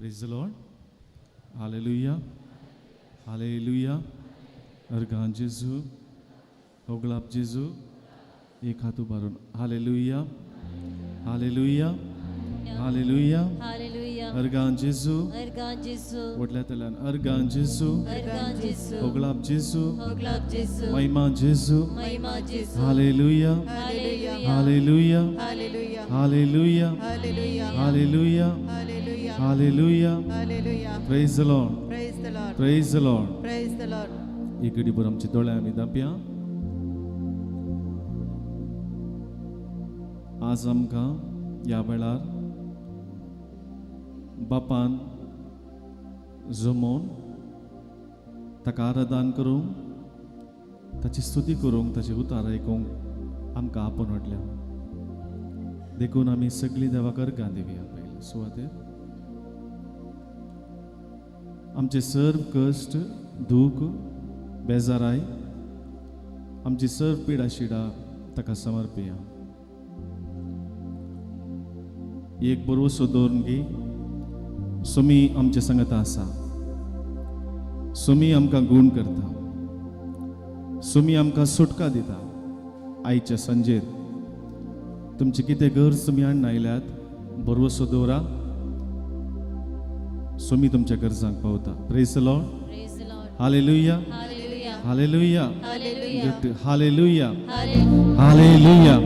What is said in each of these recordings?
Praise the Lord. Hallelujah. Hallelujah. अर्गां जेजू, होगळाप जेजू, एक हात उबारून हालेलुया, हालेलुया, हालेलुया. हालेलुया. अर्गां जेजू. अर्गां जेजू. व्हडल्या तल्यान अर्गां जेजू. अर्गां जेजू. होगळाप जेजू. होगळाप जेजू. महिमा जेजू. महिमा जेजू. Hallelujah. Hallelujah. Hallelujah. Hallelujah. Hallelujah. Hallelujah. Hallelujah. Hallelujah. Hallelujah. Hallelujah. Praise the Lord. Praise the Lord. Praise the Lord. Praise the Lord. एक घडीभर आमचे दोळे आमी धांपया. आज आमकां ह्या वेळार बापान जमोवन ताका आराधन करूंक, ताची स्तुती करूंक, ताचे उतार आयकूंक आमकां आपोवन हाडल्या. देखून आमी सगळीं देवाक अर्गां दिवया. पयले सुवातेर आमचे सर्व कश्ट, दूख, बेजाराय, आमची सर्व पिडा शिडा ताका समर्पया. एक भरवसो दवरून की सोमी आमचे संगत आसा, सोमी आमकां गूण करता, सोमी आमकां सुटका दिता. आयच्या सांजेर तुमची कितें गरज तुमी हाडून आयल्यात, भरवसो दवरा, सोमी तुमच्या गरजांक पावता. Praise the Lord. Praise the Lord. Hallelujah. Hallelujah. Hallelujah. Hallelujah. Hallelujah. Hallelujah.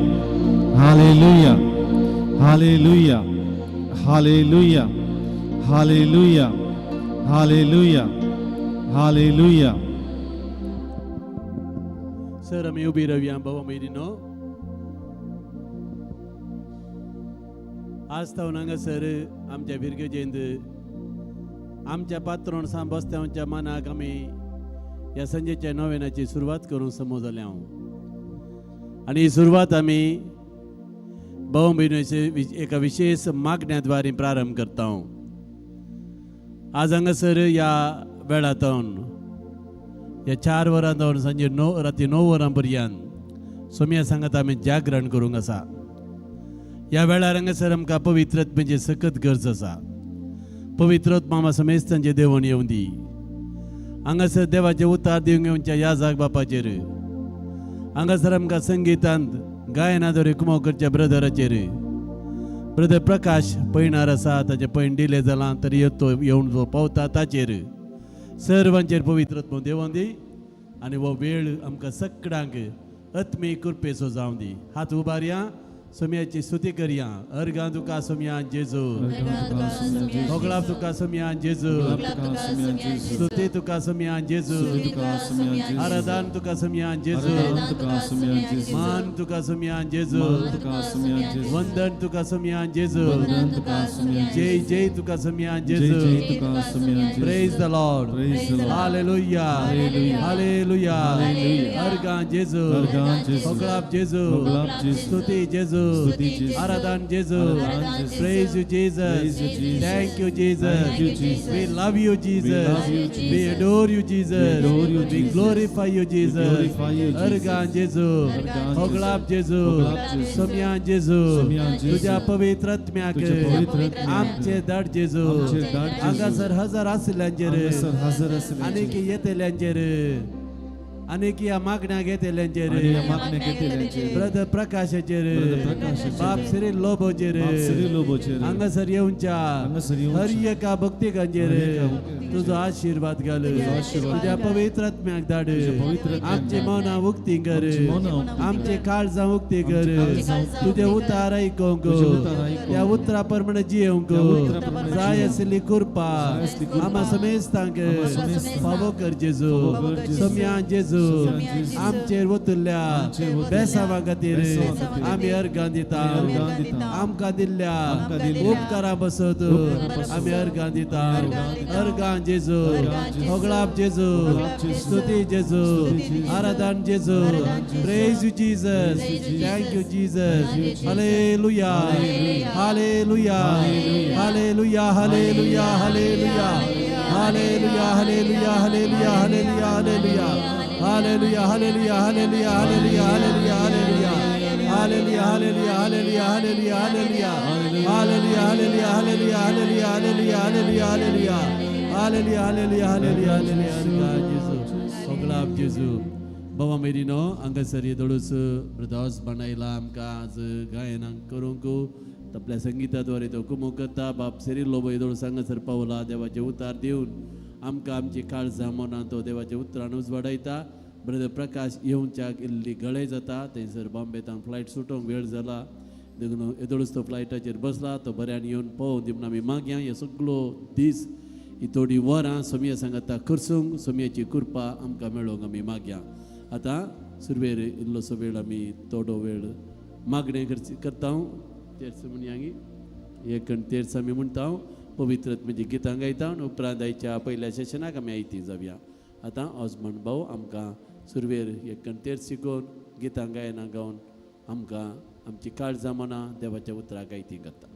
Hallelujah. Hallelujah. Hallelujah. Hallelujah. Hallelujah. Hallelujah. Sir, आमी उबी रावया. भावा भयणीनो, आज तावन हांगासर आमच्या फिरगेजेंत आमच्या पात्रोण सां बस्त्यांच्या मनाक आमी ह्या संजेच्या नोवेनाची सुरवात करूंक समज जाल्या हांव. आनी ही सुरवात आमी भाव भयणीचे एका विशेष मागण्या द्वारे प्रारंभ करता हांव. आज हांगासर ह्या वेळा तावन ह्या 4 वरां जावन सांजे 9, राती 9 वरां पर्यंत सोम्या सांगात आमी जागरण करूंक आसा. ह्या वेळार हांगासर आमकां पवित्रत्माची सकत गरज आसा. पवित्रत्मा आमा समेस्तांचे देवण येवं दी. हांगासर देवाचे उतार दिवंक येवच्या ह्या जाग बापाचेर, हांगासर आमकां संगितांत गायना द्वारे कुमो करच्या ब्रदराचेर, ब्रदर प्रकाश पयणार आसा, ताचें पैण डिले जालां तरी तो येवन जो पावता ताचेर, सर्वांचेर पवित्रत्व देवोन दी आनी हो वेळ आमकां सगळ्यांक आत्मीक कृपेचो जावं दी. हात उबारया, सोम्याची स्तुती करया. अर्गां तुका सोम्या जेजू, होगळाप तुका सोम्या जेजू, स्तुती तुका सोम्या जेजू, आराधन तुका सोम्या जेजू, मान तुका सोम्या जेजू, वंदन तुका सोम्या जेजू, जय जय तुका सोम्या जेजू. Praise the Lord. Hallelujah. Hallelujah. अर्गां जेजू, होगळाप जेजू, स्तुती जेजू, आराधन जेजू. Praise you Jesus. Thank you Jesus. We love you Jesus. We adore you Jesus. We glorify you Jesus. अर्गां जेजू, होगळाप जेजू, सोम्या जेजू, तुझ्या पवित्र आत्म्याक आमचे धाड जेजू. हांगासर हजार आशिल्ल्यांचेर आनीक येतल्यांचेर आनीक ह्या मागण्या घेतल्यांचेर, ब्रदर प्रकाशाचेर, बाप श्री लोबोचेर, हांगासर येवच्या हर एका भक्तिकांचेर तुजो आशिर्वाद घाल. तुज्या पवित्र आत्म्याक धाड. आमची मनां उक्ती कर, आमची काळजां उक्ती कर. तुजे उतार आयकूंक, त्या उतरा प्रमाणे जियेवंक जाय आशिल्ली कृपा आमा समेस्तांक फावो कर जेजू. सोम्या जेजू, आमचेर वतुल्ल्या बेसावा खातीर आमी अर्गां दिता. आमकां दिल्ल्या उपकारा बसत आमी अर्गां दिता. अर्गां जेजू, होगळाप जेजू, स्तुती जेजू, आराधन जेजू. Praise you Jesus. Thank you Jesus. Hallelujah. Hallelujah. Hallelujah. Hallelujah. Hallelujah. Hallelujah. Hallelujah. Hallelujah. Hallelujah. Hallelujah. Hallelujah. Hallelujah. Hallelujah. Hallelujah. Hallelujah. Hallelujah, hallelujah, hallelujah, hallelujah, hallelujah, hallelujah, hallelujah, hallelujah, hallelujah, hallelujah, hallelujah, hallelujah, hallelujah, hallelujah, hallelujah, hallelujah. जेजू, सगळाप जेजू. बाबा merino हांगासर येदोळूच brothers बाणायला आमकां आज गायनाक करूंक आपल्या संगिताद्वारे तो कुमो करता. बाप सेरील लोबो येदोळूस हांगासर पावला देवाचें उतार दिवन आमकां आमची काळजां मनां तो देवाच्या उतरान उजवाडायता. ब्रदर प्रकाश येवच्याक इल्ली गळे जाता, थंयसर बॉम्बेतान फ्लायट सुटोवंक वेळ जाला देखून येदोळूच तो फ्लायटाचेर बसला. तो बऱ्यान येवन पावूं दी म्हूण आमी मागया. हे सगळो दीस ही थोडी वरां सोमया सांगाता करसूंक सोमयाची कृपा आमकां मेळोवंक आमी मागया. आतां सुरवेर इल्लोसो वेळ आमी थोडो वेळ मागणें करता. तेर्स म्हणया एक तेर्स आमी म्हणटा, पवित्र म्हणजे गितां गायता आनी उपरांत आयच्या पयल्या सेशनाक आमी आयती जावया. आतां ऑजमंड भाऊ आमकां सुरवेर एक तेर्स शिकोवन गितां गायना गावन आमकां आमची काळजां मनां देवाच्या उतराक आयती करता.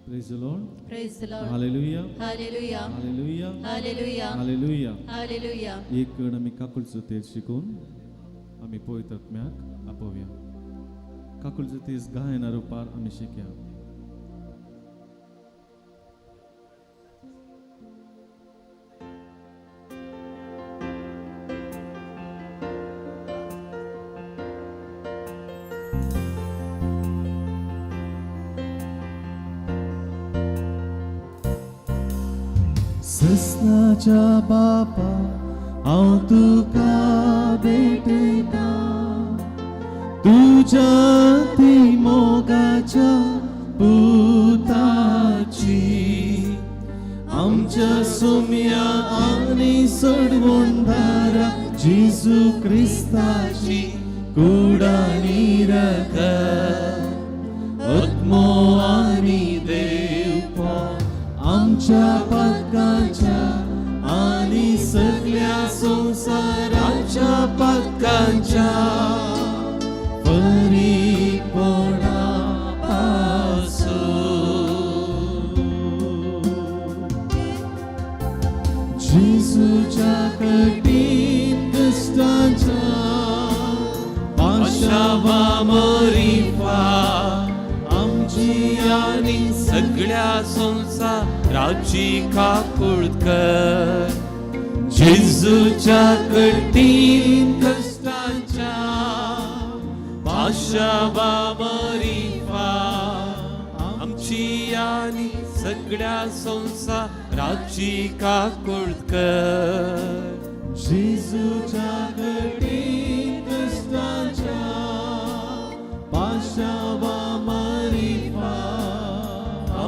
Praise the Lord. Praise the Lord. Hallelujah. Hallelujah. Hallelujah. Hallelujah. Hallelujah. Hallelujah. एक कण आमी काकुळचो तेज शिकोवन आमी पवित्र आत्म्याक आपोवया. काकुळचो तेज गायना रुपार आमी शिकया. ससनाच्या बापा हांव तुका भेटयता, तुज्या ती मोगाच्या पुताची आमच्या सोम्या आनी सोडवणदारा जेजू क्रिस्ताची कुडानी रगत आत्मो आनी देवपण आमच्या पातकांच्या आनी सगळ्या संवसाराच्या पातकांच्या फरीकपणा आसूं. जेजूच्या कठीण कश्टांच्या पाशावा मरिफा आमची आनी सगळ्या संवसाराची काकूळ कर. जेजूच्या कठीण कश्टांच्या पाशावा मरिफा आमची आनी सगळ्या संवसाराची काकूळ कर. जेजूच्या कठीण कश्टांच्या पाशावा मरिफा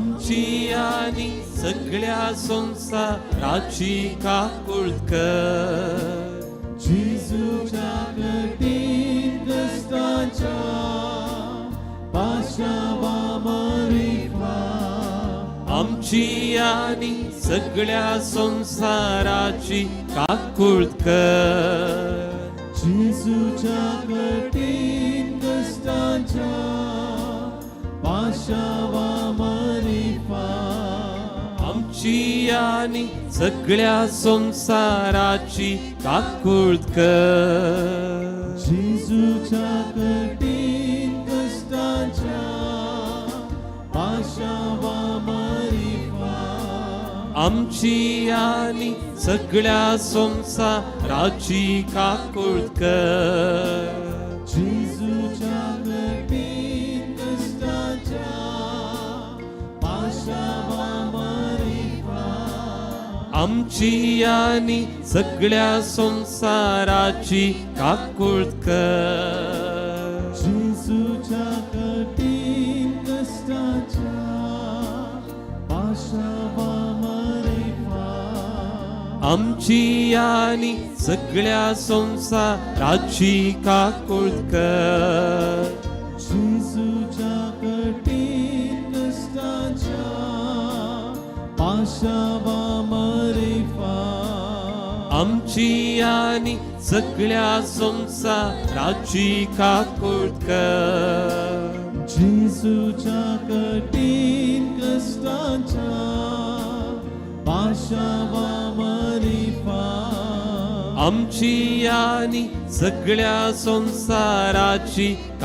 आमची आनी सगळ्या संवसाराची काकूळ कर. जेजूच्या कठीण कश्टांच्या पाशावा मरिफा आमची आनी सगळ्या संवसाराची काकूळ कर. जेजूच्या कठीण कश्टांच्या पाशावा मरिफा आमची आनी सगळ्या संवसाराची काकूळ कर. जेजूच्या कठीण कश्टांच्या पाशावा मरिफा आमची आनी सगळ्या संवसाराची काकूळ कर. जेजूच्या कठीण कश्टांच्या पाशावा मरिफा आमची आनी सगळ्या संवसाराची काकूळ कर. जेजूच्या कठीण कश्टांच्या पाशावा मरिफा आमची आनी सगळ्या संवसाराची काकूळ कर. जेजूच्या कठीण कश्टांच्या पाशावा मरिफा आमची आनी सगळ्या संवसाराची काकूळ कर. जेजूच्या कठीण कश्टांच्या पाशावा मरिफा आमची आनी सगळ्या संवसाराची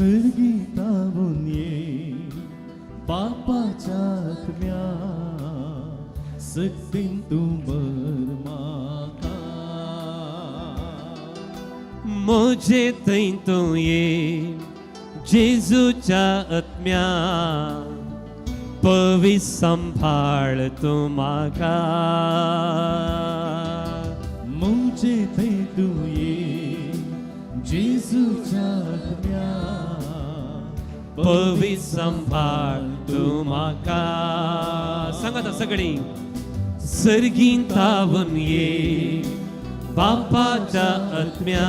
सर्गीतावून ये बापाच्या आत्म्या सक्तीन तूं भर म्हाका. म्हजे थंय तूं ये जेजूच्या आत्म्या, पवी सांभाळ तूं म्हाका. मुझे थंय तूं ये जेजूच्या आत्म्या, पवी सांभाळ तूं म्हाका. सांगात सगळीं. सर्गीं तावन ये बापाच्या आत्म्या,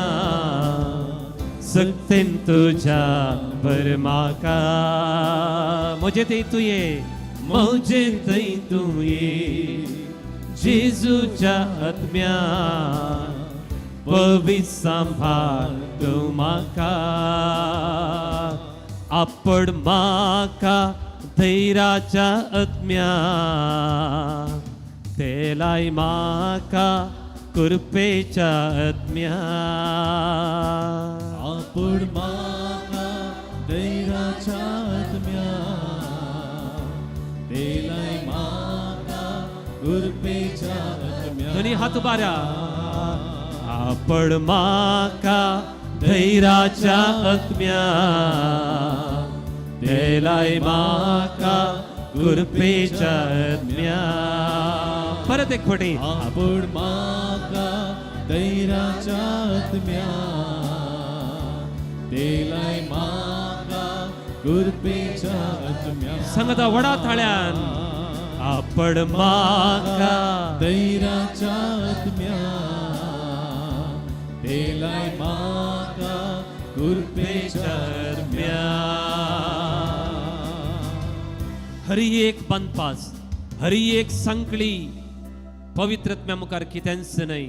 सक्तेन तुज्या भर म्हाका. म्हजे थंय तूं ये, म्हजे थंय तूं ये जेजूच्या आत्म्या, पवी सांभाळ तूं म्हाका. आपण म्हाका धैराच्या आत्म्या, तेलाय म्हाका कृपेच्या आत्म्या. आपण म्हाका दैराच्या आत्म्या, तेलाय म्हाका कृपेच्या आत्म्या. दोन्ही हात उबारा. आपण म्हाका धैराच्या आत्म्या, तेलाय म्हाका कृपेच्या आत्म्या. परत एक फावटी. आपण म्हाका दैराच्या आत्म्या, तेलाय म्हाका कृपेच्या आत्म्या. सांगता वडा थाळ्यान. आपण म्हाका दैराच्या आत्म्या, तेलाय म्हाका कृपेच्या आत्म्या. हरी एक बांदपास, हरी एक सांकळी पवित्रत्म्या मुखार कितेंच न्हय.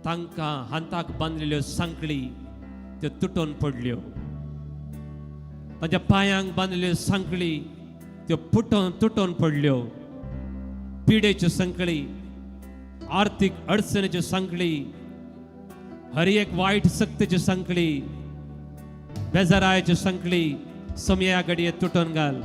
तांकां हाताक बांदलेल्यो सांकळी त्यो तुटून पडल्यो, तांच्या पांयांक बांदलेल्यो सांकळी त्यो पुटोन तुटून पडल्यो. पिडेच्यो सांकळी, आर्थीक अडचणीच्यो सांकळी, हर एक वायट सक्तीच्यो सांकळी, बेजारायच्यो सांकळी समया घडये तुटून घाल.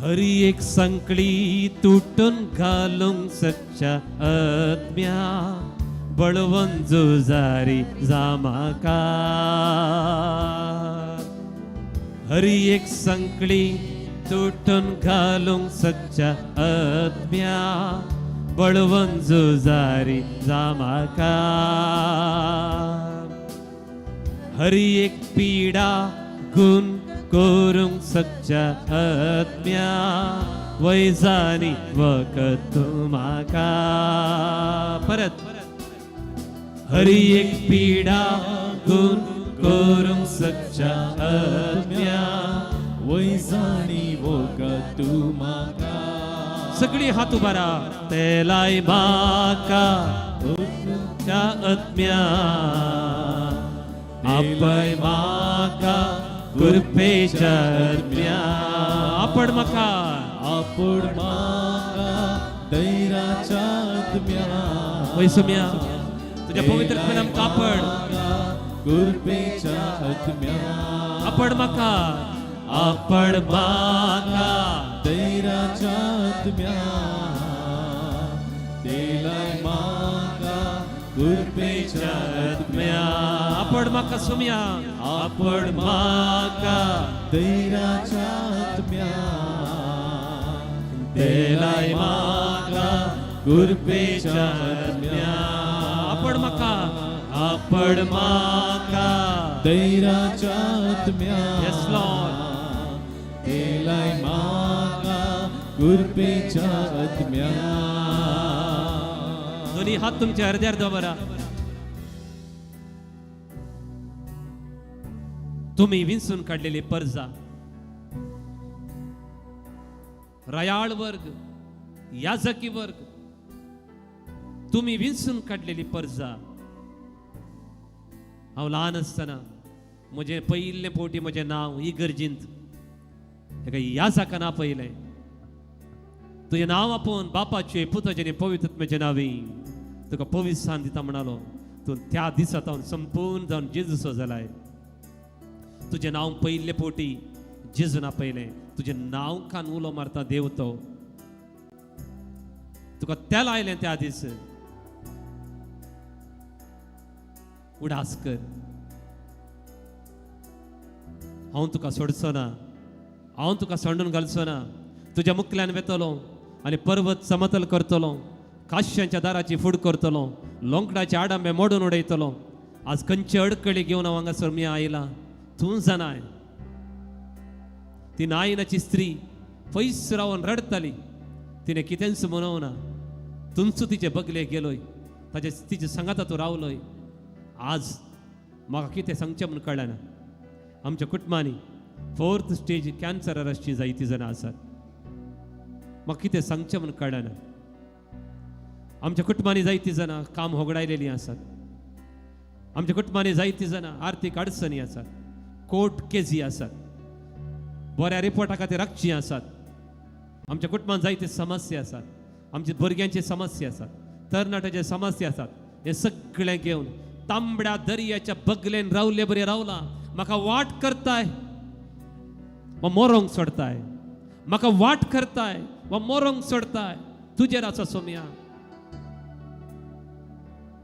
हरी एक सांकळी तुटून घालूंक सकच्या आत्म्या, बळवंत जुजारी जा म्हाका. हरी एक सांकळी तुटून घालूंक सकच्या आत्म्या, बळवंत जुजारी जा म्हाका. हरी एक पिडा गुण करूंक सकच्या आत्म्या, वैजानी वखद तूं म्हाका. परत. हरी एक पिडा गुण करूंक सकच्या आत्म्या, वैजाणी वखद तूं म्हाका. सगळी हात उबारा. तेलाय म्हाका च्या आत्म्या, आपय म्हाका कृपेच्या आत्म्या. आपण म्हाका, आपण म्हाका दैराच्या आत्म्या, वय सोम्या तुझ्या पवित्र आत्म्यान कापड. कृपेच्या आत्म्या. आपण म्हाका, आपण म्हाका दैराच्या आत्म्या, तेलाय म्हाका कृपेच्या आत्म्या. आपण म्हाका सोम्या, आपण म्हाका दैराच्या आत्म्या, तेलाय म्हाका कृपेच्या आत्म्या. आपण म्हाका, आपण म्हाका दैराच्या आत्म्या, Yes, Lord. तेलाय म्हाका कृपेच्या आत्म्या. दोन्ही हात तुमच्या हृदयार दवरा. तुम्ही विंचून काढलेली परजा, रयाळ वर्ग, याजकी वर्ग, तुमी विंचून काडलेली परजा. हांव ल्हान आसतना म्हजें पयिल्लें फावटी म्हजें नांव इगर्जींत एका याजाकान आपयलें. तुजें नांव आपोवन बापाचें पुताचें आनी पवित्र नांवी तुका पवित्र दिता म्हणालो. तूं त्या दिसा तावन संपूर्ण जावन जेजूसो जालाय. तुजें नांव पयिल्ले फावटी जेजून आपयलें. तुजें नांव कान उलो मारता देव तो. तुका तेल आयलें त्या दीस. उडास कर, हांव तुका सोडचो ना, हांव तुका सांडून घालचो ना. तुज्या मुखल्यान वेतलो आनी पर्वत समतल करतलो, काश्यांच्या दाराची फूड करतलो, लोंकडाचे आडांबे मोडून उडयतलो. आज खंयचे अडकळी घेवन हांव हांगासर मी आयला तूं जाणाय. ती नायनाची स्त्री पयस रावन रडटाली. तिणें कितेंच म्हणोवना. तुमचो तिचे बगले गेलोय, ताचे तिचे सांगाता तूं रावलोय. आज म्हाका कितें सांगचें म्हूण कळना. आमच्या कुटुंबांनी फोर्थ स्टेज कॅन्सरार आसची जायतीं जाणां आसात. म्हाका कितें सांगचें म्हूण कळना. आमच्या कुटुंबांनी जायतीं जाणां काम होगडायलेलीं आसात. आमच्या कुटुंबांनी जायतीं जाणां आर्थीक अडचणी आसात, कोर्ट केजी आसात, बऱ्या रिपोर्टा खातीर राखचीं आसात. आमच्या कुटुंबांत जायते समस्या आसात, आमच्या भुरग्यांची समस्या आसात, तरणाट्याचे समस्या आसात. हे सगळें घेवन तांबड्या दर्याच्या बगलेन रावले बरे रावला. म्हाका वाट करताय वा मोरोंक सोडताय, म्हाका वाट करताय वा मोरोंक सोडताय. तुजेर आसा सोम्या,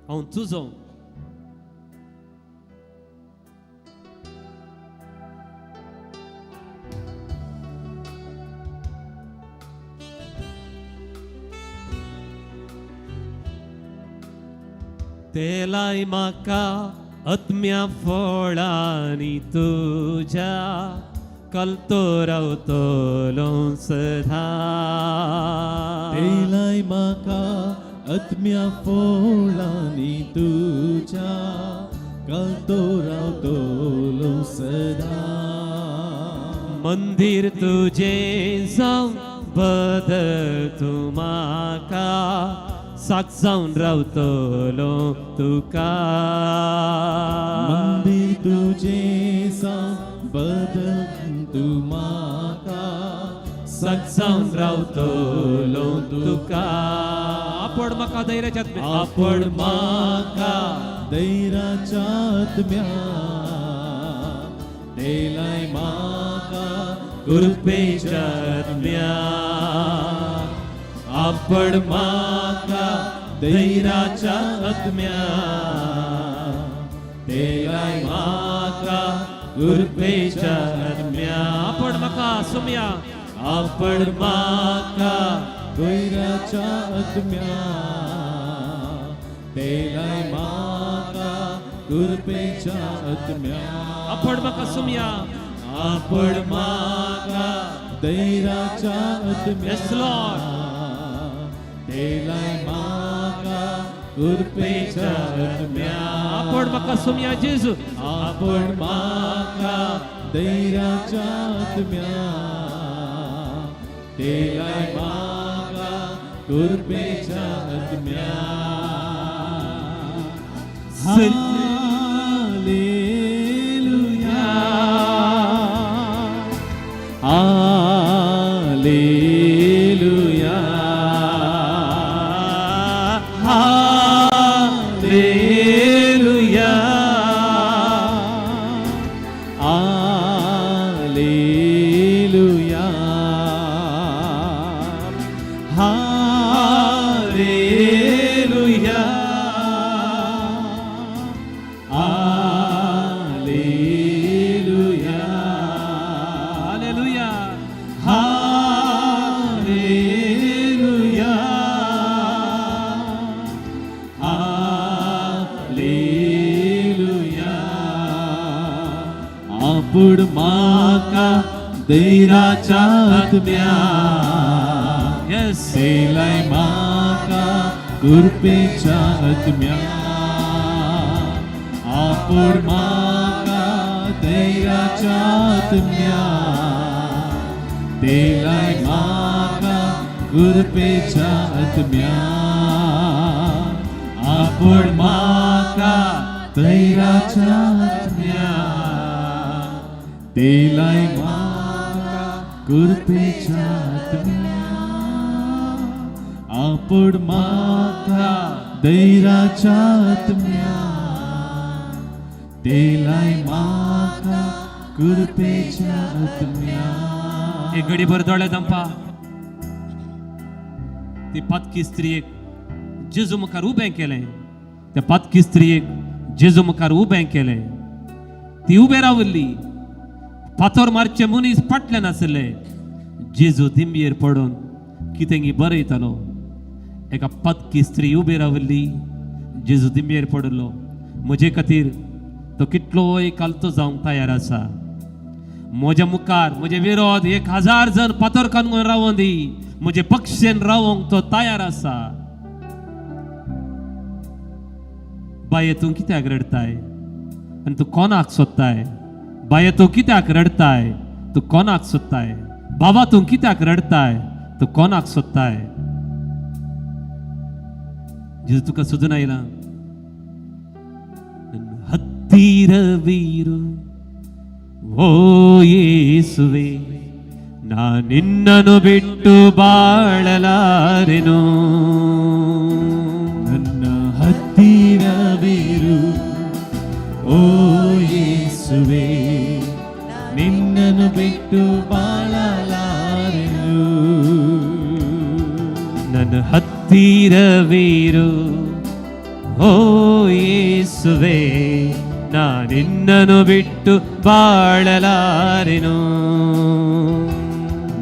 हांव तुजो. तेलाय म्हाका आत्म्या फळांनी तुज्या कलतो रावतलो सदा. तेलाय म्हाका आत्म्या फळांनी तुज्या कलतो रावतलो सदा. मंदिर तुजें जावं बदल तूं म्हाका, साक जावन रावतलो तुका. मंदिर तुजें जावं बदल तूं म्हाका, साक जावन रावतलो तुका. आपण म्हाका धैर्याच्या आत्म्या, आपण म्हाका धैर्याच्या आत्म्या, तेलाय म्हाका कृपेच्या आत्म्या, आपण म्हाका धैर्याच्या आत्म्या, तेलाय म्हाका कृपेच्या आत्म्या. आपण म्हाका सुम्या, आपण म्हाका धैर्याच्या आत्म्या, तेलाय म्हाका कृपेच्या आत्म्या. आपण म्हाका सुम्या, आपण म्हाका धैर्याच्या आत्म्या, Yes, Lord. तेलाय म्हाका कृपेच्या आत्म्या. आपण म्हाका सुम्या जेजू, आपण म्हाका धैर्याच्या आत्म्या, तेलाय म्हाका कृपेच्या आत्म्या. Hallelujah, hallelujah, hallelujah, hallelujah, hallelujah, hallelujah, hallelujah, hallelujah, hallelujah. आपूण म्हाका धैर्याच्या आत्म्या, येस, तेलाय म्हाका कृपेच्या आत्म्या. आपूण म्हाका धैर्याच्या आत्म्या, तेलाय म्हाका कृपेच्या आत्म्या. धैर्याच्या आत्म्या तेलाय म्हाका कृपेच्या आत्म्या आपूड म्हाका धैर्याच्या आत्म्या तेलाय म्हाका कृपेच्या आत्म्या. एक घडीभर दोळे धांपा. ती पातकी स्त्रियेक जेजू मुखार उबें केलें. त्या पातकी स्त्रियेक जेजू मुखार उबें केलें. ती उबें राविल्ली. फातोर मारचे मनीस फाटल्यान आसले. जेजू दिंबयेर पडून कितें बरयतालो. एका पातकी स्त्री उबी राविल्ली. जेजू दिंबयेर पडिल्लो. म्हजे खातीर तो कितलोय कालतो जावंक तयार आसा. म्हज्या मुखार म्हजे विरोध 1000 जण फातर कानून रावों दी, म्हजे पक्षेन रावोंक तो तयार आसा. बाये, तूं कित्याक रडताय आनी तूं कोणाक सोदताय? बाये, तूं कित्याक रडताय? तूं कोणाक सोदताय? बाबा, तूं कित्याक रडताय? तूं कोणाक सोदताय? जेजू तुका सोदून आयला. ಹತ್ತಿರವಿರು ಓ ಯೇಸುವೆ, ನಾ ನಿನ್ನನ್ನು ಬಿಟ್ಟು ಬಾಳಲಾರೆನು. ನನ್ನ ಹತ್ತಿರವಿರು ಓ ಯೇಸುವೆ, ನಿನ್ನನ್ನು ಬಿಟ್ಟು ಬಾಳಲಾರೆನು. ನನ್ನ ಹತ್ತಿರವಿರು ಓ ಯೇಸುವೆ, ನಾ ನಿನ್ನನ್ನು ಬಿಟ್ಟು ಬಾಳಲಾರೆನು.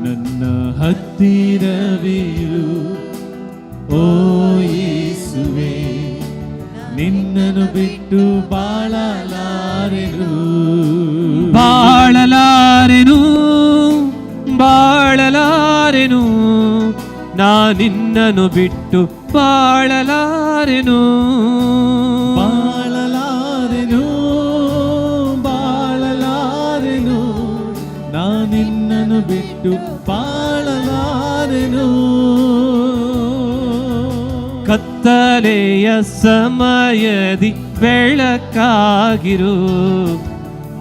ನನ್ನ ಹತ್ತಿರವಿರು ಓ ಯೇಸುವೆ, ನಿನ್ನನ್ನು ಬಿಟ್ಟು ಬಾಳಲಾರೆನು. ಬಾಳಲಾರೆನು, ಬಾಳಲಾರೆನು, ನಾ ನಿನ್ನನ್ನು ಬಿಟ್ಟು ಬಾಳಲಾರೆನು. ಬಾಳಲಾರೆನು, ಬಾಳಲಾರೆನು, ನಾ ನಿನ್ನನ್ನು ಬಿಟ್ಟು ಬಾಳಲಾರೆನು. ಕತ್ತಲೆಯ ಸಮಯದಿ ಬೆಳಕಾಗಿರು,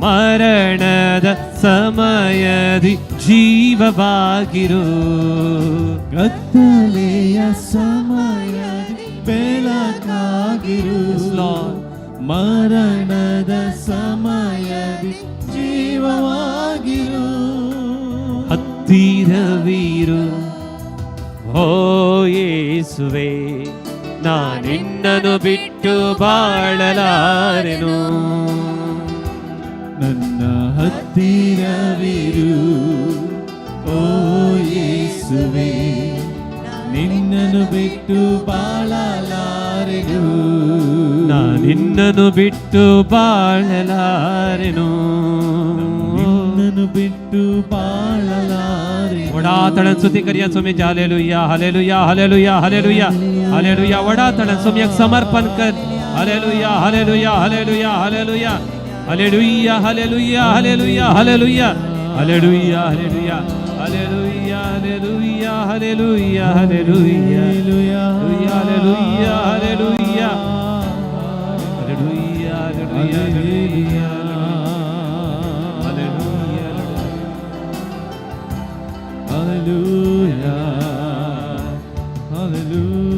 ಮರಣದ ಸಮಯದಿ ಜೀವವಾಗಿರು. ಕತ್ತಲೆಯ ಸಮಯದಿ ಬೆಳಕಾಗಿರು, Yes, Lord. ಮರಣದ ಸಮಯದಿ ಜೀವವಾಗಿರು. ಹತ್ತಿರವಿರು ಓ ಯೇಸುವೆ, ನಾ ನಿನ್ನನ್ನು ಬಿಟ್ಟು ಬಾಳಲಾರೆನು. ನನ್ನ ಹತ್ತಿರವಿರು ಓ ಯೇಸುವೆ, ನಿನ್ನನ್ನು ಬಿಟ್ಟು ಬಾಳಲಾರೆನು. ನಾ ನಿನ್ನನ್ನು ಬಿಟ್ಟು ಬಾಳಲಾರೆನು. ನಿನ್ನನ್ನು ಬಿಟ್ಟು ಬಾಳಲಾರೆನು. व्हडा ताळ्यान स्तुती करया सोम्याची. Hallelujah, hallelujah, hallelujah, hallelujah, hallelujah. व्हडा ताळ्यान सोम्याक समर्पण कर. Hallelujah, hallelujah, hallelujah, hallelujah, hallelujah, hallelujah, hallelujah, hallelujah, hallelujah, hallelujah, hallelujah, hallelujah, hallelujah, hallelujah, hallelujah, hallelujah, hallelujah, hallelujah, hallelujah. Hallelujah. Hallelujah.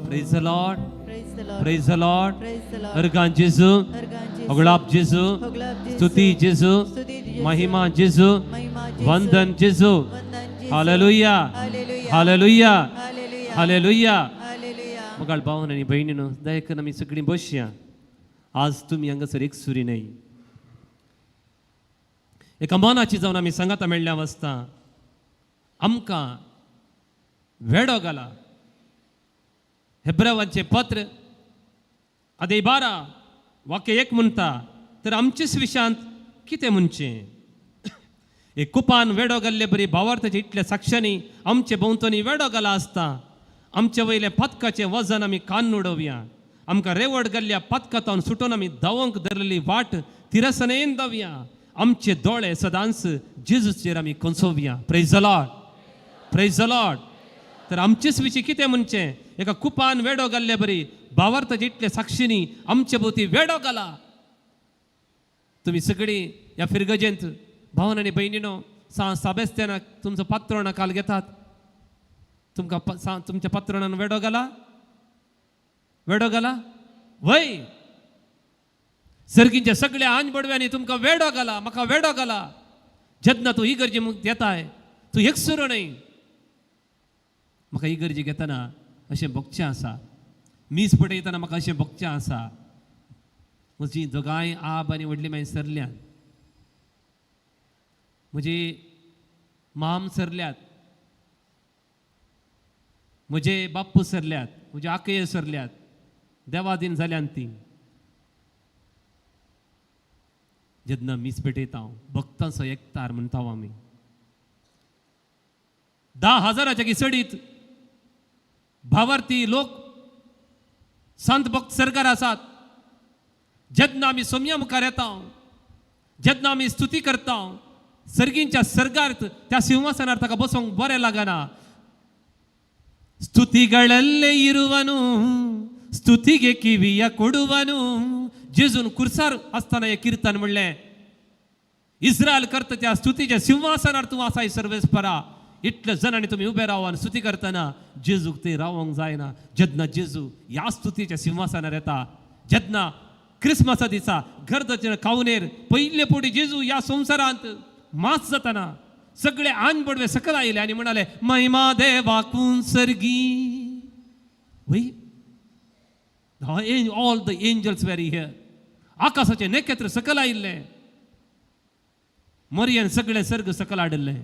Praise the Lord. Praise the Lord. Praise the Lord. Praise the Lord. हरगान जेजू. हरगान जेजू. होगळाप जेजू. होगळाप जेजू. स्तुती जेजू. स्तुती जेजू. महिमा जेजू. महिमा जेजू. वंदन जेजू. वंदन जेजू. Hallelujah. Hallelujah. Hallelujah. Hallelujah. Hallelujah. Hallelujah. मोगाळ भावन आनी भयणीनो, दया आमी सगळीं बसया. आज तुमी हांगासर एकसुरी न्हय. एका मनाची जावन आमी सांगाता मेळ्ळ्या वासता आमकां वेडो घाला. हेब्रावांचें पत्र अध्याय 12 वाक्य 1 म्हणटा, तर आमचेच विशयांत कितें म्हणचें? एक कुपान वेडो घाल्ले बरी भावार्थाचे इतल्या साक्षांनी आमचे भोंवतणी वेडो घाला आसता, आमचे वयलें पातकाचें वजन आमी कान्न उडोवया. आमकां रेवड घाल्ल्या पातकांतावन सुटोवन आमी धांवंक धरलेली वाट तिरसनेन धांवया. आमचे दोळे सदांच जेजूचेर आमी कोंसोवया. Praise the Lord. Praise the Lord. तर आमचेच विशीं कितें म्हणचें? एका कुपान वेडो घाल्ले बरी भावार्थाचे इतले साक्षीनी आमचे भोवती वेडो घाला. तुमी सगळीं ह्या फिरगजेंत भावन आनी भयणीनो साबेस्त्यानाक तुमचो पात्रोणा काल घेतात. तुमकां तुमच्या पात्रोणान वेडो घाला, वेडो घाला वय. सर्गींच्या सगळ्या आंज बडव्यांनी तुमकां वेडो घाला, म्हाका वेडो घाला. जेन्ना तूं इगर्जे येताय तूं एकसुरो न्हय. म्हाका इगर्जी घेतना अशें भोगचें आसा, मीस पटयतना म्हाका अशें भोगचें आसा. म्हजी दोगांय आब आनी व्हडली माय सरल्यात, म्हजी माम सरल्यात, म्हजे बाप्पू सरल्यात, म्हजे आकये सरल्यात, देवादीन जाल्यान ती. जेन्ना मीस पेटयता हांव भक्तांचो एकतार म्हणटा आमी. 10,000 चडीत भावार्थी लोक संत भक्त सरकार आसात. जेन्ना आमी सोमया मुखार येता, जेन्ना आमी स्तुती करता, सर्गींच्या सर्गार त्या सिंहासनार ताका बसोंक बरें लागना. ಸ್ತುತಿಗಳಲ್ಲೇ ಇರುವನು, ಸ್ತುತಿಗೆ ಕಿವಿಯ ಕೊಡುವನು. जेजून कुर्सार आसतना हें किर्तन म्हणलें. इस्रायल करता त्या स्तुतीच्या सिंहासनार तूं आसाय सर्वेस्परा. इतले जाणांनी तुमी उबे राव आनी स्तुती करतना जेजूक ते रावंक जायना. जेन्ना जेजू ह्या स्तुतीच्या सिंहासनार येता, जेन्ना क्रिसमसा दिसा गर्दच्या कावनेर पयले फावटी जेजू ह्या संवसारांत मास जातना सगळे आन बडवे सकल आयले आनी म्हणाले महिमा देवाकून सर्गी. वय, all the angels were here. आकाशाचे नखेत्र सकल आयिल्ले, मरियन सगळे सर्ग सकल हाडिल्ले.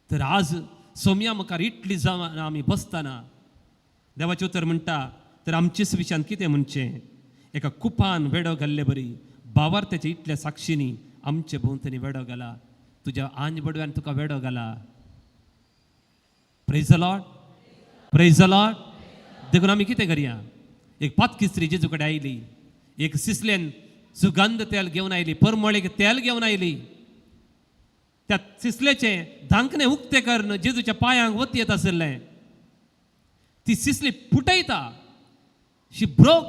तर आज सोमया मुखार इतली जावन आमी बसतना देवाचें उतर म्हणटा, तर आमचेच विशयान कितें म्हणचें? एका कुपान वेडो घाल्ले बरी भावार्थ्याच्या इतल्या साक्षीनी आमचे भोंवतणी वेडो घाला. तुज्या आंज बडव्यान तुका वेडो घाला. Praise the Lord, praise the Lord. देखून आमी कितें करया? एक पातकी स्त्री जेजू कडेन आयली, एक सिसलेन सुगंध तेल घेवन आयली, परमळीक तेल घेवन आयली. त्या सिसलेचें धांकणें उक्तें करून जेजूच्या पांयांक वत येत आशिल्लें. ती सिसली फुटयता. She broke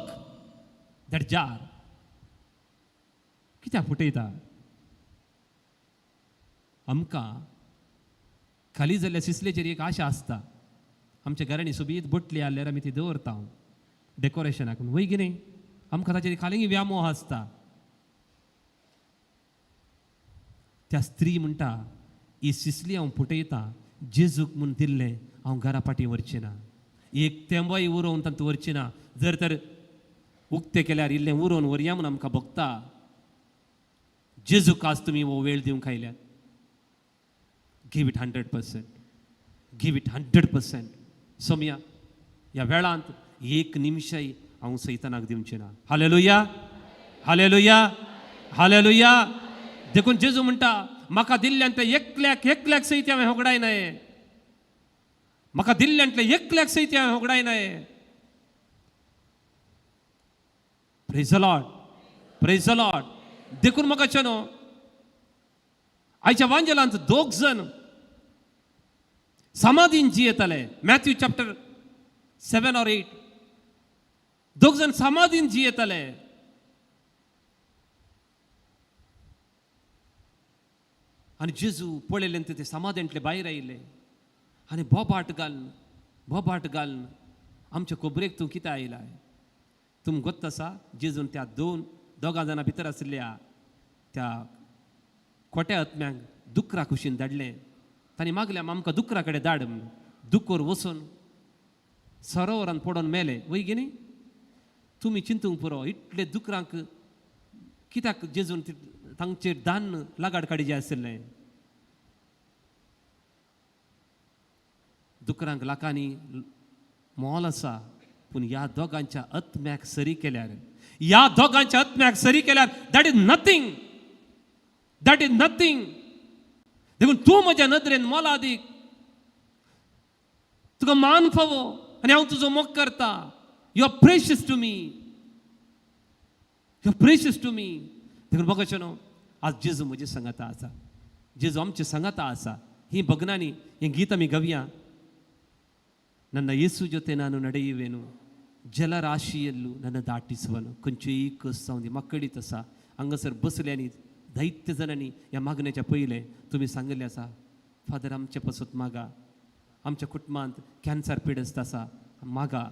that jar. कित्याक फुटयता? आमकां खाली जाल्ल्या सिसलेचेर एक आशा आसता. आमच्या घरांनी सोबीत बोटली आसल्यार आमी ती दवरता डेकोरेशनाक, वय की न्ही? आमकां ताचेर खाली व्यामोह आसता. त्या स्त्री म्हणटा, ही सिसली हांव फुटयता, जेजूक म्हूण दिल्लें हांव घरा फाटीं व्हरचें ना, एक तेंबोय उरोवन तांतूं व्हरचें ना. जर तर उक्तें केल्यार इल्लें उरोवन व्हरया म्हूण आमकां भोगता. जेजूक आज तुमी हो वेळ दिवंक आयल्यात. Give it 100%, give it 100%. Somya ह्या वेळांत एक निमशय हांव सैतानाक दिवचें ना. Hallelujah, hallelujah, hallelujah. देखून जेजू म्हणटा, म्हाका दिल्ल्यान ते एकल्याक एकल्याक सयत हांवें होगडायनाय, म्हाका दिल्ल्यांतले एकल्याक सयत हांवें होगडायनाय. Praise the Lord, praise the Lord. देखून म्हाका चेनो आयच्या वांजेलांत दोग जण समाधीन जियेताले. Matthew chapter 7 or 8. दोग जण समाधीन जियेताले. आनी जेजू पळयलें ते समाधींतले भायर आयले आनी बोबाट घालून बोबाट घालून आमच्या कोबरेक तूं कितें आयलाय? तुम गोत्त आसा जेजून त्या दोगां जाणां भितर आशिल्ल्या त्या खोट्या आत्म्यांक दुकरा कुशीन धाडलें. तांणी मागलें आमकां दुकरा कडेन धाड म्हूण. दुकोर वचून सरोवरान पडोन मेले, वय की न्ही? तुमी चिंतूंक पुरो, इतले दुकरांक कित्याक जेजून तांचेर दान लागाड काडीचें आशिल्लें? दुकरांक लाखांनी मोल आसा, पूण ह्या दोगांच्या आत्म्याक सरी केल्यार, ह्या दोगांच्या आत्म्याक सरी केल्यार that is nothing, that is nothing. देखून तूं म्हज्या नदरेन मोलादीक, तुका मान फावो आनी हांव तुजो मोग करता. You are precious to me, you are precious to me. देखून बघाचें न्हू, आज जेजू म्हजे सांगाता आसा, जेजू आमचे सांगाता आसा. ही भगनांनी हें गीत आमी गावया. ನನ್ನ ಯೇಸು ಜೊತೆ ನಾನು ನಡೆಯುವೆನು, ಜಲರಾಶಿಯಲ್ಲೂ ನನ್ನ ದಾಟಿಸುವನು. खंयचीय कस जावं दी, म्हाका आसा हांगासर बसल्यांनी दैत्य जाणांनी ह्या मागण्याच्या पयलें तुमी सांगिल्लें आसा, फादर आमचे पासत मागा, आमच्या कुटुंबांत कॅन्सर पिडस्त आसा मागा,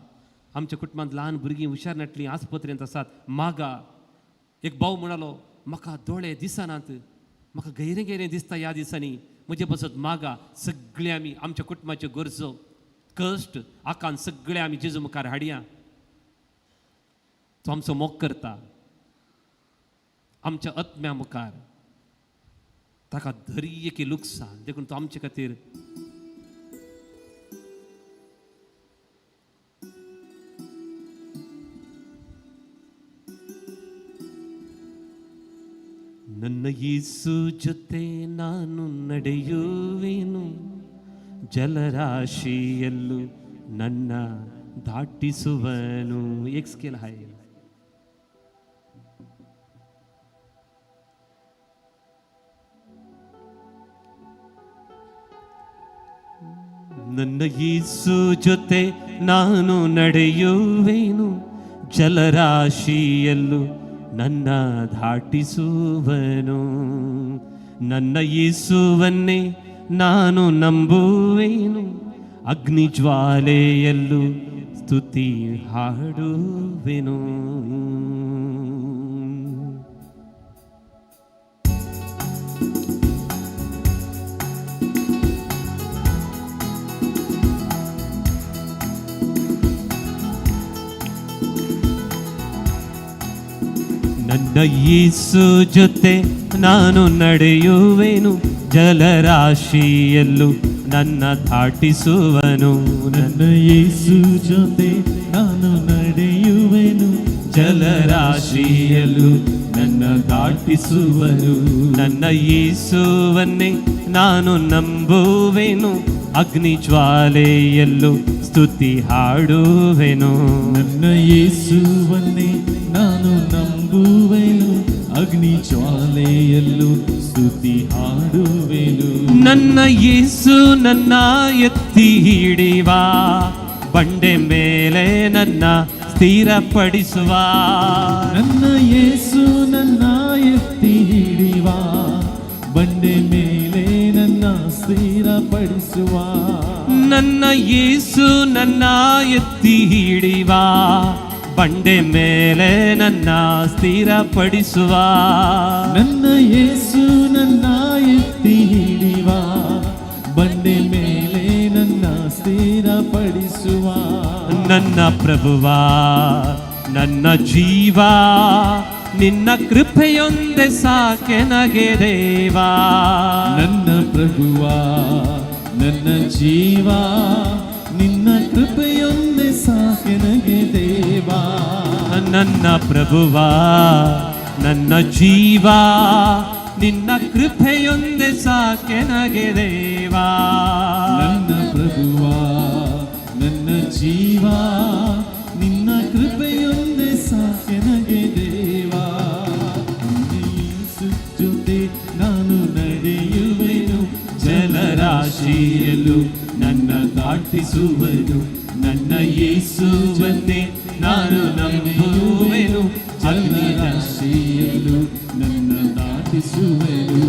आमच्या कुटुंबांत ल्हान भुरगीं हुशार नाटलीं आस्पत्रेंत आसात मागा. एक भाव म्हणालो म्हाका दोळे दिसनात, म्हाका गैरें गैरें दिसता ह्या दिसांनी, म्हजे पासत मागा. सगळे आमी आमच्या कुटुंबाच्यो गरजो कश्ट आकान सगळे आमी जेजू मुखार हाडया. तो आमचो मोग करता, आमच्या आत्म्या मुखार ताका धरी एकी लुकसाण, देखून तो आमचे खातीर ನನ್ನ ಯೇಸು ಜೊತೆ ನಾನು ನಡೆಯುವೆನು, ಜಲರಾಶಿಯಲ್ಲೂ ನನ್ನ ದಾಟಿಸುವನು. एक स्केल आहे. ನನ್ನ ಯೇಸು ಜೊತೆ ನಾನು ನಡೆಯುವೆನು, ಜಲರಾಶಿಯಲ್ಲೂ ನನ್ನ ದಾಟಿಸುವನು. ನನ್ನ ಯೇಸುವನ್ನೇ ನಾನು ನಂಬುವೆನು, ಅಗ್ನಿ ಜ್ವಾಲೆಯಲ್ಲೂ ಸ್ತುತಿ ಹಾಡುವೆನು. ನನ್ನ ಯೇಸು ಜೊತೆ ನಾನು ನಡೆಯುವೆನು, ಜಲರಾಶಿಯಲ್ಲೂ ನನ್ನ ದಾಟಿಸುವನು. ನನ್ನ ಯೇಸು ಜೊತೆ ನಾನು ನಡೆಯುವೆನು, ಜಲರಾಶಿಯಲ್ಲೂ ನನ್ನ ದಾಟಿಸುವನು. ನನ್ನ ಯೇಸುವನ್ನೇ ನಾನು ನಂಬುವೆನು, ಅಗ್ನಿ ಜ್ವಾಲೆಯಲ್ಲೂ ಸ್ತುತಿ ಹಾಡುವೆನು. ನನ್ನ ಯೇಸುವನ್ನೇ ನಾನು ನಂಬುವೆನು, ಅಗ್ನಿ ಜ್ವಾಲೆಯಲ್ಲೂ ಸ್ತುತಿ ಹಾಡುವೆನು. ನನ್ನ ಯೇಸು ನನ್ನ ಎತ್ತಿ ಹಿಡಿವ, ಬಂಡೆ ಮೇಲೆ ನನ್ನ ಸ್ಥಿರಪಡಿಸುವ. ನನ್ನ ಯೇಸು ನನ್ನ ಎತ್ತಿ ಹಿಡಿವ, ಬಂಡೆ ಮೇಲೆ ನನ್ನ ಸ್ಥಿರಪಡಿಸುವ. ನನ್ನ ಯೇಸು ನನ್ನ ಎತ್ತಿ ಹಿಡಿವ, ಬಂಡೆ ಮೇಲೆ ನನ್ನ ಸ್ಥಿರಪಡಿಸುವ. ನನ್ನ ಯೇಸು ನನ್ನ ಎತ್ತಿ ಹಿಡಿವ, ಬಂಡೆ ಮೇಲೆ ನನ್ನ ಸ್ಥಿರಪಡಿಸುವ. ನನ್ನ ಪ್ರಭುವ ನನ್ನ ಜೀವ, ನಿನ್ನ ಕೃಪೆಯೊಂದೆ ಸಾಕೆನಗೆ ದೇವಾ. ನನ್ನ ಪ್ರಭುವ ನನ್ನ ಜೀವ, ನಿನ್ನ ಕೃಪೆಯೊಂದೆ ಸಾಕೆನಗೆ ದೇವಾ. ನನ್ನ ಪ್ರಭುವ ನನ್ನ ಜೀವ, ನಿನ್ನ ಕೃಪೆಯೊಂದೆ ಸಾಕೆನಗೆ ದೇವಾ. ನನ್ನ ಪ್ರಭುವ ನನ್ನ ಜೀವ, ನಿನ್ನ ಕೃಪೆಯೊಂದೆ ಸಾಕೆನಗೆ ದೇವಾ. ಯೇಸು ಜೊತೆ ನಾನು ನಡೆಯುವೆನು, ಜಲರಾಶಿಯಲ್ಲೂ ನನ್ನ ದಾಟಿಸುವನು. ನನ್ನ ಯೇಸುವನ್ನೇ ನಾನು ನಂಬುವೆನು, ಜಲರಾಶಿಯಲ್ಲೂ ನನ್ನ ದಾಟಿಸುವೆನು.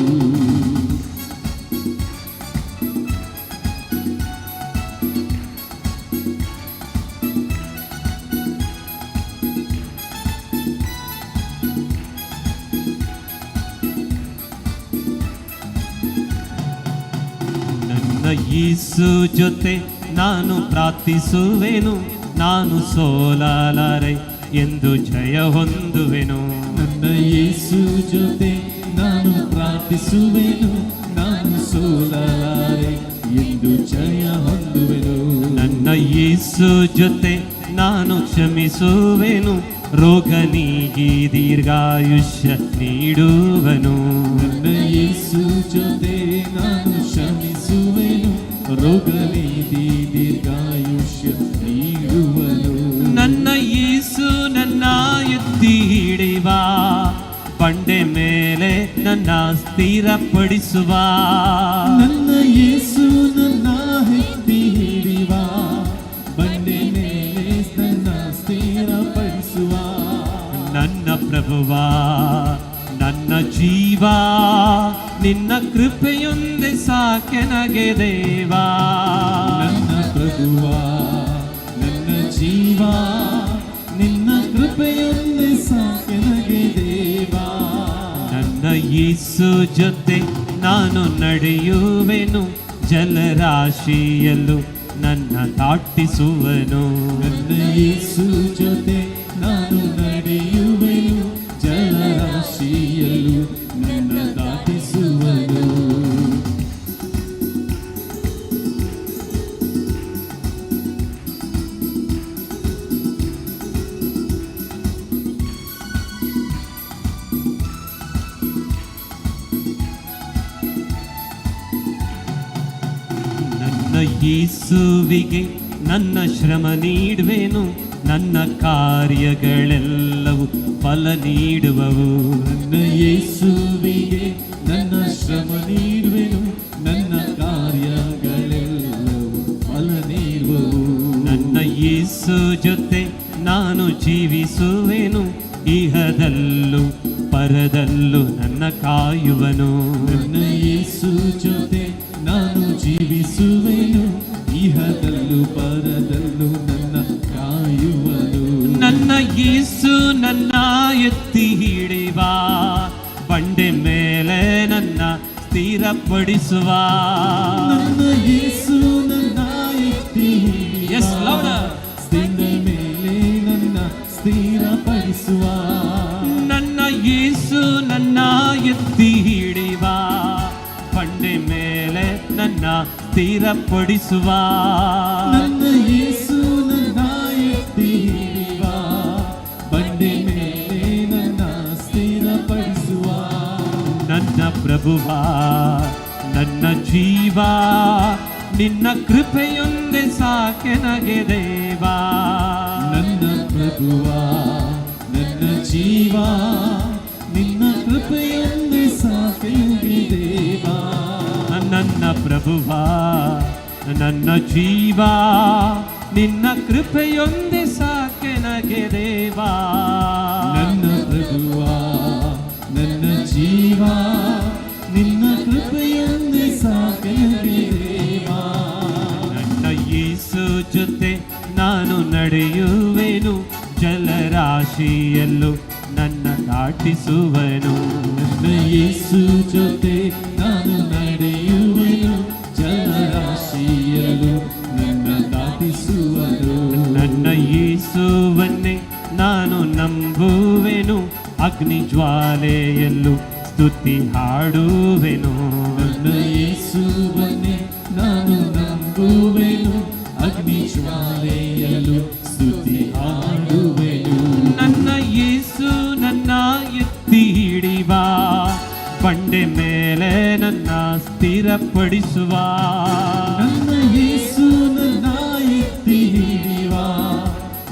ನನ್ನ ಯೇಸು ಜೊತೆ ನಾನು ಪ್ರಾರ್ಥಿಸುವೆನು, ನಾನು ಸೋಲಲಾರೆ ಎಂದು ಜಯ ಹೊಂದುವೆನು. ನನ್ನ ಯೇಸು ಜೊತೆ ನಾನು ಪ್ರಾರ್ಥಿಸುವೆನು, ನಾನು ಸೋಲಲಾರೆ ಎಂದು ಜಯ ಹೊಂದುವೆನು. ನನ್ನ ಯೇಸು ಜೊತೆ ನಾನು ಕ್ಷಮಿಸುವೆನು, ರೋಗ ನೀಗಿ ದೀರ್ಘಾಯುಷ್ಯ ನೀಡುವನು. ನನ್ನ ಯೇಸು ಜೊತೆ ನಾನು ಕ್ಷಮಿಸುವೆನು, ರೋಗ ನೀತಿ ದೀರ್ಘಾಯುಷ್ಯ ನೀಡುವನು. ನನ್ನ ಯೇಸು ನನ್ನ ಎತ್ತಿ ಹಿಡಿವ, ಬಂಡೆ ಮೇಲೆ ನನ್ನ ಸ್ಥಿರಪಡಿಸುವ. ನನ್ನ ಯೇಸು ನನ್ನ ಎತ್ತಿ ಹಿಡಿವ, ಪ್ರಭುವಾ, ನನ್ನ ಜೀವ ನಿನ್ನ ಕೃಪೆಯೊಂದೇ ಸಾಕೆನಗೆ ದೇವಾ. ನನ್ನ ಪ್ರಭುವಾ, ನನ್ನ ಜೀವ ನಿನ್ನ ಕೃಪೆಯೊಂದೇ ಸಾಕೆನಗೆ ದೇವಾ. ನನ್ನ ಯೇಸು ಜೊತೆ ನಾನು ನಡೆಯುವೆನು, ಜಲರಾಶಿಯಲ್ಲೂ ನನ್ನ ದಾಟಿಸುವನು. ನನ್ನ ಯೇಸು ಜೊತೆ ನಾನು ನಡೆಯುವೆನು, ಜಲರಾಶಿಯಲ್ಲೂ ನನ್ನ ದಾಟಿಸುವನು. ನನ್ನ ಯೇಸುವಿಗೆ ನನ್ನ ಶ್ರಮ ನೀಡುವೆನು, ನನ್ನ ಕಾರ್ಯಗಳೆಲ್ಲವೂ ಫಲ ನೀಡುವವು. ನನ್ನ ಯೇಸುವಿಗೆ ನನ್ನ ಶ್ರಮ ನೀಡುವೆನು, ನನ್ನ ಕಾರ್ಯಗಳೆಲ್ಲವೂ ಫಲ ನೀಡುವವು. ನನ್ನ ಯೇಸು ಜೊತೆ ನಾನು ಜೀವಿಸುವೆನು, ಇಹದಲ್ಲೂ ಪರದಲ್ಲೂ ನನ್ನ ಕಾಯುವನು. ನನ್ನ ಯೇಸು ಜೊತೆ ನಾನು ಜೀವಿಸುವೆನು, ಇಹದಲ್ಲೂ ಪರದಲ್ಲೂ ನನ್ನ ಕಾಯುವನು. ನನ್ನ ಯೇಸು ನನ್ನ ಎತ್ತಿ ಹಿಡಿವ, ಬಂಡೆ ಮೇಲೆ ನನ್ನ ಸ್ಥಿರಪಡಿಸುವ. ನನ್ನ ಯೇಸು ನನ್ನ ಎತ್ತಿ ಹಿಡಿಯುವ, Yes, louder. ಸ್ಥಿರ ಮೇಲೆ ನನ್ನ ಸ್ಥಿರಪಡಿಸುವ. ನನ್ನ ಯೇಸು ನನ್ನ ಎತ್ತಿ ಹಿಡಿವ, ಬಂಡೆ ಮೇಲೆ ನನ್ನ ಸ್ಥಿರಪಡಿಸುವ. ನನ್ನ ಯೇಸು ನನ್ನ ಎತ್ತಿ ಹಿಡಿಯುವ, ಬಂಡೆ ಮೇಲೆ ನನ್ನ ಸ್ಥಿರಪಡಿಸುವ. ನನ್ನ ಪ್ರಭುವಾ, ನನ್ನ ಜೀವ ನಿನ್ನ ಕೃಪೆಯೊಂದೇ ಸಾಕೆನಗೆ ದೇವಾ. ನನ್ನ ಪ್ರಭುವಾ, ನನ್ನ ಜೀವ ನಿನ್ನ ಕೃಪೆಯೊಂದೇ ಸಾಕೆನಗೆ ದೇವಾ. ನನ್ನ ಪ್ರಭುವಾ, ನನ್ನ ಜೀವ ನಿನ್ನ ಕೃಪೆಯೊಂದೇ ಸಾಕೆನಗೆ ದೇವಾ. ನನ್ನ ಪ್ರಭುವಾ, ನನ್ನ ಜೀವ ನಿನ್ನ ಕೃಪೆಯೊಂದೇ ಸಾಕೆನಗೆ ದೇವಾ. ನನ್ನ ಯೇಸು ಜೊತೆ ನಾನು ನಡೆಯುವೆನು, ಜಲರಾಶಿಯಲ್ಲೂ ನನ್ನ ದಾಟಿಸುವನು. ನನ್ನ ಯೇಸು ಜೊತೆ ನಾನು ನಡೆಯುವೆನು, ಜಲರಾಶಿಯಲ್ಲೂ ನನ್ನ ದಾಟಿಸುವನು. ನನ್ನ ಯೇಸುವನ್ನೇ ನಾನು ನಂಬುವೆನು, ಅಗ್ನಿ ಜ್ವಾಲೆಯಲ್ಲೂ ಸ್ತುತಿ ಹಾಡುವೆನು. ನನ್ನ ಯೇಸುವನ್ನೇ ನಾನು ನಂಬುವೆನು, ಅಗ್ನಿ ಜ್ವಾಲೆಯಲ್ಲೂ ಸ್ತುತಿ ಹಾಡುವೆನು. ನನ್ನ ಯೇಸು ನನ್ನ ಎತ್ತಿ ಹಿಡಿವ, ಬಂಡೆ ಮೇಲೆ ನನ್ನ ಸ್ಥಿರಪಡಿಸುವ. ನನ್ನ ಯೇಸು ನನ್ನ ಎತ್ತಿ ಹಿಡಿಯುವ,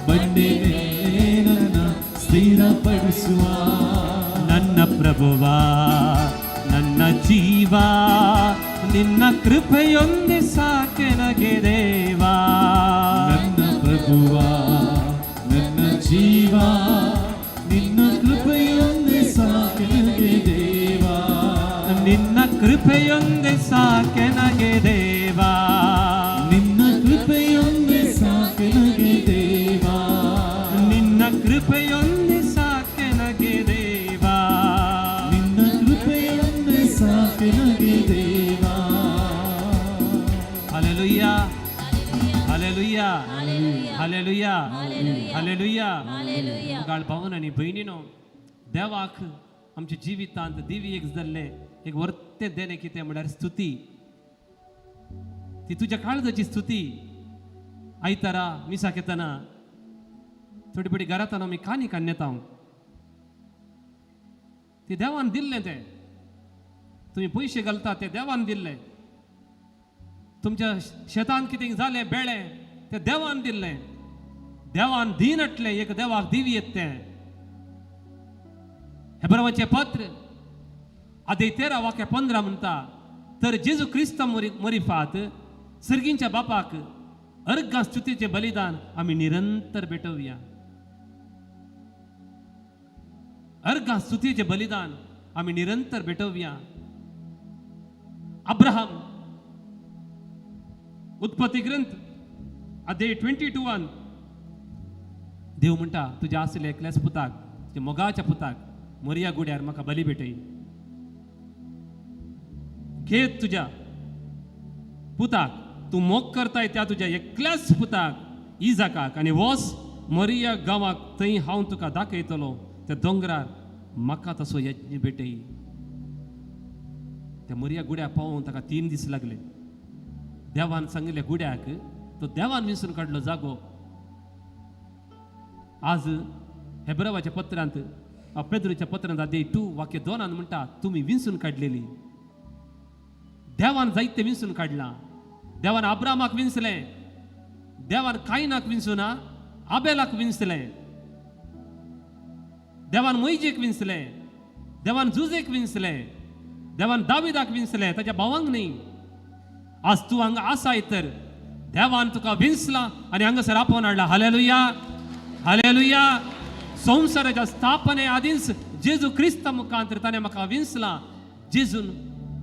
ಬಂಡೆ ಮೇಲೆ ನನ್ನ ಸ್ಥಿರಪಡಿಸುವ. ನನ್ನ ಪ್ರಭುವಾ, ನನ್ನ ಜೀವ ನಿನ್ನ ಕೃಪೆಯೊಂದೇ ಸಾಕೆನಗೆ ದೇವಾ. ನನ್ನ ಪ್ರಭುವಾ, ನನ್ನ ಜೀವ ನಿನ್ನ ಕೃಪೆಯೊಂದೇ ಸಾಕೆನಗೆ ದೇವಾ. ನಿನ್ನ ಕೃಪೆಯೊಂದೇ ಸಾಕೆನಗೆ ದೇವಾ. ನಿನ್ನ ಕೃಪೆಯೊಂದೇ ಸಾಕೆನಗೆ ದೇವಾ. ನಿನ್ನ ಕೃಪೆಯೊಂದೇ ಸಾಕೆನಗೆ ದೇವಾ. ನಿನ್ನ ಕೃಪೆಯೊಂದೇ ಸಾಕೆನಗೆ ದೇವಾ. Hallelujah, hallelujah, hallelujah, hallelujah. गाळ भावन आनी भयणीनो, देवाक आमच्या जिवितांत दिवी एक जाल्लें एक वर्तें देणें कितें म्हळ्यार स्तुती. ती तुज्या काळजाची स्तुती. आयतारा मिसाक येतना थोडी थोडी घरांत आमी कानी काडून येता, ती देवान दिल्लें. तें तुमी पयशे घालता ते देवान दिल्ले. तुमच्या शेतान कितें जालें बेळें तें देवान दिल्लें. देवान दीनटलें एक देवाक दिवी येत तें. हेब्रावाचें पत्र आदी 13 वाक्य 15 म्हणटा, तर जेजू क्रिस्त मरिफात सर्गींच्या बापाक अर्घा स्तुतीचें बलिदान आमी निरंतर भेटोवया. अर्घा स्तुतीचें बलिदान आमी निरंतर भेटोवया. अब्राहम, उत्पत्ती ग्रंथ अध्याय 22, देव म्हणटा, तुज्या आसले एकल्याच पुताक, तुज्या मोगाच्या पुताक मोरिया गुड्यार म्हाका बली भेटय. घे तुज्या पुताक, तूं मोग करताय त्या तुज्या एकल्याच पुताक इजाकाक, आनी वोस मोरिया गांवाक, थंय हांव तुका दाखयतलो त्या दोंगरार म्हाका तसो यज्ञ भेटय. त्या मोरिया गुड्याक पावोवन ताका 3 दीस लागले. देवान सांगिल्ल्या गुड्याक तो देवान विसरून काडलो जागो. आज हेब्रावाच्या पत्रांत, पेद्रूच्या पत्रांत अध्याय 2 वाक्य 2 म्हणटा, तुमी विंचून काडलेली. देवान जायते विंचून काडला. देवान अब्रामाक विंचलें, देवान कायनाक विंचूना, आबेलाक विंचलें, देवान मोयजेक विंचलें, देवान जुजेक विंचलें, देवान दाविदाक विंचलें, ताच्या भावांक न्ही. आज तूं हांगा आसाय तर देवान तुका विंचला आनी हांगासर आपोवन हाडला. Hallelujah, hallelujah. संवसाराच्या स्थापने आदींच जेजू क्रिस्ता मुखांतर ताणें म्हाका विंचला. जेजून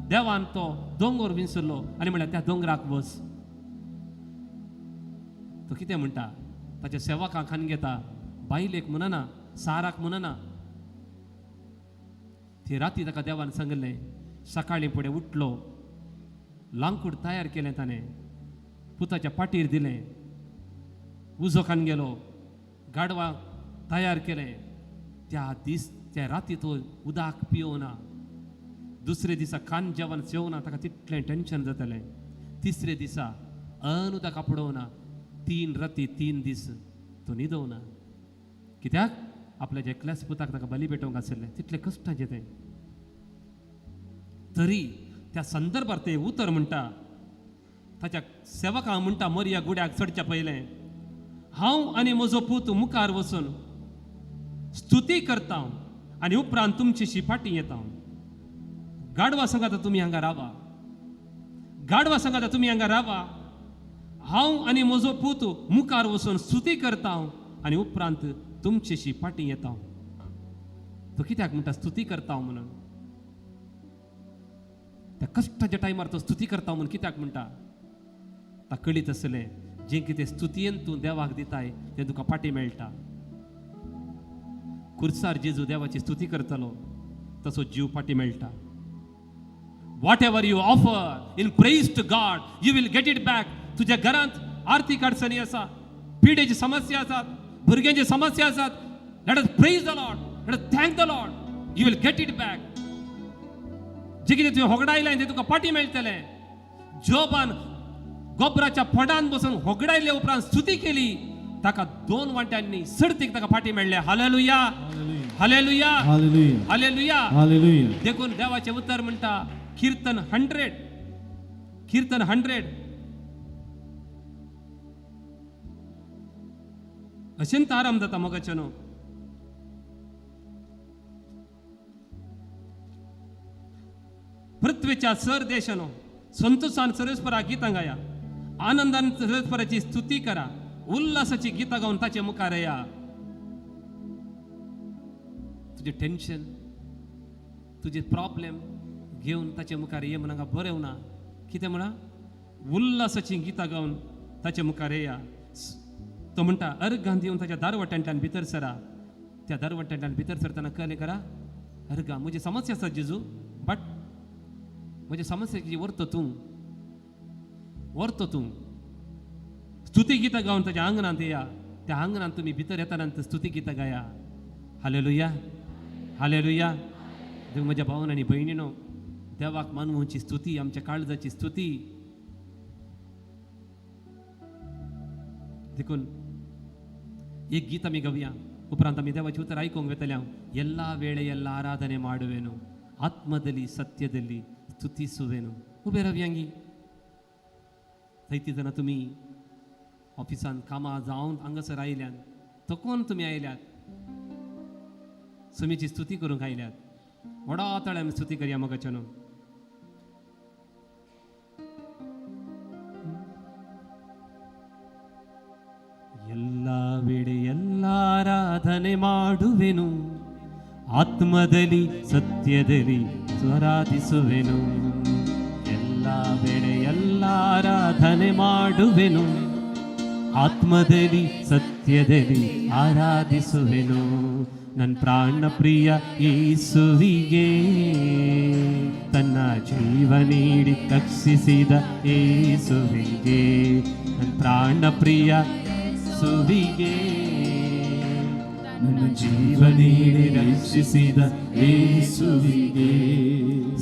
देवान तो दोंगर विंचलो आनी म्हणल्यार त्या दोंगराक वच. तो कितें म्हणटा, ताच्या सेवकांक खान घेता, बायलेक म्हणना, साराक म्हणना. ती राती ताका देवान सांगलें. सकाळीं फुडें उठलो, लांकूड तयार केलें ताणें, पुताच्या पाटीर दिलें, उजो खान गेलो, गाडवा तयार केलें. त्या दीस त्या राती तो उदक पिवना. दुसरे दिसा कान जेवण जेवना, ताका तितलें टेन्शन जातालें. तिसरे दिसा अन उदक आपडोवना. 3 राती 3 दीस तो न्हिदोवना. कित्याक? आपल्या एकल्याच पुताक ताका बली भेटोवंक आशिल्लें, तितलें कश्टाचें तें. तरी त्या संदर्भार ते उतर म्हणटा, ताच्या सेवकांक म्हणटा, मोरिया गुड्याक चडच्या पयलें हांव आनी म्हजो पूत मुखार वचून स्तुती करता आनी उपरांत तुमची फाटीं येता. गाडवा सांगाता तुमी हांगा रावा, गाडवा सांगाता तुमी हांगा रावा, हांव आनी म्हजो पूत मुखार वचून स्तुती करता आनी उपरांत तुमचेशी फाटीं येता. तो कित्याक म्हणटा स्तुती करता म्हणून? त्या कश्टाच्या टायमार तो स्तुती करता म्हणून कित्याक म्हणटा? ता कळीत आसलें जें कितें स्तुतयेन तूं देवाक दिताय तें तुका फाटीं मेळटा. खुर्सार जेजू देवाची स्तुती करतलो तसो जीव फाटीं मेळटा. Whatever you offer in praise to God you will get it back. तुज्या घरांत आर्थीक अडचणी आसा, पिडेची समस्या आसात, भुरग्यांची समस्या आसात, let us praise the Lord, let us thank the Lord, you will get it back. जे कितें तुवें होगडायलें तें तुका फाटीं मेळटलें. जोबान गोबराच्या फोंडान बसून होगडायले उपरांत स्तुती केली, ताका 2 वांट्यांनी सर्तीक ताका फाटीं मेळ्ळें. Hallelujah, hallelujah, hallelujah. देखून देवाचें उतर म्हणटा, कीर्तन 100, कीर्तन 100, अशेंच आराम जाता मोगाचें न्हू. पृथ्वीच्या सर देशानो संतोषान सर्वेस्परा गीतां गाया, आनंदान सर्वेस्पराची स्तुती करा, उल्हासाची गीतां गावन ताचे मुखार या. तुजें टेन्शन, तुजें प्रॉब्लेम घेवन ताचे मुखार ये म्हण हांगा बरें ना. कितें म्हणा? उल्हासाची गीतां गावन ताचे मुखार येया. तो म्हणटा अर्घान दिवन ताच्या दारवट्यांतल्यान भितर सरा. त्या दारवट्यांतल्यान भितर सरतना कळ्ळें करा, अर्घा म्हजी समस्या आसा जेजू, बट म्हजी समस्या व्हरतो तूं, व्हरतो तूं. स्तुती गीतां गावन ताच्या आंगणांत येया. त्या आंगणांत तुमी भितर येतना स्तुती गीतां गाया. Hallelujah, hallelujah. देव म्हज्या भावन आनी भयणीनो, देवाक मानवची स्तुती, आमच्या काळजाची स्तुती. देखून एक गीत आमी गावया, उपरांत आमी देवाचें उतर आयकूंक वेतले. हांव ಎಲ್ಲಾ ವೇಳೆಯೆಲ್ಲ ಆರಾಧನೆ ಮಾಡುವೆನು, ಆತ್ಮದಲ್ಲಿ ಸತ್ಯದಲ್ಲಿ ಸ್ತುತಿಸುವೆನು. उबे रावयांगी. जायती जाणां तुमी ऑफिसान कामां जावन हांगासर आयल्यात, थकून तुमी आयल्यात, सुमीची स्तुती करूंक आयल्यात. व्हडा ताळ्यान आमी स्तुती करया मोगाच्या न्हू. ಎಲ್ಲ ವೇಳೆ ಎಲ್ಲ ಆರಾಧನೆ ಮಾಡುವೆನು, ಆತ್ಮದಲ್ಲಿ ಸತ್ಯದಲ್ಲಿ ಆರಾಧಿಸುವೆನು. ಎಲ್ಲ ವೇಳೆ ಎಲ್ಲ ಆರಾಧನೆ ಮಾಡುವೆನು. ಆತ್ಮದಲ್ಲಿ ಸತ್ಯದಲ್ಲಿ ಆರಾಧಿಸುವೆನು. ನನ್ನ ಪ್ರಾಣ ಪ್ರಿಯ ಯೇಸುವಿಗೆ, ತನ್ನ ಜೀವ ನೀಡಿ ರಕ್ಷಿಸಿದ ಯೇಸುವಿಗೆ, ನನ್ನ ಪ್ರಾಣ ಪ್ರಿಯ ಯೇಸುವಿಗೆ, ನನ್ನ ಜೀವ ನೀಡಿ ರಕ್ಷಿಸಿದ ಯೇಸುವಿಗೆ.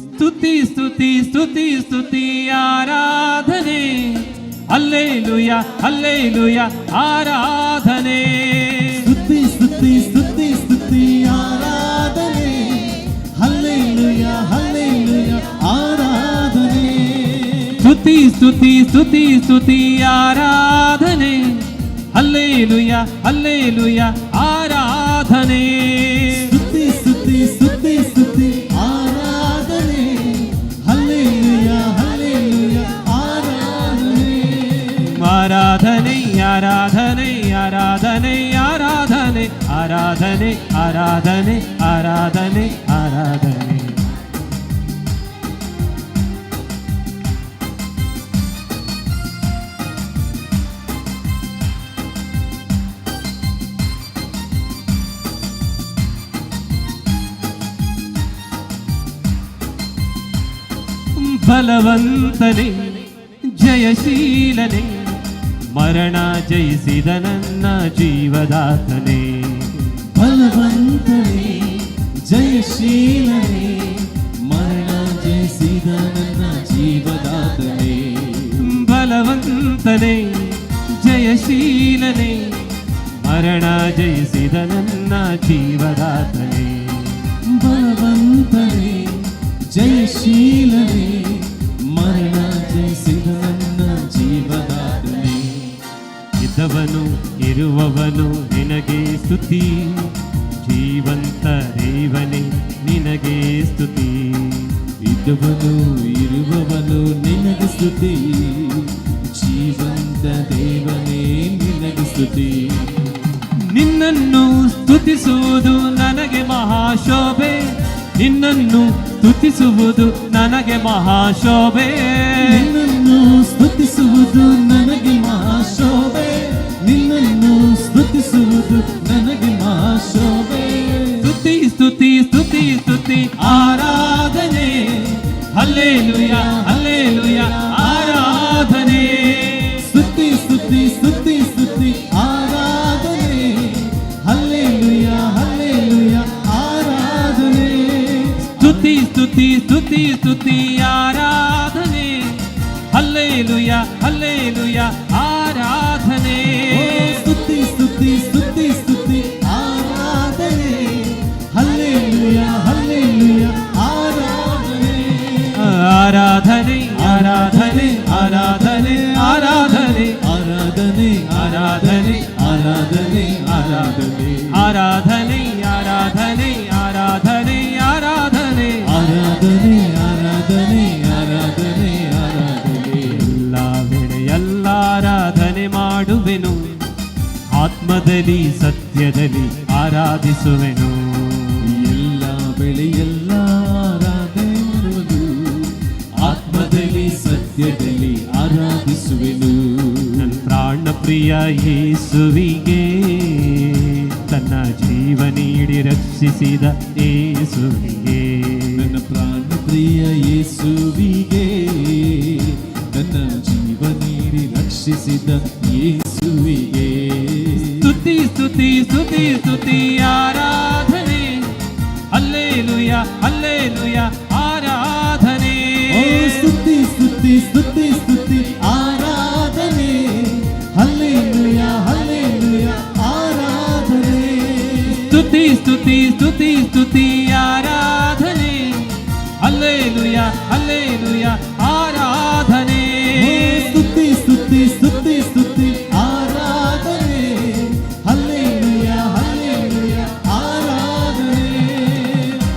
ಸ್ತುತಿ ಸ್ತುತಿ ಸ್ತುತಿ ಸ್ತುತಿ ಆರಾಧನೆ, ಅಲ್ಲೇಲುಯ ಅಲ್ಲೇಲುಯ ಆರಾಧನೆ. ಸ್ತುತಿ ಸ್ತುತಿ ಸ್ತುತಿ ಸ್ತುತಿ ಆರಾಧನೆ, ಹಲ್ಲೆಲೂಯ ಹಲ್ಲೆಲೂಯ ಆರಾಧನೆ. ಸ್ತುತಿ ಸ್ತುತಿ ಸ್ತುತಿ ಸ್ತುತಿ ಆರಾಧನೆ, ಅಲ್ಲೇಲುಯ ಅಲ್ಲೇಲುಯ ಆರಾಧನೆ. ಸ್ತುತಿ ಸ್ತುತಿ ಸ್ತುತಿ ಸ್ತುತಿ ಆರಾಧನೆ, ಹಲ್ಲೆಲೂಯ ಹಲ್ಲೆಲೂಯ ಆರಾಧನೆ. ಆರಾಧನೆ ಆರಾಧನೆ ಆರಾಧನೆ ಆರಾಧನೆ ಆರಾಧನೆ ಆರಾಧನೆ ಆರಾಧನೆ ಆರಾಧನೆ. ಬಲವಂತನೇ ಜಯಶೀಲನೇ, ಮರಣ ಜಯಿಸಿದ ನನ್ನ ಜೀವದಾತನೇ. ಬಲವಂತನೇ ಜಯಶೀಲನೇ, ಮರಣ ಜಯಿಸಿದ ನನ್ನ ಜೀವದಾತನೇ. ಬಲವಂತನೇ ಜಯಶೀಲನೇ, ಮರಣ ಜಯಿಸಿದ ನನ್ನ ಜೀವದಾತನೇ. ಬಲವಂತನೇ ಜಯಶೀಲನೇ, ಮರಣ ಜಯಿಸಿದ ನನ್ನ ಜೀವದಾತನೇ. ಇದ್ದವನು ಇರುವವನು ನಿನಗೆ ಸ್ತುತಿ, ಜೀವಂತ ದೇವನೇ ನಿನಗೆ ಸ್ತುತಿ. ಇದ್ದವನು ಇರುವವನು ನಿನಗೆ ಸ್ತುತಿ, ಜೀವಂತ ದೇವನೇ ನಿನಗೆ ಸ್ತುತಿ. ನಿನ್ನನ್ನು ಸ್ತುತಿಸುವುದು ನನಗೆ ಮಹಾಶೋಭೆ, ನಿನ್ನನ್ನು ಸ್ತುತಿಸುವುದು ನನಗೆ ಮಹಾಶೋಭೆ. ನಿನ್ನನ್ನು ಸ್ತುತಿಸುವುದು ನನಗೆ ಮಹಾಶೋಭೆ, ನಿನ್ನನ್ನು ಸ್ತುತಿಸುವುದು ನನಗೆ ಮಹಾಶೋಭೆ. ಸ್ತುತಿ ಸ್ತುತಿ ಸ್ತುತಿ ಸ್ತುತಿ ಆರಾಧನೆ, ಹಲ್ಲೇಲುಯ ಹಲ್ಲೇಲುಯ ಆರಾಧನೆ. ಸ್ತುತಿ ಸ್ತುತಿ ಸ್ತುತಿ ಸ್ತುತಿ ಆರಾಧನೆ, ಹಲ್ಲೆಲೂಯ ಹಲ್ಲೆಲೂಯ ಆರಾಧನೆ. ಸ್ತುತಿ ಸ್ತುತಿ ಸ್ತುತಿ ಸ್ತುತಿ ಆರಾಧನೆ, ಹಲ್ಲೇಲುಯ ಹಲ್ಲೇಲುಯ ಆರಾಧನೆ. ಓ ಸ್ತುತಿ ಸ್ತುತಿ ಸ್ತುತಿ ಸ್ತುತಿ ಆರಾಧನೆ, ಹಲ್ಲೆಲೂಯ ಹಲ್ಲೆಲೂಯ ಆರಾಧನೆ. ಆರಾಧನೆ ಆರಾಧನೆ ಆರಾಧನೆ ಆರಾಧನೆ ಆರಾಧನೆ ಆರಾಧನೆ ಆರಾಧನೆ ಆರಾಧನೆ ಆರಾಧನೆ ಆರಾಧನೆ ಆರಾಧನೆ ಆರಾಧನೆ ಆರಾಧನೆ ಆರಾಧನೆ ಆರಾಧನೆ ಆರಾಧನೆ. ಎಲ್ಲ ವೇಳೆ ಎಲ್ಲ ಆರಾಧನೆ ಮಾಡುವೆನು, ಆತ್ಮದಲ್ಲಿ ಸತ್ಯದಲ್ಲಿ ಆರಾಧಿಸುವೆನು. ಎಲ್ಲ ಬೆಳೆಯೆಲ್ಲ ಆರಾಧನೆ ಮಾಡುವುದು, ಆತ್ಮದಲ್ಲಿ ಸತ್ಯದಲ್ಲಿ ಆರಾಧಿಸುವೆನು. ನನ್ನ ಪ್ರಾಣ ಪ್ರಿಯ ಯೇಸುವಿಗೆ, ತನ್ನ ಜೀವ ನೀಡಿ ರಕ್ಷಿಸಿದ ಯೇಸುವಿಗೆ, ನನ್ನ ಪ್ರಾಣ ಪ್ರಿಯ ಯೇಸುವಿಗೆ, ನನ್ನ ಜೀವ ನೀಡಿ ರಕ್ಷಿಸಿದ ಯೇಸುವಿಗೆ. ಸ್ತುತಿ ಸ್ತುತಿ ಸ್ತುತಿ ಸ್ತುತಿ ಆರಾಧನೆ, ಅಲ್ಲೇಲುಯ ಅಲ್ಲೇಲುಯ ಆರಾಧನೆ. ಓ ಸ್ತುತಿ ಸ್ತುತಿ ಸ್ತುತಿ ಸ್ತುತಿ ಆರಾಧನೆ, ಹಲ್ಲೆಲೂಯ ಹಲ್ಲೆಲೂಯ ಆರಾಧನೆ. ಸ್ತುತಿ ಸ್ತುತಿ ಸ್ತುತಿ ಸ್ತುತಿ ಆರಾಧನೆ, ಅಲ್ಲೇಲುಯ ಅಲ್ಲೇಲುಯ ಆರಾಧನೆ. ಓ ಸ್ತುತಿ ಸ್ತುತಿ ಸ್ತುತಿ ಸ್ತುತಿ ಆರಾಧನೆ, ಹಲ್ಲೆಲೂಯ ಹಲ್ಲೆಲೂಯ ಆರಾಧನೆ.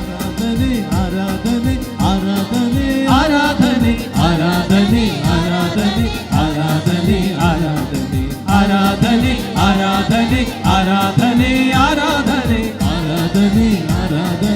ಆರಾಧನೆ ಆರಾಧನೆ ಆರಾಧನೆ ಆರಾಧನೆ ಆರಾಧನೆ ಆರಾಧನೆ ಆರಾಧನೆ ಆರಾಧನೆ ಆರಾಧನೆ ಆರಾಧನೆ ಆರಾಧನೆ ಆರಾಧನೆ ಆರಾಧನೆ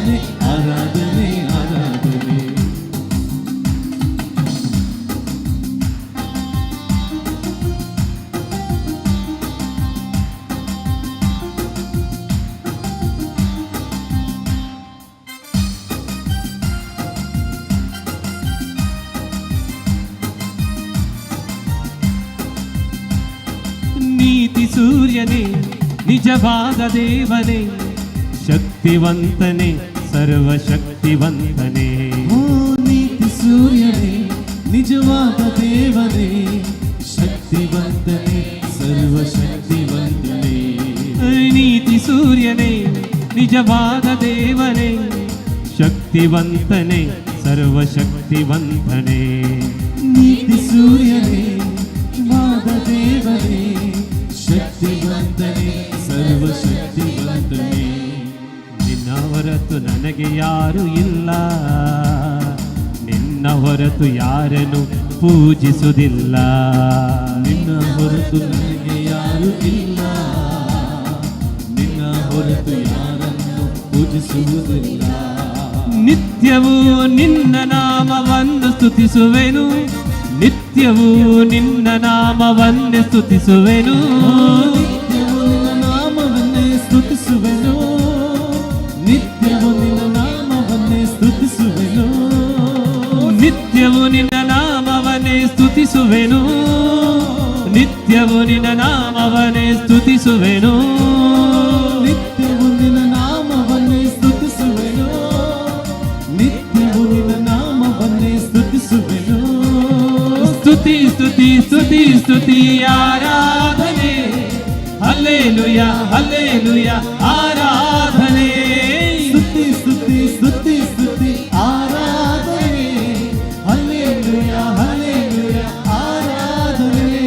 ನೀತಿ ಸೂರ್ಯನೇ, ನಿಜವಾದ ದೇವನೇ, ಶಕ್ತಿವಂತನೇ, ಸರ್ವಶಕ್ತಿವಂತನೇ. ಓ ನೀತಿ ಸೂರ್ಯನೇ, ನಿಜವಾದ ದೇವನೇ, ಶಕ್ತಿವಂತನೇ, ಸರ್ವಶಕ್ತಿವಂತನೇ. ನೀತಿ ಸೂರ್ಯನೇ, ನಿಜವಾದ ದೇವನೇ, ಶಕ್ತಿವಂತನೇ, ಸರ್ವಶಕ್ತಿವಂತನೇ. ನೀತಿ ಸೂರ್ಯನೇ, ನಿಜವಾದ ದೇವನೇ, ಶಕ್ತಿವಂತನೇ, ಸರ್ವಶಕ್ತಿವಂತನೇ. ನಿನ್ನ ಹೊರತು ನನಗೆ ಯಾರು ಇಲ್ಲ, ನಿನ್ನ ಹೊರತು ಯಾರನ್ನು ಪೂಜಿಸುವುದಿಲ್ಲ. ನಿನ್ನ ಹೊರತು ನನಗೆ ಯಾರು ಇಲ್ಲ, ನಿನ್ನ ಹೊರತು ಯಾರನ್ನು ಪೂಜಿಸುವುದಿಲ್ಲ. ನಿತ್ಯವೂ ನಿನ್ನ ನಾಮವನ್ನು ಸ್ತುತಿಸುವೆನು, ನಿತ್ಯವೂ ನಿನ್ನ ನಾಮವನ್ನೇ ಸ್ತುತಿಸುವೆನು. ನಿತ್ಯವೂ ನಿನ್ನ ನಾಮವನ್ನೇ ಸ್ತುತಿಸುವೆನು, ನಿತ್ಯವೂ ನಿನ್ನ ನಾಮವನ್ನೇ ಸ್ತುತಿಸುವೆನು. ನಿತ್ಯವೂ ನಿನ್ನ ನಾಮವನ್ನೇ ಸ್ತುತಿಸುವೆನು, ನಿತ್ಯವೂ ನಿನ್ನ ನಾಮವನ್ನೇ ಸ್ತುತಿಸುವೆನು. ನಿತ್ಯವೂ ನಿನ್ನ ನಾಮವನ್ನೇ ಸ್ತುತಿಸುವೆನು, ನಿತ್ಯವೂ ನಿನ್ನ ನಾಮವನ್ನೇ ಸ್ತುತಿಸುವೆನು. ಸ್ತುತಿ ಸ್ತುತಿ ಸ್ತುತಿ ಸ್ತುತಿ ಆರಾಧನೆ, ಹಲ್ಲೇಲುಯ ಹಲ್ಲೇಲುಯ ಆರಾಧನೆ. ಸ್ತುತಿ ಸ್ತುತಿ ಸ್ತುತಿ ಸ್ತುತಿ ಆರಾಧನೆ, ಹಲ್ಲೆಲೂಯ ಹಲ್ಲೆಲೂಯ ಆರಾಧನೆ.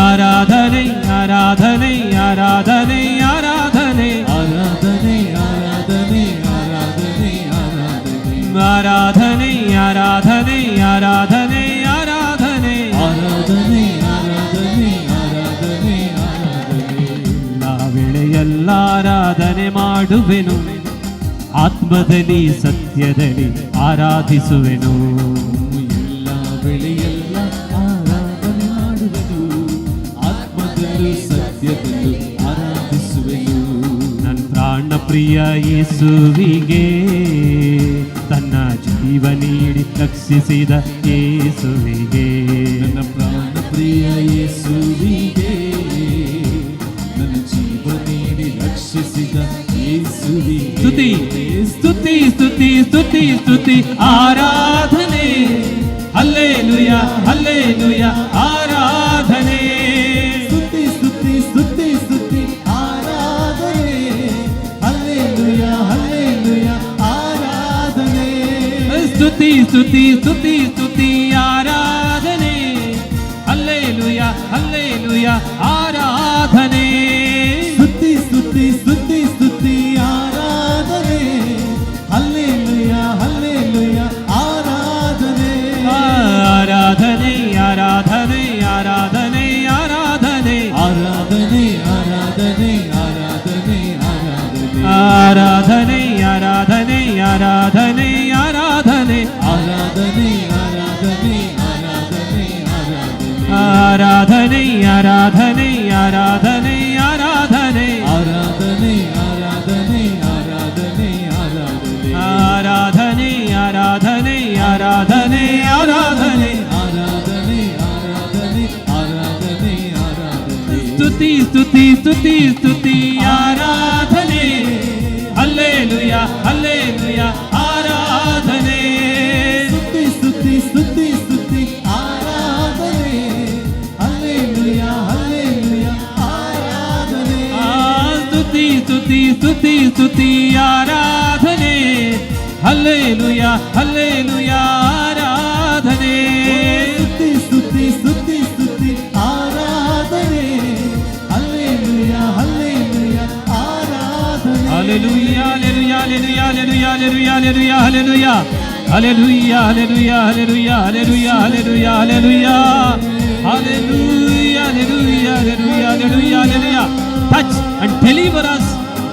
ಆರಾಧನೆ ಆರಾಧನೆ ಆರಾಧನೆ ಆರಾಧನೆ. ಆರಾಧನೆ ಆರಾಧನೆ ಆರಾಧನೆ ಆರಾಧನೆ. ಆರಾಧನೆ ಆರಾಧನೆ ಆರಾಧನೆ ಆರಾಧನೆ. ಆರಾಧನೆ ಆರಾಧನೆ ಆರಾಧನೆ ಆರಾಧನೆ. ಎಲ್ಲ ವೇಳೆಯಲ್ಲ ಆರಾಧನೆ ಮಾಡುವೆನು, ಆತ್ಮದಲ್ಲಿ ಸತ್ಯದಲ್ಲಿ ಆರಾಧಿಸುವೆನು. ಎಲ್ಲ ವೇಳೆಯೆಲ್ಲ ಆರಾಧನೆ ಮಾಡುವೆನು, ಆತ್ಮದಲ್ಲೂ ಸತ್ಯದಲ್ಲೂ ಆರಾಧಿಸುವೆನು. ನನ್ನ ಪ್ರಾಣ ಪ್ರಿಯ ಯೇಸುವಿಗೆ, ತನ್ನ ಜೀವ ನೀಡಿ ರಕ್ಷಿಸಿದ ಯೇಸುವಿಗೆ. ನನ್ನ ಪ್ರಾಣ ಪ್ರಿಯ ಯೇಸುವಿಗೆ, ನನ್ನ ಜೀವ ನೀಡಿ ರಕ್ಷಿಸಿದ ಯೇಸುವಿಗೆ. ಸ್ತುತಿ ಸ್ತುತಿ ಸ್ತುತಿ ಸ್ತುತಿ ಸ್ತುತಿ ಆರಾಧನೆ, ಹಲ್ಲೇಲುಯ ಹಲ್ಲೇಲುಯ ಆರಾಧನೆ. ಸ್ತುತಿ ಸ್ತುತಿ ಸ್ತುತಿ ಸ್ತುತಿ ಆರಾಧನೆ, ಹಲ್ಲೆಲೂಯ ಹಲ್ಲೆಲೂಯ ಆರಾಧನೆ. ಸ್ತುತಿ ಸ್ತುತಿ ಸ್ತುತಿ ಸ್ತುತಿ ಆರಾಧನೆ, ಹಲ್ಲೇಲುಯ ಹಲ್ಲೇಲುಯ ಆರಾಧನೆ. ಸ್ತುತಿ ಸ್ತುತಿ ಸ್ತುತಿ ಸ್ತುತಿ ಆರಾಧನೆ, ಹಲ್ಲೆಲೂಯ ಹಲ್ಲೆಲೂಯ ಆರಾಧನೆ. ಆರಾಧನೆ ಆರಾಧನೆ ಆರಾಧನೆ ಆರಾಧನೆ. ಆರಾಧನೆ ಆರಾಧನೆ ಆರಾಧನೆ ಆರಾಧನೆ. ಆರಾಧನೆ ಆರಾಧನೆ ಆರಾಧನೆ ಆರಾಧನೆ. ಆರಾಧನೆ ಆರಾಧನೆ ಆರಾಧನೆ ಆರಾಧನೆ. ಆರಾಧನೆ ಆರಾಧನೆ ಆರಾಧನೆ ಆರಾಧನೆ. ಆರಾಧನೆ ಆರಾಧನೆ ಆರಾಧನೆ ಆರಾಧನೆ. ಆರಾಧನೆ ಆರಾಧನೆ ಆರಾಧನೆ ಆರಾಧನೆ. ಆರಾಧನೆ ಆರಾಧನೆ ಆರಾಧನೆ ಆರಾಧನೆ. ಸ್ತುತಿ ಸ್ತುತಿ ಸ್ತುತಿ ಸ್ತುತಿ ಆರಾಧನೆ, ಹಲ್ಲೇಲುಯ ಹಲ್ಲೇಲುಯ ಆರಾಧನೆ. ಸ್ತುತಿ ಸ್ತುತಿ ಸ್ತುತಿ ಸ್ತುತಿ ಆರಾಧನೆ, ಹಲ್ಲೆಲೂಯ ಹಲ್ಲೆಲೂಯ ಆರಾಧನೆ. ಆ ಸ್ತುತಿ ಸ್ತುತಿ ಸ್ತುತಿ ಸ್ತುತಿ ಆರಾಧನೆ, ಹಲ್ಲೇಲುಯ ಹಲ್ಲೇಲುಯ ಆರಾಧನೆ. ಸ್ತುತಿ ಸ್ತುತಿ ಸ್ತುತಿ ಸ್ತುತಿ ಆರಾಧನೆ, ಹಲ್ಲೆಲೂಯ ಹಲ್ಲೆಲೂಯ ಆರಾಧನೆ. Hallelujah hallelujah hallelujah hallelujah hallelujah hallelujah hallelujah hallelujah hallelujah hallelujah hallelujah hallelujah hallelujah hallelujah hallelujah hallelujah. Touch and deliver us,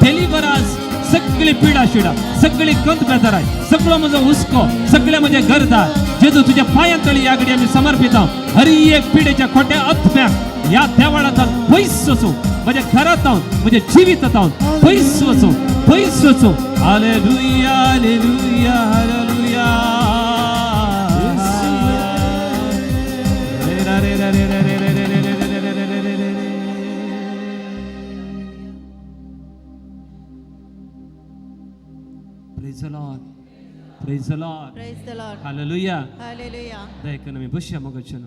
deliver us. सगळी पिडा शिडा, सगळी कंत बेजाराय, सगळो म्हजो हुस्को, सगळे म्हजे गरजा जेजू तुझ्या पांयां तळी ह्या घडी आमी समर्पिता. हरी एक पिडेच्या खोट्या आत्म्याक ह्या देवळांत पयस वचूं, म्हज्या घरांत हांव, म्हज्या जिवितांत हांव पयस वचूं, पयस वचूं. Hallelujah hallelujah hallelujah. रे रे रे रे रे रे रे रे रे रे रे रे रे रे. Praise the Lord, praise the Lord. Praise the Lord. Hallelujah. Hallelujah. दयकन आमी बसया मोगाचें.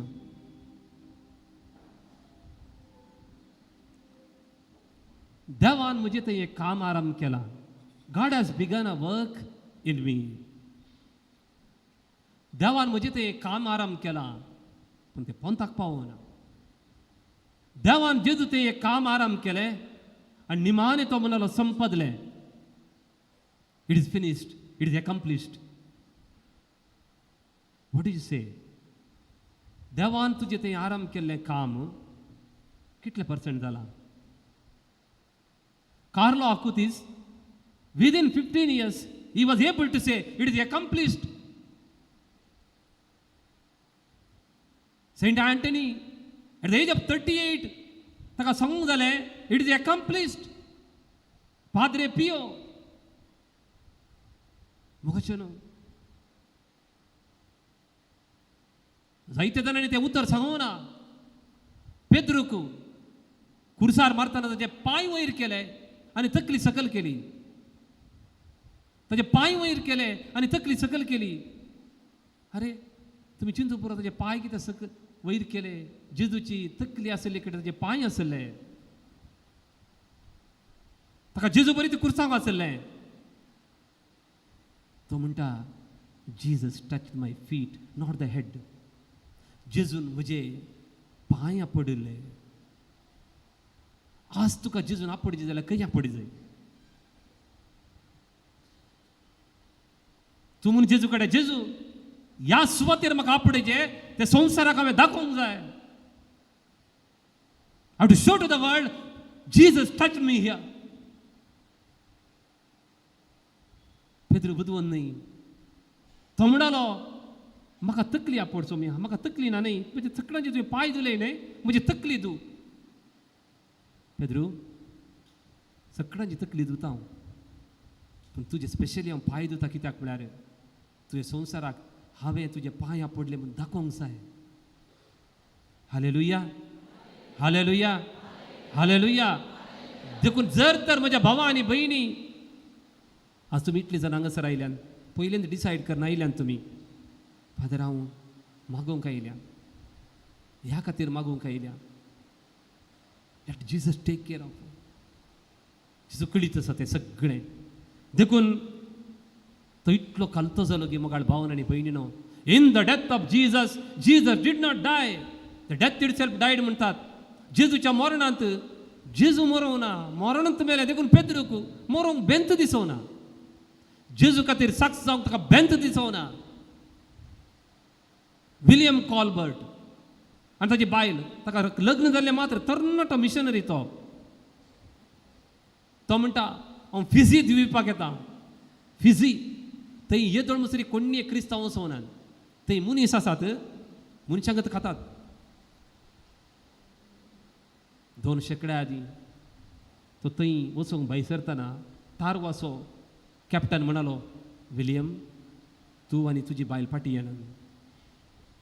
देवान म्हजें थंय एक काम आरंभ केलां. God has begun a work in me. देवान म्हजें थंय एक काम आरंभ केलां, पूण तें पोंताक पावना. देवान जेजू थंय एक काम आरंभ केलें आनी निमाणें तो म्हणालो संपदलें. It is finished, it is accomplished. What is say? देवान तुजें थंय आरंभ केल्लें काम कितलें पर्संट जालां? Carlo Acutis, within 15 years, he was able to say, it is accomplished. Saint Anthony, at the age of 38, ताका सांगूंक जालें, it is accomplished. Padre Pio, मुखाचें न्हू जायते जाणांनी तें उतर सांगूंक ना. पेद्रूक कुर्सार मारतना ताचे पांय वयर केले आनी तकली सकल केली. ताचे पांय वयर केले आनी तकली सकल केली. अरे तुमी चिंतू पुरो, ताचे पांय कितें सकल वयर केले? जेजूची तकली आसली कडेन ताचे पांय आसले. ताका जेजू बरी ती कुर्सांक आसलें. तो म्हणटा, Jesus touch my feet, not the head. जेजून म्हजे पांय आपडिल्ले. आज तुका जेजून आपडचे जाल्यार खंय आपडी जाय? तूं म्हूण जेजू कडेन, जेजू ह्या सुवातेर म्हाका आपडचे, ते संवसाराक हांवें दाखोवंक जाय. I to show to the world Jesus touch me here. Pedro बुदवंत न्हय, तो म्हणालो म्हाका तकली आपडचो मी, म्हाका तकली ना न्हय, म्हजे तकलांचे तुवें पांय धुले न्हय, म्हजी तकली धू. पेद्रू, सगळ्यांची तकली धुता हांव, पूण तुजे स्पेशली हांव पांय धुता. कित्याक म्हळ्यार तुजे संवसाराक हांवें तुजे पांय आपडले म्हूण दाखोवंक जाय. Hallelujah, hallelujah, hallelujah. देखून जर तर म्हज्या भावा आनी भयणी, आज तुमी इतली जाणां हांगासर आयल्यान, पयलींच डिसायड करना आयल्यान तुमी, फादर हांव मागोवंक आयल्या, ह्या खातीर मागोवंक आयल्या. Let Jesus take care of. जेजू कळीत आसा तें सगळें. देखून तो इतलो खालतो जालो की मोगाळ भावन आनी भयणीनो, in the death of Jesus, Jesus did not die, the death itself died म्हणटात. जेजूच्या मरणांत जेजू मरोवना, मरणांत मेलें. देखून पेद्रूक मरोवंक बेंत दिसोना. जेजू खातीर साक्ष जावंक ताका बेंत दिसोना. विलियम कॉलबर्ट आनी ताची बायल, ताका लग्न जाल्लें मात्र तरणाटो मिशनरी तो. तो म्हणटा हांव फिजी द्वीपाक येता. फिजी थंय येदोळ मसरी कोण्णी क्रिस्तांव वचोना. थंय मनीस आसात, मनशांक खातात. 2 शेंकड्या आदीं तो थंय वचूंक भायर सरतना तारवाचो कॅप्टन म्हणालो, विलियम तूं आनी तुजी बायल फाटीं येना,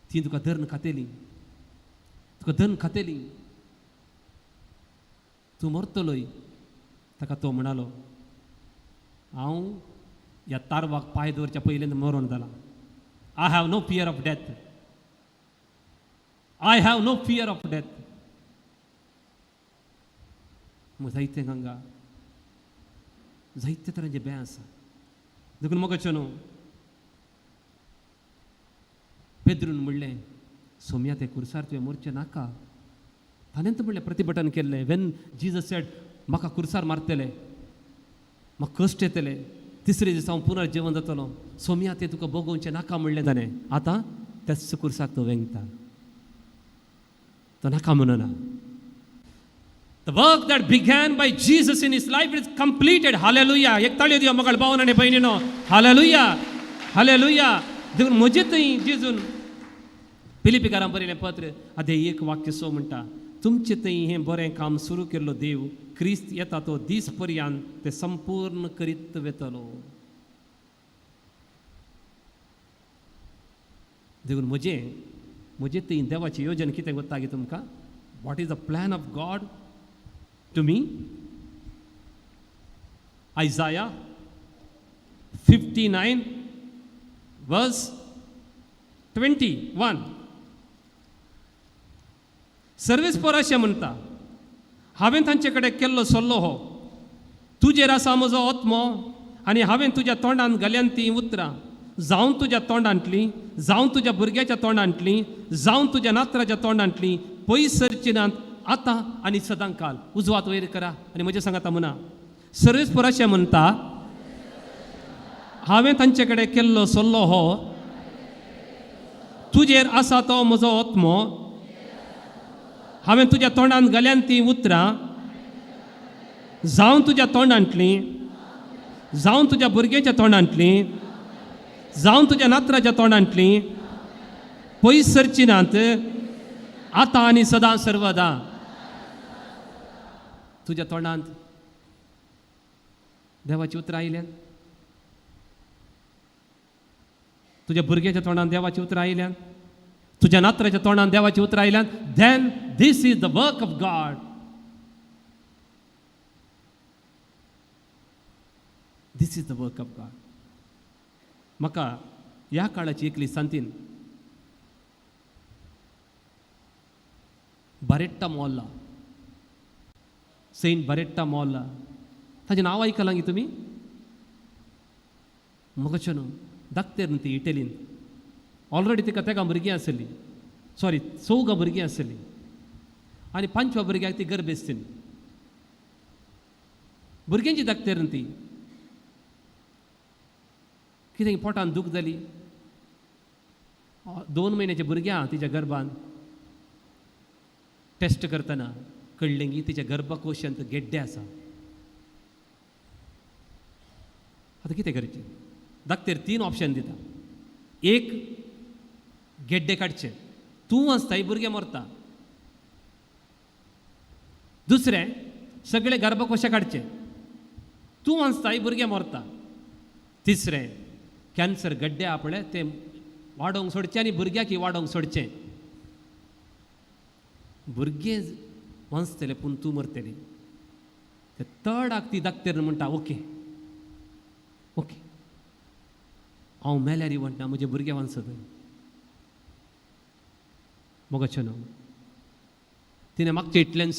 ती तुका धरून खातेली, तुका धरून खातेली, तूं मरतलोय. ताका तो म्हणालो, हांव ह्या तारवाक पांय दवरच्या पयलीं मरोण जाला. I have no fear of death, I have no fear of death. जायते हांगा जायते तरांचे बें आसा. देखून मोगाचें न्हू, पेद्रून म्हणलें, सोम्या ते कुर्सार तुवें मोरचें नाका. ताणें म्हणलें प्रतिभटन केल्लें. When Jesus said म्हाका कुर्सार मारतले, म्हाका कश्ट येतले, तिसरे दिसा हांव पुनर्जिवन जातलो, सोम्या तें तुका भोगोवचें नाका म्हणलें ताणें. आतां त्याच कुर्साक तो वेंगता, तो नाका म्हणना. The work that began by Jesus in his life is completed. Hallelujah. एक ताळयो दिया मोगाळ भावन आनी भयणीनो. Hallelujah, hallelujah. देखून म्हजे थंय जेजून फिलिपीकारां बरयलें पत्र अध्याय 1 वाक्य 6 म्हणटा, तुमचे थंय हें बरें काम सुरू केल्लो देव क्रिस्त येता तो दीस पर्यंत ते संपूर्ण करीत वेतलो. देखून म्हजें म्हजें थंय देवाची योजन कितें कोत्ता गे तुमकां? What is the plan of God to me? Isaiah 59 verse 21. सर्वेस्पोर अशें म्हणटा, हांवें तांचे कडेन केल्लो सल्लो हो, तुजेर आसा म्हजो आत्मो आनी हांवें तुज्या तोंडांत घाल्यान तीं उतरां, जावं तुज्या तोंडांतलीं, जावं तुज्या भुरग्याच्या तोंडांतलीं, जावं तुज्या नात्राच्या तोंडांतलीं, पयस सरची नात आतां आनी सदां काल. उजवात वयर करा आनी म्हज्या सांगाता म्हणा, सर्वेस्पोर अशें म्हणटा, हांवें तांचे कडेन केल्लो सल्लो हो, तुजेर आसा तो म्हजो आत्मो, हांवें तुज्या तोंडांत घाल्यान तीं उतरां, जावं तुज्या तोंडांतलीं, जावं तुज्या भुरग्याच्या तोंडांतलीं, जावं तुज्या नात्राच्या तोंडांतलीं, पयस सरची नात आतां आनी सदां सर्वदां. तुज्या तोंडांत देवाची उतरां आयल्यान, तुज्या भुरग्याच्या तोंडांत देवाची उतरां आयल्यान, तुज्या नात्राच्या तोंडांत देवाची उतरां आयल्यान, then this is the work of God. This is the work of God. म्हाका ह्या काळाची एकली सांतीन बरेट्टा मोल्ला, सेंट बरेट्टा मोल्ला, ताजें नांव आयकलां गी तुमी? म्हाका न्हू धाकतेर न्हू ती इटलीन, ऑलरेडी तिका तेगां भुरगीं आसली, सॉरी चवगां भुरगीं आसली आनी पांचव्या भुरग्याक ती गर्भेस्तीन. भुरग्यांची धाकतेर न्हू ती, कितें पोटान दूख जाली, 2 म्हयन्याच्या भुरग्यां तिच्या गर्भान. टेस्ट करतना कळ्ळें की तिच्या गर्भकोशांत गेड्डे आसा. आतां कितें करचें? धाकतेर 3 ऑप्शन दिता. एक, गेड्डे काडचे, तूं वाचताय भुरगें मरता. दुसरें, सगळे गर्भकोशे काडचे, तूं वाचताय भुरगें मरता. तिसरें, कॅन्सर गड्डे आपले ते वाडोवंक सोडचें आनी भुरग्याक वाडोवंक सोडचें. भुरगें वाचतलें पूण तूं मरतलें. ते तडाक ती धाकतेर म्हणटा, ओके ओके, हांव मेल्यार म्हणटा म्हजें भुरगें वाचत. मोगाचें न्हू, तिणें मागचें इतलेंच,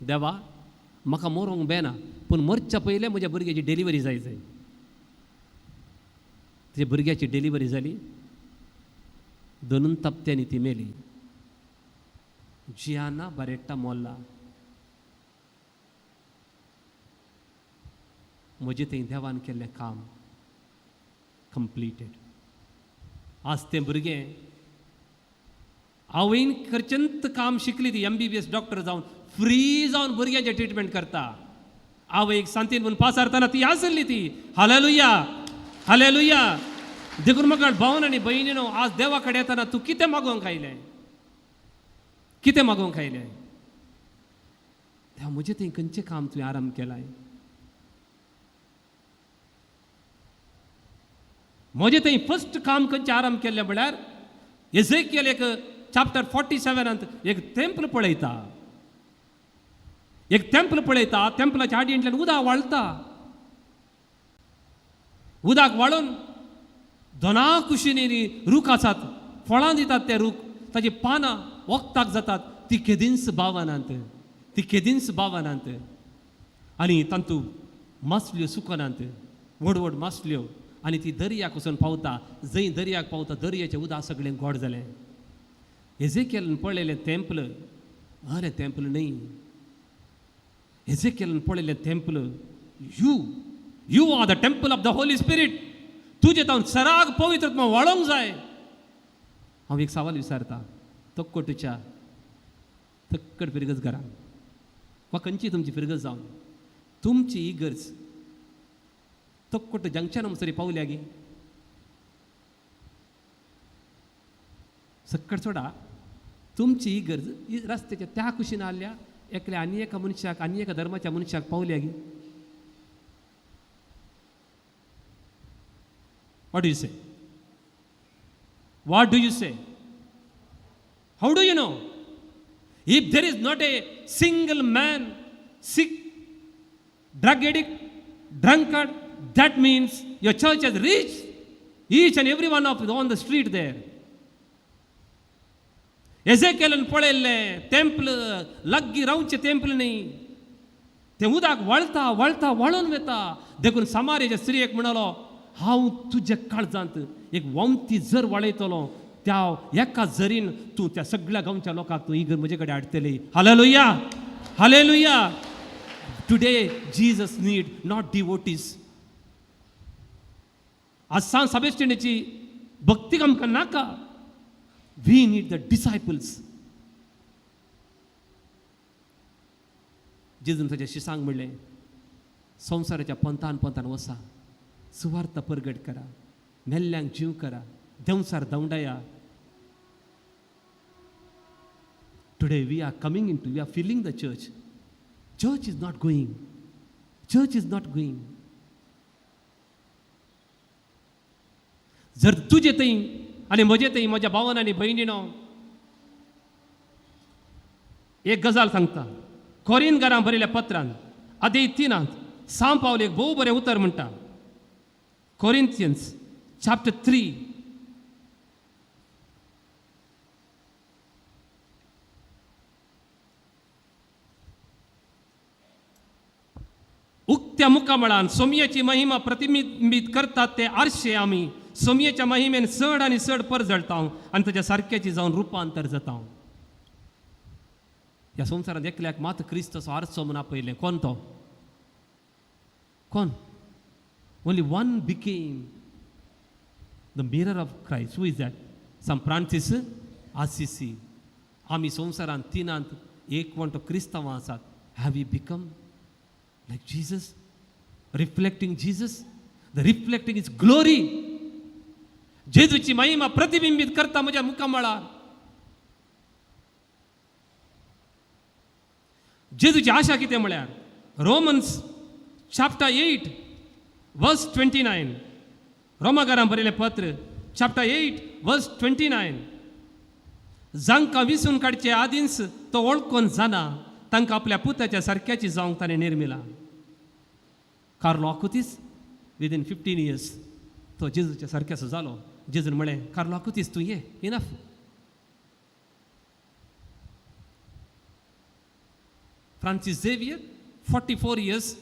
देवा म्हाका मरोंक बेना, पूण मरच्या पयलें म्हज्या भुरग्याची डिलिव्हरी जाय जाय. तिच्या भुरग्याची डिलिव्हरी जाली, 2 हप्त्यांनी ती मेली. जियाना बरेट्टा मोल्ला. म्हजें थंय देवान केल्लें काम कंप्लिटेड. आज तें भुरगें आवयन खर्चंत काम शिकली, ती MBBS doctor जावन फ्री जावन भुरग्यांचें ट्रिटमेंट करता. आवयक सांतीन म्हूण पासारतना ती आसली ती. Hallelujah, hallelujah. देखून म्हाका भावन आनी भयणीनो, आज देवा कडेन येतना तूं कितें मागोवंक आयलें, कितें मागोवंक आयलें? देवा म्हजें थंय खंयचें काम तुवें आरंभ केलाय? म्हजें थंय फर्स्ट काम खंयचें आरंभ केल्लें म्हळ्यार एझेकियल एक चॅप्टर 47 एक टेम्पल पळयता, एक टेम्पल पळयता. टेम्पलाच्या आडयेंतल्यान उदक वाळता, उदक वाळून दोना कुशींनी रूख आसात, फळां दितात ते रूख, ताची पानां वखदाक जातात, ती केदींच बावनात, ती केदींच बावनात. आनी तातूंत मासल्यो सुकनात, व्हड व्हड मासल्यो, आनी ती दर्याक वचून पावता. जंय दर्याक पावता दर्याचें उदक सगळें गोड जालें. एझेकियलान पळयलें टेम्पल, अरे टेम्पल न्हय, एझेकियलान पळयलें temple, you you are the temple of the Holy Spirit. तुजें तावन सराग पवित्र वाळोंक जाय. हांव एक सवाल विचारता, तक्कोटूच्या तक्कड फिरगज घरान वा खंयची तुमची फिरगज जावन तुमची ही गरज तक्कोट जंक्शन सरी पावल्या गी? सक्कड सोडा, तुमची ही गरज ही रस्त्याच्या त्या कुशीन आल्या एकल्या आनी एका मनशाक आनी एका धर्माच्या मनशाक पावल्या गी? What do you say? What do you say? How do you know? If there is not a single man sick, drug addict, drunkard, That means your church has reach each and every one of on the street there. एझेकेलन पळयल्लें तेंपल लागीं रावचें तेंपल न्ही, तें उदक वळता वळता वळून वता. देखून समारेच्या स्त्रियेक म्हणलो, हांव तुज्या काळजांत एक वमती जर वळयतलो, त्या एका जरीन तूं त्या सगळ्या गांवच्या लोकांक तूं इगर म्हजे कडेन हाडटली. Hallelujah, hallelujah. Today Jesus need not devotees. आज सांत सेबेस्टियनाची भक्ती आमकां नाका. We need the disciples. जेजून ताच्या शिसांक म्हणलें, संवसाराच्या पंथान पंथान वसा, सुवार्थ परगट करा, मेल्ल्यांक जीव करा, देंवचार धांवडाया. Today we are coming into, we are filling the church. Church is not going. Church is not going. जर तुजे थंय आनी म्हजे थंय म्हज्या भावान आनी भयणीनो एक गजाल सांगता, कोरीन घरां बरयल्या पत्रान आदी 3 सांव पावल एक भोव बरें उतर म्हणटा. कोरिंथियन्स चॅप्टर 3 उक्त्या मुखामळान सोमयेची महिमा प्रतिबिंबीत करतात ते आरशे आमी सोमयेच्या महिमेन चड आनी चड परजळटा आनी ताच्या सारक्याची जावन रुपांतर जाता. ह्या संवसारांत एकल्याक मात क्रिस्तचो आरसो म्हूण आपयलें. कोण तो? कोण? Only one became the mirror of Christ. Who is that? Saint Francis Assisi. आमी संवसारांत 3 एकवंटो क्रिस्तांवां आसात. Have you become like Jesus, reflecting Jesus, the reflecting his glory. जेजूची महिमा प्रतिबिंबित करता म्हज्या मुखामळार. जेजूची आशा कितें म्हळ्यार रोमन्स चॅप्टर 8 वर्स 29, रोमागारां बरयलें पत्र चॅप्टर 8 वर्स 29, जांकां विसून काडचे आदींच तो वळखून जाना, तांकां आपल्या पुताच्या सारक्याची जावंक ताणें निर्मिला. कार्लो आकुतीस विदीन 15 इयर्स तो जेजूच्या सारक्याचो जालो. जेजून म्हळें, कार्लो आकुतीस तूं ये, enough. Francis Xavier 44 years,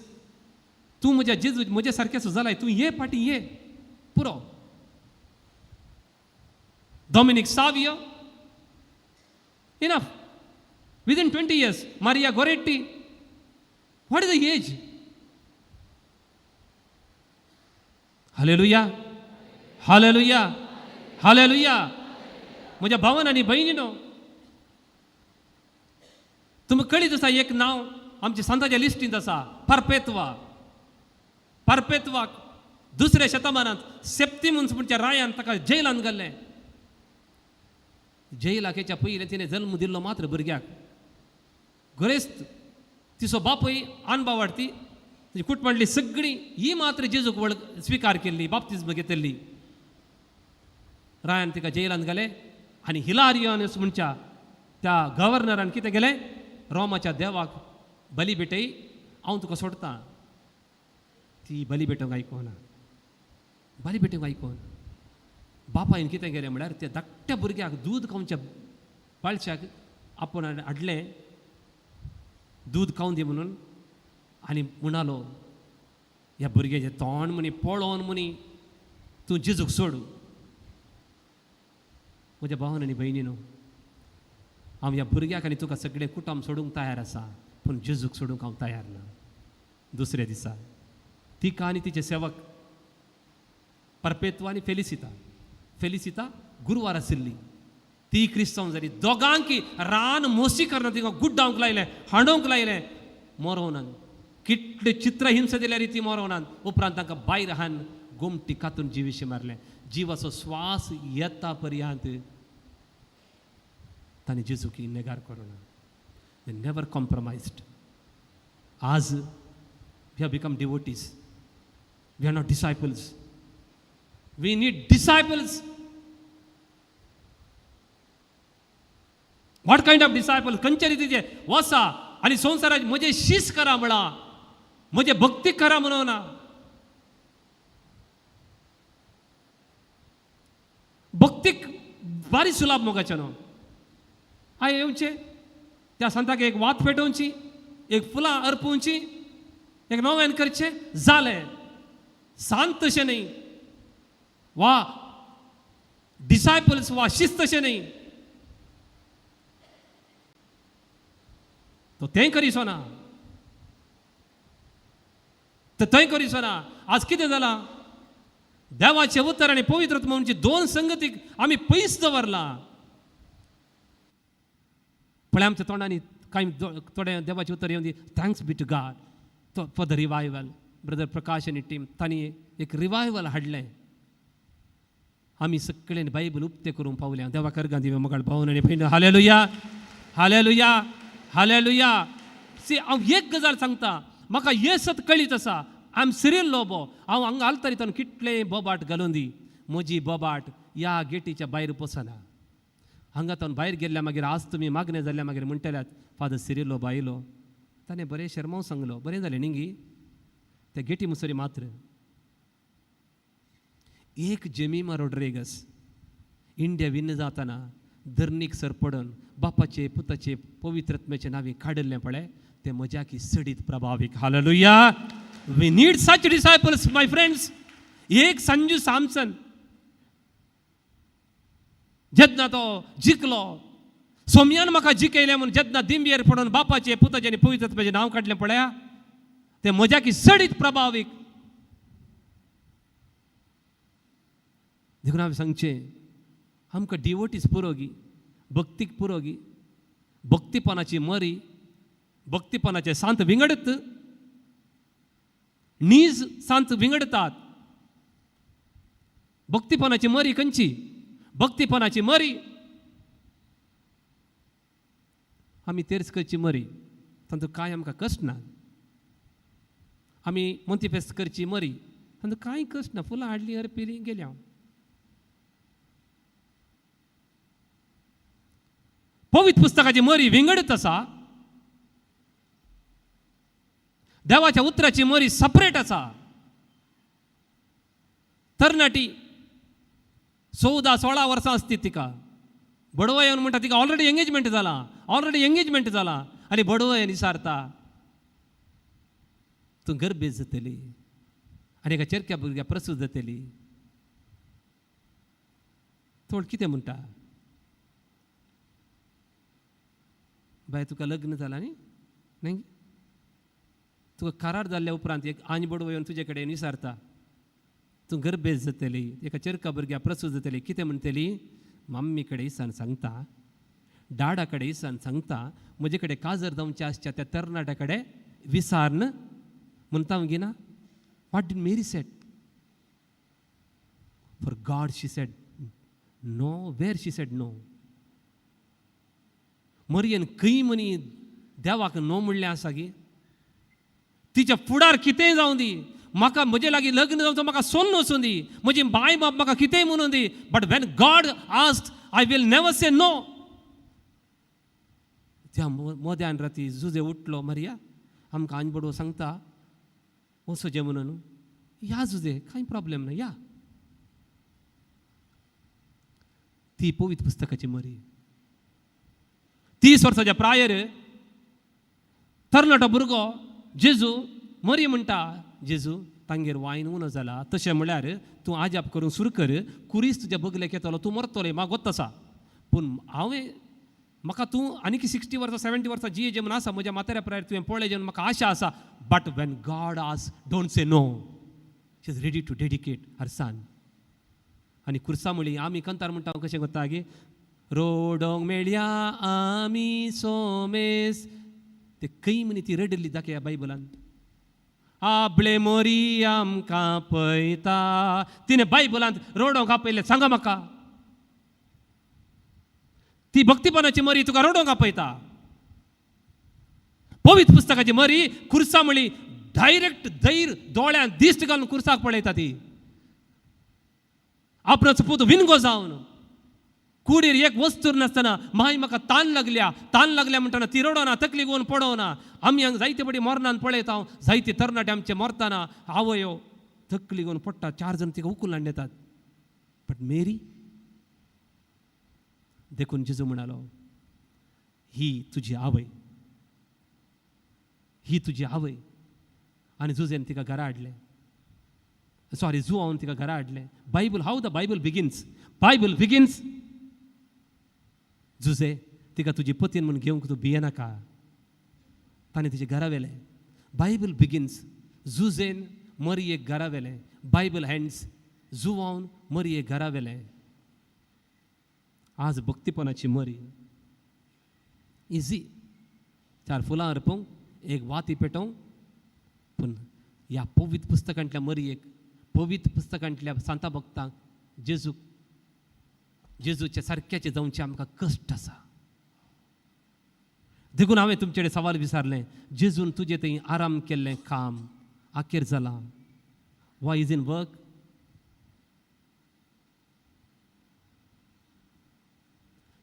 तूं म्हज्या जेजू म्हज्या सारक्याचो जालाय, तूं ये फाटीं ये, पुरो. Dominic Savio enough. Within 20 years, Maria Goretti, what is the age? Hallelujah, hallelujah, hallelujah. म्हज्या भावान आनी भयणीनो, तुमकां कळीत आसा एक नांव आमच्या सांताच्या लिस्टींत आसा, परपेत्वा. परपेत्वाक दुसऱ्या शतमानांत सेप्तिमुन्स म्हणच्या रायान ताका जेलांत घाल्लें. जेलाक हेच्या पयलीं तिणें जल्म दिल्लो मात्र भुरग्याक. गोरेस्त तिचो बापूय आनबावाडती तिची कुटुंबांतली सगळीं ही मात्र जेजूक वळख स्विकार केल्ली, बाप्तिज्म घेतिल्ली. रायान तिका जेलांत घालें आनी हिलारियनस म्हणच्या त्या गव्हर्नरान कितें केलें, रोमाच्या देवाक बली भेटय, हांव तुका सोडटा. ती बली भेटोवंक आयकोना, बली भेटोवंक आयकोना. बापायन कितें केलें म्हळ्यार त्या धाकट्या भुरग्याक दूद खावच्या बाळशाक आपूण हाडलें, दूद खावन दी म्हणून, आनी म्हणालो, ह्या भुरग्याचें तोंड म्हणी पळोवन म्हणी तूं जेजूक सोड. म्हज्या भावान आनी भयणीनो, हांव ह्या भुरग्याक आनी तुका सगळें कुटुंब सोडूंक तयार आसा, पूण जेजूक सोडूंक हांव तयार ना. दुसऱ्या दिसा तिका आनी तिचे सेवक परपेत्वा आनी फेलिसिता, फेलिसिता गुरवार आशिल्ली, ती क्रिस्तांव जाली. दोगांकी रान मोसी करना तिका गुड्डावंक लायलें, हांडोवंक लायलें, मरोवनान कितले चित्रहिंसा दिल्यार ती मरोवनान. उपरांत तांकां भायर हान गोमटी कातून जिविशें मारलें. जिवाचो स्वास येता पर्यंत ताणें जेजूक नेगार करूना. They never compromised. आज we have become devotees, we are not disciples. We need disciples. What kind of disciple? खंयच्या रितीचे वसा आनी संवसाराचे म्हजें शीस करा म्हळां, म्हजें भक्ती करा म्हणून ना. भक्तीक बारी सुलाभ मोगाचें न्हू. हांवें येवचें त्या सांताक एक वात पेटोवची, एक फुलां अर्पुवची, एक नोवेन करचें, जालें. सांत तशें न्ही वा डिसायपल्स वा शिस्त तशें न्ही, तो तें करीसो ना, तो थंय करीसो ना. आज कितें जालां, देवाचें उतर आनी पवित्र म्हणजे दोन संगतीक आमी पयस दवरला. पळय आमच्या तोंडांनी कांय थोडे देवाचें उतर येवन thanks be to God for the revival. Brother Prakash आनी टीम तांणी एक रिवायवल हाडलें. आमी सगळ्यांनी बायबल उक्तें करूंक पावल्या. देवा करगां दिव्या मगाळ भावन आनी भयण. Hallelujah, hallelujah, hallelujah. सी हांव एक गजाल सांगता, म्हाका हें सत कळीत आसा. I am Cyril Lobo. हांव हांगा आलतरीतान कितलें बोबाट घालून दी, म्हजी बोबाट ह्या गेटीच्या भायर पोसना. हांगा तावन भायर गेल्ल्या मागीर आज तुमी मागणें जाल्ल्या मागीर म्हणटल्यात फादर सिरील लोबो आयलो, ताणें बरें शर्मांव सांगलो, बरें जालें न्ही गी. त्या गेटी मुसरी मात्र एक जेमिमा रोड्रिगस इंडिया विन्न जातना धरणीक सरपडून बापाचे पुताचे पवित्रत्म्याचे नांवी काडिल्लें पळय, तें म्हज्याकी सडीत प्रभावीक. Hallelujah. We need such disciples my friends. एक संजू सामसन जेन्ना तो जिखलो, सोमयान म्हाका जिखयलें म्हूण जेन्ना दिंबेर पडून बापाचे पुताचे आनी पवित्रत्म्याचें नांव काडलें पळया, तें म्हज्याकी सडीत प्रभावीक. देखून हांवें सांगचें, आमकां डिवोटीज पुरो गी, भक्तीक पुरो गी, भक्तीपणाची मरी, भक्तीपणाचे सांत विंगडत, नीज सांत विंगडतात. भक्तीपणाची मरी खंयची? भक्तीपणाची मरी आमी तेर्स करची मरी, तांतूत कांय आमकां कश्ट ना. आमी मोंतीफेस्त करची मरी, तांतूत कांय कश्ट ना. फुलां हाडलीं, अर्पिलीं, गेलीं हांव. पवित्र पुस्तकाची मरी विंगडत आसा, देवाच्या उतराची मरी सपरेट आसा. तरणाटी 14-16 वर्सां आसती तिका बडवो येवन म्हणटा तिका ऑलरेडी एंगेजमेंट जाला, ऑलरेडी एंगेजमेंट जाला. आनी बडवो येवन विचारता तूं गर्भेज जातली आनी एका चेरक्या भुरग्या प्रसूत जातली. थोड कितें म्हणटा, बाय तुका लग्न जालां न्ही, न्ही तुका करार जाल्ल्या उपरांत एक आनी बडवो येवन तुजे कडेन विचारता तूं गर्भेज जातली, एका चेरका भुरग्या प्रसूत जातली. कितें म्हणटली, मम्मी कडेन इसान सांगता, डाडा कडेन इसान सांगता, म्हजे कडेन काजर जावचे आसच्या त्या तरणाट्या कडेन विसार्न म्हणटा हांव ना. What did Mary said? For God she said no. Where she said no? Marion खंय म्हणी देवाक नो म्हणलें आसा गी? तिच्या फुडार कितेंय जावं दी, म्हाका म्हजे लागीं लग्न जावचो म्हाका सोन्न वचूं दी, म्हजी बाय बाप म्हाका कितेंय म्हणून दी, but when God ask I will never say no. त्या मोद्यान राती जुजे उठलो मरिया, आमकां आनी बडो सांगता वचोचें म्हणून, या जुजे कांय प्रॉब्लेम ना या. ती पवित्र पुस्तकाची मरी. 30 वर्साच्या प्रायर तरणाटो भुरगो जेजू मरी म्हणटा, जेजू तांगेर वायन उणो जाला, तशें म्हळ्यार तूं आजाप करून सुरू कर, कुरीस तुज्या बगलेक येतलो, तूं मरतलो म्हाका गोत्त आसा, पूण हांवें म्हाका तूं आनीक 60 वर्सां 70 वर्सां जिये जें म्हूण आसा, म्हज्या म्हाताऱ्या प्रायर तुवें पळय जें म्हाका आशा आसा, but when God ask don't say no. She is ready to dedicate her son. आनी कुर्सा म्हणली आमी कंतार म्हणटा कशें करता गे, रोडोंक मेळया आमी सोमेस, ते खंय म्हणी ती रडिल्ली दाखया बायबलान. आपले मोरी आमकां पळयता, तिणें बायबलांत रडोंक आपयलें, सांगा म्हाका. ती भक्तीपणाची मरी तुका रडोंक आपयता. पवित्र पुस्तकाची मरी कुर्सा म्हळी डायरेक्ट धैर दोळ्यांत दिश्ट घालून कुर्साक पळयता ती. आपणाचो पूत विनगो जावन कुडीर एक वस्तू नासतना माय म्हाका तान लागल्या, तान लागल्या म्हणटना ती रडोना, तकली घेवन पडोना. आमी हांगा जायते पटी मरणान पळयता हांव, जायते तरणाटे आमचे मरतना आवयो तकली घेवन पडटा, 4 जाण तिका उखलून हाडून येतात. But Mary देखून जेजू म्हणालो, ही तुजी आवय, ही तुजी आवय. आनी जुजेन तिका घरा हाडलें, सॉरी जुआवन तिका घरा हाडलें. Bible, how the Bible begins, Bible begins, Jose तिका तुजी पतीन म्हूण घेवंक तूं भियेनाका. ताणें तिचे घरा व्हेलें. बायबल बिगिन्स, जुजेन मरियेक घरा व्हेलें. बायबल हँड्स, जुआवन मरियेक घरा व्हेलें. आज भक्तीपणाची मरी इजी, चार फुलां अर्पूंक, एक वाती पेटोवंक, पूण ह्या पवित्र पुस्तकांतल्या मरियेक, पवित्र पुस्तकांतल्या सांता भक्तांक, जेजूक, जेजूच्या सारक्याचे जावचें आमकां कश्ट आसा. देखून हांवें तुमचे कडेन सवाल विचारलें, जेजून तुजें थंय आराम केल्लें काम आखेर जालां, why is in work?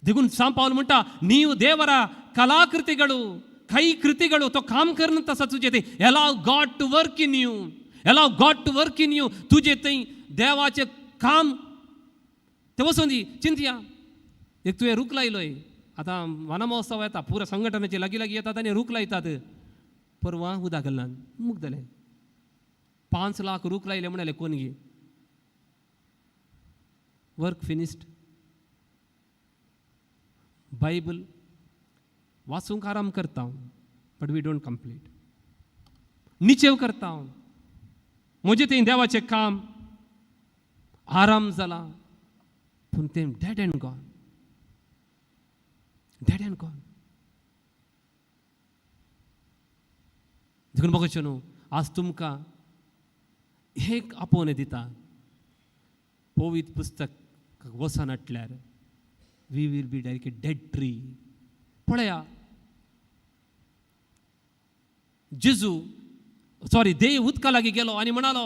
देखून सांव पावल म्हणटा, नीव देवरा कलाकृतीಗಳು ಕೈ ಕೃತಿಗಳು तो काम करून तसा तुजे थंय. Allow God to work in you, allow God to work in you. तुजे थंय देवाचें काम तें वचून दी. चिंतया, एक तुवें रूख लायलोय, आतां वनमहोत्सव येता, पुरा संघटनेचे लागीं लागीं येतात आनी रूख लायतात, परवां उदक घालनात, मुख जालें. 5 लाख रूख लायले म्हणाले कोण गी, वर्क फिनिश्ड. बायबल वाचूंक आराम करता, बट we don't complete. निचेव करता, म्हजें तें देवाचें काम आराम जाला, पूण तें dead and gone, dead and gone. देखून बघचें न्हू, आज तुमकां एक आपोवणें दिता, पवित्र पुस्तक वचनाटल्यार we will be like a dead tree. पळया, जेजू सॉरी देव उदका लागीं गेलो आनी म्हणालो,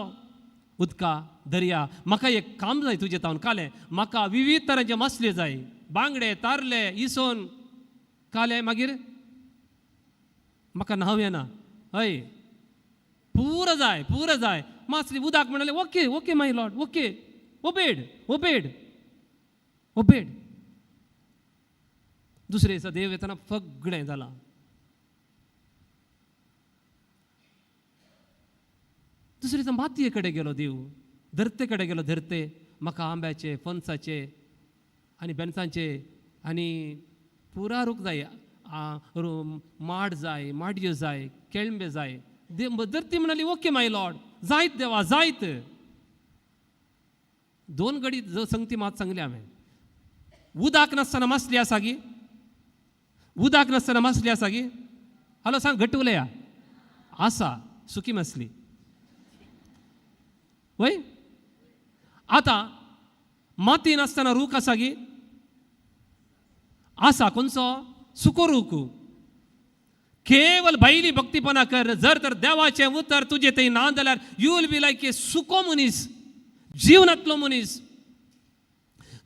उदका दर्या म्हाका एक काम जाय तुजें तावन, कालें म्हाका विविध तरांचे मासले जाय, बांगडे, तारले, इसोन, कालें, मागीर म्हाका न्हांव येना, हय पुरो जाय, पुरो जाय मासली. उदक म्हणाले, okay okay my lord, okay, obeyed obeyed obeyed. दुसरे दिसा देव येतना सगळें जालां. दुसरे दिसा मातये कडेन गेलो देव, धरते कडेन गेलो, धरते म्हाका आंब्याचे, फणसाचे आनी बेनसांचे आनी पुरा रूख जाय, माड जाय, माडयो जाय, केळंबे जाय. धरती म्हणाली, ओके my Lord, जायत देवा जायत. 2 गडी संगती मात सांगली हांवें, उदक नासतना मासली आसा गी, उदक नासतना मासली आसा गी? हॅलो सांग, घट्ट उलया, आसा सुकी मासली वय. आतां माती नासतना रूख आसा गी? आसा. खंयचो? सुको रूख. केवल भायली भक्तीपणा कर, जर तर देवाचें उतर तुजें थंय ना जाल्यार you will be like a सुको मनीस, जीवनांतलो मनीस.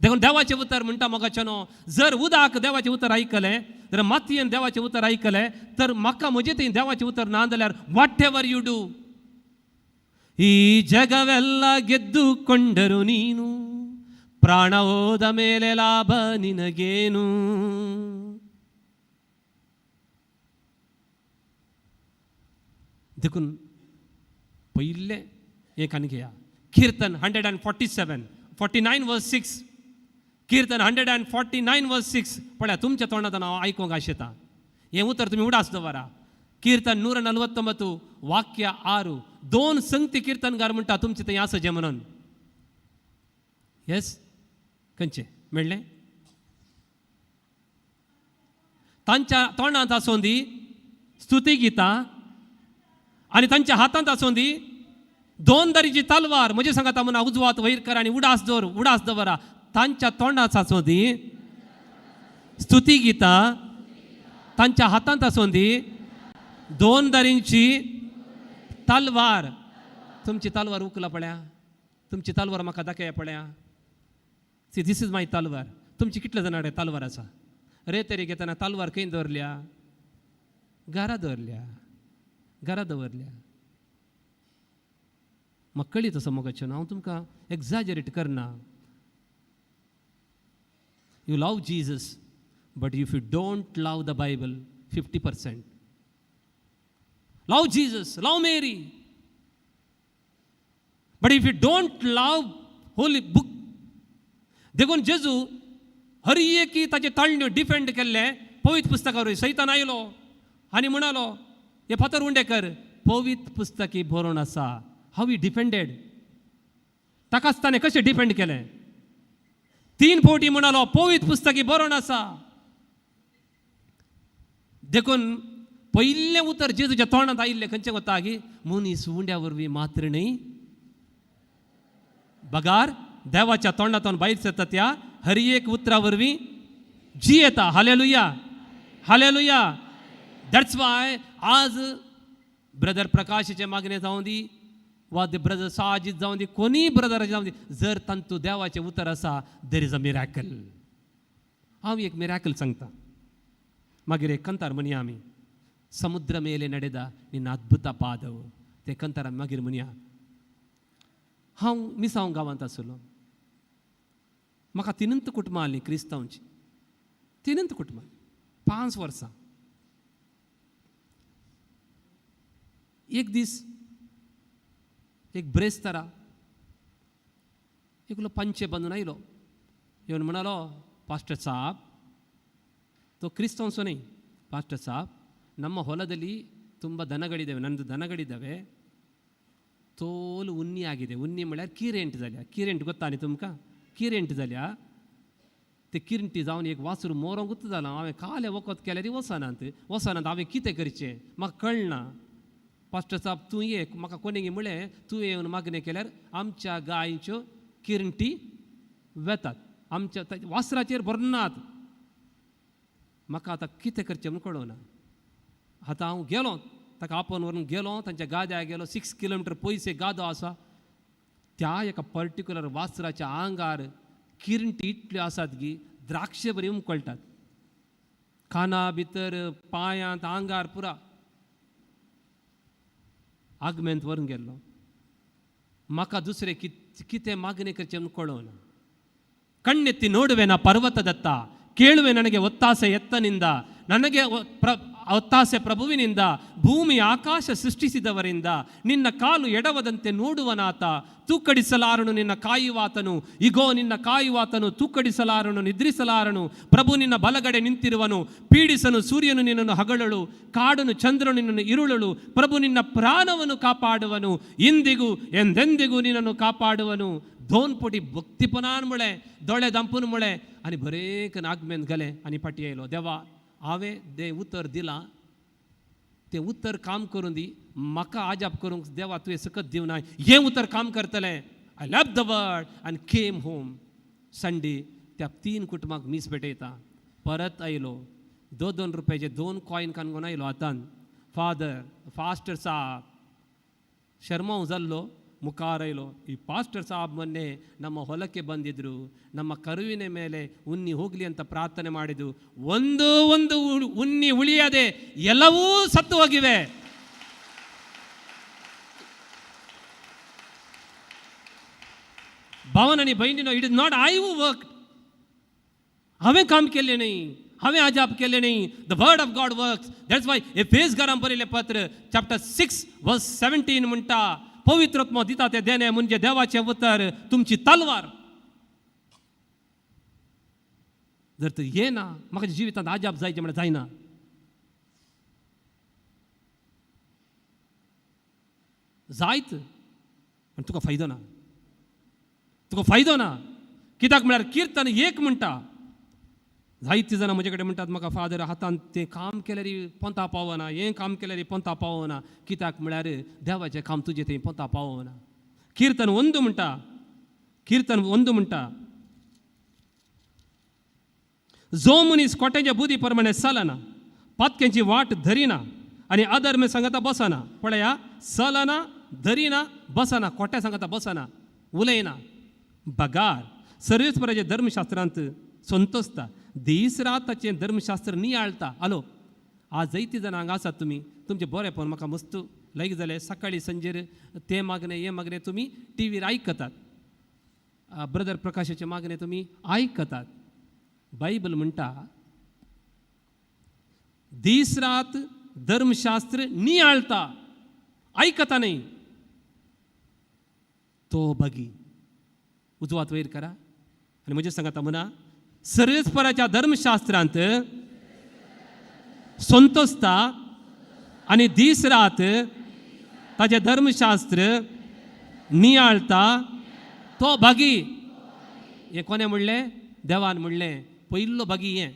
देखून देवाचें उतर म्हणटा मोगाचें न्हू, जर उदक देवाचें उतर आयकलें, जर मातयेन देवाचें उतर आयकलें, तर म्हाका म्हजें थंय देवाचें उतर ना जाल्यार what ever you do, ಈ ಜಗವೆಲ್ಲ ಗೆದ್ದುಕೊಂಡರು ನೀನು, ಪ್ರಾಣ ಹೋದ ಮೇಲೆ ಲಾಭ ನಿನಗೇನು. देखून पयलें एक आनी घेया, Kirtan 147 49 verse 6, Kirtan 149 verse 6. पळया तुमच्या तोंडांत हांव आयकूंक आशेता हें उतर तुमी उडास दवरा. कीर्तन 149 वाक्य 6, 2 संगती कीर्तनकार म्हणटा तुमचें थंय आसा जें म्हणून. येस, खंयचें मेळ्ळें? तांच्या तोंडांत आसूं दी स्तुती गितां आनी तांच्या हातांत आसूं दी 2 दारीची तलवार. म्हजे सांगता म्हणून उजवात वयर कर आनी उडास दवर, उडास दवरा. तांच्या तोंडांत आसूं दी स्तुती गितां, तांच्या हातांत आसूं दी 2 दारींची तलवार. तुमची तलवार उखला पळया, तुमची तलवार म्हाका दाखया पळया. सी, this is my तलवार. तुमची कितले जाणां कडेन तलवार आसा? रे तरी घेतना तलवार खंय दवरल्या? घरा दवरल्या, घरा दवरल्या. म्हाका कळीत आसा मोगाचें, हांव तुमकां एग्जाजरेट करना. You love Jesus, but if you don't love the Bible 50%. Love Jesus, love Mary, but if you don't love holy book. देखून जेजू हर एकी ताचे ताळण्यो डिफेंड केल्ले पवित्र पुस्तका. सैतान आयलो आनी म्हणालो, हे फातर उंडे कर, पवित्र पुस्तकी बरोवन आसा. हाव ही डिफेंडेड? ताकाच ताणें कशें डिफेंड केलें? 3 फावटी म्हणालो, पवित्र पुस्तकी बरोवन आसा. देखून पयलें उतर जेजूच्या तोंडांत आयिल्लें खंयचें वता की मनीस उंड्या वरवीं मात्र न्हय बगार देवाच्या तोंडांतून भायर सरता त्या हर एक उतरा वरवीं जियेता. Hallelujah, hallelujah. That's why आज ब्रदर प्रकाशाचें मागणें जावं दी वा ब्रदर साजीद जावं दी, कोणीय ब्रदराचें जावं दी, जर तांतू देवाचें उतर आसा, there is a miracle. हांव एक मिराकल सांगता, मागीर एक कंतार म्हणया आमी, समुद्र मेले ನಡೆದ ನಿನ್ನ ಅದ್ಭುತ ಪಾದವು, ते कंतार आमी मागीर म्हणया. हांव मिसांव गांवांत आसलो, म्हाका तिनंत कुटुंबां आसलीं क्रिस्तांवचीं, तिनंत कुटुंबां, 5 वर्सां. एक दीस एक ब्रेस्तारा एकलो पंचे बांदून आयलो, येवन म्हणालो, पास्टर साहब, तो ಕ್ರಿಸ್ತವಂಸು ನ್ಹೈ, ಪಾಸ್ಟರ್ ಸಾಬ್, ನಮ್ಮ ಹೊಲದಲ್ಲಿ ತುಂಬ ದನಗಳಿದ್ದಾವೆ, ನನ್ನದು ದನಗಳಿದ್ದಾವೆ, ತೋಲು ಉನ್ನಿ ಆಗಿದೆ. ಉನ್ನಿ म्हळ्यार किरेंट जाल्या. किरेंट ಗೊತ್ತಾ न्ही तुमकां? किरेंट जाल्या. ते किरंटी जावन एक वासरू मोरोंकूच जालां. हांवें काले वखद केल्यार वचनात वचनात. हांवें कितें करचें म्हाका कळना. पास्टर साहब तूं ये, म्हाका कोणें म्हळें तूं येवन मागणें केल्यार आमच्या गायच्यो किरंटी वेतात, आमच्या वासराचेर भरनात. म्हाका आतां कितें करचें म्हूण कळना. आतां हांव गेलो, ताका आपोवन व्हरून गेलो, तांच्या गाद्याक गेलो. 6 किलोमिटर पयस एक गादो आसा, त्या एका पर्टिक्युलर वासराच्या आंगार किरंटी इतल्यो आसात की द्राक्षे बरी उमकळटात, काना भितर, पांयांत, आंगार पुरा. आगमेंत व्हरून गेल्लो. म्हाका दुसरें कितें मागणें करचें म्हूण कळना. ಕಣ್ಣೆತ್ತಿ ನೋಡುವೆನ ಪರ್ವತದತ್ತ, ಕೇಳುವೆ ನನಗೆ ಒತ್ತಾಸೆ ಎತ್ತನಿಂದ, ನನಗೆ ಒತ್ತಾಸೆ ಪ್ರಭುವಿನಿಂದ, ಭೂಮಿ ಆಕಾಶ ಸೃಷ್ಟಿಸಿದವರಿಂದ. ನಿನ್ನ ಕಾಲು ಎಡವದಂತೆ ನೋಡುವನಾತ, ತೂಕಡಿಸಲಾರನು ನಿನ್ನ ಕಾಯುವಾತನು. ಇಗೋ ನಿನ್ನ ಕಾಯುವಾತನು ತೂಕಡಿಸಲಾರನು, ನಿದ್ರಿಸಲಾರನು. ಪ್ರಭು ನಿನ್ನ ಬಲಗಡೆ ನಿಂತಿರುವನು, ಪೀಡಿಸನು ಸೂರ್ಯನು ನಿನ್ನನ್ನು ಹಗಳಳು, ಕಾಡನು ಚಂದ್ರನು ನಿನ್ನನ್ನು ಇರುಳಳು. ಪ್ರಭು ನಿನ್ನ ಪ್ರಾಣವನ್ನು ಕಾಪಾಡುವನು, ಇಂದಿಗೂ ಎಂದೆಂದಿಗೂ ನಿನ್ನನ್ನು ಕಾಪಾಡುವನು. दोन पटी भक्तीपणान म्हळें, दोळे दांपून म्हळें आनी बरें आगमेन गेलें आनी फाटीं आयलो. देवा, हांवें तें उतर दिलां, तें उतर काम करूं दी, म्हाका आजाप करूंक देवा तुवें सकत दिवना, हें उतर काम करतलें. I love the word आनी केम होम. संडे त्या 3 कुटुंबाक मीस भेटयता. परत आयलो, 2-2 रुपयाचे 2 कॉयन कानगोन आयलो हातान. फादर फास्टर साहब ಶರ್ಮಾವ್ जाल्लो, ಮುಖಾರ ಆಯ್ಲೋ. ಈ ಪಾಸ್ಟರ್ ಸಾಬ್ ಮೊನ್ನೆ ನಮ್ಮ ಹೊಲಕ್ಕೆ ಬಂದಿದ್ದರು, ನಮ್ಮ ಕರುವಿನ ಮೇಲೆ ಉನ್ನಿ ಹೋಗಲಿ ಅಂತ ಪ್ರಾರ್ಥನೆ ಮಾಡಿದ್ದು, ಒಂದು ಒಂದು ಉನ್ನಿ ಉಳಿಯದೆ ಎಲ್ಲವೂ ಸತ್ತು ಹೋಗಿವೆ. भावनांनी भयणीनो, it is not I who work. हांवें काम केलें न्हय, हांवें आजाप केलें न्हय. The word of God works. That's why एफेसकारां बरयलें पत्र चॅप्टर 6 वर्स 17 म्हणटा, पवित्र आत्मो दिता ते देणे म्हणजे देवाचें उतर तुमची तलवार. जर तर येना म्हाका जिवितांत आजाप जायचें म्हणल्यार जायना. जायत आनी तुका फायदो ना, तुका फायदो ना. कित्याक म्हळ्यार किर्तन 1 म्हणटा, जायतीं जाणां म्हजे कडेन म्हणटात म्हाका, फादर हातान तें काम केल्यार पोंता पावना, हें काम केल्यार पोंता पावना. कित्याक म्हळ्यार देवाचें काम तुजें थंय पोंता पावना. किर्तन 1 म्हणटा, किर्तन 1 म्हणटा, जो मनीस कोट्याच्या बुद्धी प्रमाणे चलना, पातक्यांची वाट धरिना आनी अधर्म सांगता बसना. पळया, चलना, धरिना, बसना, कोट्या सांगता बसना, उलयना, बगार सर्वेस्पराच्या धर्मशास्त्रांत संतोसता, दीस रात ताचें धर्मशास्त्र नियाळता. हॅलो, आज जायतीं जाणां हांगा आसात तुमी, तुमचें बरेंपण म्हाका मस्त लायक जालें. सकाळीं संजेर तें मागणें हें मागणें तुमी टिवीर आयकतात, ब्रदर प्रकाशाचें मागणें तुमी आयकतात. बायबल म्हणटा दीस रात धर्मशास्त्र नियाळता, आयकता न्हय तो बगी. उजवात वयर करा आनी म्हजे सांगता म्हणा, सर्वेस्पराच्या धर्मशास्त्रांत संतोषता आनी दीस रात ताजें धर्मशास्त्र नियाळता तो भागी. हें कोणें म्हणलें? देवान म्हणलें. पयल्लो भागी हें,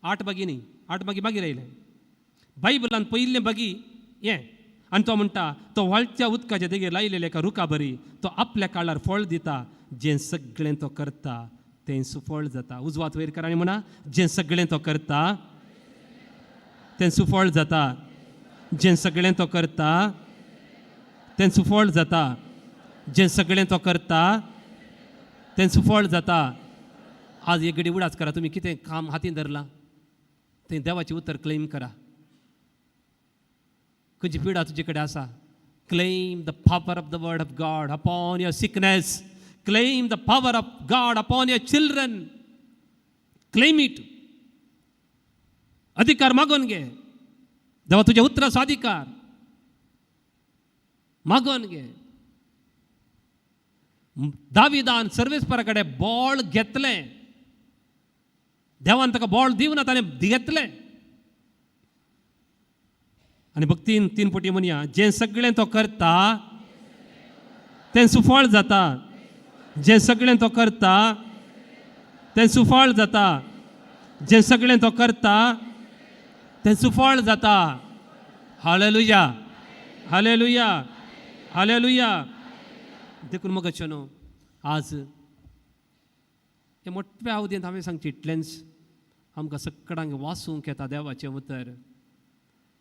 8 भागी न्ही, 8 भागी मागीर आयलें बायबलान. पयल्लें भागी हें. आनी तो म्हणटा तो व्हाळच्या उदकाच्या देगेर लायलेल्या एका रुखा बरी, तो आपल्या काळार फळ दिता. जें सगळें तो करता तें सुफळ जाता. उजवात वयर करा आनी म्हणा, जें सगळें तो करता तें सुफळ जाता. जें सगळें तो करता तें सुफळ जाता. जें सगळें तो करता तें सुफळ जाता. आज एक घडी उडास करा, तुमी कितें काम हातीन धरलां तें देवाचें उतर क्लेम करा. खंयची पिडा तुजे कडेन आसा, claim the power of the word of God upon your sickness, claim the power of God upon your children, claim it. अधिकार मागून घे देवा, तुज्या उतराचो अधिकार मागून घे. दाविदान सर्वेस्परा कडेन बळ घेतलें, देवान ताका बळ दिवना, ताणें घेतलें. आनी भक्तीन 3 पटी म्हणया, जें सगळें तो करता तें सुफळ जाता. जें सगळें तो करता तें सुफळ जाता. जें सगळें तो करता तें सुफळ जाता. Hallelujah, hallelujah, hallelujah. देखून मग न्हू आज हे मोठ्या अवधींत हांवें सांगचें इतलेंच, आमकां सगळ्यांक वाचूंक येता देवाचें उतर.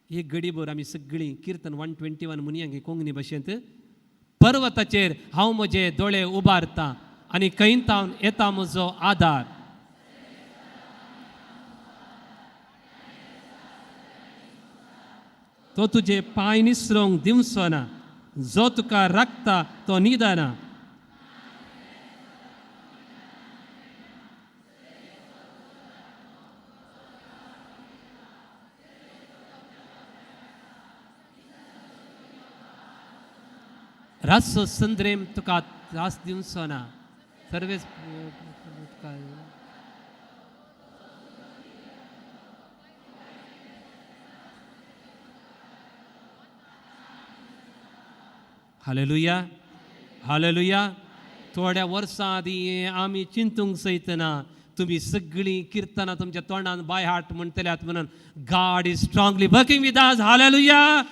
एक घडीभर आमी सगळीं किर्तन 121 म्हणया कोंकणी भाशेंत. पर्वताचेर हांव म्हजे दोळे उबारतां आनी खंयतावन येता म्हजो आदार. तो तुजे पांय निसरोंक दिवचो ना, जो तुका राखता तो न्हिदना. रातचो संद्रेम तुका त्रास दिवचो ना, सर्वेस हालेलुया, हालेलुया. थोड्या वर्सां आदीं आमी चिंतूंक सयतना तुमी सगळीं किर्तनां तुमच्या तोंडान बाय हार्ट म्हणटल्यात म्हणून God is strongly working with us. Hallelujah,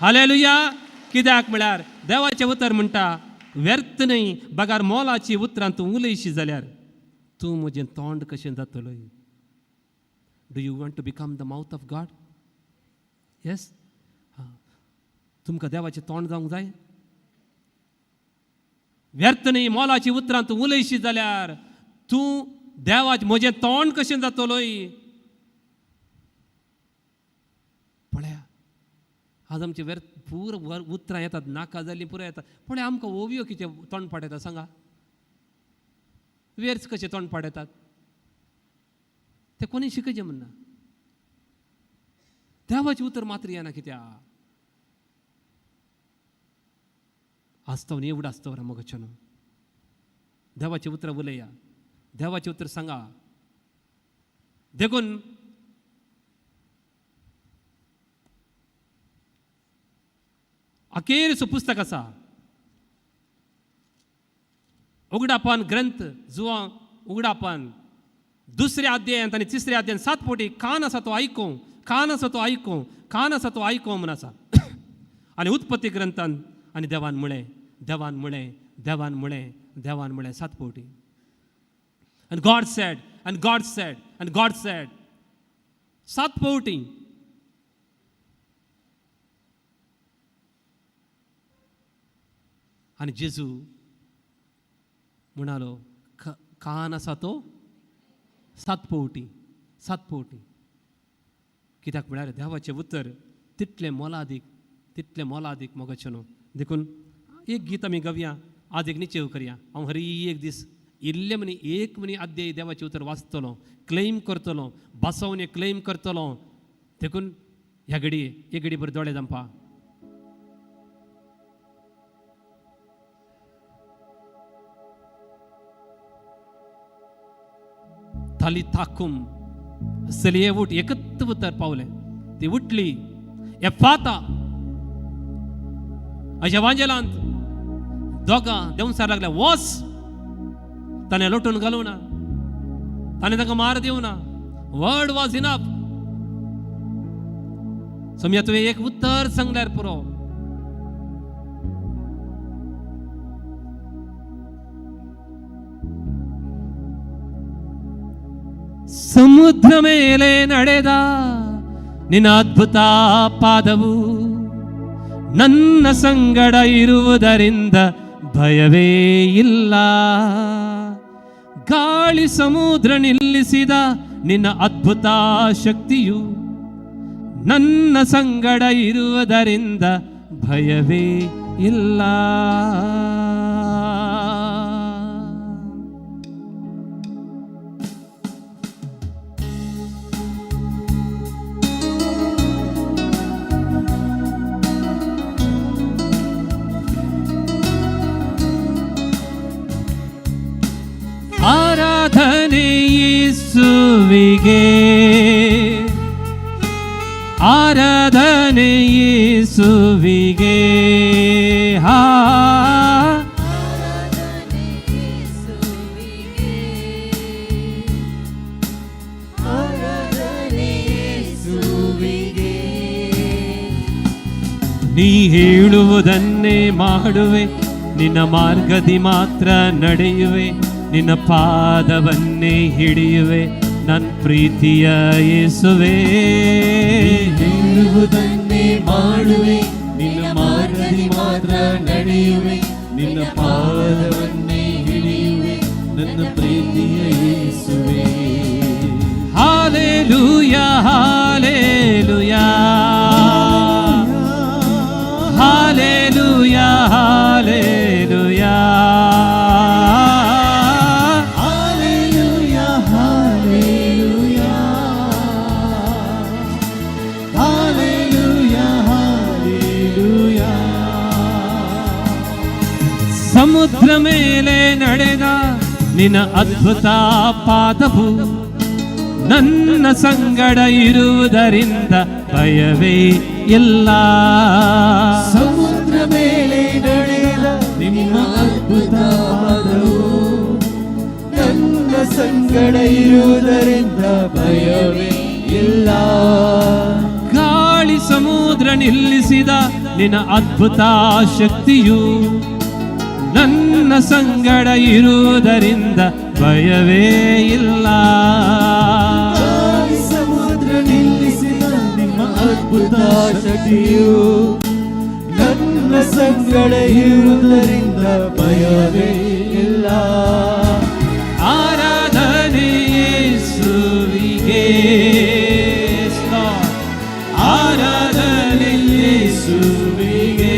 hallelujah. कित्याक म्हळ्यार देवाचें उतर म्हणटा व्यर्थ न्हय बगार मोलाची उतरां तूं उलयशी जाल्यार तूं म्हजें तोंड कशें जातलो. Do you want to become the mouth of God? Yes. हां, तुमकां देवाचें तोंड जावंक जाय. व्यर्थ न्हय मोलाची उतरां तूं उलयशी जाल्यार तूं देवाचें म्हजें तोंड कशें जातलोय. पळया आज आमचे व्यर्थ पूर उतरां येतात, नाका जाल्लीं पुरो येतात. पळय आमकां ओवयो कितें तोंड पाट येता सांगा, वेर्स कशें तोंड पाट येतात ते कोणी शिकयचें म्हणना. देवाचें उतर मात्र येना कित्याक. आसतो न्ही एवढं आसतो मोगाचो न्हू. देवाचें उतर उलया, देवाचें उतर सांगा. देखून अखेरचो पुस्तक आसा उगडापन ग्रंथ, जुवां उगडापन 2 अध्यायांत आनी 3 अध्यायांत 7 पटी कान आसा तो आयकूं, कान आसा तो आयकूं, कान आसा तो आयकूं म्हूण आसा. आनी उत्पत्ती ग्रंथान आनी देवान म्हळें, देवान म्हळें, देवान म्हळें, देवान म्हळें 7 पटी. आनी God said, आनी गॉड सेड, आनी गॉड सेड 7 पवटी. आनी जेजू म्हणालो कान आसा तो 7 पवटी, 7 पवटी. कित्याक म्हळ्यार देवाचें उतर तितलें मोलादीक, तितलें मोलादीक मोगाचें न्हू. देखून एक गीत आमी गावया, आज एक निचेव करया. हांव हरी एक दीस इल्लें म्हणी एक म्हणी अध्याय देवाचें उतर वाचतलो, क्लेम करतलो, बसोवन क्लेम करतलो. देखून ह्या घडी एक घडी बरें दोळे धांपा. थाली थाकूम चलये उठ, एकच उतर पावलें, ती उठली. एफाता अशें वांजेलांत दोगां देंवसार लागल्या, वच. ताणें लोटून घालूं ना, ताणें तांकां मार दिवं ना. Word was enough. समजा तुवें एक उतर सांगल्यार पुरो. ಸಮುದ್ರ ಮೇಲೆ ನಡೆದ ನಿನ್ನ ಅದ್ಭುತ ಪಾದವು ನನ್ನ ಸಂಗಡ ಇರುವುದರಿಂದ ಭಯವೇ ಇಲ್ಲ. ಗಾಳಿ ಸಮುದ್ರ ನಿಲ್ಲಿಸಿದ ನಿನ್ನ ಅದ್ಭುತ ಶಕ್ತಿಯು ನನ್ನ ಸಂಗಡ ಇರುವುದರಿಂದ ಭಯವೇ ಇಲ್ಲ. ಆರಾಧನೆ ಯೇಸುವಿಗೆ, ಆರಾಧನೆ ಯೇಸುವಿಗೆ, ಹಾ ಆರಾಧನೆ ಯೇಸುವಿಗೆ, ಆರಾಧನೆ ಯೇಸುವಿಗೆ. ನೀ ಹೇಳುವುದನ್ನೇ ಮಾಡುವೆ, ನಿನ್ನ ಮಾರ್ಗದಿ ಮಾತ್ರ ನಡೆಯುವೆ, ನಿನ್ನ ಪಾದವನ್ನೇ ಹಿಡಿಯುವೆ ನನ್ನ ಪ್ರೀತಿಯ ಯೇಸುವೆ. ಹೇಳುವುದನ್ನೇ ಮಾಡುವೆ, ನಿನ್ನ ಮಾರ್ಗದಿ ಮಾತ್ರ ನಡೆಯುವೆ, ನಿನ್ನ ಪಾದವನ್ನೇ ಹಿಡಿಯುವೆ ನನ್ನ ಪ್ರೀತಿಯ ಯೇಸುವೆ. Hallelujah, hallelujah, hallelujah, hallelujah. Hallelujah, hallelujah, hallelujah, hallelujah. ಸಮುದ್ರ ಮೇಲೆ ನಡೆದ ನಿನ್ನ ಅದ್ಭುತ ಪಾದವು ನನ್ನ ಸಂಗಡ ಇರುವುದರಿಂದ ಭಯವೇ ಇಲ್ಲ. ಸಮುದ್ರ ಮೇಲೆ ನಡೆದ ನಿಮ್ಮ ಅದ್ಭುತ ಪಾದವು ನನ್ನ ಸಂಗಡ ಇರುವುದರಿಂದ ಭಯವೇ ಇಲ್ಲ. ಗಾಳಿ ಸಮುದ್ರ ನಿಲ್ಲಿಸಿದ ನಿನ್ನ ಅದ್ಭುತ ಶಕ್ತಿಯು ನನ್ನ ಸಂಗಡ ಇರುವುದರಿಂದ ಭಯವೇ ಇಲ್ಲ. ಗಾಳಿ ಸಮುದ್ರ ನಿಲ್ಲಿಸಿದ ನಿಮ್ಮ ಅದ್ಭುತ ಶಕ್ತಿಯು ನನ್ನ ಸಂಗಡ ಇರುವುದರಿಂದ ಭಯವೇ ಇಲ್ಲ. ಆರಾಧನೆ ಯೇಸುವಿಗೆ, ಆರಾಧನೆ ಯೇಸುವಿಗೆ,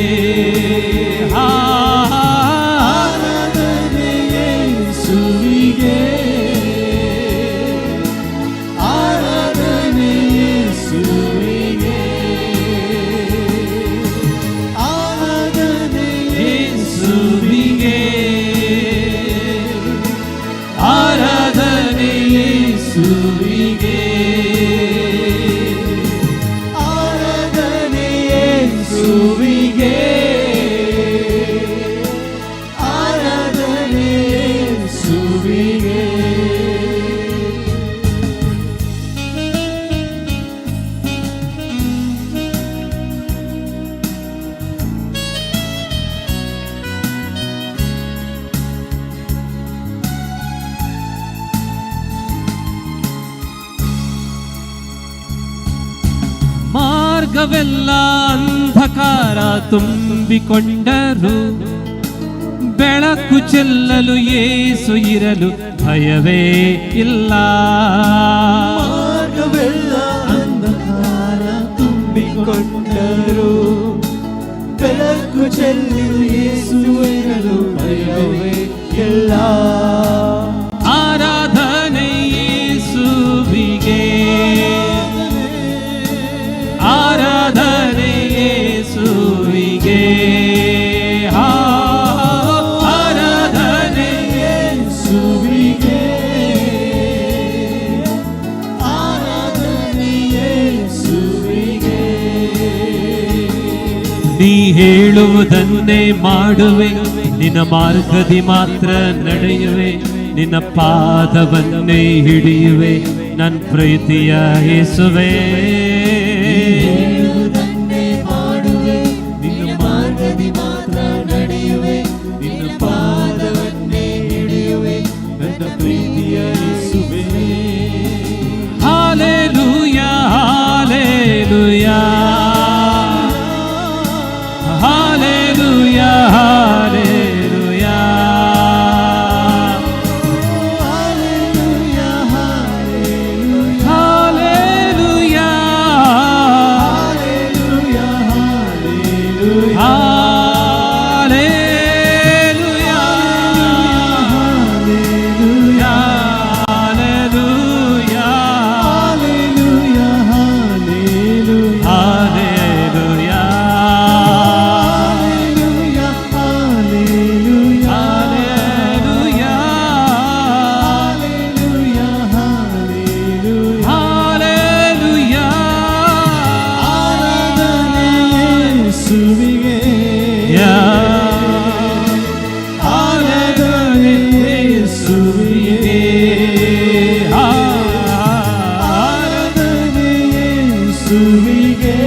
ಹಾ ಆರಾಧನೆ ಯೇಸುವಿಗೆ, ಆರಾಧನೆ ಯೇಸುವಿಗೆ, ಆರಾಧನೆ ಯೇಸುವಿಗೆ, ಆರಾಧನೆ ಯೇಸುವಿಗೆ, ಆರಾಧನೆ ಯೇಸುವಿಗೆ, ಆರಾಧನೆ ಯೇಸುವಿಗೆ. ಮಾರ್ಗವೆಲ್ಲ ಅಂಧಕಾರ ತುಂಬಿಕೊಂಡರು, ಬೆಳಕು ಚೆಲ್ಲಲು ಯೇಸು ಇರಲು ಭಯವೇ ಇಲ್ಲ. ಮಾರ್ಗವೆಲ್ಲ ಅಂಧಕಾರ ತುಂಬಿಕೊಂಡರು, ಬೆಳಕು ಚೆಲ್ಲಲು ಯೇಸು ಇರಲು ಭಯವೇ ಇಲ್ಲ. ನೀ ಹೇಳುವುದನ್ನೇ ಮಾಡುವೆ, ನಿನ್ನ ಮಾರ್ಗದಿ ಮಾತ್ರ ನಡೆಯುವೆ, ನಿನ್ನ ಪಾದವನ್ನೇ ಹಿಡಿಯುವೆ, ನನ್ನ ಪ್ರೀತಿಯ ಯೇಸುವೆ. ಹೇಳುವುದನ್ನೇ ಮಾಡುವೆ, ನಿನ್ನ ಮಾರ್ಗದಿ ಮಾತ್ರ ನಡೆಯುವೆ, ನಿನ್ನ ಪಾದವನ್ನೇ ಹಿಡಿಯುವೆ, ನನ್ನ ಪ್ರೀತಿಯ ಯೇಸುವೆ. Hallelujah, hallelujah, hallelujah, hallelujah. Hallelujah, hallelujah, hallelujah, hallelujah, hallelujah, hallelujah, hallelujah, hallelujah, hallelujah, hallelujah, hallelujah. ಆರಾಧನೆ ಯೇಸುವಿಗೆ, ಆರಾಧನೆ ಯೇಸುವಿಗೆ, ಆರಾಧನೆ ಯೇಸುವಿಗೆ,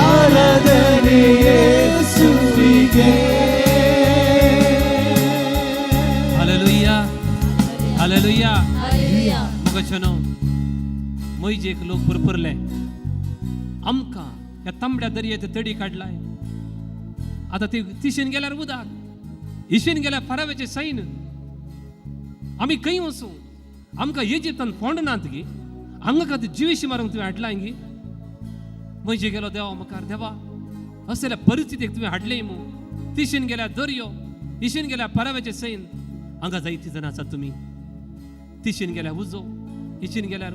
ಆರಾಧನೆ ಯೇಸುವಿಗೆ. Hallelujah, hallelujah. Hallelujah. मुगचनो मोयजेक लोक पुरपुरले, आमकां ह्या तांबड्या दर्याचे तडी काडलाय, आतां ती तिशेन गेल्यार उदक, इशेन गेल्यार फाराव्याचें सैन, आमी खंय वचूं? आमकां इजिप्तान फोंड नात गी, हांगा खातीर जिविशी मारूंक तुवें हाडलाय गी? म्हजे गेलो देवा मुखार, देवा असल्या परिस्थितीक तुवें हाडलें मू, तिशेन गेल्यार दर्यो, इशेन गेल्यार फाराव्याचें सैन, हांगा जायतीं जाणां आसात तुमी, तिशेन गेल्यार उजो, इशेन गेल्यार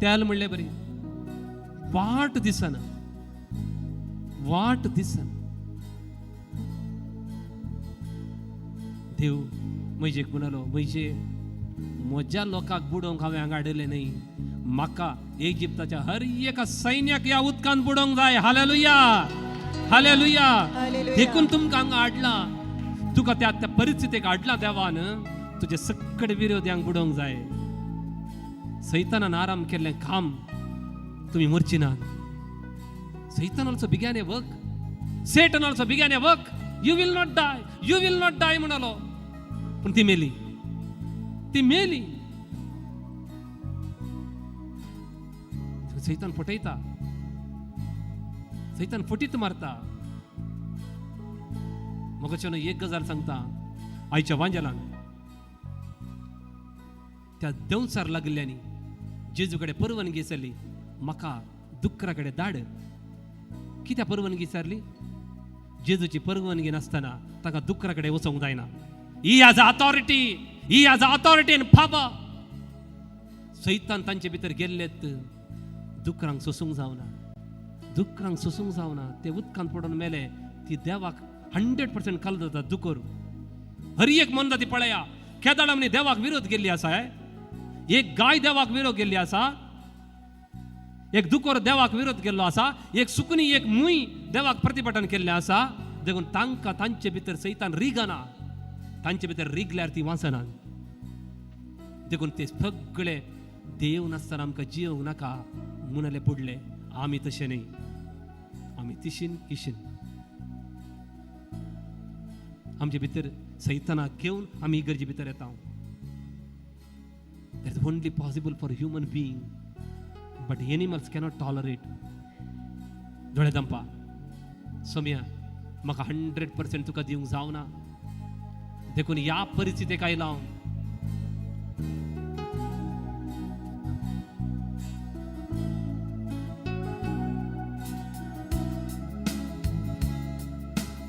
तेल म्हणलें बरी, वाट दिसना, वाट दिसना. देव म्हजेक म्हणालो, म्हजे म्हज्या लोकांक बुडोवंक हांवें हांगा हाडिल्लें न्हय, म्हाका इजिप्ताच्या हर एका सैन्याक ह्या उदकान बुडोवंक जाय. Hallelujah, hallelujah. हालेलुया. देखून तुमकां हांगा हाडलां, तुका त्या त्या परिस्थितीक हाडला देवान, तुजे सगळे विरोध्यांक बुडोवंक जाय. सैतानान आराम केल्लें काम तुमी मरची ना. सैतान also began a work, Satan also began a work. You will not die, you will not die म्हणालो, पूण ती मेली, ती मेली. सैतान फटयता, सैतान फटीत मारता. म्हाका एक गजाल सांगता, आयच्या वांजेलान त्या देंवचार लागल्ल्यांनी जेजू कडेन परवानगी जाली, म्हाका दुकरा कडेन धाड. कित्याक परवानगी विचारली? जेजूची परवानगी नासतना ताका दुकरा कडेन वचोंक जायना. He has authority, he has authority and power. सैतान तांचे भितर गेल्लेत, दुकरांक सोसूंक जावना, दुकरांक सोसूंक जावना, ते उदकांत पडून मेले. ती देवाक 100% कल जाता दुकर. हर एक मनजाती पळया, केदाळ आमी देवाक विरोध केल्ली आसा, एक गाय देवाक विरोध केल्ली आसा, एक दुकोर देवाक विरोध केल्लो आसा, एक सुकणी, एक मूय देवाक प्रतिपाटन केल्लें आसा. देखून तांकां तांचे भितर सैतान रिगना, तांचे भितर रिगल्यार ती वाचना. देखून ते सगळे देव नासतना आमकां जियोंक नाका म्हणले पुडले. आमी तशें न्ही, आमी तिशीन इशीन आमचे भितर सैतानाक घेवन आमी इगर्जे भितर येता. That is only possible for human being, but animals cannot tolerate. दोळे दंपा सोम्या, म्हाका 100% तुका दिवंक जावना, देखून ह्या परिस्थितीक आयला हांव.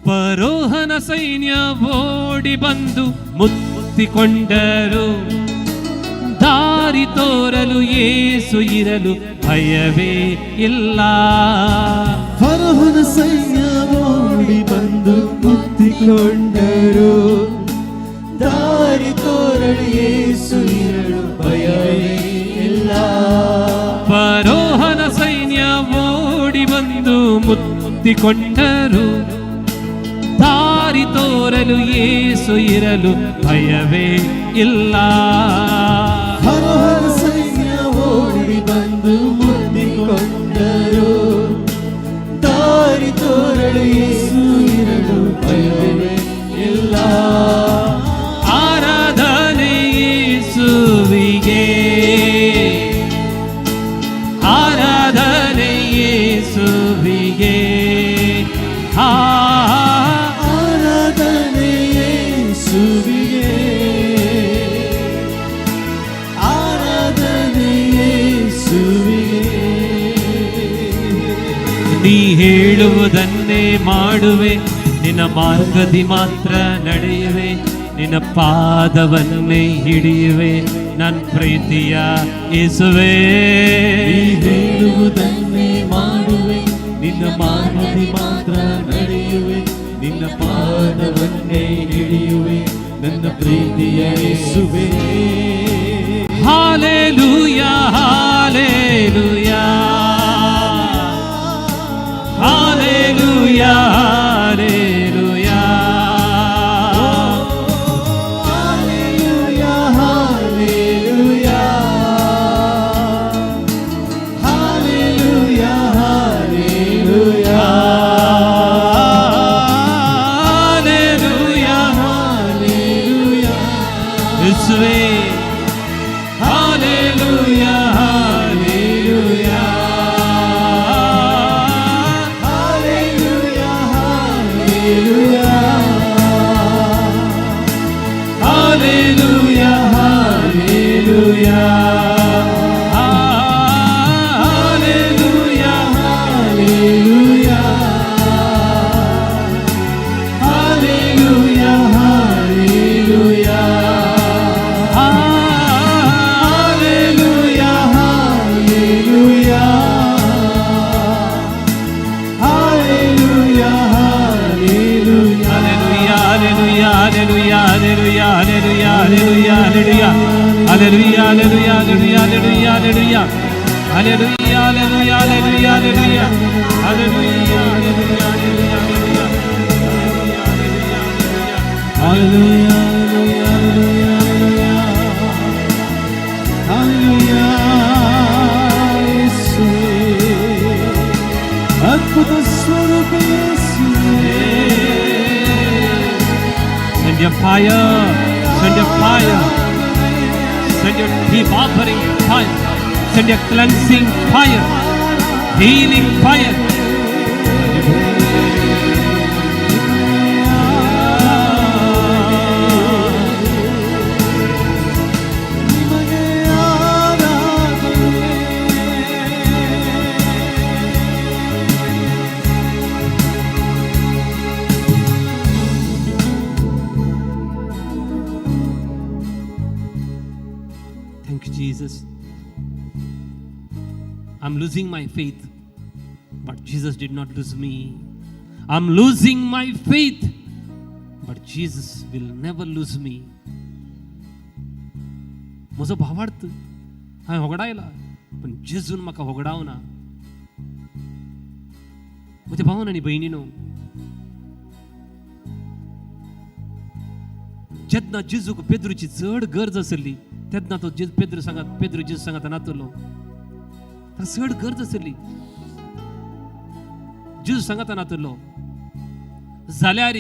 ಪರೋಹನ ಸೈನ್ಯ ಓಡಿ ಬಂದು ಮುತ್ತಿಕೊಂಡರು, ದಾರಿ ತೋರಲು ಏಸು ಇರಲು ಭಯವೇ ಇಲ್ಲ. ಫರೋಹನ ಸೈನ್ಯ ಓಡಿ ಬಂದು ಮುತ್ತಿಕೊಂಡರು, ದಾರಿ ತೋರಲು ಯೇಸು ಇರಲು ಭಯವೇ ಇಲ್ಲ. ಫರೋಹನ ಸೈನ್ಯ ಓಡಿ ಓಡಿ ಬಂದು ಮುತ್ತಿಕೊಂಡರು. ದಾರಿ ತೋರಲು ಯೇಸು ಇರಲು ಭಯವೇ ಇಲ್ಲ. ಫರೋಹನ ಸೈನ್ಯ ಓಡಿ ಬಂದು ಮುತ್ತಿಕೊಂಡರು, ದಾರಿ ತೋರಲು ಯೇಸು ಇರಲು ಭಯವೇ ಇಲ್ಲ. ಆರಾಧನೆ ಯೇಸುವಿಗೆ, ಆರಾಧನೆ ಯೇಸುವಿಗೆ, ಆ ಆರಾಧನೆ ಯೇಸುವಿಗೆ, ಆರಾಧನೆ ಯೇಸುವಿಗೆ. ನೀ ಹೇಳುವುದನ್ನೇ ಮಾಡುವೆ, ನಿನ್ನ ಮಾರ್ಗದಿ ಮಾತ್ರ ನಡೆಯುವೆ, ನಿನ್ನ ಪಾದವನ್ನೇ ಹಿಡಿಯುವೆ, ನನ್ನ ಪ್ರೀತಿಯ ಯೇಸುವೇ. ನೀ ಹೇಳುವುದನ್ನೇ ಮಾಡುವೆ, ನಿನ್ನ ಮಾರ್ಗದಿ ಮಾತ್ರ ನಡೆಯುವೆ, ನಿನ್ನ ಪಾದವನ್ನೇ ಹಿಡಿಯುವೆ, ನನ್ನ ಪ್ರೀತಿಯ ಯೇಸುವೆ. Hallelujah, hallelujah, hallelujah, hallelujah. Hallelujah, hallelujah, hallelujah, hallelujah. Hallelujah, hallelujah. ಯೇಸುವೇ. Hallelujah, hallelujah. Hallelujah, hallelujah. Hallelujah, hallelujah, hallelujah. Hallelujah, hallelujah, hallelujah. Hallelujah, hallelujah. Hallelujah, hallelujah. Hallelujah, hallelujah, hallelujah, hallelujah, hallelujah, hallelujah, hallelujah, hallelujah, hallelujah, hallelujah, hallelujah, hallelujah, hallelujah, hallelujah, hallelujah, hallelujah, hallelujah, Hallelujah, hallelujah, hallelujah. Hallelujah, ಯೇಸುವೇ. ಅದ್ಭುತ ಸ್ವರೂಪ ಯೇಸುವೇ. Send your fire, send your fire, send your deep offering fire, send your cleansing fire, healing fire. ನಿಮಗೆ ಆರಾಧನೆ. Thank you, Jesus. I'm losing my faith, but Jesus did not lose me. I'm losing my faith, but Jesus will never lose me. म्हजो भावार्थ हांवें होगडायला, पूण जेजून म्हाका होगडावना. म्हज्या भावान आनी भयणीनो, जेन्ना जेजूक पेद्रूची चड गरज आसली तेन्ना तो जेजू पेद्रू सांगात, पेद्रू जेजू सांगात नातलो. ताका चड गरज आसली, जेजू सांगात नातलो. जाल्यार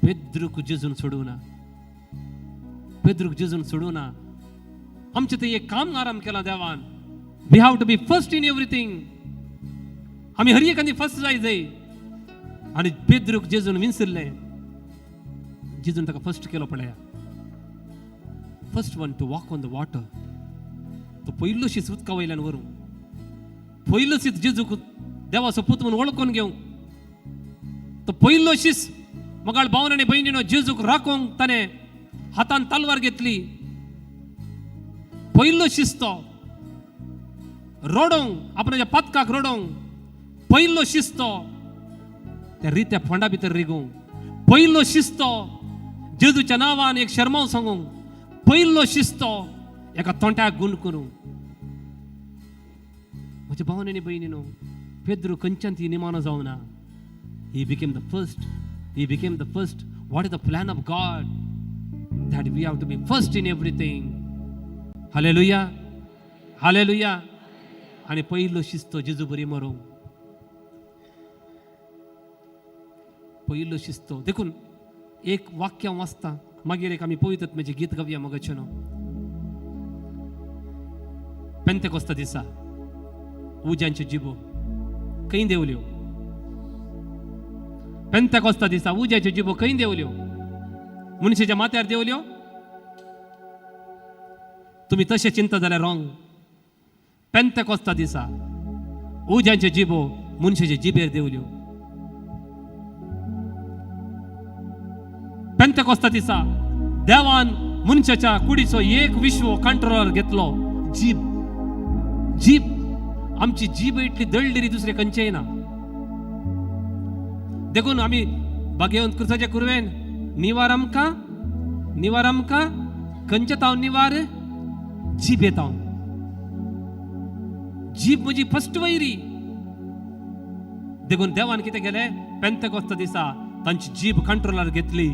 पेद्रूक जेजून सोडूं ना, पेद्रूक जेजून सोडूं ना. आमचें तें एक काम आराम केलां देवान. We have to be first in everything. आमी हर एकांनी फर्स्ट जाय जाय. आनी पेद्रूक जेजून विसरलें, जेजून ताका फर्स्ट केलो पळया. First one to walk on the water. तो पयलो शीस उदका वयल्यान व्हरूं, पयलो शीस जेजूक देवाचो पूत म्हणून वळखून घेवंक तो पयलो शीस. मगाळ भावन आनी भयणीनो, जेजूक राखोवंक ताणें हातान तलवार घेतली. पयलो शीस तो रडोंक, आपणाच्या पातकाक रडोंक पयलो शीस तो त्या रित्या फोंडा भितर रिगूंक पयलो शीस तो जेजूच्या नांवान एक शर्माव सांगूंक पयलो शीस तो एका तोंट्याक गुण करूंक. म्हज्या भावन आनी भयणीनो, पेद्रू खंयच्यान ती निमानो जावना. He became the first. He became the first. What is the plan of God? That we have to be first in everything. Hallelujah. Hallelujah. आनी पयलो शिस्तो जेजू बरी मरूंक, पयलो शिस्तो. देखून एक वाक्य हांव वाचता, मागीर एक आमी पवित्र आत्म्याचें गीत गावया मगाचें न्हू. पेंतेकोस्ता दिसा उज्यांच्यो जिबो खंय देंवल्यो? पेंतेकोस्ता दिसा उज्याच्यो जिबो खंय देंवल्यो? मनशाच्या माथ्यार देंवल्यो? तुमी तशें चिंता जाल्यार रॉंग. पेंतेकोस्ता दिसा उज्यांच्यो जिबो मनशाचे जिबेर देंवल्यो. पेंतेकोस्ता दिसा देवान मनशाच्या कुडीचो एक विश्व कंट्रोलर घेतलो, जीब. जीब आमची जीब इतली दळडिरी दुसरे खंयचेय ना. देखून आमी बागेवन क्रुसाच्या कुरवेन निवार आमकां, निवार आमकां खंयचे तावन निवार? जीब येतावन. जीब म्हजी फस्ट वैरी. देखून देवान कितें केलें? पेंतेकोस्ता दिसा तांची जीब कंट्रोलार घेतली.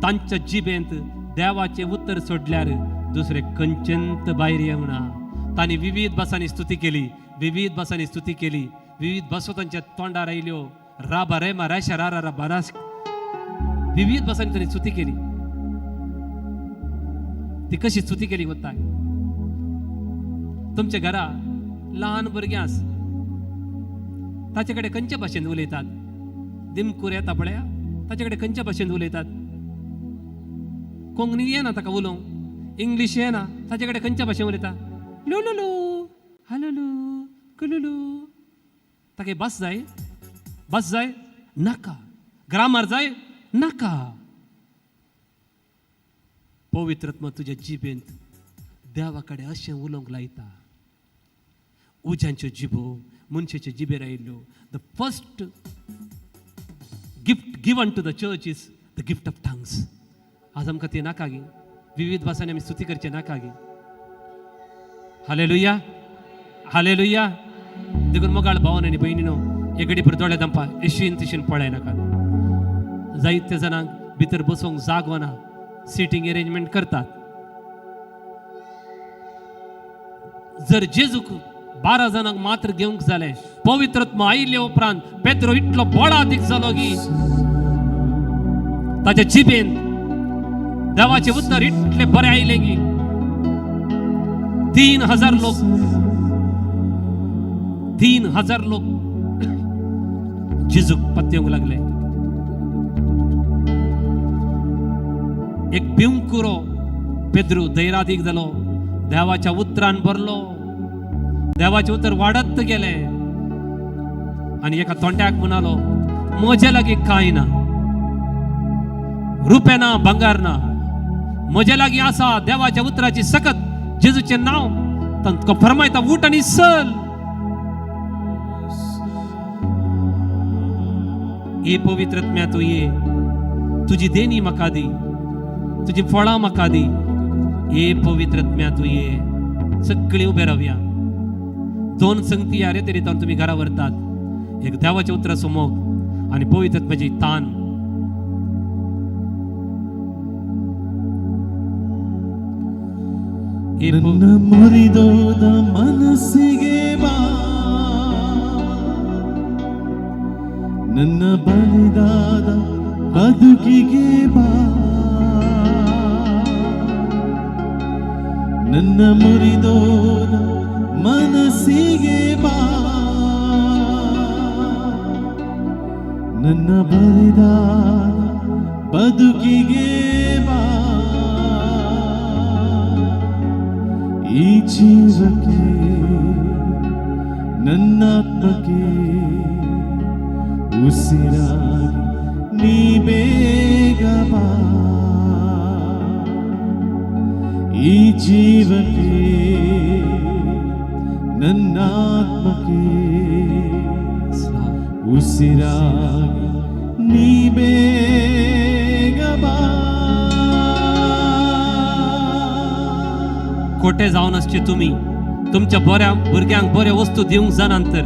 तांच्या जिबेंत देवाचें उतर सोडल्यार दुसरे खंयचेंत भायर येवना. तांणी विविध भासांनी स्तुती केली, विविध भासांनी स्तुती केली, विविध भासो तांच्या तोंडार आयल्यो. राबा रेमा राशा रा रा बारास, विविध भासांनी तांणी स्तुती केली. ती कशी स्तुती केली वता? तुमच्या घरा ल्हान भुरगें आस, ताचे कडेन खंयच्या भाशेन उलयतात? दिमकूर येता पळया, ताचे कडेन खंयच्या भाशेन उलयतात? कोंकणी येना ताका उलोवंक, इंग्लीश येना, ताचे कडेन खंयच्या भाशेन उलयता? लुलुलू हलुलू कुलुलू. ताका भास जाय? भास जाय? नाका. ग्रामर जाय? नाका. पवित्र आत्मा तुज्या जिबेंत देवा कडेन अशें उलोवंक लायता. उज्यांच्यो जिबो मनशाच्यो जिबेर आयिल्ल्यो. The first gift given to the church is the gift of tongues. आज आमकां ती नाका गी? विविध भासांनी आमी स्तुती करचें नाका गी? Hallelujah, hallelujah. देखून मोगाळ भावन आनी भयणीनो, एक घडी भर दोळे धांपा, एशीन तिशीन पळय नाकात. जायते जाणांक भितर बसोंक जागो ना, सिटींग एरेंजमेंट करतात. जर जेजूक 12 जाणांक मात्र घेवंक जालें, पवित्र आत्मा आयिल्ले उपरांत पेद्रो इतलो बळादीक जालो की ताच्या जिबेन देवाचें उतर इतलें बरें आयलें की 3000 लोक, 3000 लोक जेजूक पत्तेवंक लागले. एक भिवकुरो पेद्रू धैर्यादीक जालो, देवाच्या उतरान भरलो, देवाचें उतर वाडत गेलें आनी एका तोंड्याक म्हणालो, म्हजे लागीं कांय ना, रुपें ना, भांगर ना, म्हजे लागीं आसा देवाच्या उतराची सकत, जेजूचें नांव. तांकां फरमायता, उठ आनी चल. हे पवित्र आत्म्या तूं ये, तुजी देणी म्हाका दी, तुजी फळां म्हाका दी. हे पवित्र आत्म्या तूं ये. सगळीं उबे रावया. 2 संगती ह्या रे तरी तुमी घरा व्हरतात, एक देवाच्या उतराचो मोग आनी पवित्र आत्म्याची तान. ನನ್ನ ಮುರಿದೋದ ಮನಸ್ಸಿಗೆ ಬಾ, ನನ್ನ ಬಲಿದಾದ ಬದುಕಿಗೆ ಬಾ, ನನ್ನ ಮುರಿದೋದ ಮನಸ್ಸಿಗೆ ಬಾ, ನನ್ನ ಬಲಿದಾದ ಬದುಕಿಗೆ ಬಾ, ಈ ಜೀವಕ್ಕೆ ನನ್ನಾತ್ಮಕ್ಕೆ ಉಸಿರಾಗಿ ನೀ ಬೇಗ ಬಾ, ಈ ಜೀವಕ್ಕೆ ನನ್ನಾತ್ಮಕ್ಕೆ ಉಸಿರಾಗಿ ನೀ ಬೇಗ ಬಾ. खोटे जावन आसचे तुमी तुमच्या बऱ्या भुरग्यांक बऱ्यो वस्तू दिवंक जाणात तर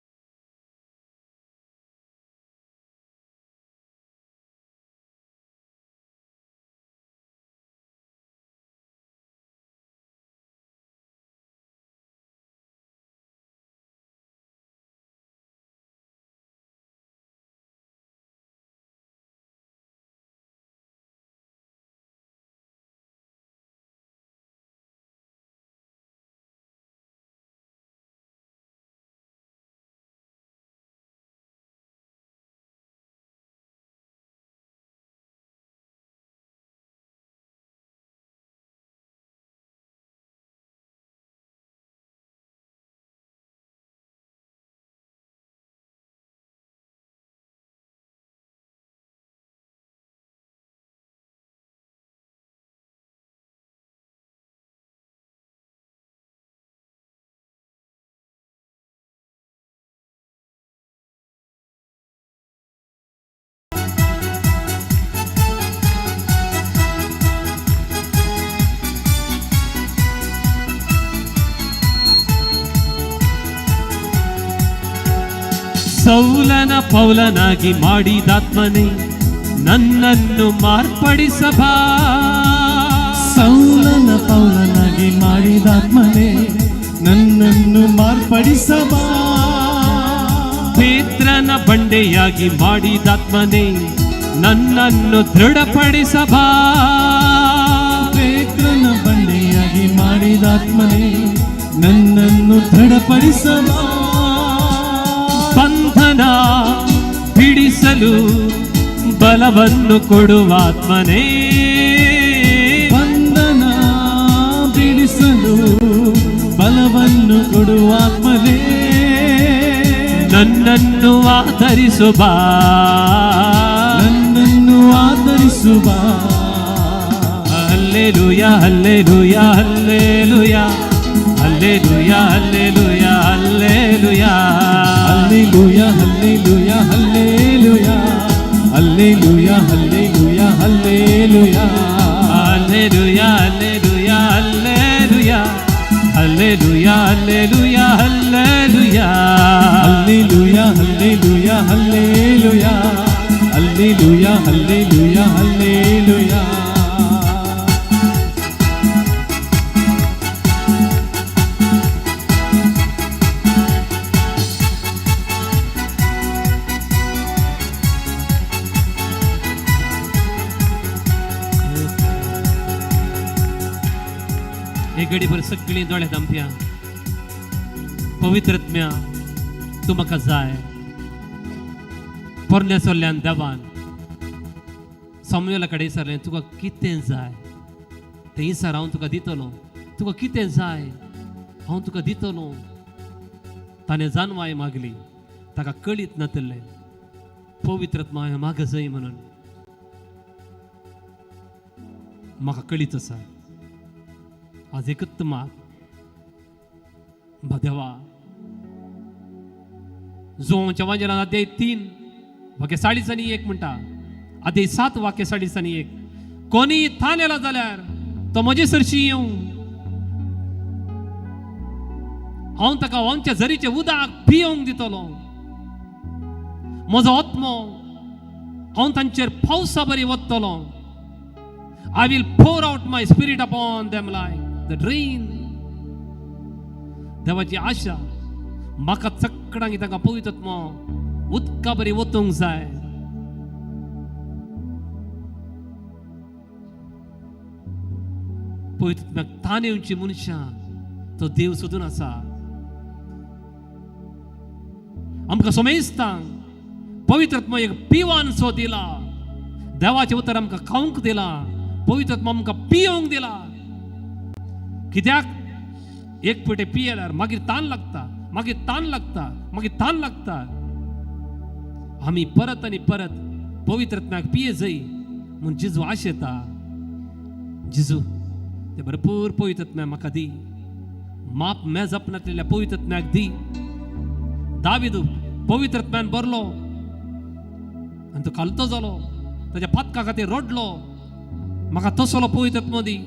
ಸೌಲನ ಪೌಲನಾಗಿ ಮಾಡಿದಾತ್ಮನೇ ನನ್ನನ್ನು ಮಾರ್ಪಡಿಸಬಾ. ಸೌಲನ ಪೌಲನಾಗಿ ಮಾಡಿದಾತ್ಮನೇ ನನ್ನನ್ನು ಮಾರ್ಪಡಿಸಬಾ. ಪೇತ್ರನ ಬಂಡೆಯಾಗಿ ಮಾಡಿದಾತ್ಮನೇ ನನ್ನನ್ನು ದೃಢಪಡಿಸಬಾ. ಪೇತ್ರನ ಬಂಡೆಯಾಗಿ ಮಾಡಿದಾತ್ಮನೇ ನನ್ನನ್ನು ದೃಢಪಡಿಸಬಾ. ಬಂಧನ ಬಿಡಿಸಲು ಬಲವನ್ನು ಕೊಡುವಾತ್ಮನೇ, ಬಂಧನ ಬಿಡಿಸಲು ಬಲವನ್ನು ಕೊಡುವಾತ್ಮನೇ, ನನ್ನನ್ನು ಆಧರಿಸುಬಾ. ನನ್ನನ್ನು ಆಧರಿಸುವ. Hallelujah, hallelujah, hallelujah, hallelujah, hallelujah, hallelujah. Hallelujah, hallelujah, hallelujah, hallelujah, hallelujah, hallelujah. Hallelujah, hallelujah, hallelujah, hallelujah, hallelujah, hallelujah. Hallelujah, hallelujah, hallelujah, hallelujah, hallelujah, hallelujah. हे घडीभर सगळीं दोळे धांपया. पवित्रत्म्या, तूं म्हाका जाय. पोरण्या सोल्ल्यान देवान सामुएला कडेन विचारलें, तुका कितें जाय तें विचार, हांव तुका दितलो. तुका कितें जाय हांव तुका दितलो. ताणें जानवाय मागली, ताका कळीत नातिल्लें पवित्रत्मा हें माग जाय म्हणून. म्हाका कळीत आसा, आज एकच माग देवा. जोच्या वांजेलान अध्याय 3 वाक्य 40 1 म्हणटा, अध्याय 7 वाक्य 40 1, कोणी थानेला जाल्यार तो म्हजे सरशी येवं, हांव ताका आमच्या झरीचें उदक पियोवंक दितलो. म्हजो आत्मो हांव तांचेर पावसा बरी वतलो. I will pour out my spirit upon them like the rain. देवाची आशा म्हाका चकडांक तांकां पवित्र उदका बरी वतूंक जाय. पवित्र तान येवची मनशां तो देव सोदून आसा. आमकां समेस्तांक पवित्र एक पिवान सो दिला. देवाचें उतर आमकां खावंक दिला, पवित्र आमकां पियोवंक दिला. कित्याक एक पेटे पियेल्यार मागीर तान लागता, मागीर तान लागता, मागीर तान लागता. आमी परत आनी परत पवित्रत्म्याक पिये जाय म्हूण जेजू आशेता. जेजू, ते भरपूर पवित्रत्म्या म्हाका दी, माप मेजप नासलेल्या पवित्रत्म्याक दी. दावीद पवित्रत्म्यान भरलो आनी तो खालतो जालो, ताच्या पातका खातीर रडलो. म्हाका तसलो पवित्रत्म दी,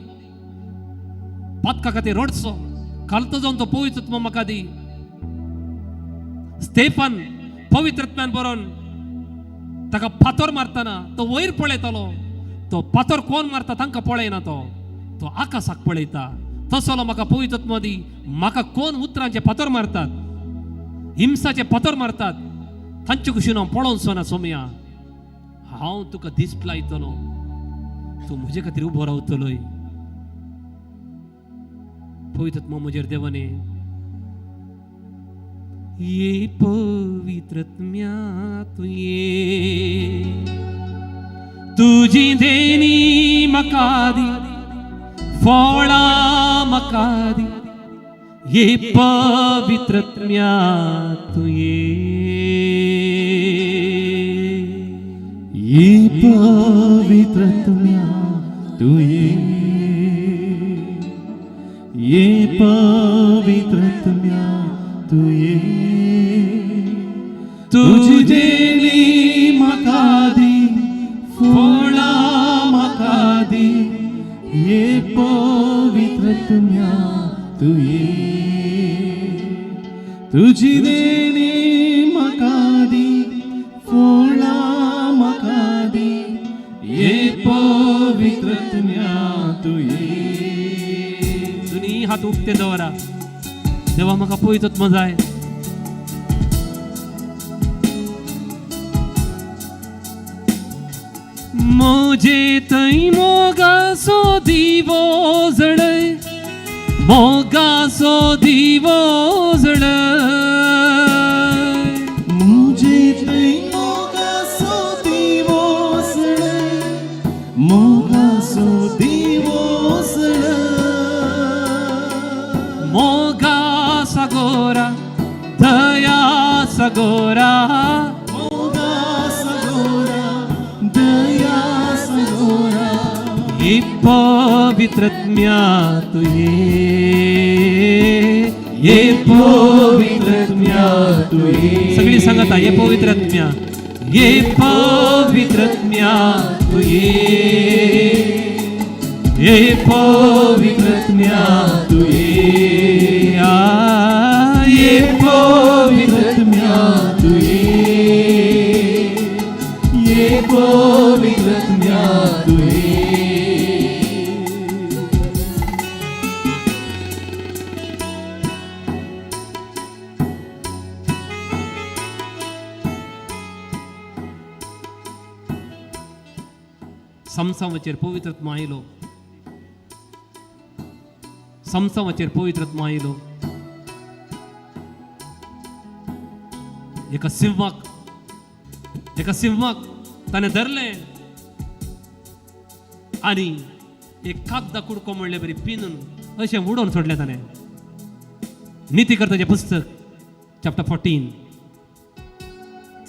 पातका खातीर रडचो, खालतो जावन तो पवित्रत्म म्हाका दी. स्टेफन पवित्रत्म्यान बरोवन ताका फातर मारतना तो वयर पळयतालो. तो फातर कोण मारता तांकां पळयना, तो तो आकाशाक पळयता. तसलो म्हाका पवित्रत्म दी. म्हाका कोण उतरांचे फातर मारतात, हिंसाचे फातर मारतात, तांचे कुशीन हांव पळोवचो ना. सोमया, हांव तुका दिश्ट लायतलो, तूं म्हजे खातीर उबो रावतलोय. पवित्रत्म म्हजेर देवाने ये, पवित्रत्म्या तूं ये, तुजी देणी म्हाका दी, फळां म्हाका दी, ये पवित्रत्म्या तूं ये. ये पवित्रत्म्या तूं ये, ये पवित्रत्म्या तूं ये, तुजी देणी म्हाका दी, फळां म्हाका दी, ये पवित्रत्म्या तूं ये. तुजी देणी म्हाका दी. दवरा. देवा म्हाका पवित्र आत्मो जाय. म्हजे थंय मोगाचो दिवो जळय, मोगाचो दिवो जळय. मुझे थंय मोगाचो दिवो जळय, मोगाचो दिवो जळय. मोगा सागोरा दया सागोरा, मोगा सगोरा दया सगोरा, ही पवित्रत्म्या तुये, ये पवित्रत्म्या तुये. सगळी सांगता, ये पवित्रत्म्या, ये पवित्रत्म्या तुये, ये पवित्रत्म्या तुये, आ, ये पवित्रत्म्या तुये, ये पवित्रत्म्या तुये. समसावाचेर पवित्रत्म आयलो, समसावाचेर पवित्रत्म आयलो. एका सिंहाक, एका सिंहाक ताणें धरलें आनी एक कागदा कुडको म्हणले बरी पिनून अशें उडोवन सोडलें ताणें. नितीकर्ताचें पुस्तक चॅप्टर 14.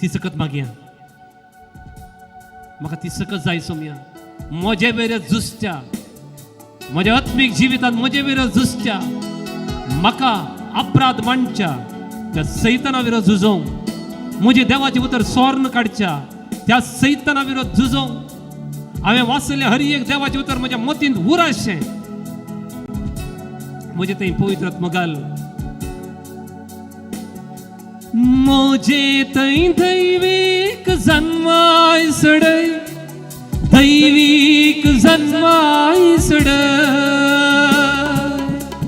ती सकत मागया, म्हाका ती सकत जाय सोमया. म्हजे वेर झुजच्या, म्हज्या आत्मीक जिवितांत म्हजे वेर झुजच्या, म्हाका अपराध मांडच्या त्या सैताना विरोध झुजोवंक, म्हजें देवाचें उतर सोर्न काडच्या त्या सैताना विरोध झुजोवंक. हांवें वाचलें हर एक देवाचें उतर म्हज्या मतींत उराशें, म्हजें थंय पवित्र आत्मो घाल. म्हजे थंय दैवीक जन्माय सडय, दैवीक जन्माय सडय.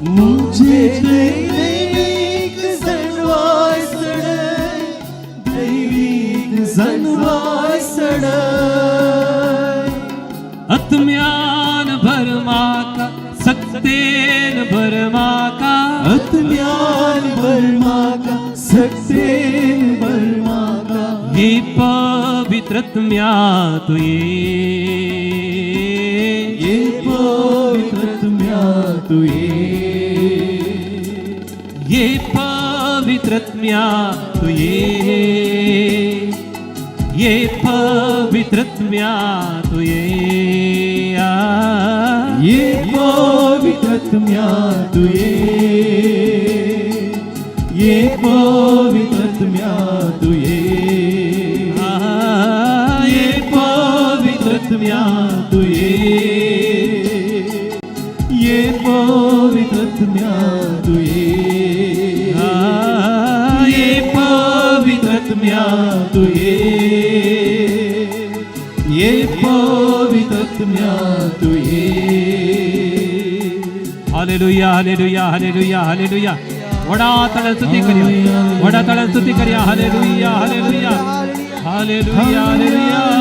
मुझे दैवीक जनवाय सडय, दैवीक जनवाय सडय. आत्म्यान भर म्हाका, सत्तेन भर म्हाका, आत्म्यान भर म्हाका, सत्तेन भर म्हाका, ही पवित्रत्म्या तुये, ये पवित्रत्म्या तुये, ये पवित्रत्म्या तुये, ये पवित्रत्म्या तुये, ये पवित्रत्म्या तुये, ये पवित्रत्म्या तुये, ये पवित्रत्म्या तुये, ये पवित्रत्म्या तुये, ये पवित्रत्म्या तुये, ये पवित्रत्म्या Tuem. Hallelujah, hallelujah, hallelujah, hallelujah. वडा ताळ्यान स्तुती करया, वडा ताळ्यान स्तुती करया. Hallelujah, hallelujah, hallelujah, hallelujah,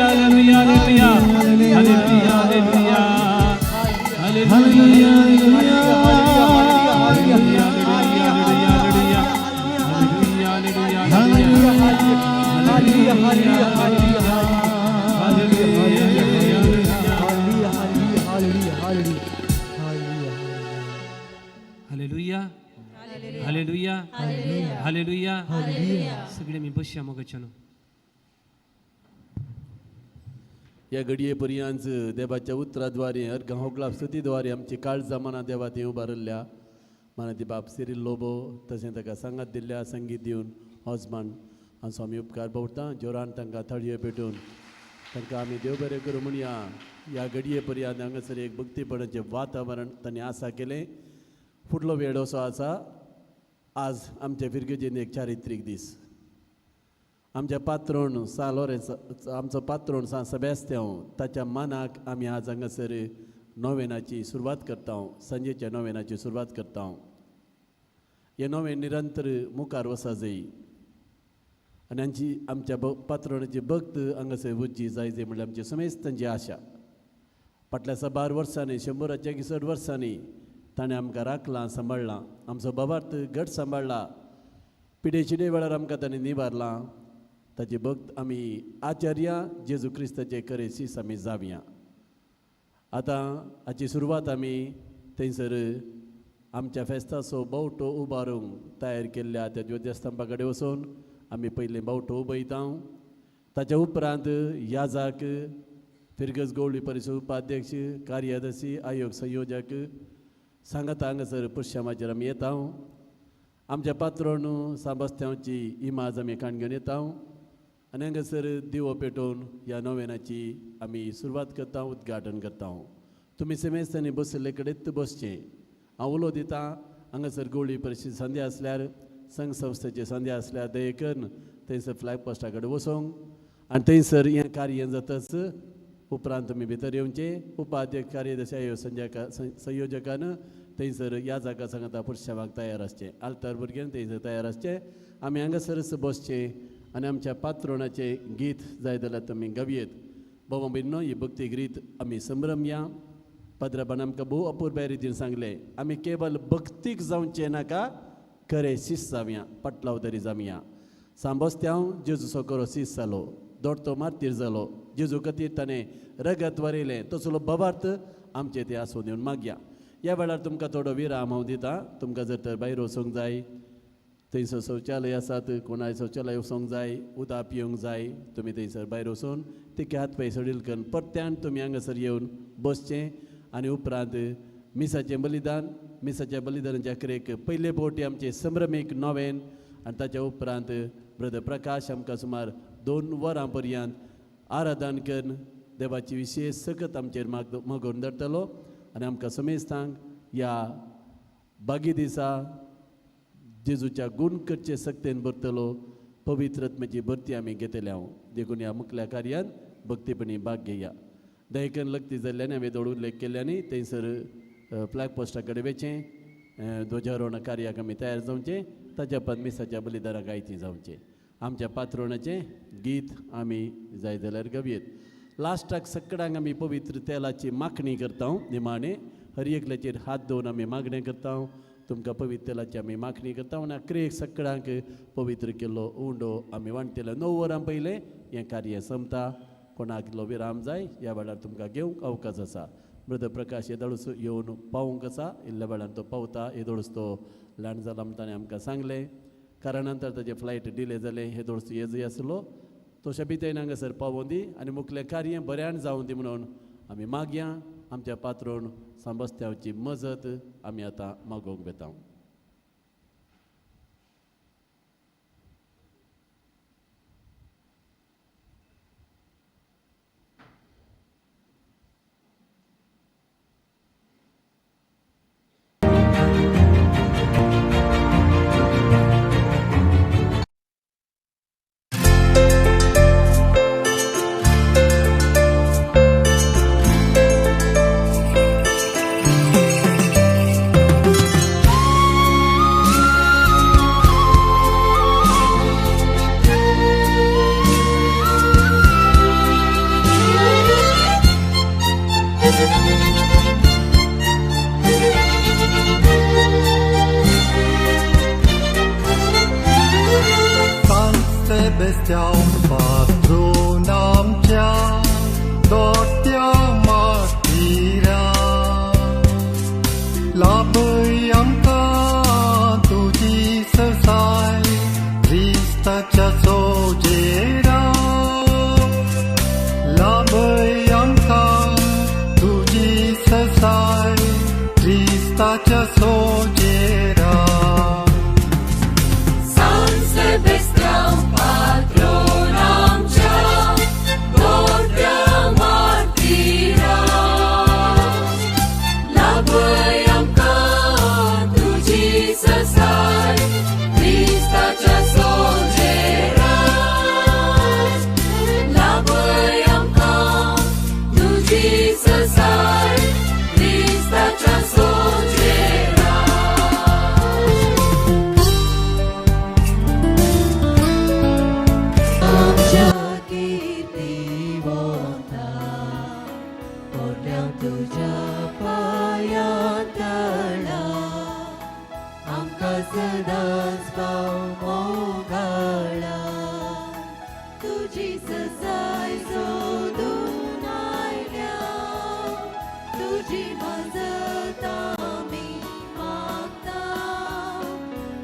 hallelujah, hallelujah, hallelujah, hallelujah, hallelujah, hallelujah, hallelujah, hallelujah, hallelujah. सगळे मी बसया मोगाच्यानो. या घडये पर्यंत देवाच्या उतराद्वारे अर्घ होगला स्तुतीद्वारे आमची काळजां मनां देवा ती उबारिल्ल्या मना ती बाप सिरील लोबो तशें ताका सांगात दिल्ल्या संगीत दिवन हजमान हांचो आमी उपकार भोवता. जोरान तांकां थळयो पेटून तांकां आमी देव बरें करूं म्हणया. ह्या घडये पर्यंत हांगासर एक भक्तीपणाचें वातावरण तांणी आसा केलें. फुडलो वेळ असो आसा, आज आमच्या फिरगेजीन एक चारित्रीक दीस. आमच्या पात्रोण सा लोरेंस, आमचो पात्रोण सा सेबेस्त्यांव, ताच्या मनाक आमी आज हांगासर नोवेनाची सुरवात करता, सांजेच्या नोवेनाची सुरवात करता. हे नोवेन निरंतर मुखार वसा जाय आनी आमची आमच्या पात्रोणाची भक्त हांगासर वच्ची जाय जाय म्हणल्यार आमची समेस्तांची आशा. फाटल्या साबार वर्सांनी 100च्या चड वर्सांनी ताणें आमकां राखलां, सांबाळ्ळां, आमचो बाबार्थ घट सांबाळ्ळा, पिडे चिडे वेळार आमकां ताणें निवारलां. ताची भक्त आमी आचार्या जेजू क्रिस्ताचे खरे शीस आमी जावया. आतां हाची सुरवात आमी थंयसर आमच्या फेस्ताचो बावटो उबारूंक तयार केल्ल्या त्या ज्योतिस्तंभा कडेन वचून आमी पयलीं बावटो उबयता. ताच्या उपरांत याजाक फिरगज गवळी परिशद उपाध्यक्ष, कार्यदर्शी, आयोग संयोजक सांगाता हांगासर पुष्यामाचेर आमी येता. आमच्या पात्रोण सांबस्त्यांची इमाज आमी काण घेवन येता आनी हांगासर दिवो पेटोवन ह्या नोवेनाची आमी सुरवात करता, उद्घाटन करता. तुमी सेमेस्तांनी बशिल्ले कडेन बसचें. हांव उलो दिता हांगासर गवळी परिशद संध्या आसल्यार, संघ संस्थेची संध्या आसल्यार दये करून थंयसर फ्लॅग पोस्टा कडेन वचोंक आनी थंयसर हें कार्य जातच उपरांत तुमी भितर येवचें. उपाध्यक्ष, कार्यदर्शी, आयोग संयोजकान थंयसर ह्या जागा सांगता पुरुषावाक तयार आसचें, आल्तार भुरग्यान थंयसर तयार आसचें. आमी हांगासरच बसचें आनी आमच्या पात्रोणाचें गीत जाय जाल्यार तुमी गावयेत. बाबा भयणीनो, ही भक्ती गीत आमी संभ्रमया. पाद्राबान आमकां भोव अपुरबाय रितीन सांगलें, आमी केवल भक्तीक जावचें नाका, खरें शीस जावया, पाटलाव तरी जावया. सांबस्त्यांव जेजूचो खरो शीस जालो, दोडतो मार्तीर जालो, जेजू खातीर ताणें रगत वरयलें, तसलो बाबार्थ आमचें तें आसूं दिवन मागया. ह्या वेळार तुमकां थोडो विराम हांव दिता. तुमकां जर तर भायर वचूंक जाय, थंयसर शौचालय आसात, कोणाय शौचालय वचूंक जाय, उदक पिवंक जाय, तुमी थंयसर भायर वचून तिके हात पांय सडील करून परत्यान तुमी हांगासर येवन बसचें. आनी उपरांत मिसाचें बलिदान, मिसाच्या बलिदानाच्या अखेरेक पयले फावटी आमचें संभ्रमीक नोवेन आनी ताच्या उपरांत ब्रदर प्रकाश आमकां सुमार 2 वरां पर्यंत आराधन करून देवाची विशेश सकत आमचेर मागोवन धरतलो आनी आमकां समेस्तांक ह्या बागी दिसा जेजूच्या गूण करचे सक्तेन भरतलो पवित्रत्मेची भरती आमी घेतल्या. देखून ह्या मुखल्या कार्यान भक्तीपणी भाग घेया. दयकन लग्ती जाल्ल्यान हांवें दोड उल्लेख केल्ल्यानी थंयसर फ्लॅग पोस्टा कडेन वचचें, ध्वजारोहण कार्याक आमी तयार जावचें, ताच्या पद मिसाच्या बलिदाराक आयती जावचें. आमच्या पात्रोणाचें गीत आमी जाय जाल्यार गावयेत. लास्टाक सगळ्यांक आमी पवित्र तेलाची मागणी करता. निमाणें हर एकल्याचेर हात दवरून आमी मागणें करता. तुमकां पवित्र तेलाची आमी मागणी करता आनी अखेरेक सगळ्यांक पवित्र केल्लो उंडो आमी वांट्टले. 9 वरां पयलें हें कार्य सोंपता. कोणाक इल्लो विराम जाय ह्या वेळार तुमकां घेवंक अवकाश आसा. ब्रदर प्रकाश येदोळूच येवन पावूंक आसा, इल्ल्या वेळान तो पावता. येदोळूच तो लँड जाला म्हण ताणें आमकां सांगलें, कारण नंतर ताजें फ्लायट डिले जालें. येदोळूच येजय आसलो तो शबितेन हांगासर पावोन दी आनी मुखलें कार्य बऱ्यान जावं दी म्हणून आमी मागया. आमच्या पात्रोण सांबस्त्यावची मजत आमी आतां मागोवंक वेता. Love, I'm तुजी सजाय सोदून आयल्या, तुजी मजत आमी मागता,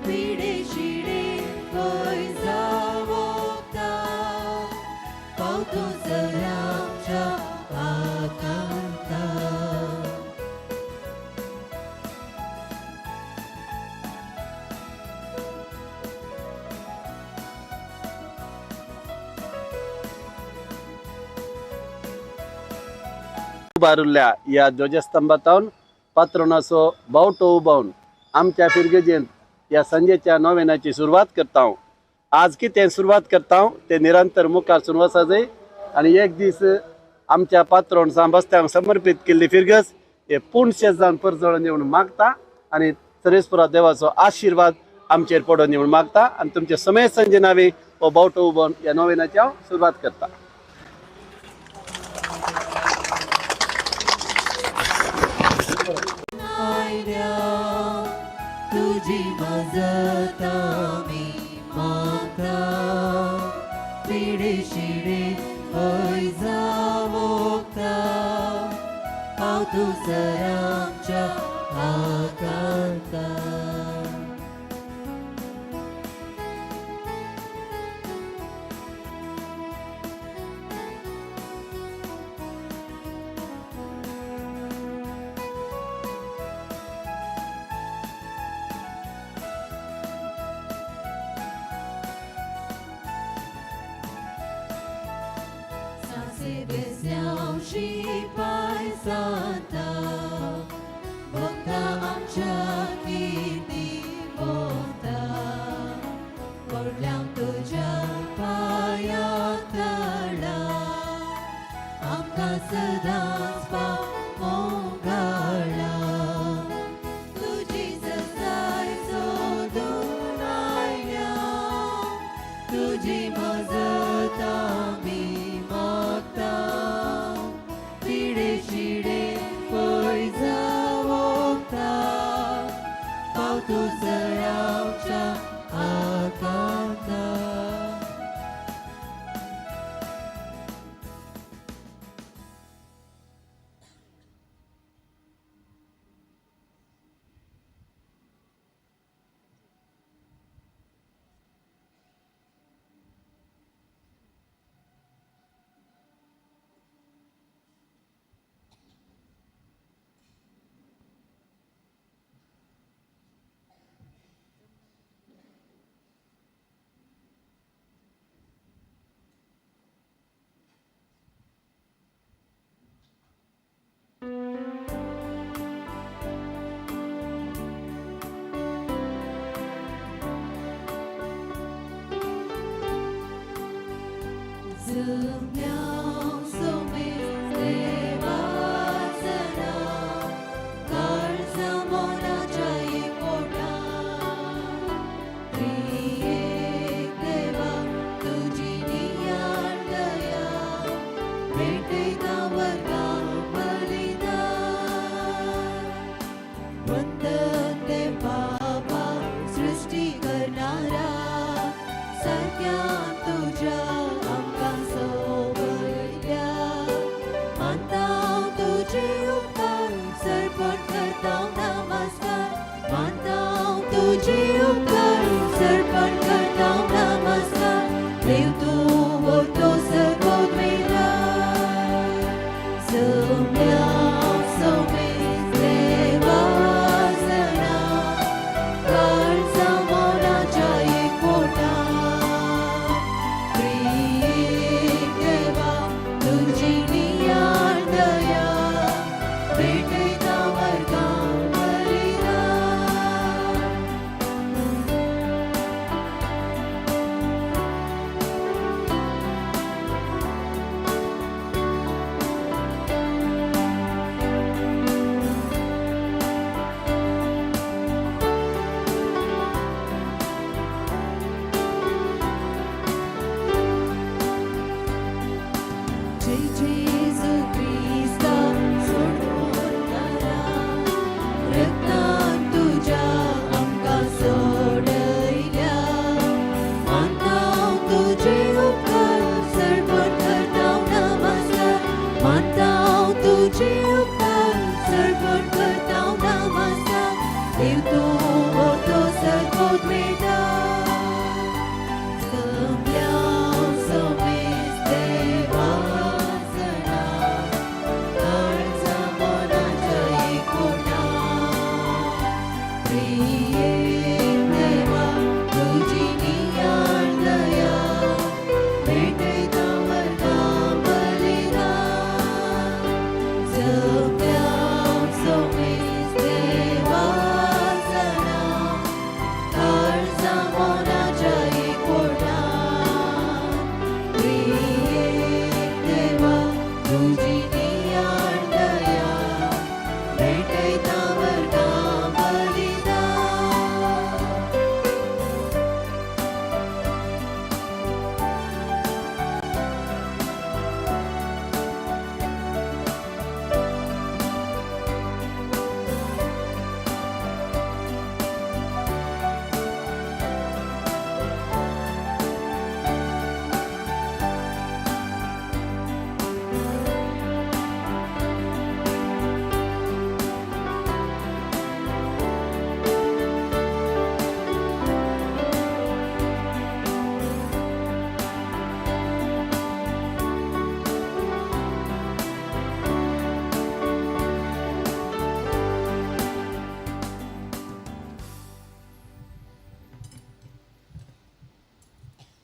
पिडे शिडे खंय जावोकता, पावतूं सर आमच्या आकांता. उबारिल्ल्या ह्या ध्वजस्तंभातावन पात्रोनाचो बावटो उबावन आमच्या फिरगेजेंत ह्या सांजेच्या नोवेनाची सुरवात करता हांव. आज कितें सुरवात करता हांव तें निरंतर मुखार सून वचा जाय आनी एक दीस आमच्या पात्रोण सांबस्त्यांक समर्पीत केल्ली फिरगज हे पूर्ण जावन परजळून येवन मागता आनी सरेस्पुरा देवाचो आशिर्वाद आमचेर पडोवन येवन मागता आनी तुमचे समेत संजे नावे हो बावटो उबोवन ह्या नोवेनाची हांव सुरवात करता. आयल्या, तुजी मजत आमी मागता, पिडे शिडे खंय जावोकता, पावतूं सर आमच्या आकांता. San Sebastian शिपाय जाता, भक्ता आमच्या किती भोंवता, पडल्यांक तुज्या पांया तळा, आमकां सदांच पावोवंक गाळा. तुजी सजाय सोदून आयल्या, तुजी मजत आमी मागता, पिडे शिडे खंय जावोकता, पावतूं सर आमच्या आकांता. जमल्या सोमेस देवासना, काळजा मोनाच्या एकवटा, त्रिएक देवा तुजी नियाळ दया, भेटयता वर्गां बलिदान. वंदन ते बाबा सृष्टी करणारा, सारक्या तुज्या आमकां सोबयल्या, मानता तुजे उपकार सर्पण करता नमस्कार, मानता तुजे उपकार सर्पण करता नमस्कार, देव तूं व्हरतो सर्वोद्वेदा. जमल्या सोमेस देवासना, काळजा मोनाच्या एकवटा, त्रिएक देवा तुजी नियाळ दया, भेटयता वर्गां बलिदान. भेटयता वर्गां बलिदान जप्या सोमेस देवासना काळजा मोनाच्या एकवटान त्रिएक देवा तुजी नियाळ दया भेटयता वर्गां बलिदान.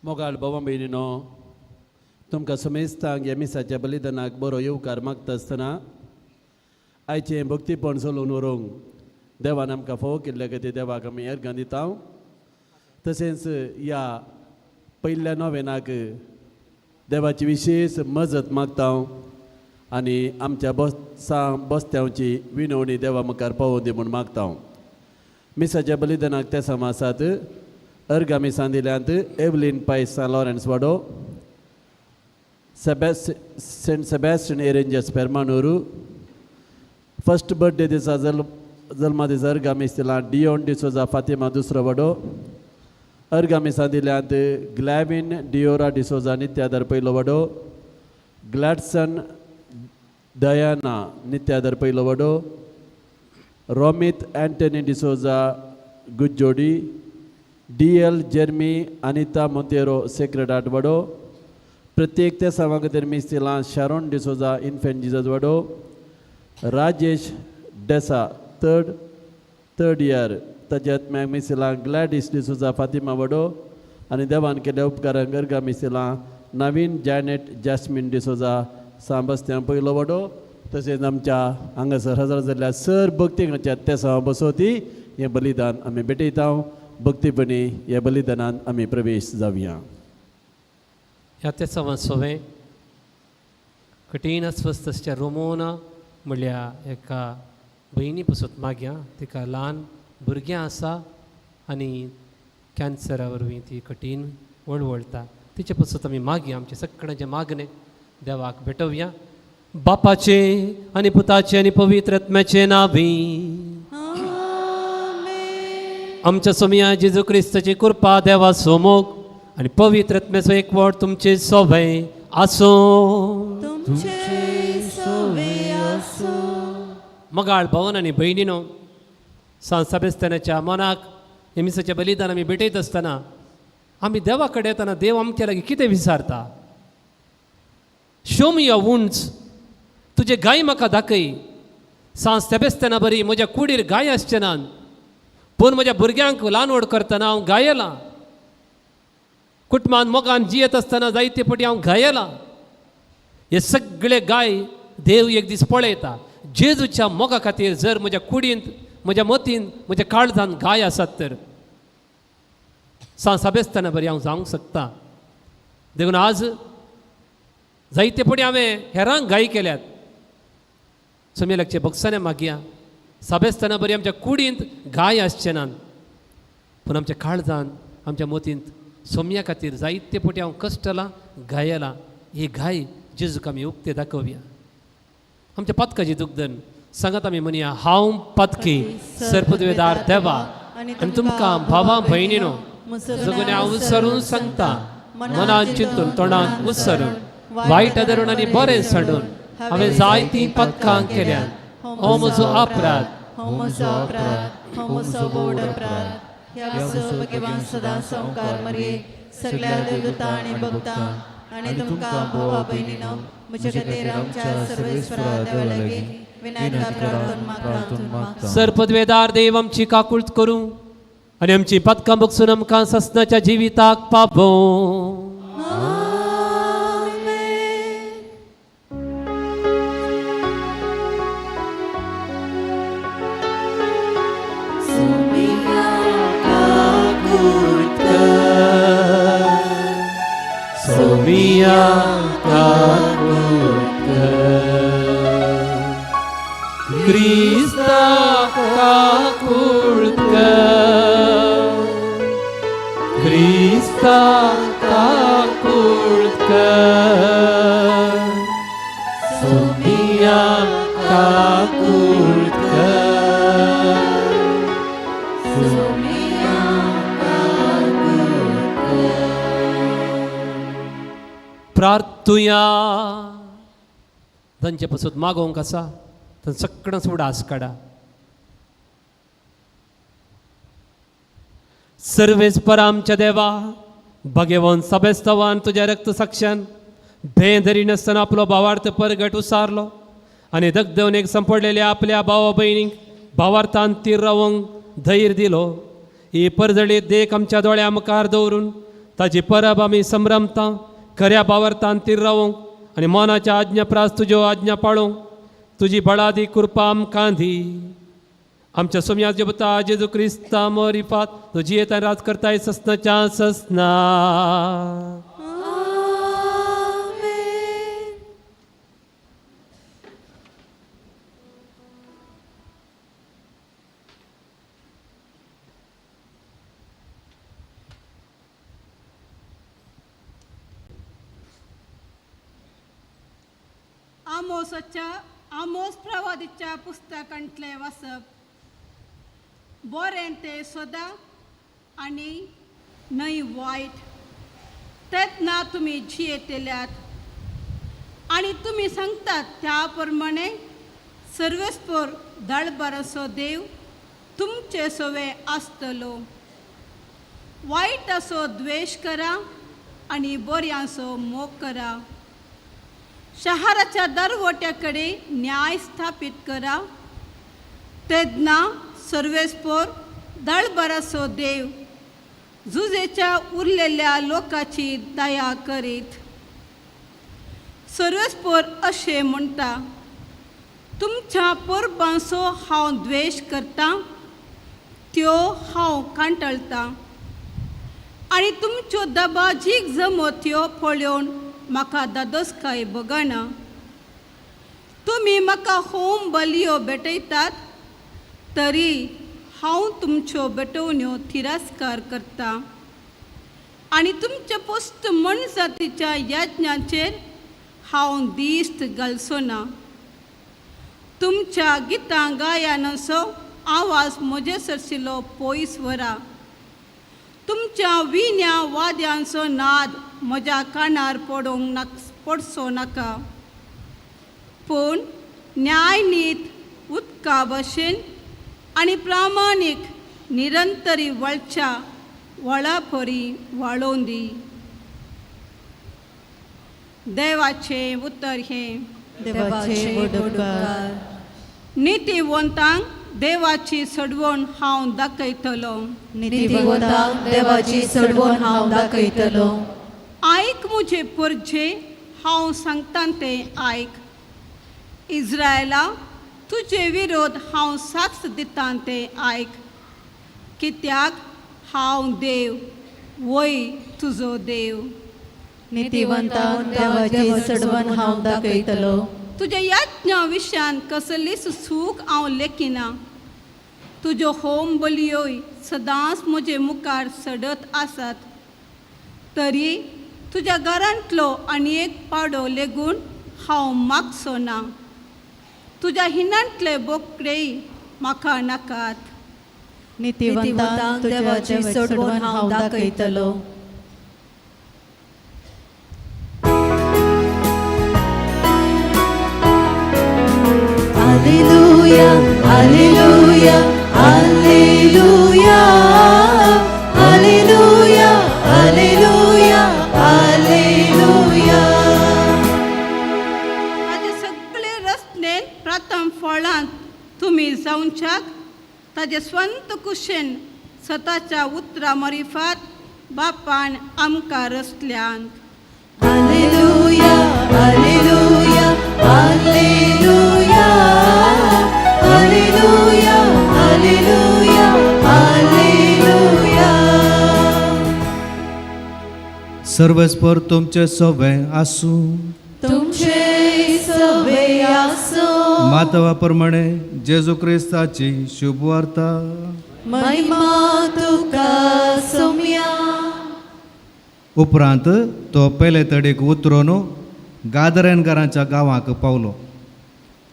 मोगाळ भावा भयणीनो, तुमकां समेस्तांक ह्या मिसाच्या बलिदानाक बरो येवकार मागता आसतना आयचें भक्तीपण चलोवन व्हरूंक देवान आमकां फावो केल्ल्या खातीर देवाक आमी अर्गां दिता. तशेंच ह्या पयल्या नोवेनाक देवाची विशेश मजत मागता आनी आमच्या बस्त्यांची विनवणी देवा मुखार पावोवन दी म्हूण मागता. मिसाच्या बलिदानाक ते समासात अर्गां मिसां दिल्यांत एवलीन पायस सान लॉरेन्स वाडो, सेंट सेबॅस्टियन एरेंजस पेरमानूर, फर्स्ट बर्थडे दिसा जल्मा दिसा अर्गां मीस दिलां डियोन डिसोजा फातिमा दुसरो वाडो. अर्गां मिसां दिल्यांत ग्लॅविन डियोरा डिसोजा नित्यादर पयलो वाडो, ग्लॅडसन दयाना नित्यादर पयलो वाडो, Romit Antony D'Souza Gujjodi, D L Jeremy Anita Monteiro Sacred Heart वाडो. प्रत्येक त्या सामां खातीर मीस दिलां शारोन डिसोजा इन्फेंट जिजस वाडो, राजेश डेसा थर्ड इयर ताच्या आत्म्याक मीस दिलां ग्लॅडीस डिसोजा फातिमा वाडो आनी देवान केल्या उपकारांक अर्गां मीस दिलां नवीन जॅनेट जॅस्मीन डिसोजा सांबस्त्यां पयलो वाडो. तशेंच आमच्या हांगासर हजर जाल्ल्या सर भक्तीच्या तेसांव बसोती हें बलिदान आमी भेटयता. भक्तीपणी ह्या बलिदानान आमी प्रवेश जावया. ह्या तेसांवां सोवें कठीण अस्वस्थ रोमोना म्हणल्या एका भयणी पसून मागया, तिका ल्हान भुरगें आसा आनी कॅन्सरा वरवीं ती कठीण वळवळटा, तिचे पसून आमी मागया. आमचें सगळ्यांचें मागणें देवाक भेटोवया. बापाचे आनी पुताचे आनी पवित्र आत्म्याचे नांवी आमच्या सोमया जेजू क्रिस्ताची कृपा, देवा सोमोग आनी पवित्र आत्म्याचो एकवट तुमचे सोवे आसूं. तुमचे सोवे आसूं. मगाळ भवन आनी भयणीनो, सांत सेबेस्तानाच्या मनाक हे मिसाचें बलिदान आमी भेटयत आसतना आमी देवा कडेन येतना देव आमच्या लागीं कितें विचारता? शो मी your wounds, तुजे गाय म्हाका दाखय. सांत सेबेस्ताना बरी म्हज्या कुडीर गाय आसचे नात, पूण म्हज्या भुरग्यांक ल्हान व्हड करतना हांव गायलां, कुटुंबान मोगान जियेत आसतना जायते पटी हांव गायलां. हे सगळे गाय देव एक दीस पळयता. जेजूच्या मोगा खातीर जर म्हज्या कुडींत, म्हज्या मतींत, म्हज्या काळजान गाय आसात तर सांत सेबेस्ताना बरी हांव जावंक शकता. देखून आज जायते पटी हांवें हेरांक गाय केल्यात. सोमी लागचे भक्साने मागया, साबेस्ताना बरी आमच्या कुडींत गाय आसचे नात, पूण आमच्या काळजान, आमच्या मतींत सोम्या खातीर जायते पटी हांव कश्टलां, गायलां. ही गाय जेजूक आमी उक्ते दाखोवया. आमच्या पातकाची दुग्धन सांगात आमी म्हणया, हांव पातकी सर्पदवेदार देवा आनी तुमकां भावा भयणीनो जगून हांव उत्सरून सांगता, मनान चिंतून तोंडान उत्सरून वायट धरून आनी बरें सांडून हांवें जायतीं पथकां केल्यात. हो म्हजो अपराध, हो म्हजो अपराध, हो म्हजो बोड अपराध. ह्या भगवान सदां संवकार मरये सगळ्या देवदूतां आनी भक्तां आनी तुमकां भावा भयणीनो म्हज्या खातीर आमच्या सर्वेस्परा देवा लागीं विनंती प्रार्थून मागता. सर्पद्वेदार देव आमची काकूळत करूं आनी आमची पथकां बगसून आमकां ससनाच्या जिविताक पावोवं. सोमिया काकूळ कर, क्रिस्ता काकूळ कर, क्रिस्ता काकूळ कर, सोमिया काकूळ कर, सोमिया काकूळ कर. प्रार्थुया. तांचे पासत मागोवंक आसा थंय सगळें उडास काडा. सर्वेस्पर आमच्या देवा, भगेवन सबेस्तवान तुज्या रक्त साक्षान भें धरी नासतना आपलो भावार्थ परगट उसारलो आनी दगदवनेक संपडलेल्या आपल्या भावा भयणींक भावार्थान तीर रावंक धैर्य दिलो. ही परजळी देख आमच्या दोळ्या मुखार दवरून ताची परब आमी संभ्रमता खऱ्या भावार्थान तीर रावंक आनी मनाच्या आज्ञा प्रास तुज्यो आज्ञा पाळोवंक तुजी बळादी कृपा आमकां दी. आमच्या सोम्या जेबता जेजू क्रिस्ता मोरिफात तुजी येता राज करताय ससनाच्या ससना. आमोस प्रवादीच्या पुस्तकांतले वाचप. बरें तें सोदा आनी न्हय वायट, तेन्ना तुमी जियेतल्यात आनी तुमी सांगतात त्या प्रमाणे सर्वेस्पर दळबराचो देव तुमचे सवे आसतलो. वायटाचो द्वेश करा आनी बऱ्यांचो मोग करा. शहराच्या दरवट्या कडेन न्याय स्थापीत करा, तेन्ना सर्वेस्पर दळबराचो देव जुजेच्या उरलेल्या लोकांची दया करीत. सर्वेस्पर अशें म्हणटा, तुमच्या परबांचो हांव द्वेश करतां, त्यो हांव कांटळटां आनी तुमच्यो दबाजीक जमोत्यो पळोवन म्हाका दादोसकाय बगना. तुमी म्हाका होम बलयो भेटयतात तरी हांव तुमच्यो भेटवण्यो तिरस्कार करतां आनी तुमच्या पोस्त मनजातीच्या यज्ञाचेर हांव दिश्ट घालचो ना. तुमच्या गितां गायनाचो आवाज म्हजे सरशिलो पयस वरा. तुमच्या विण्या वाद्यांचो नाद म्हज्या कानार पडोवंक नाक पडचो नाका. पूण न्यायनीत उदका भशेन आनी प्रामाणीक निरंतरी वळच्या वळापरी वाळोवन दी. देवाचें उतर हें. देवाचे उपकार. नितीवंतांक देवाची सडवण हांव दाखयतलो. नितीवंतांक देवाची सडवण हांव दाखयतलो. आयक म्हजे परजे, हांव सांगता तें आयक. इज्रायला, तुजे विरोध हांव साक्ष दितां तें आयक. कित्याक हांव देव, वय तुजो देव. नितीवंतांक देवाची सडवण हांव दाखयतलो. तुज्या यज्ञा विशयान कसलीच सूख हांव लेखिना. तुज्यो होम बलयोय सदांच म्हजे मुखार सडत आसात, तरी तुज्या घरांतलो आनी एक पाडो लेगून हांव मागचो ना. तुज्या हिनांतले बोकडेय म्हाका नाकात. नितीवंतांक देवाची सडवण हांव दाखयतलो. Alleluia, Alleluia, Alleluia, Alleluia, Alleluia, Alleluia. ताजे सगळे रचनेन प्रथम फळांत तुमी जावच्याक ताजे स्वंत कुशेन स्वताच्या उतरां मरिफात बापान आमकां रचल्यांत. Alleluia, Alleluia, Alleluia, Alleluia, Alleluia, Alleluia. सर्वच परस्पर तुमचे सवे आसूं. तुमचे सवे आसूं. मातवा प्रमाणे जेजू क्रिस्ताची शुभवार्ता. महिमा तुका सोम्या. उपरांत तो पेले तडीक उतरून गादरेनकारांच्या गांवाक पावलो.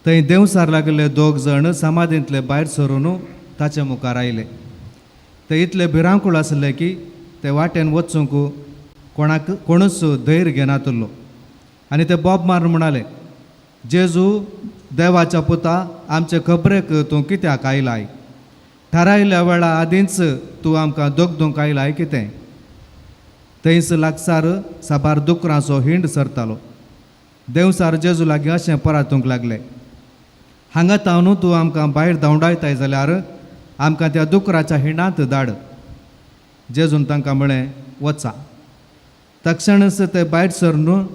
थंय देंवसार लागले दोग जाण समाधींतले भायर सरून ताचे मुखार आयले. ते इतले भिरांकूळ आसले की ते वाटेन वचूंक कोणाक कोणूच धैर्य घेनातलो आनी ते बोब मारून म्हणाले, जेजू देवाच्या पुता, आमचे खबरेक तूं कित्याक आयलाय? थारायल्या वेळा आदींच तूं आमकां दोगदूंक आयलाय कितें? थंयच लागसार साबार दुकरांचो हिंड सरतालो. देंवसार जेजू लागीं अशें परातूंक लागले, हांगा तावन तूं आमकां भायर धांवडायताय जाल्यार आमकां त्या दुकराच्या हिंडांत धाड. जेजून तांकां म्हळें, वचा. तक्षणच ते भायर सरून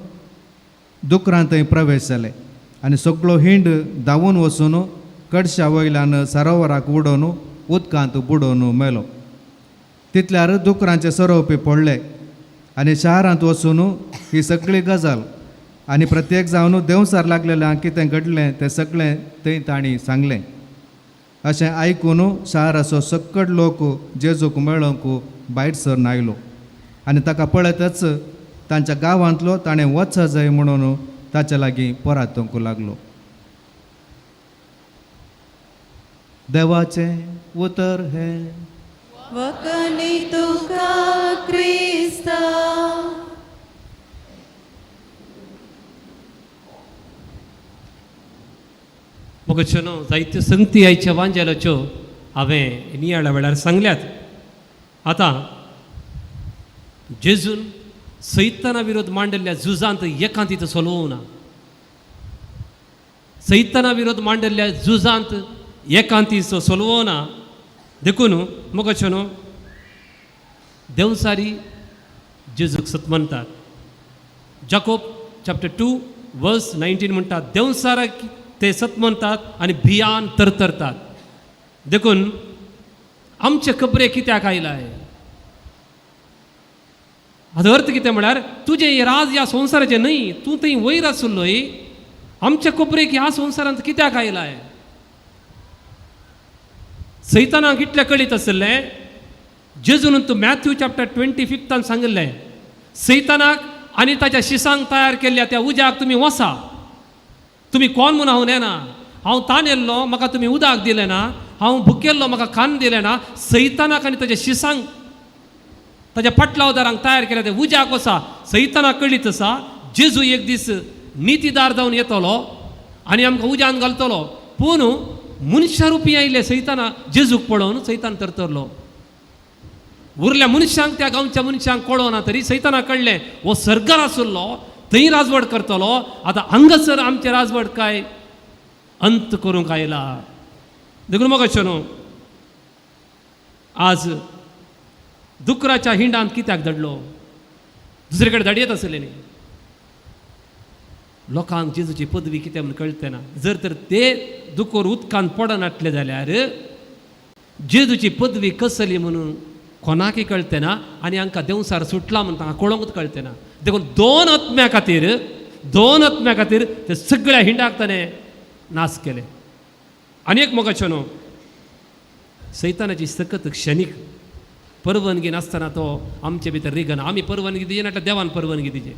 दुकरां थंय प्रवेश जाले आनी सगळो हिंड धांवून वचून कडशा वयल्यान सरोवराक उडोवन उदकांत बुडोवन मेलो. तितल्यार दुकरांचे सरोवपी पडले आनी शारांत वचून ही सगळी गजाल आनी प्रत्येक जावन देंवसार लागलेल्या कितें घडलें तें सगळें थंय तांणी सांगलें. अशें आयकून शाराचो सक्कड लोक जेजूक मेळोवंक भायर सरून आयलो आनी ताका पळयतच तांच्या गांवांतलो ताणें वच जाय म्हणून ताच्या लागीं परातूंक लागलो. देवाचें उतर हें. वकनी तुका क्रिस्ता. मोगाच्यो न्हू, जायत्यो संगती आयच्या वांजेलाच्यो हांवें नियाळा वेळार सांगल्यात. आतां जेजून सैताना विरोध मांडिल्ल्या झुजांत एकांतीत सोलोवना. सैताना विरोध मांडिल्ल्या झुजांत एकांतीचो सोलोवना. देखून मोगाच्यो न्हू, देंवसारी जेजूक सत म्हणटात. जाकोब चॅप्टर 2 वर्स 19 म्हणटात, देंवसाराक ते सत म्हणटात आनी भियान तरतरतात. देखून आमचे खबरे कित्याक आयलाय? हाजो अर्थ कितें म्हळ्यार तुजें राज ह्या संवसाराचें न्हय, तूं थंय वयर आसलोय, आमचे खबरेक ह्या संवसारांत कित्याक आयलाय? सैतानाक इतलें कळीत आशिल्लें. जेजून तूं मॅथ्यू चॅप्टर 25 सांगिल्लें, सैतानाक आनी ताच्या शिसांक तयार केल्ल्या त्या उज्याक तुमी वसा. तुमी कोण म्हूण हांव नेना, हांव तानेल्लो म्हाका तुमी उदक दिलें ना, हांव भुकेल्लो म्हाका खाण दिलें ना. सैतानाक आनी ताच्या शिसांक ताच्या पटलावदारांक तयार केल्या त्या उज्याक वसा. सैतानाक कळीत आसा जेजू एक दीस नितीदार जावन येतलो आनी आमकां उज्यान घालतलो. पूण मनशा रुपी आयिल्ले सैताना जेजूक पळोवन सैतान तरतरलो. उरल्या मनशांक त्या गांवच्या मनशांक कळोना तरी सैताना कळ्ळें हो सर्गार आशिल्लो, थंय राजवट करतलो. आतां हांगासर आमचें राजवट काय अंत करूंक आयला. देखून म्हाका न्हू, आज दुकराच्या हिंडांत कित्याक धाडलो? दुसरे कडेन धाडयेत आसले न्ही. लोकांक जेजूची पदवी कितें म्हूण कळटे ना. जर तर ते दुकोर उदकांत पडनाटले जाल्यार जेजूची पदवी कसली म्हणून कोणाकय कळटे ना आनी हांकां देंवसार सुटला म्हूण तांकां कळोंकूच कळटे ना. देखून दोन आत्म्या खातीर ते सगळ्या हिंडाक ताणें नाश केले. आनी एक मोगाच्यो न्हू, सैतानाची सकत क्षणीक परवानगी नासतना तो आमचे भितर रिगना. आमी परवानगी दिना नाल्यार देवान परवानगी दिजे.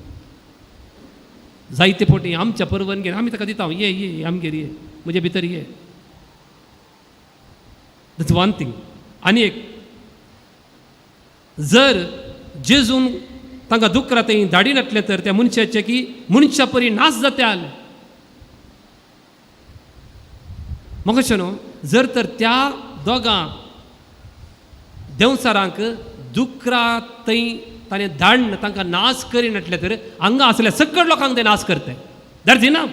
जायते फावटी आमच्या परवानगेन आमी ताका दिता, ये ये आमगेर ये, म्हजे भितर ये. That's one thing. आनी एक, जर जेजून तांकां दुकरा थंय धाडिनातलें तर त्या मनशाचे की मनशा परी नाश जात्याल. म्हाका न्हू, जर तर त्या दोगां देंवचारांक दुकरा थंय ताणें धाडन तांकां नाश करिनाटलें तर हांगा आसल्या सगळ्या लोकांक ते नाश करते. That's enough.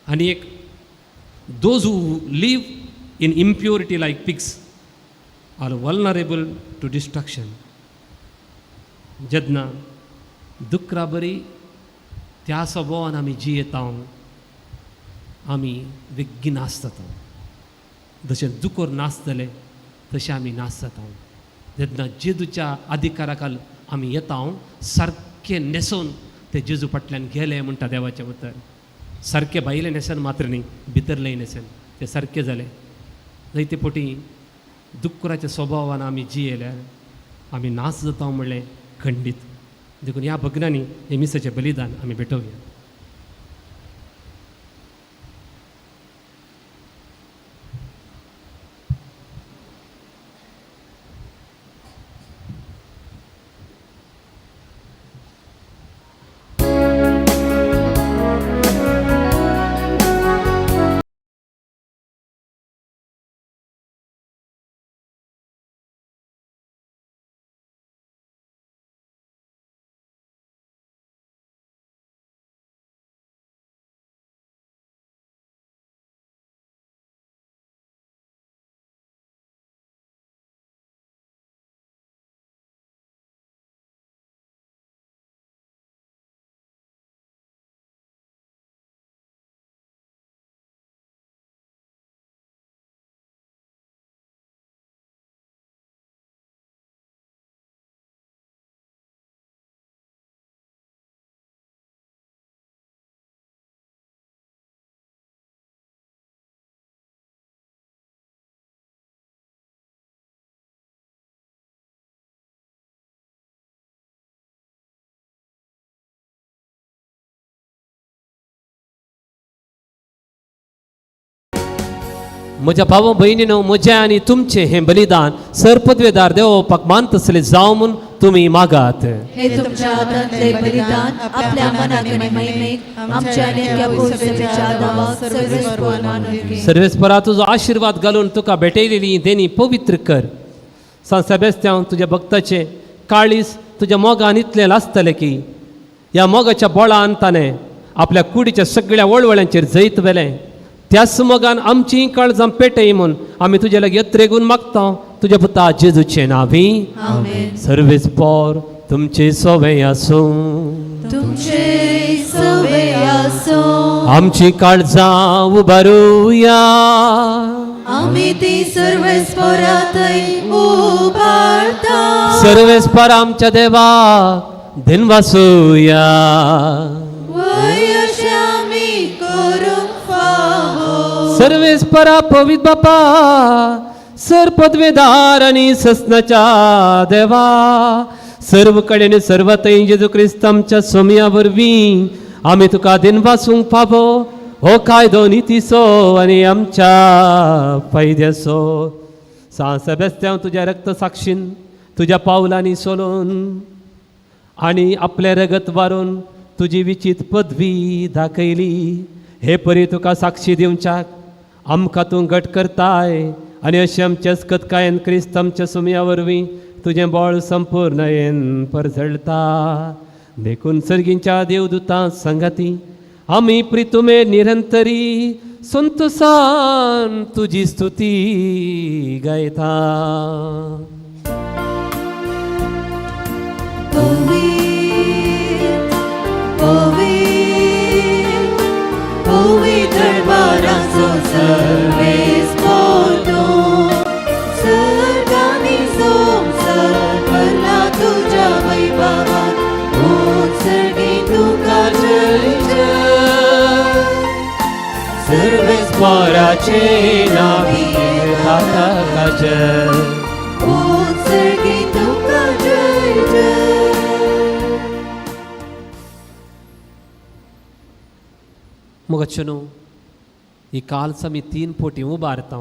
आनी एक, those who live in impurity like pigs are vulnerable to destruction. जेन्ना दुकरा बरी त्या स्वभावान आमी जियेता, आमी वेगीं नाश जाता. जशें दुकोर नाचतले तशें आमी नाश जाता. तेन्ना जेजूच्या अधिकाराखाल आमी येता सारकें न्हेसोवन ते जेजू फाटल्यान गेले म्हणटा देवाचें उतर. सारकें भायलें न्हेसन मात्र न्ही, भितरलें न्हेसन ते सारकें जालें. जायते पटी दुख्खराच्या स्वभावान आमी जियेल्यार आमी नाच जाता म्हणलें खंडीत. देखून ह्या भग्नांनी हें मिसाचें बलिदान आमी भेटोवया. म्हज्या भाव भयणीनो, म्हजें आनी तुमचें हें बलिदान सरपदवेदार देवोपाक मानतसले जावं म्हूण तुमी मागात. हे तुमच्या हातांतले बलिदान आपल्या मनाक आनी महिमेक आमच्या आनी ह्या भोवसभेच्या दावाक सर्वेस्पोर मानून घे. सर्वेस्परा तुजो आशिर्वाद घालून तुका भेटयलेली देणी पवित्र कर. सांत सेबेस्त्यांव तुज्या भक्ताचें काळीस तुज्या मोगान इतलें लासतलें की ह्या मोगाच्या बोळान ताणें आपल्या कुडीच्या सगळ्या वळवळ्यांचेर जैत व्हेलें. त्याच मोगान आमचीं काळजां पेटय म्हूण आमी तुज्या लागीं यत्रेगून मागता तुज्या पुता जेजूचें नांवी. आमेन. सर्वेस्पोर तुमचे सोवे आसूं. तुमचे सवे आसूं. आमची काळजां उबारुया. आमी ती सर्वेस्पोराथंय उबारता. सर्वेस्पोर आमच्या देवाक दिनवासुया. वय अशें आमी करूंक फावो. सर्वेस्परा पवित्र बापा, सर पदवेदार आनी ससनाच्या देवा, सर्व कडेन सर्व थंय जेजू क्रिस्त आमच्या सोमया वरवीं आमी तुका दिनवासूंक फावो. हो कायदो नितीचो आनी आमच्या फायद्याचो. सांत सेबेस्त्यांव तुज्या रक्त साक्षीन तुज्या पावलांनी सोलून आनी आपलें रगत वारून तुजी विचीत पदवी दाखयली. हे परी तुका साक्षी दिवच्याक आमकां तूं घट करताय आनी अशें आमच्या अस्कतकायेन क्रिस्त आमच्या सुमया वरवीं तुजें बळ संपूर्णयेन परजळटा. देखून सर्गींच्या देवदूतां संगाती आमी प्रितुमे निरंतरी संतोसान तुजी स्तुती गायता. पवित्र पवित्र पवित्र बाराचो सर्वेस्पोर तूं, सर्गांनी संवसार भरला तुज्या वैभवान, उत्सर्गी तुका जय जय. सर्वेस्पोराचे नावी ताका जय. उत्सर्गी तुका जय जय. मोगाच्यो न्हू, ही काल्स आमी 3 पोटी उबारता.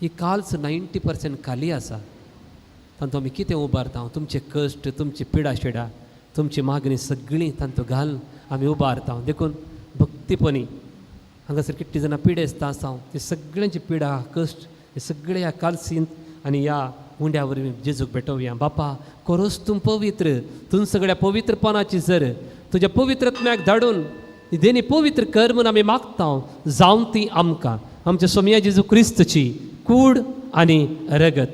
ही काल्स 90% खाली आसा. तांतू आमी कितें उबारता? तुमचे कश्ट, तुमची पिडा शिडा, तुमची मागणी सगळीं तांतू घालून आमी उबारता. देखून भक्तीपणी हांगासर कितलीं जाणां पिडेस्तां आसा, ती सगळ्यांची पिडा कश्ट हे सगळे ह्या कालसींत आनी ह्या उंड्या वरवीं जेजूक भेटोवया. बापा खरोच तूं पवित्र, तूं सगळ्या पवित्रपणाची जर तुज्या पवित्रत्म्याक धाडून देणी पवित्र कर म्हूण आमी मागता. जावन ती आमकां आमच्या सोमया जेजू क्रिस्तची कूड आनी रगत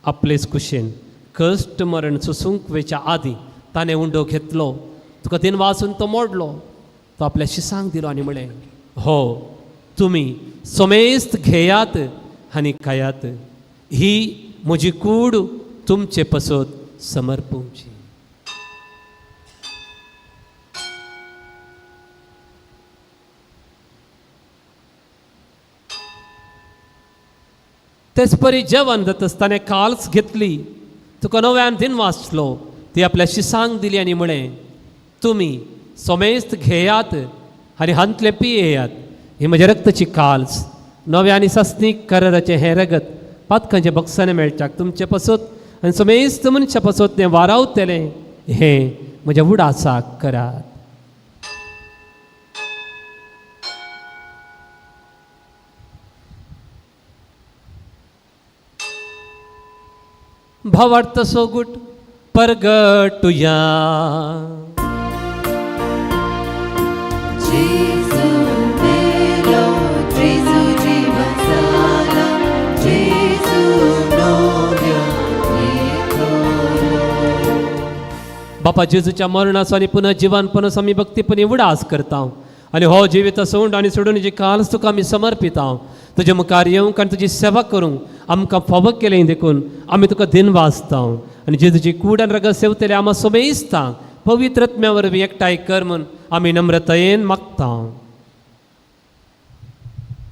आपलेच कुशेन कश्ट मरण सोसूंक वेच्या आदीं ताणें उंडो घेतलो, तुका देन वाचून तो मोडलो, तो आपल्या शिसांक दिलो आनी म्हळें, हो तुमी समेस्त घेयात आनी खायात, ही म्हजी कूड तुमचे पसत समर्पूंची. तेच परी जेवण जाता काल्स घेतली, तुका नव्यान दिन वाचलो, ती आपल्या शिसांक दिली आनी म्हळें, तुमी सोमेस्त घेयात आनी हांतले पियेयात, ही म्हज्या रक्ताची काल्स, नव्या आनी सासणीक कराराचें हें रगत पातकांच्या बक्षाने मेळच्याक तुमचे पसत आनी सोमेस्त मनशा पसत तें वारावतलें, हें म्हज्या उडासाक करात. भावार्थ सोगूट परगटुया. जेजू मेलो, जेजू जीवन जाला, जेजू नव्या येतलो. बापा जेजूच्या मरणाचो आनी पुनः जिवानपणाचो आमी भक्तीपणी उडास करता आनी हो जिवीत सोंड आनी सोडून जी काल्स तुका आमी समर्पिता, तुजे मुखार येवंक आनी तुजी सेवा करूंक आमकां फावो केलें देखून आमी तुका दिन वाचता आनी जेजूची कूड आनी रगत सेवतले आमा सोमेस्ता पवित्र आत्म्या वरवीं एकठांय कर म्हूण आमी नम्रतायेन मागता.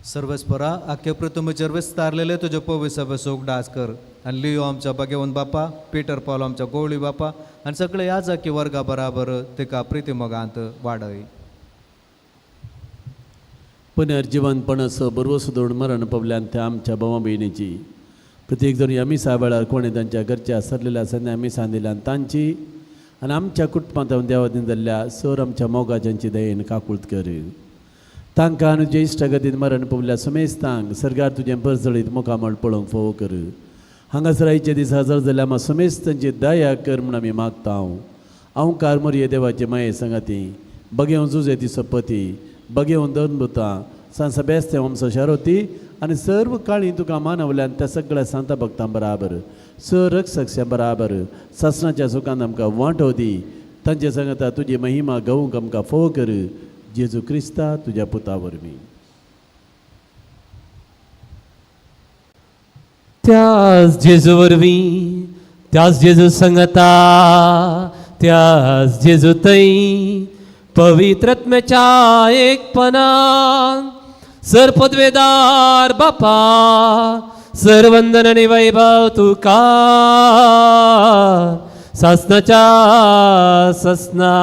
सर्वस्परा आख्खे पृथ्वीचेर विस्तारलेले तुजे पवित्र सभेचो उगडास कर आनी लियो आमच्या भाग्यवंत बापा, पीटर पावलो आमच्या गोवळी बापा आनी सगळे ह्या जाकी वर्गा बराबर तिका प्रिती मोगांत वाडय. पुनर्जिवनपणाचो बरवसो दवरून मरण पावल्यान त्या आमच्या भावा भयणीची प्रत्येक जण ह्या मिसा वेळार कोणें तांच्या घरच्या सरलेल्या संद्या मिसां दिल्या आनी तांची आनी आमच्या कुटुंबांत देवादीन जाल्ल्या सर आमच्या मोगाच्यांची दयेन काकूळत कर. तांकां आनी ज्येश्ठ गतीन मरण पावल्या सुमेस्तांक सरकार तुजें परजळीत मुखामळ पळोवंक फोव कर. हांगासर आयच्या दिसा हजर जाल्ल्या आमा सुमेस्तांची दया कर म्हूण आमी मागता. हांव कारमोरये देवाचे माये सांगाती बगेवन जुजे ती सपती बगेवन दोन सान सेबेस्त्यांव आमचो शारोती आनी सर्व काळी तुका मानवल्यान त्या सगळ्या सांता भक्तां बराबर सर रक्षकशा बराबर सासणाच्या सुखान आमकां वांटो दी. तांचे सांगता तुजी महिमा गावूंक आमकां फोव कर. जेजू क्रिस्ता तुज्या पुता वरवीं. त्याच जेजू वरवीं, त्याच जेजू संगता, त्याच जेजू थंय पवित्र आत्म्याच्या एकपणान सर पदवेदार बापा सरवंदन आनी वैभव तुका सासणाच्या ससना.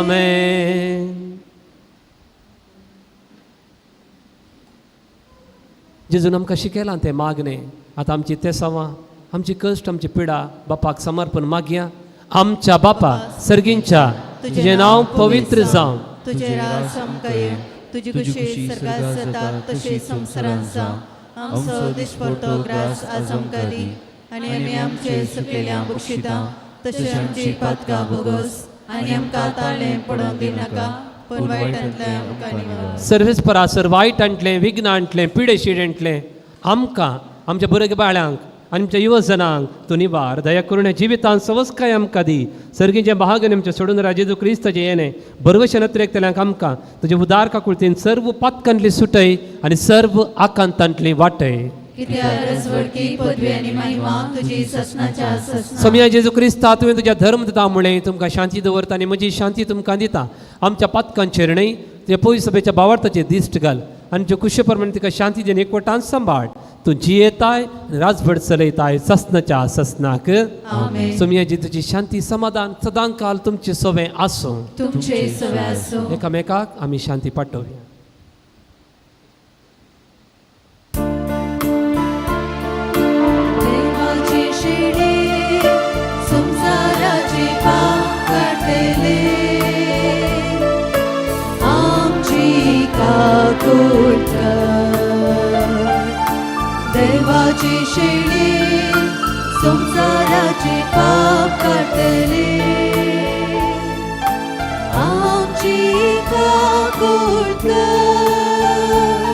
आमेन. जेजून आमकां शिकयलां तें मागणें. आतां आमची तेसांवां, आमची कश्ट, आमची पिडा बापाक समर्पण मागया. आमच्या बापा सर्गींच्या, तुजें नांव पवित्र जावं, तुजें राज आमकां येवं, तुजी खुशी सर्गात जाता तशी संवसारांत जावं. आमचो दिसपडतो ग्रास आज आमकां दी आनी आमी आमचे सुकलेल्या बक्षिता तशें आमची पातकां भोगोस आनी आमकां ताळें पडोवंक दिनाका, पूण वायटांतलें आमकां निवार. सर्वेस परासर वायट आणलें, विघ्न आणलें, पिडेशीड आणलें, आमकां आमच्या भुरगे बाळ्यांक आनी आमच्या युवजनांक तूं निवार. दया करून जिवितान सवस्काय आमकां दी. सर्गीचें भाग आमचें सोडून राजा जेजू क्रिस्ताचें येणें बरवशें नत्रेकतल्यांक आमकां तुजे उदार काकुळतीन सर्व पातकांतली सुटय आनी सर्व आकांतांतली वाटय. सोमया जेजू क्रिस्ता, तुवें तुज्या धर्म दिता म्हणलें, तुमकां शांती दवरता आनी म्हजी शांती तुमकां दिता. आमच्या पातकांचेर न्हय, तुज्या पयस सभेच्या बावार्थाचेर दिश्ट घाल आनी तुज्या कुशे प्रमाणे तिका शांती दिवन एकवटान सांबाळ. तूं जियेताय राजभट चलयताय ससनाच्या ससनाक. सोमया जेजूची शांती समाधान सदां काल तुमचे सोवे आसूं. एकामेकाक आमी शांती पाठोवया. देवाची शेळी संसाराचे पाप काडटले, आमची काकूळ कर.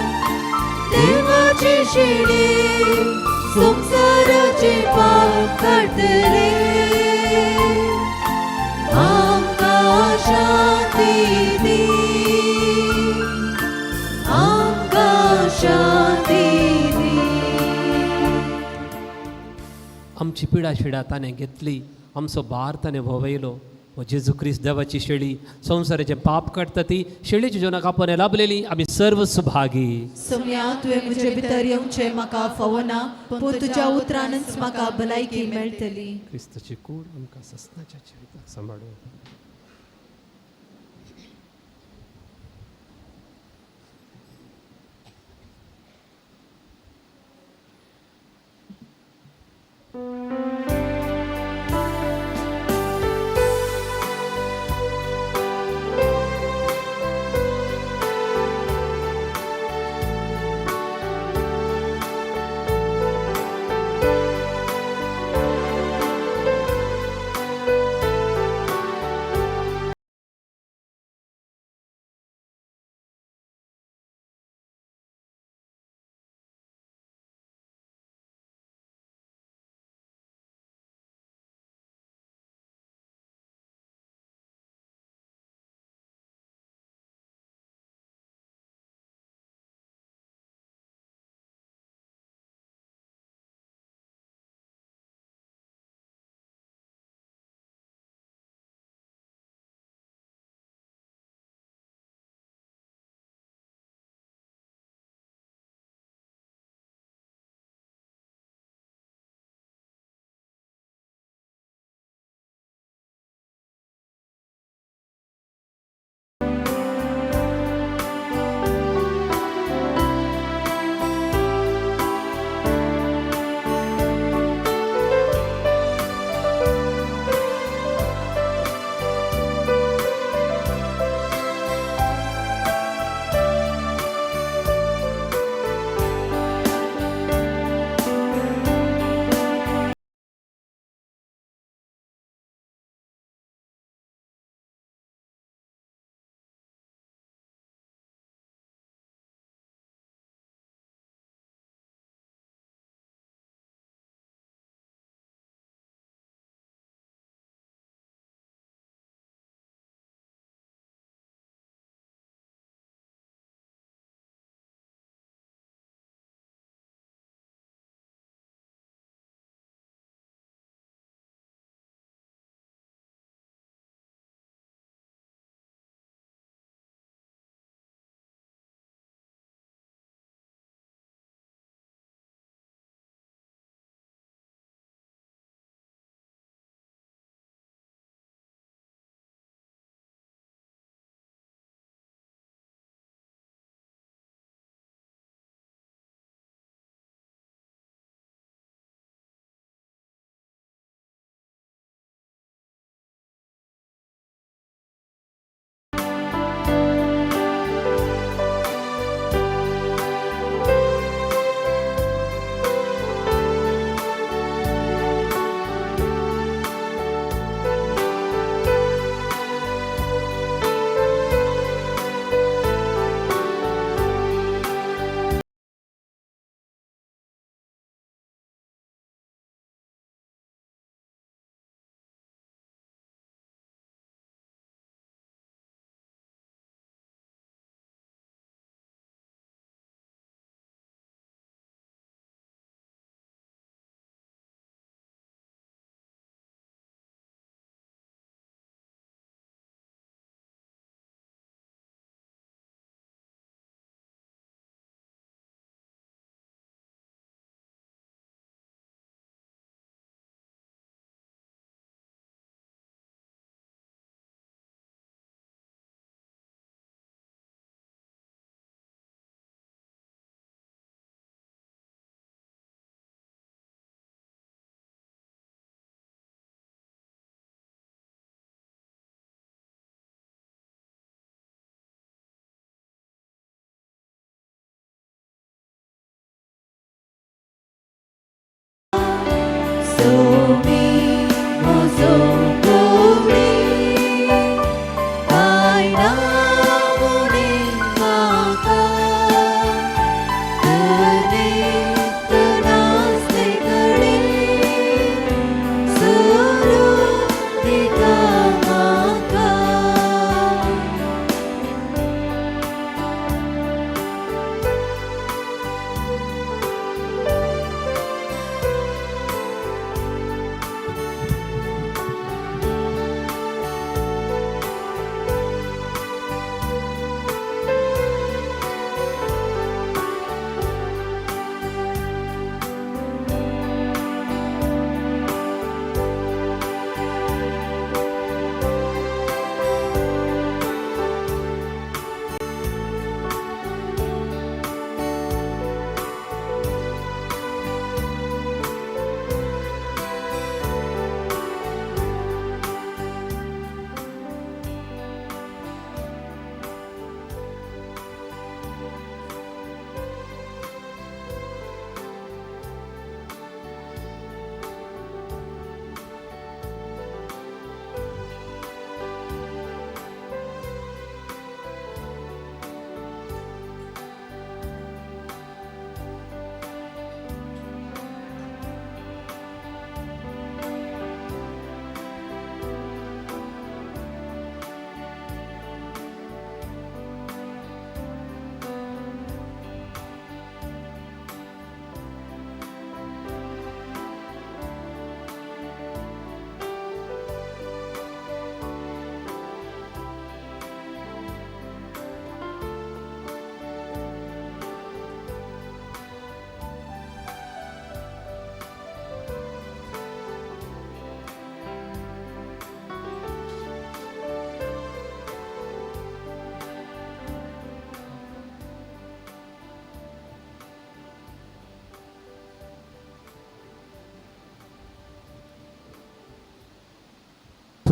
देवाची शेळी संसाराचे पाप काडटले, आमकां शांती दी, आमकां शांती दी. आमची पिडा शिडा ताणें घेतली, आमचो भार ताणें भोंवयलो. हो जेजू क्रिस्त देवाची शेळी, संवसाराचें पाप काडटा ती शेळीची जेवणाक आपण लाभलेली आमी सर्व सुभागी. सोम्या, तुवें म्हजे भितर येवचें म्हाका फावना, पूण तुज्या उतरानच म्हाका भलायकी मेळटली. क्रिस्ताची कूड आमकां सस्नाच्या जिविताक सांबाळूं.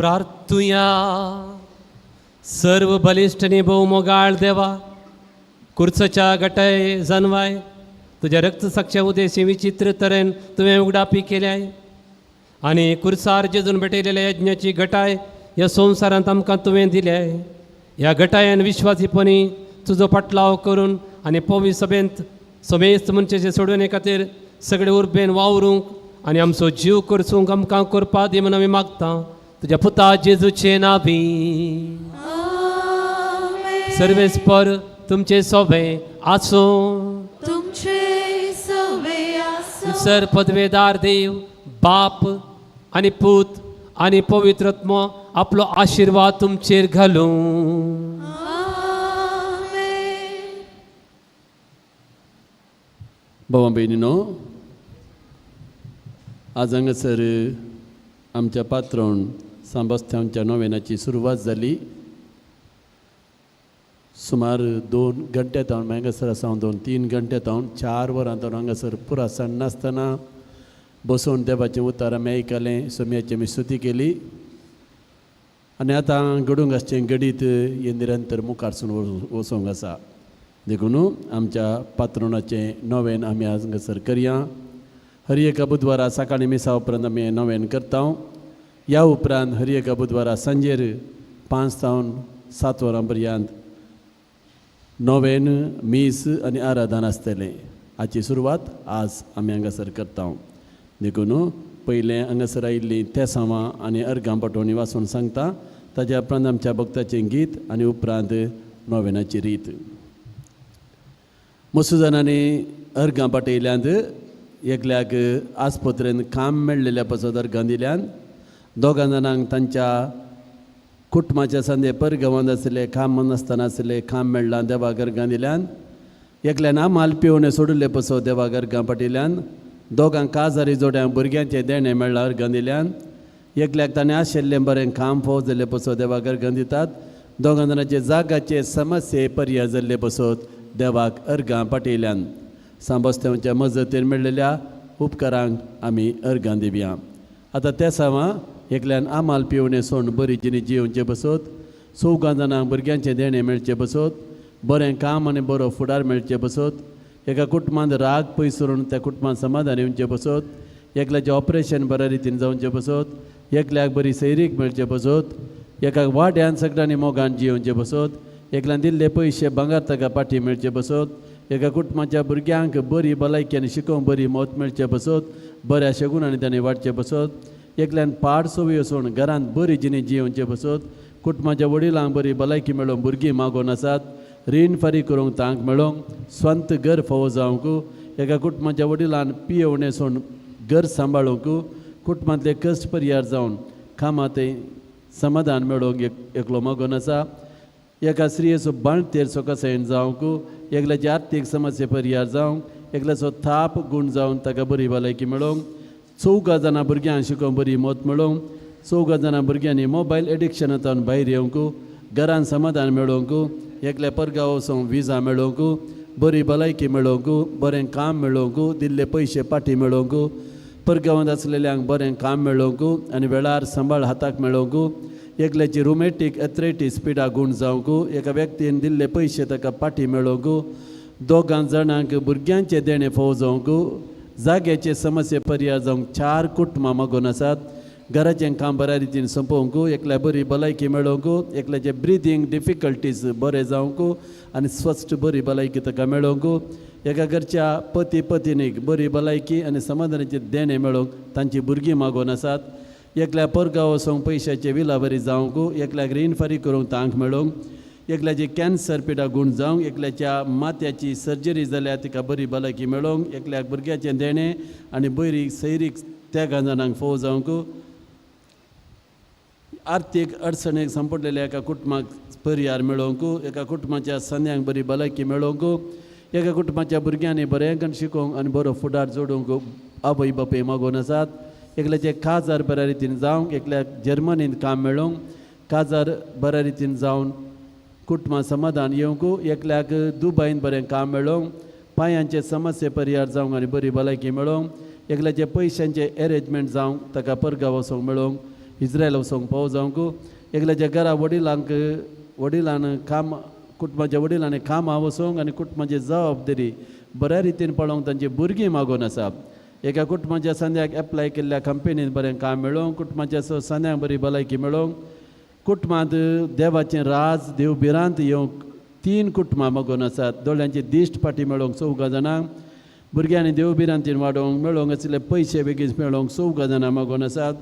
प्रार्थुया. सर्व बलिश्ट आनी भोवमोगाळ देवा, कुर्चच्या गटाय जनवाय तुज्या रक्तसाक्षा उदेशी विचित्र तरेन तुवें उगडापी केल्याय आनी कुर्सार जेजून भेटयलेल्या यज्ञाची गटाय ह्या संवसारांत आमकां तुवें दिल्याय. ह्या गटायन विश्वासीपणी तुजो पाटलाव करून आनी पवी सभेंत समेस्त मनशाचे सोडवणे खातीर सगळे उर्बेन वावरूंक आनी आमचो जीव करसूंक आमकां करपा दी म्हूण आमी मागता तुज्या पुता जेजूचे नावी. सर्वेस्पर तुमचे सोबे आसूं. तुमचे सवे आसूं. सर पदवेदार देव बाप आनी पूत आनी पवित्र आत्मो आपलो आशिर्वाद तुमचेर घालूं. आमेन. भावा भयणीनो, आज हांगासर आमच्या पात्रोण सांबास्थांच्या नोवेनाची सुरवात जाली. सुमार 2 घंटे तावन हांगासर आसा हांव, 2-3 घंटे तावन 4 वरां तावन हांगासर पुरा नासतना बसोवन देवाचें उतार आमी आयकलें, सोम्याची आमी स्तुती केली आनी आतां घडूंक आसचें घडीत हें निरंतर मुखार वचोंक आसा. देखून आमच्या पात्रोणाचें नोवेन आमी आज हांगासर करया. हर एका बुधवारा सकाळीं मिसा उपरांत आमी नोवेन करता. ह्या उपरांत हर एका बुधवारा सांजेर 5 तावन 7 वरां पर्यंत नोवेन मीस आनी आराधन आसतलें. हाची सुरवात आज आमी हांगासर करता. देखून पयलें हांगासर आयिल्लीं तेसांवां आनी अर्गां पाटोवणी वाचून सांगता, ताज्या उपरांत आमच्या भक्ताचें गीत आनी उपरांत नोवेनाची रीत. मसुजानांनी अर्गां पाटयल्यांत एकल्याक आस्पत्रेन काम मेळ्ळेल्या पासत अर्गां दिल्यान, 2 जाणांक तांच्या कुटुंबाच्या संदे परगांवांत आसले काम नासतना आसले काम मेळ्ळां देवाक अर्गां दिल्यान, एकल्यान आमाल पिवणे सोडिल्ले पासत देवाक अर्गां पाटयल्यान, 2 काजारी जोड्यांक भुरग्यांचें देणें मेळ्ळां अर्गां दिल्यान, एकल्याक ताणें आशिल्लें बरें काम फोव जाल्ले पासत देवाक अर्गां दितात, 2 जाणांचे जागाचे समस्ये पर्याय जाल्ले पासत देवाक अर्गां पाटयल्यान. सांबस्त्यांच्या मजतीन मेळ्ळेल्या उपकारांक आमी अर्गां दिवया. आतां त्या सावां एकल्यान आमाल पिवणे सोण बरी जिणी जियोवचे बसत, 4 जाणांक भुरग्यांचें देणें मेळचें बसत, बरें काम आनी बरो फुडार मेळचें बसत, एका कुटुंबांत राग पयस करून त्या कुटुंबांत समाधान येवचें बसत, एकल्याचें ऑपरेशन बऱ्या रितीन जावचें बसत, एकल्याक बरी सैरीक मेळचें बसत, एका वाड्यान सगळ्यांनी मोगान जियोवचें बसत, एकल्यान दिल्ले पयशे भांगर ताका पाटी मेळचे बसत, एका कुटुंबाच्या भुरग्यांक बरी भलायकी आनी शिकोवंक बरी मत मेळचें बसत, बऱ्या शगुनांनी ताणें वाडचें बसत, एकल्यान पाड सोवी वचून घरांत बरी जिणी जियोवचें बसत, कुटुंबाच्या वडिलांक बरी भलायकी मेळोवंक भुरगीं मागोवन आसात, रीण फारीक करूंक तांक मेळोवंक स्वंत घर फावो जावंक, एका कुटुंबाच्या वडिलान पियोवणें सोण घर सांबाळूंक, कुटुंबांतले कश्ट पर्यार जावन कामांत समाधान मेळोवंक एकलो मागोवन आसा, एका स्त्रियेचो बाळंतेर सोकासायेन जावंक, एकल्याची आर्थीक समस्ये पर्यार जावंक, एकल्याचो थाप गूण जावन ताका बरी भलायकी मेळोवंक, 4 जाणां भुरग्यांक शिकोवंक बरी मत मेळोवंक, 4 जाणां भुरग्यांनी मोबायल एडिक्शनांतल्यान भायर येवंक, घरान समाधान मेळोवंक, एकल्या परगांव वचोंक विजा मेळोवंक, बरी भलायकी मेळोवंक, बरें काम मेळोवंक, दिल्ले पयशे पाटी मेळोवंक, परगांवांत आसलेल्यांक बरें काम मेळोवंक आनी वेळार सांबाळ हाताक मेळोवंक, एकल्याची रुमेटीक एथरेटीस पिडा गूण जावंक, एका व्यक्तीन दिल्ले पयशे ताका पाटी मेळोवंक, 2 जाणांक भुरग्यांचें देणें फावो जावंक, जाग्याचे समस्ये पर्याय जावंक 4 कुटुंबां मागोवन आसात, घराचें काम बऱ्या रितीन सोंपोवंक, एकल्या बरी भलायकी मेळोवंक, एकल्याचे ब्रिदींग डिफिकल्टीज बरें जावंक आनी स्वस्त बरी भलायकी ताका मेळोवंक, एका घरच्या पती पत्नीक बरी भलायकी आनी समाधानाचें देणें मेळोवंक तांची भुरगीं मागोवन आसात, एकल्या परगांव वचोंक पयशाचे विलावरी जावंक, एकल्याक रीण फारीक करूंक तांक मेळोवंक, एकल्याची कॅन्सर पिडा गूण जावंक, एकल्याच्या माथ्याची सर्जरी जाल्यार तिका बरी भलायकी मेळोवंक, एकल्याक भुरग्याचें देणें आनी बरी सैरीक त्या जाणांक फोव जावंक, आर्थीक अडचणेक सांपडलेल्या एका कुटुंबाक पर्यार मेळोवंक, एका कुटुंबाच्या संद्यांक बरी भलायकी मेळोवंक, एका कुटुंबाच्या भुरग्यांनी बरें करून शिकोवंक आनी बरो फुडार जोडूंक आवय बापूय मागोवन आसात, एकल्याचें काजार बऱ्या रितीन जावंक, एकल्याक जर्मनींत काम मेळोवंक, काजार बऱ्या रितीन जावन कुटुंबां समाधान येवंक, एकल्याक दुबायन बरें काम मेळोवंक, पांयांचे समस्ये पर्यार जावंक आनी बरी भलायकी मेळोवंक, एकल्याचे पयशांचे एरेंजमेंट जावंक ताका परगांव वचोंक मेळोवंक, इस्रायल वचोंक पाव जावंक एकल्याच्या घरा वडिलांक वडिलान काम कुटुंबाच्या वडिलांनी कामां वचोंक आनी कुटुंबाची जबाबदारी बऱ्या रितीन पळोवंक तांची भुरगीं मागून आसा. एका कुटुंबाच्या संद्याक एप्लाय केल्ल्या कंपनीन बरें काम मेळोवंक, कुटुंबाच्या संद्यांक बरी भलायकी मेळोवंक, कुटुंबांत देवाचें राज देव भिरांत येवंक 3 कुटुंबां मागून आसात. दोळ्यांची दिश्ट फाटी मेळोवंक 4 जाणांक, भुरग्यांनी देव भिरांतीन वाडोवंक मेळोवंक आशिल्ले पयशे बेगीन मेळोवंक 4 जाणां मागून आसात.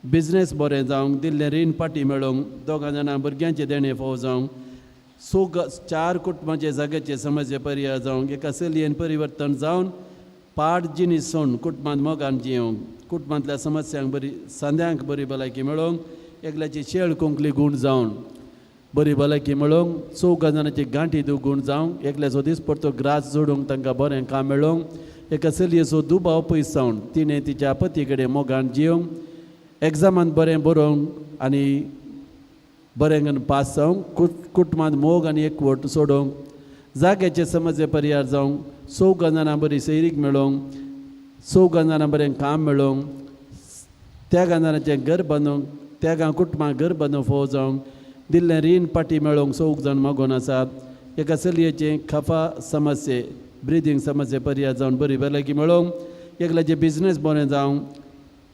बिजनेस बरें जावंक, दिल्लें रीण फाटी मेळोवंक 2 जाणां, भुरग्यांचें देणें फावो जावंक 4 कुटुंबाचे जाग्याचे समस्ये पर्याय जावंक, एका चलयेन परिवर्तन जावन पाड जिनीस सोडून कुटुंबांत मोगान जियोवंक, कुटुंबांतल्या समस्यांक बरी सांद्यांक बरी भलायकी मेळोवंक, एकल्याची शेळ कोंकली गूण जावन बरी भलायकी मेळोवंक, 4 जाणांची गांठी गूण जावंक, एकल्याचो दिसपडतो ग्रास जोडूंक तांकां बरें काम मेळोवंक, एका चलयेचो दुबाव पयस जावन तिणें तिच्या पती कडेन मोगान जियोवंक, एग्जामान बरें बरोवंक आनी बरें करून पास जावंक, कुटुंबांत मोग आनी एकवट सोडोवंक, जाग्याचे समस्ये पर्याय जावंक, 4 जाणां बरी सैरीक मेळोवंक, 4 जाणां बरें काम मेळोवंक, 3 जाणांचें घर बांदूंक, 3 कुटुंबां घर बांदूंक फावो जावंक, दिल्लें रीण पाटी मेळोवंक 4 जाण मागून आसात. एका चलयेचें खफा समस्ये ब्रिदींग समस्ये पर्याय जावन बरी भलायकी मेळोवंक, एकल्याचें बिजनेस बरें जावंक,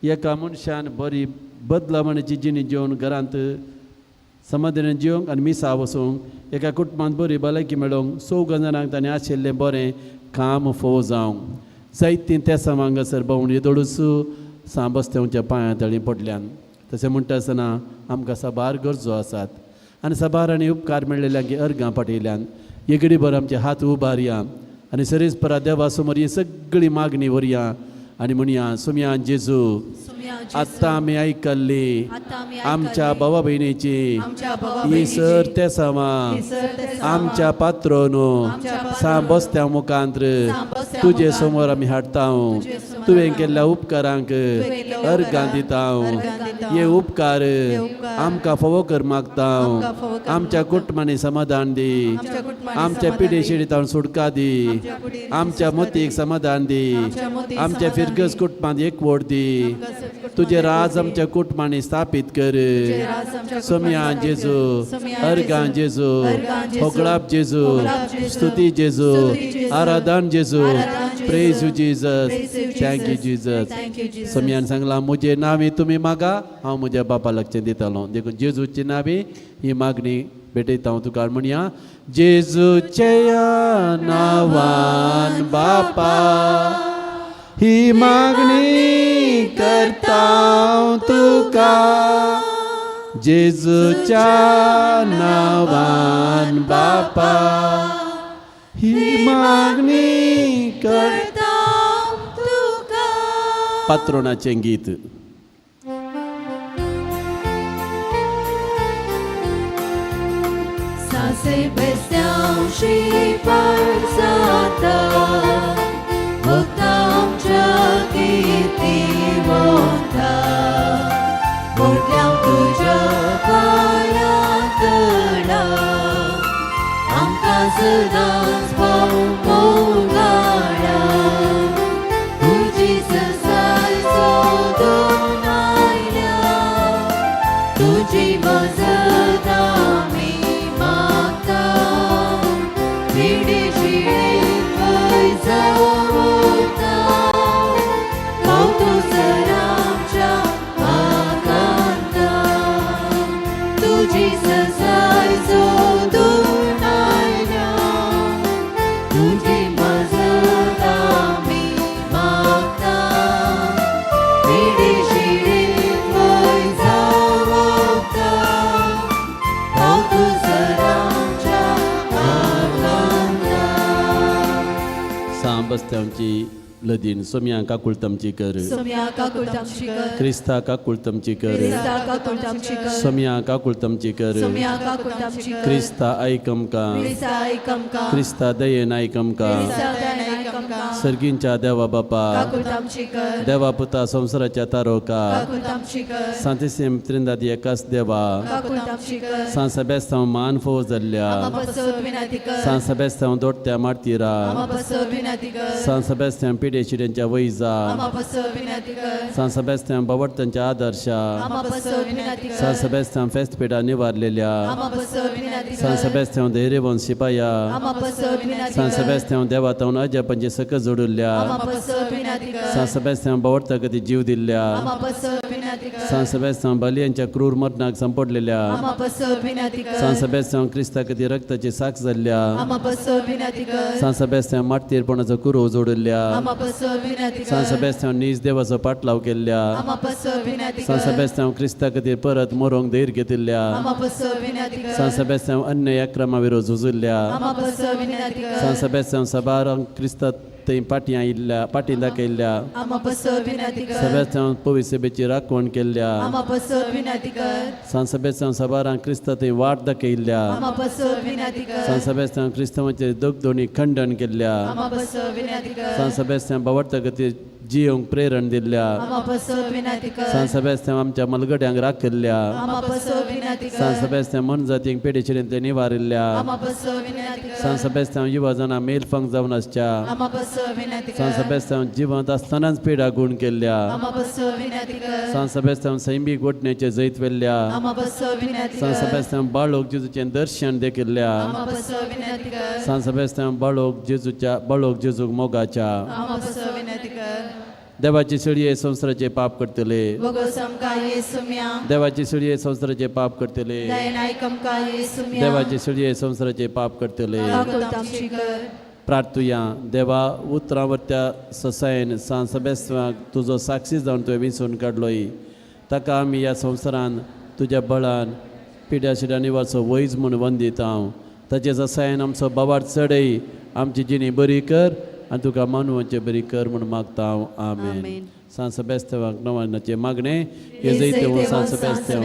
एका मनशान बरी बदलावणेची जिणी जेवन घरांत समाधानान जिवंक आनी मिसा वचूंक, एका कुटुंबांत बरी भलायकी मेळोवंक, 4 जाणांक ताणें आशिल्लें बरें काम फोव जावंक, जायतीं तेसां हांगासर भोंवून येदोळूच सांबस्त्यांच्या पांयां तळी पडल्यान. तशें म्हणटा आसतना आमकां साबार गरजो आसात आनी साबार आनी उपकार मेळ्ळेल्या अर्गां पाटयल्यान एगडी भर आमचे हात उबारया आनी सरीज परा देवा समोर ही सगळी मागणी व्हरया आनी म्हणया, सुमया जेजू, आत्तां आमी आयकल्ली आमच्या भावा भयणीची ही सर तेसांवां आमच्या पात्रोनू सांबस्त्या मुखांत तुजे समोर आमी हाडटा. तुवें केल्ल्या उपकारांक अर्गां दिता. हे उपकार आमकां फावो कर मागता. आमच्या कुटुंबांनी समाधान दी, आमच्या पिढी शिडीतावन सुटका दी, आमच्या मतीक समाधान दी, आमच्या फिरगस कुटुंबांत एकवट दी, तुजें राज आमच्या कुटुंबांनी स्थापीत कर. सोम्या जेजू, अर्गां जेजू, होगळाप जेजू, स्तुती जेजू, आराधन जेजू. Praise you Jesus, thank you Jesus. सोम्यान सांगला, म्हजे नांवी तुमी मागा, हांव म्हज्या बापा लागचें दितलो. देखून जेजूची नांवी ही मागणी भेटयता हांव तुका. म्हणया, जेजूच्या नांवान बापा ही मागणी करता तुका, जेजूच्या नांवान बापा ही मागणी करता तुका. पात्रोणाचें गीत. सासे बेस्त्यांशी पार जाता, भक्तांच्या कीर्ती वता, व्हडल्या तुज्या पांयां तळा, आमकां सदांच पावोवंक. तुजी ससाय सोदून आयल्या, तुजी मजत आमी मागता, पिढी शिडीत वयर जावता, कौतुक आमच्या आकांता. तुजी ससाय सोदून आयल्या, तुजी मजत आमी मागता, पिढी शिडीत वयर जावता, कौतुक आमच्या आकांता. सांबस्त्यांची लदीन. सोम्या काकुळतमची कर, सोम्या काकुळतमची कर, क्रिस्ता काकुळतमची कर, क्रिस्ता काकुळतमची कर, सोम्या काकुळतमची कर, सोम्या काकुळतमची कर, क्रिस्ता आयकमका, क्रिस्ता आयकमका, क्रिस्ता दयेन आयकमका, क्रिस्ता दयेन आयकमका. आमकां. सर्गींच्या देवा बापा, काकूत आमची कर. देवा पुता संवसाराच्या तारोका, काकूत आमची कर. सांतिसीम त्रिंदाद एकाच देवा, काकूत आमची कर. सांत सेबेस्तांव मान फोव जाल्ल्या, आमा पासत विनंती कर. सांत सेबेस्तांव दोडत्या मार्तीरा, आमा पासत विनंती कर. सांत सेबेस्तांव पिडेशिड्यांच्या वैजा, आमा पासत विनंती कर. सांत सेबेस्तांव बावडत्यांच्या आदर्शा, आमा पासत विनंती कर. सांत सेबेस्तांव फेस्तपिडा निवारलेल्या, आमा पासत विनंती सांत कर. सेबेस्तांव धैर्यवंत शिपाया, आमा पासत विनंती सांत कर. सेबेस्तांव देवातावन अजापांचे सकस जोडिल्ल्या, आमा पासत विनंती कर. सांत सेबेस्तांव बावडता खातीर जीव दिल्ल्या, आमा पासत विनंती कर. सांत सेबेस्तांव बलियांच्या क्रूर मरणाक सांपडलेल्या, आमा पासत विनंती कर. सांत सेबेस्तांव क्रिस्ता खातीर रक्ताची साक्ष जाल्ल्या, आमा पासत विनंती कर. सांत सेबेस्तांव मार्तीरपणाचो कुरू जोडिल्ल्या, आमा पासत विनंती सांत कर. सेबेस्तांव नीज देवाचो पाटलाव केल्ल्या, आमा पासत विनंती सांत कर. सेबेस्तांव क्रिस्ता खातीर परत मरोंक धैर्य घेतिल्ल्या, आमा पासत विनंती कर. सांत सेबेस्तांव अन्य अक्रमा विरोध झुजुल्ल्या, आमा पासत विनंती कर. सांत सेबेस्तांव सबारांक क्रिस्ता थंय पाटयां आयिल्ल्या पाटी दाखयल्ल्या, आमा पासत विनंती कर. सेबेस्तांव पवित्र सेवेची राखवण केल्ल्या, आमा पासत विनंती कर. सांत सेबेस्तांव सबारांक क्रिस्ता थंय वाट दाखयल्ल्या, आमा पासत विनंती कर. सांत सेबेस्तांव क्रिस्तांवाचेर दगदोणी खंडन केल्ल्या, आमा पासत विनंती कर. सांत सेबेस्तांव बावडता खातीर जियोंक प्रेरण दिल्ल्या, आमा पासत विनंती कर. सांत सेबेस्तांव आमच्या मलगड्यांक राखिल्ल्या, आमा पासत विनंती कर. सांत सेबेस्तांव मनजातींक पेडेशिरेंतले निवारिल्ल्या, आमा पासत विनंती कर. सांत सेबेस्तांव युवा जाणां मेलफंग जावन आसच्या, आमा पासत विनंती सांत कर. सेबेस्तांव जिवंत आसतनाच पिडा गुण केल्ल्या, आमा पासत विनंती कर. सांत सेबेस्तांव सैमीक वटण्याचे जैत व्हेल्ल्या, आमा पासत विनंती सांत कर. सेबेस्तांव बाळोक जेजूचें दर्शन देखिल्ल्या, आमा पासत विनंती कर. सांत सेबेस्तांव बाळोक जेजूच्या बाळोक जेजूक मोगाच्या, आमा पासत विनंती कर. देवाची सुळये संवसाराचे पाप करतले, भोगोस आमकां येसुम्या. देवाची सुळये संवसाराचे पाप करतले, दयेन आयक आमकां येसुम्या. देवाची सुळये संवसाराचे पाप करतले. काकूत आमची कर. प्रार्थुया. देवा उतरां वरत्या ससायन सांत सेबेस्तांवाक तुजो साक्षी जावन तुवें विंचून काडलोय, ताका आमी ह्या संवसारान तुज्या बळान पिड्या शिड्या निवाचो वैज म्हूण वंदिता हांव. ताचे जसायन आमचो बाबार चडय, आमची जिणी बरी कर आनी तुका मानवाचे बरी कर म्हूण मागता हांव. आमेन. सांत सेबेस्तांवाक नवानाचें मागणें. हे जैत सांत सेबेस्तांव,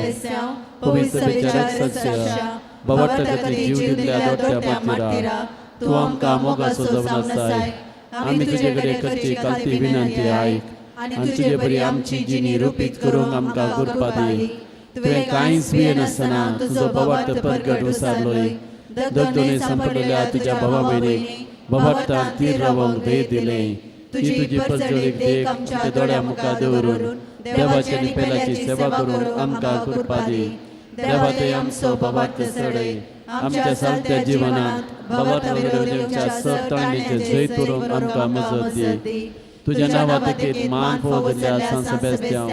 पवित्र सभेच्या रक्षाच्या बाबाच्या खातीर जीव दिल्ल्या दोट्या मार्तीरा, तूं आमकां मोगाचो जावन आसाय. आमी तुजे कडेन करची कालती विनंती आयक आनी तुजे बरी आमची जिणी रुपीत करूंक आमकां कृपा दी. तुवें कांयच भियेनासतना तुजो बाबार्थ परगट उसारलोय, दगदोणे सांपडलेल्या तुज्या भावा भयणीक बाबार्थान तीर रावंक धैर्य दिलें. ती तुजी परजळीक देख आमच्या दोळ्या मुखार दवरून देवाच्या आनी पेल्याची सेवा करूंक आमकां कृपा दी. देवा ते आमचो बाबार्थ चडय, आमच्या सालत्या जिवनांत बाबार्थ विरोध्यांच्या सर तांडीचे जैत करूंक आमकां मजत दी. तुज्या नांवा तेकीत मान फोव दिल्ल्या सांत सेबेस्तांव,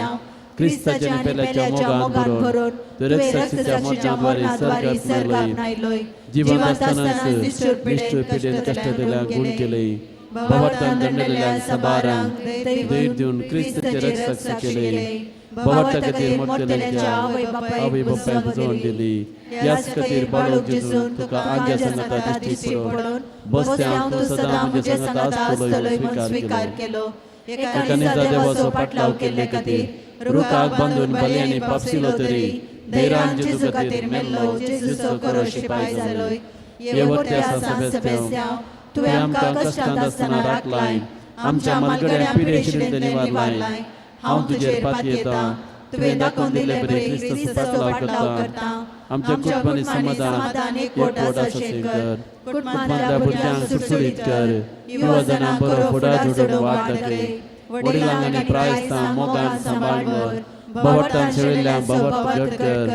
क्रिस्ताच्या आनी पेल्याच्या मोगान भरून तुवें रक्तसाक्षीच्या मरणाद्वारे सर्गाक मेळयलोय. जिवंत आसतनाच निश्ठूर पिडेन कश्ट दिल्ल्यांक गुण केलय, बाबार्थान दंडलेल्यांक सबारांक धैर्य दिवन क्रिस्ताचे रक्तसाक्षी केलय, बाबार्था खातीर मोडलेल्यांच्या आवय बापायक पुजवण दिली. ह्याच खातीर बाळोक जेजून तुका आंज्या सांगाता दिश्टी पडून बसत्यांव तूं सदां म्हज्या सांगाता आसतलोय म्हूण स्विकार केलो. एका निजा देवाचो पाटलाव केल्ले खातीर रुखाक बांदून बलयांनी पापसिलो तरी धैर्यान जेजू खातीर मेल्लो जेजूचो खरो शिपाय जालोय. हे वरत्या सांत सेबेस्तांव, तुवें आमकां कश्टांत आसतना राखलाय, आमच्या मालगड्यांक पिडेशिरेंतले निवारलाय. हांव तुजेर पातयेतां, तुवें दाखोवन दिल्ले बरी क्रिस्ताचो पाटलाव करता. आमच्या कुटुंबांनी समाधान एकवट आसा कर, कुटुंबांतल्या भुरग्यांक सुटसुटीत कर, युवा जाणां बरो फुडार जोडून वाट दाखय, वडिलांक आनी प्रायस्तांक मोगान सांबाळ व्हर, बाबार्थान शेळिल्ल्यांक बाबार्थ घट कर,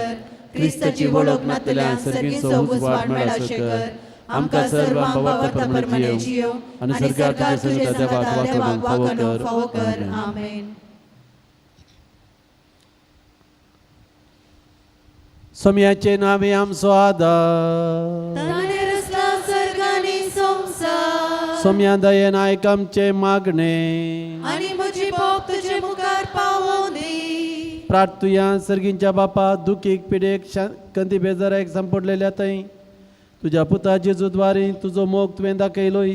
क्रिस्ताची वळख नातल्यांक सर्गीचो उजवाड मेळासो कर. आमकां सर्वांक बाबार्था प्रमाणे जियो आनी सर्गार तुज्या संगता देवाक वाकडून फावो कर. आमेन. सोम्याचे नावे आमचो आदार, ताणें रचला सर्ग आनी संवसार. सोम्या दयेन आयक आमचें मागणें आनी म्हजी बोब तुजे मुखार पावोवं दी. प्रार्थुया. सर्गींच्या बापा, दुखीक पिडेक कंदी बेजाराक सांपडलेल्या थंय तुज्या पुता जेजूद्वारे तुजो मोग तुवें दाखयलोय,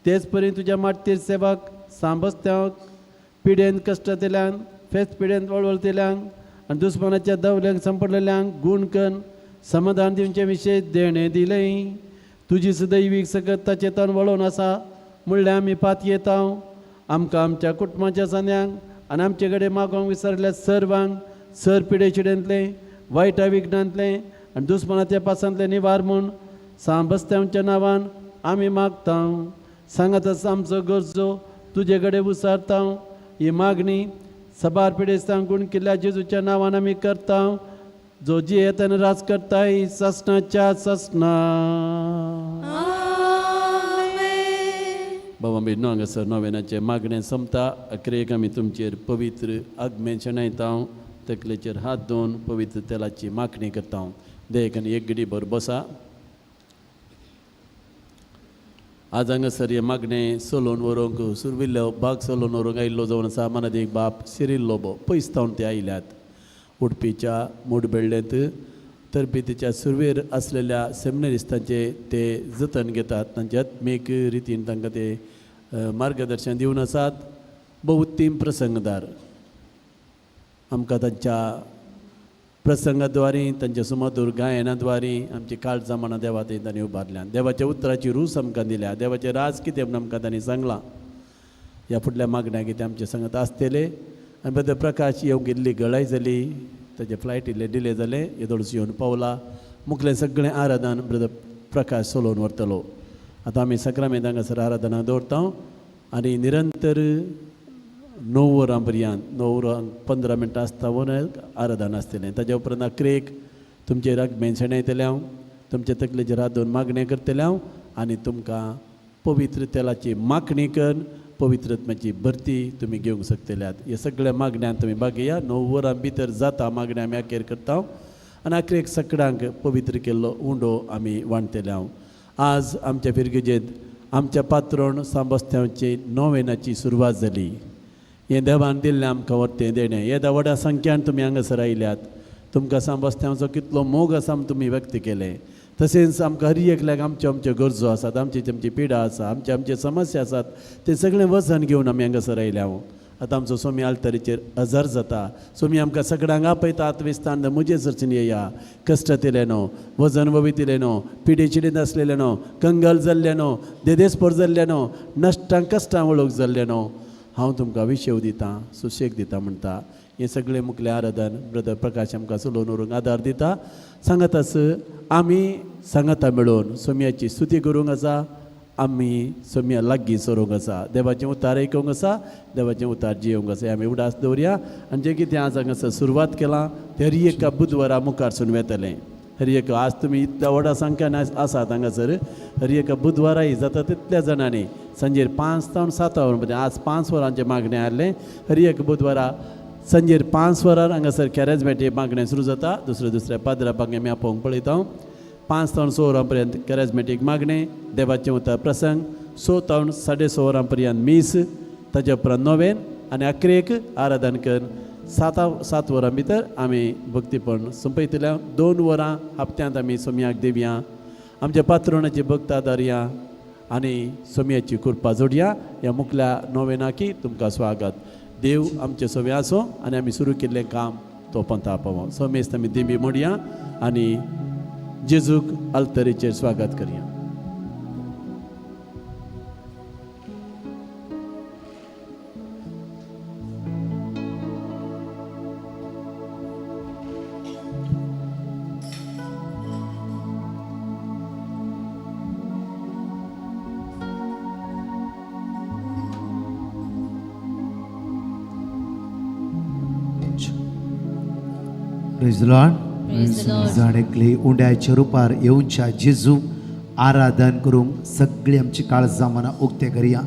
तेच परी तुज्या माटतीर सेवाक सांबस्त्यांक पिडेन कश्टांतल्यान फेस्त पिडेन वळवळतल्यांक आनी दुस्मानाच्या दवल्यांक सांपडलेल्यांक गूण कन समाधान दिवचे विशेश देणें दिलें. तुजी सदैवीक सकत ताचें तन वळोवन आसा म्हणल्यार आमी पातयेता. आमकां आमच्या कुटुंबाच्या जाण्यांक आनी आमचे कडेन मागोवंक विसरल्या सर्वांक सर पिडेचिडेंतलें वायटा विघ्नांतलें आनी दुस्मानाच्या पासांतलें निवार म्हूण सांबस्त्यांच्या नांवान आमी मागता. सांगात आमचो गरजो तुजे कडेन विचारता. ही मागणी सबार पिडेस्तांक गुण केल्ल्या जेजूच्या नांवान आमी करता, जो जियेत आनी राज करताय सासणाच्या सासणा. बाबा आमी हांगासर नोवेनाचें मागणें सोंपता. अखेरेक आमी तुमचेर पवित्र आगमेन शेणयता, तकलेचेर हात दवरून पवित्र तेलाची मागणी करता. देख आनी एक घडी भर बसा. आज हांगासर हें मागणें सोलोवन व्हरूंक सुरविल्लो बाग सोलोवन व्हरूंक आयिल्लो जावन आसा मनादीक बाप सिरील लोबो पयस तावन ते आयल्यात. उडपीच्या मुडबेल्लेंत तरबेतीच्या सुरवेर आसलेल्या सेमिनरिस्तांचे ते जतन घेतात, तांचे आत्मीक रितीन तांकां ते मार्गदर्शन दिवन आसात. बहुत्तीम प्रसंगदार आमकां तांच्या प्रसंगाद्वारी तांच्या सुमधूर गायनाद्वारी आमची काळजां मनां देवा थंय तांणी उबारल्या. देवाच्या उतराची रूच आमकां दिल्या, देवाचें राज कितें म्हूण आमकां तांणी सांगलां. ह्या फुडल्या मागण्या कितें आमचे सांगत आसतले. आनी ब्रदर प्रकाश येवंक इल्ली गळाय जाली, ताजे फ्लायट इल्लें डिले जालें, येदोळच येवन पावला. मुखलें सगळें आराधन ब्रदर प्रकाश सोलोवन व्हरतलो. आतां आमी सक्रामेंत हांगासर आराधना दवरता आनी निरंतर 9 वरां पर्यंत 9 वरां 15 मिनटां आसता वर आराधन आसतलें. ताज्या उपरांत अकरेक तुमचेर आगमेन शेणयतलें हांव, तुमचे तकलेचेर हात दवरून मागणें करतलें हांव आनी तुमकां पवित्र तेलाची मागणी कर पवित्रत्माची भरती तुमी घेवंक शकतल्यात. ह्या सगळ्या मागण्यांत तुमी बागया. 9 वरां भितर जाता मागण्या आमी अखेर करता आनी अखेरेक सगळ्यांक पवित्र केल्लो उंडो आमी वांटतले हांव. आज आमच्या फिरगजेंत आमच्या पात्रोण सांबस्त्यांची नोवेनाची सुरवात जाली. हें देवान दिल्लें आमकां वर्तें देणें. येदा व्हडा संख्यान तुमी हांगासर आयल्यात. तुमकां सांबस्त्यांचो कितलो मोग आसा म्हूण तुमी व्यक्त केलें. तशेंच आमकां हर एकल्याक आमच्यो आमच्यो गरजो आसात, आमची आमची पिडा आसा, आमचे आमचे समस्या आसात, तें सगळें वजन घेवन आमी हांगासर आयल्या. आतां आमचो सोमी आल्तरीचेर हजर जाता. सोमी आमकां सगळ्यांक आपयता, आत्विस्तान म्हजे सरचीन येया. कश्ट नो, वजन ववितिले न्हू, पिडे चिडीन आसलेले न्हू, कंगाल जाल्ले न्हू, देदेसपोर जाल्ले न्हू, नश्टां कश्टां वळख जाल्ले न्हू, हांव तुमकां विशेव दितां, सुशेग दिता म्हणटा. हें सगळें मुखलें आराधन ब्रदर प्रकाश आमकां चलोवन व्हरूंक आदार दिता. सांगातास आमी सांगाता मेळोवन सोम्याची स्तुती करूंक आसा, आमी सोम्या लागीं सरूंक आसा, देवाचें उतार आयकूंक आसा, देवाचें उतार जियोवंक आसा. आमी उडास दवरया आनी जें कितें आज हांगासर सुरवात केलां तें हर एका बुधवारा मुखारसून वेतलें. हर एक आज तुमी इतल्या व्हडा संख्यान आसात हांगासर, हर एका बुधवाराय जाता तितल्या जाणांनी सांजेर 5 जावन 7 वरां मदें आज 5 वरांचें मागणें आहलें. हर एक बुधवारा सांजेर 5 वरार हांगासर कॅरेजमेटी मागणें सुरू जाता. दुसऱ्या दुसऱ्या पाद्रा बांगे आमी आपोवंक पळयता. 5 जावन 6 वरां पर्यंत कॅरेजमेटीक मागणें, देवाचें उतर प्रसंग, 6 जावन 6:30 वरां पर्यंत मीस, ताज्या उपरांत नोवेन आनी अकरेक आराधन करून 7 वरां भितर आमी भक्तीपण सोंपयतल्या. 2 वरां हप्त्यांत आमी सोमयाक दिवया, आमच्या पात्रोणाची भक्त आदारया आनी सोमयाची कृपा जोडया. ह्या मुखल्या नोवेनाकी तुमकां स्वागत. देव आमचे सोमे आसो आनी आमी सुरू केल्लें काम तो पंथा पावो. सोमेस्त आमी दिंबी मोडया आनी जेजूक आल्तरीचेर स्वागत करया. Praise the Lord. जाण एकले उंड्याच्या रुपार येवच्या जेजू आराधन करूंक सगळी आमची काळजां मनां उक्ते करया.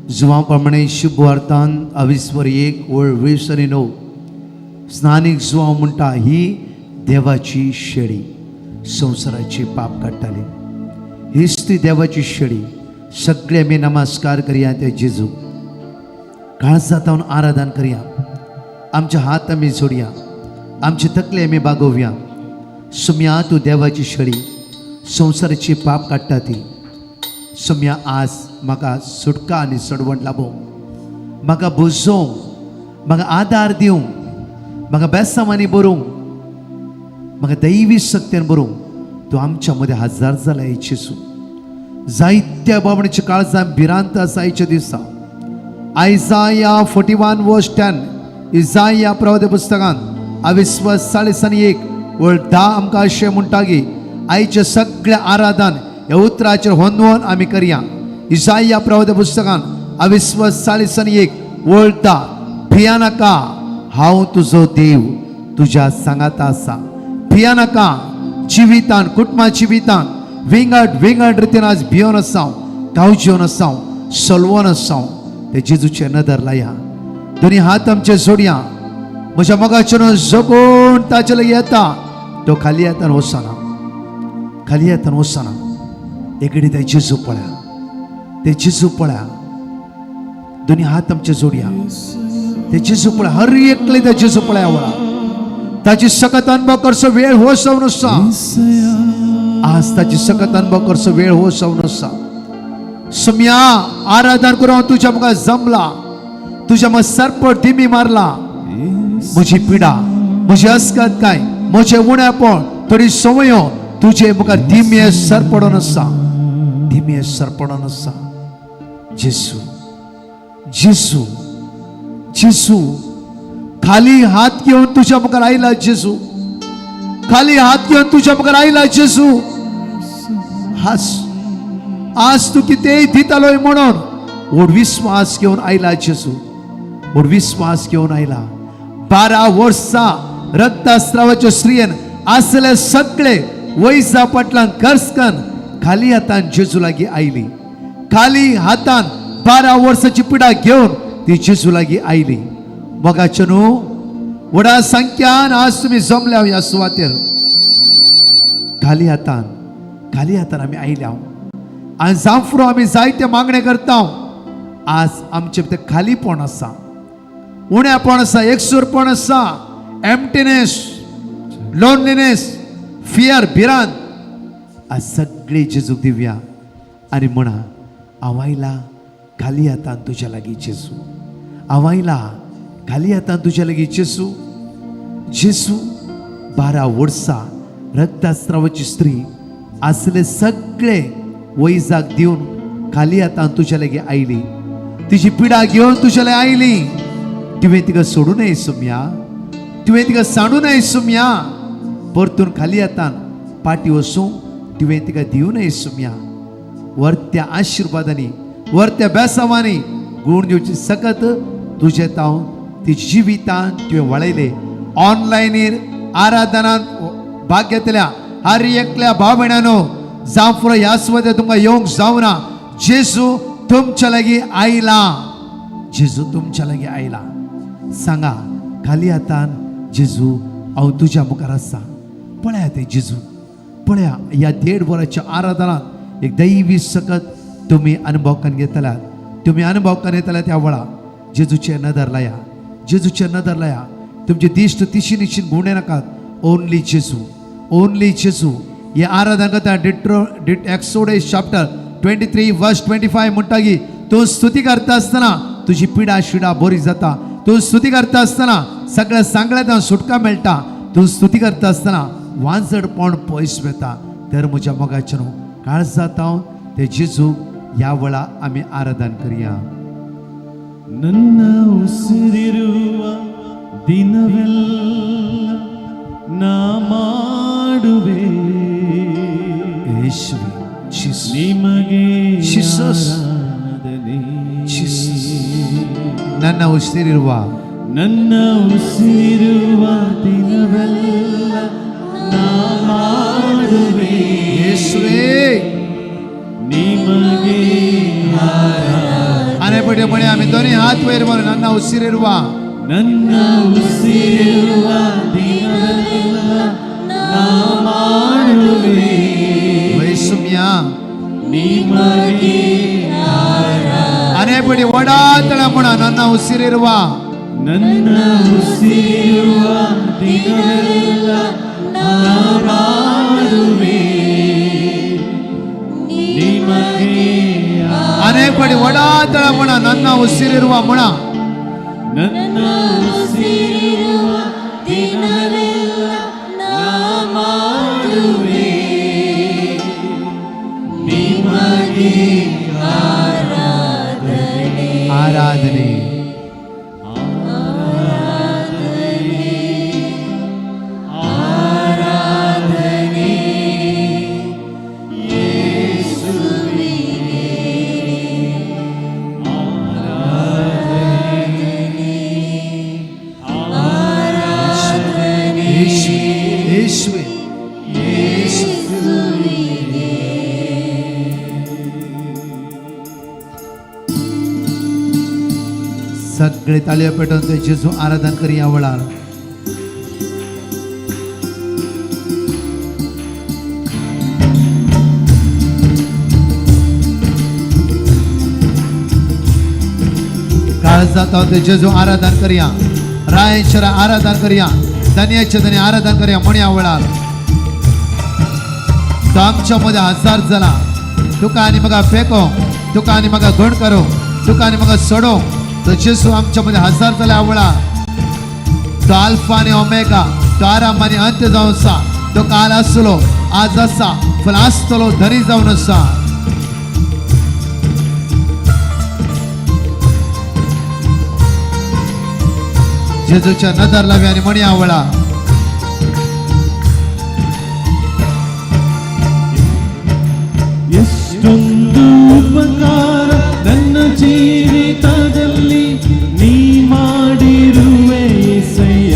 जुवां प्रमाणे शुभवार्तान अविस्वर 1 ओळ 20 आनी 9 स्नानीक जुवां म्हणटा ही देवाची शेळी संवसाराची पाप काडटाली. हीच ती देवाची शेळी. सगळे आमी नमस्कार करया त्या जेजू. काळजांत आराधन करया. आमचे हात आमी जोडया, आमचे तकले आमी बागोवया. सुम्या तूं देवाची शेळी संवसाराची पाप काडटा ती. सुम्या आज म्हाका सुटका आनी सडवण लाबोवंक, म्हाका बुजोवंक, म्हाका आदार दिवंक, म्हाका बेसांवांनी बरोवंक, म्हाका दैवी शक्तीन बरोवंक तूं आमच्या मदें हजार जाला जेजू. जायत्या बाबणीची काळजां भिरांत आसा आयच्या दिसा. आयजाया 41:10, इजाया प्रवाद पुस्तकांत अविस्वास 41:10 आमकां अशें म्हणटा की आयचें सगळें आराधन ह्या उतराचेर होंदवोन आमी करया. इजाया प्रवाद पुस्तकांत अविस्वास 41:10, भिया नाका, हांव तुजो देव तुज्या सांगाता आसा. भिया नाका. जिवितान, कुटुंबा जिवितान विंगड विंगड रितीन आज भियोन आसा, कावजेवन आसा, सलवोन आसा, ते जेजूचे नदर लाया. दोनी हात आमचे जोडया. म्हज्या मोगाचेर जो कोण ताचे लागीं येता तो खाली हातान वचना, खाली हातान वचना. एकडे ते जेजू पळया, ते जेजू पळया. दोनी हात आमचे जोडया. ते जेजू पळया, हर एकले ते जेजू पळया. वळा ताची सकत अनुभव करचो वेळ हो जावन आसा. आज ताची सकत अनुभव करचो वेळ हो जावन आसा. सुम्या आराधन करून हांव तुज्या मुखार जमला, तुज्या मुखार सरपट दिमी मारला. म्हजी पिडा, म्हजी अस्कत काय, म्हजें उणेपण, थोडी संवयो तुजे मुखार दिमये सरपडून आसा, दिमये सरपडून आसा. जेसू, जेसू, जेसू, खाली हात घेवन तुझ्या मुखार आयला जेसू, खाली हात घेवन तुझ्या मुखार आयला जेसू. हास आज तू कितेंय दितालोय म्हणून व्हड विस्वास घेवन आयला जेसू, व्हड विस्वास घेवन आयला. 12 वर्सां रक्तस्रावाच्या स्त्रियेन असले सगळे वैजा पाटलान खर्चकन खाली हातान जेजू लागीं आयली. खाली हातान 12 वर्साची पिडा घेवन ती जेजू लागीं आयली. मोगाचे न्हू, व्हडा संख्यान आज तुमी जमल्या ह्या सुवातेर. खाली हातान, खाली हातान आमी आयल्या आनी जांफरो आमी जायते मागणे करता. आज आमचे भितर खालीपण आसा, उणेपण आसा, एकसूरपण आसा, एम्प्टीनेस, लोनलीनेस, फियर, भिरांत. आज सगळे जेजूक दिवया आनी म्हणा, हांव आयला खाली हातान तुज्या लागीं जेजू, हांव आयला खाली हातान तुज्या लागीं जेजू. जेजू, 12 वर्सां रक्तस्रावाची स्त्री असले सगळे वैजाक दिवन खाली हातान तुज्या लागीं आयली. तिची पिडा घेवन तुज्या लागीं आयली. तुवें तिका सोडूं नये सुम्या, तुवें तिका सांडू नये सुम्या. परतून खाली हातान पाटी वसूं तुवें तिका दिवं नये सुम्या. वरत्या आशिर्वादांनी, वरत्या बेसावांनी गूण दिवची सकत तुजें ताव ती जिवितान तुवें वळयले. ऑनलायनीर आराधनांत भाग घेतल्या हर एकल्या भाव भयणानो, जावं ह्या सुवातेर तुमकां येवंक जावना, जेजू तुमच्या लागीं आयला, जेजू तुमच्या लागीं आयला. सांगा, खाली हातान जेजू हांव तुज्या मुखार आसा. पळया ते जेजू पळया. ह्या देड वराच्या आराधनात एक दैवी सकत तुमी अनुभव घेतल्यात, तुमी अनुभव घेतल्यात. त्या वेळा जेजूचे नदर लाया, जेजूचे नदर लाया. तुमची दिश्ट तिशी निशीन घुंवडे नाकात. ओनली जेजू, ओनली जेजू. हे आराधन करता. डिट्रो डिट Exodus chapter 23:25 म्हणटा की तूं स्तुती करता आसतना तुजी पिडा शिडा बरी जाता. तूं स्तुती करता आसतना सगळ्या सांगल्यान सुटका मेळटा. तूं स्तुती करता आसतना वांजडपण पयस वता. तर म्हज्या मोगाचें न्हू, काळजात हांव ते जेजू ह्या वेळा आमी आराधन करया. ನನ್ನ ಉಸಿರಿರುವ ದಿನವೆಲ್ಲ ನಾ ಮಾಡುವೆ येशुवे, Jesus. ನಿಮಗೆ Jesus. ಆರಾಧನೆ. Jesus. ನನ್ನ ಉಸಿರಿರುವ, ನನ್ನ ಉಸಿರುವ ದಿನವೆಲ್ಲ ನಾ ಮಾಡುವೆ येशुवे ನಿಮಗೆ आने पडे म्हणे आमी दोन्ही हात वयर मारून, ನನ್ನ ಉಸಿರಿರುವ, ನನ್ನ ಉಸಿರಿರುವ ದಿನವೆಲ್ಲ ನಾ ಮಾಡುವೆ वैसुम्या ನಿಮಗೆ आने पडी वडातळ म्हणा, ನನ್ನ ಉಸಿರಿರುವ, ನನ್ನ ಉಸಿರಿರುವ ದಿನವೆಲ್ಲ ನಾ ಮಾಡುವೆ ನಿಮಗೆ आने पडी वडातळ म्हणा, ನನ್ನ ಉಸಿರಿರುವ म्हणा. ನನ್ನ ಉಸಿರಿರುವ ದಿನವೆಲ್ಲ ನಾ ಮಾಡುವೆ ನಿಮಗೆ. ಯೇಸುವೆ सगळे ताळयो पेटोवन ते जेजू आराधन करया वेळार. काळजात ते जेजू आराधन करया, रायेश्वर आराधन करया, धन्याचे धन्य आराधन करया म्हणया वेळार. तो आमच्या मध्ये हजार जाला, तुका आनी म्हाका फेको, तुका आनी म्हाका घण करो, तुका आनी म्हाका सोडो. तो जेजू आमच्या मध्ये हजार जाल्या आवळा. तो आल्फा आनी ओमेगा, तो आराम आनी अंत जावन आसा. तो काल आसलो, आज आसा, फुलां आसतलो, धनी जावन आसा. जेजूच्या नदर लावी आनी म्हणया आवळा. ಎಷ್ಟೊಂದು ಉಪಕಾರ ನನ್ನ ಜೀವಿತದಲ್ಲಿ ನೀ ಮಾಡಿರುವೆ ಯೇಸಯ್ಯ.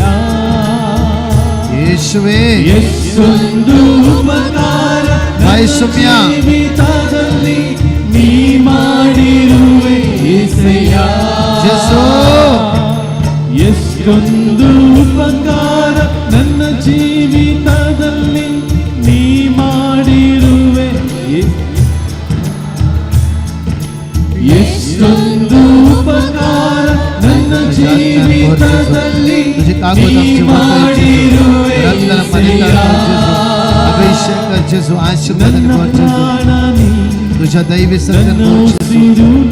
ಯೇಸುವೇ ಎಷ್ಟೊಂದು ಉಪಕಾರ ನನ್ನ ಜೀವಿತದಲ್ಲಿ ನೀ ಮಾಡಿರುವೆ ಯೇಸಯ್ಯ. ಜೇಸು ಎಷ್ಟೊಂದು ಉಪಕಾರ ನನ್ನ ಜೀವಿತದಲ್ಲಿ ನೀ ಮಾಡಿರುವೆ. ಎಷ್ಟೊಂದು ಉಪಕಾರ ನನ್ನ ಜೀವಿತದಲ್ಲಿ ನೀ ಮಾಡಿರುವೆ. ಅಭಿಷೇಕ जेजू, आशीर्वाद तुझ्या दैवी सत्यान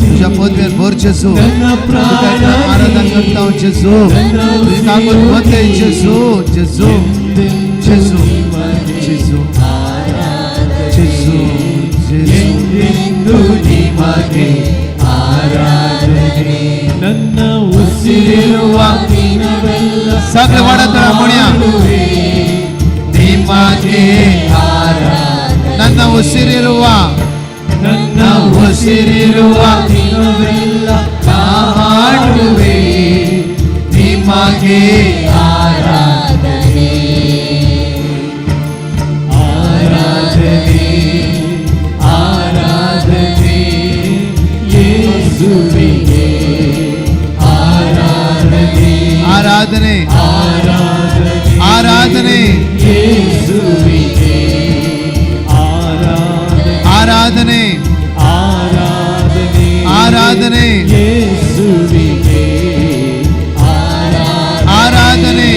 तुझ्या पदवेर भर जेजू. आराधन करता जेजू, तुझी ताकद वते जेजू. जेजू जेजू जेजू जेजू जेजू ನಿಮಗೆ ಆರಾಧನೆ ನನ್ನ ಉಸಿರಿರುವ ದಿನವೆಲ್ಲ ಸಕಲ ವಾಡತಳ ಮುಣಿಯ ನಿಮಗೆ ಆರಾಧನೆ. ನನ್ನ ಉಸಿರಿರುವ ನನ್ನ ಉಸಿರಿರುವ ದಿನವೆಲ್ಲ ಹಾಡುವೆ ನಿಮಗೆ ಆರಾಧನೆ. ಆರಾಧನೆ ಆರಾಧನೆ ಯೇಸುವಿಗೆ ಆರಾಧನೆ. ಆರಾಧನೆ ಆರಾಧನೆ ಆರಾಧನೆ ಯೇಸುವಿಗೆ ಆರಾಧನೆ. ಆರಾಧನೆ ಆರಾಧನೆ ಆರಾಧನೆ ಯೇಸುವಿಗೆ ಆರಾಧನೆ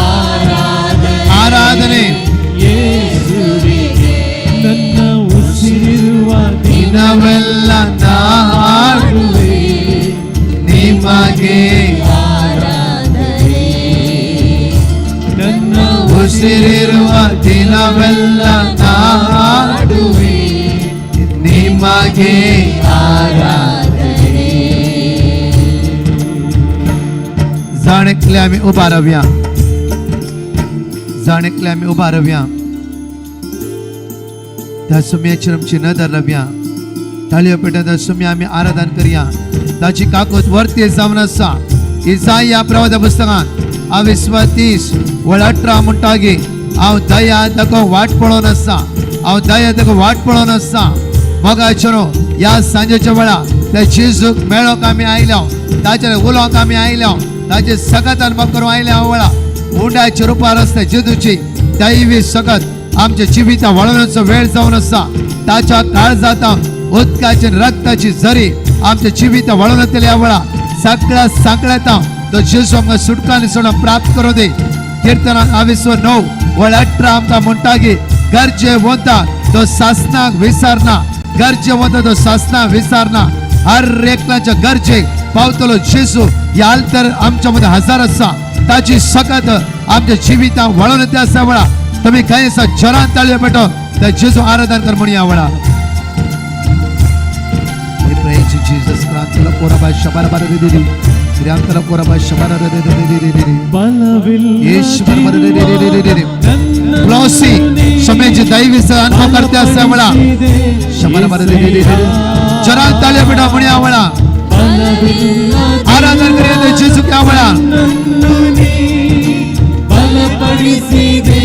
ಆರಾಧನೆ ಆರಾಧನೆ ಯೇಸುವಿಗೆ. ನನ್ನ ಉಸಿರಿರುವ ದಿನವೆಲ್ಲ ನಾ ಹಾಡುವೆ ನಿಮಗೆ ಆರಾಧನೆ. ನನ್ನ ಉಸಿರಿರುವ ದಿನವೆಲ್ಲ ನಾ ಹಾಡುವೆ ನಿಮಗೆ ಆರಾಧನೆ. जाणेकले आमी उबा रावया, जाणेकले आमी उबा रावया. त्या सुम्याचेर आमची नदर लावया. ताळयो पेटोवन त्या सुम्या आमी आराधन करया. ताची काकूत वरती जावन आसा. इजाया प्रवादा पुस्तकांत 29 वळ 18 म्हणटा की हांव दया ताका वाट पळोवन आसा, हांव दया ताका वाट पळोवन आसा. मोगाचेरो ह्या सांजेच्या वेळा त्या जेजूक मेळोंक आमी आयल्या, ताचेर उलोवंक आमी आयल्या, ताचे सगत अनुभव करूंक आयल्या. वेळा उंडाच्या रुपार आसता जेजूची दैवी सगत आमच्या जिविता वळवण्याचो वेळ जावन आसा. ताच्या काळजांत उदकाची रक्ताची झरी आमच्या जिविता वळवण्यातल्या ह्या वेळा सगळ्या सांकळ्यात तो जेजू आमकां सुटका आनी सोडा प्राप्त करूं दी. किर्तनां 29 वळ 18 आमकां म्हणटा की गरजे वता तो सासनाक विसरना, गरजे वता तो सासनाक विसरना. हर एकल्याच्या गरजेक पावतलो जेजू. ह्या आल्तर आमच्या मध्ये हजार आसा. ताची सकत आमच्या जिवितां वळोवन येता आसा वेळा तुमी खंय आसा जोरान ताळयो पेटोवन त्या जेजू आराधन कर म्हणया वेळा. Praise you, Jesus. Krantala koraba shabara bara de de de. Krantala koraba shabara de de de de de de. Yesu bara de de de de de de. Glossy Samej दैवी से अनुभव करते आसा वेळा शबरा bara de de de de. जोरान ताळयो पेटोवन म्हणया वेळा आराधन करूया त्या जेजू क्या वेळा. ಬಲಪಡಿಸಿದೆ.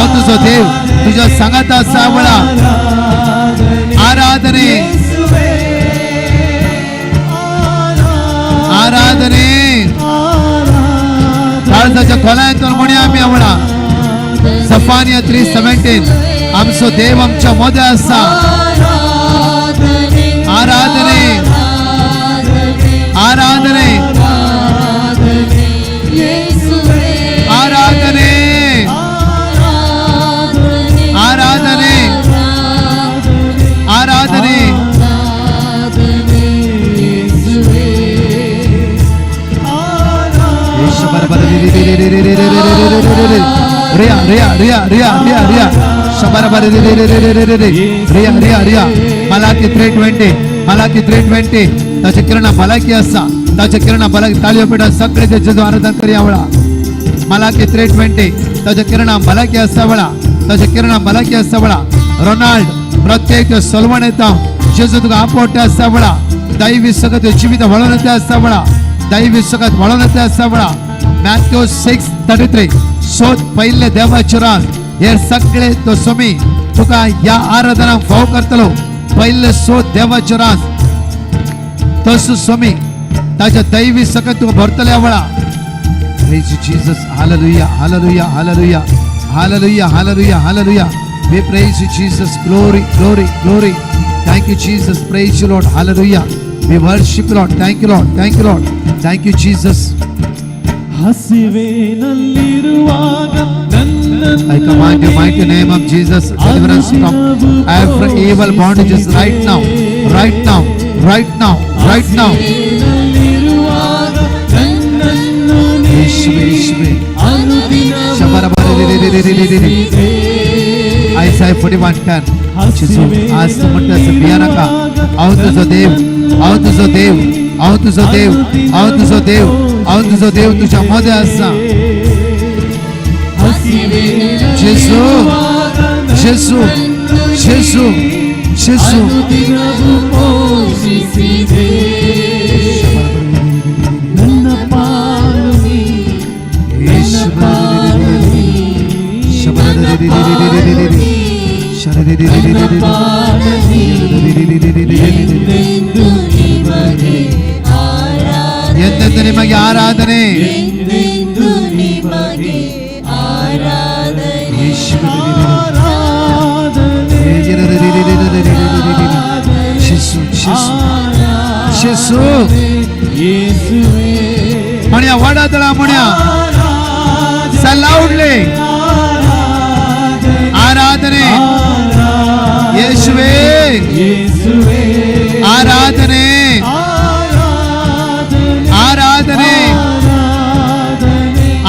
हांव तुजो देव तुज्या सांगाता आसा वळा. आराधने आराधने काळजाच्या खोलायतून म्हणया आमी आवडा. सफानिया 3:17 आमचो देव आमच्या मदें आसा. आराधने आराधने आराधने आराधने आराधने. रिया रिया रिया रिया रिया रिया शबर रिया रिया रिया. मलाकी 3:20 मलाकी 3:20 ताचे किरणा भलायकी आसा. ताचे किरणा भलायकी. ताळयो पेटा सगळे जेजू आराधन करया वेळा. मलाकी 3:20 ताचे किरणा भलायकी आसा वेळा. ताचे किरणा भलायकी आसा वेळा. रोनाल्ड प्रत्येक सलवण येता जेजू तुका आपोवटे आसा वेळा. दैवी सगळं जिवीत वळून येते आसा वेळा. दैवी सगळं वळून येते आसा वेळा. मॅथ्यू 6:33 सोद पयले देवाचे राज हे सगळे तो स्वामी तुका ह्या आराधनाक फाव करतलो. पयले सोद देवाचे राज तसो स्वामी ताच्या दैवी सकत तुका भरतल्या वेळा. Praise you Jesus. Hallelujah, hallelujah, hallelujah, hallelujah, hallelujah, hallelujah. We praise you Jesus. Glory, glory, glory. Thank you Jesus. Praise you Lord. Hallelujah. We worship you Lord. Thank you Lord. Thank you Lord. Thank you Jesus. ಹಸಿವೆನಲ್ಲಿರುವಾಗ I command you, mighty name of Jesus, deliverance from every evil bondages right now, right now, right now, right now. ಯೇಸುವೇ, ಯೇಸುವೇ. Isaiah 41:10. जेजू आज तूं म्हणटा आसा भिया नाका. हांव तुजो देव, हांव तुजो देव, हांव तुजो देव, हांव तुजो देव, हांव तुजो देव तुज्या मदें आसा. जेजू जेजू जेजू जेजू. ಎಂದೆಂದು ನಿಮಗೆ ಆರಾಧನೆ. म्हणया वडादळा म्हणया सलाउडले ಆರಾಧನೆ ಯೇಸುವೇ ಆರಾಧನೆ ಆರಾಧನೆ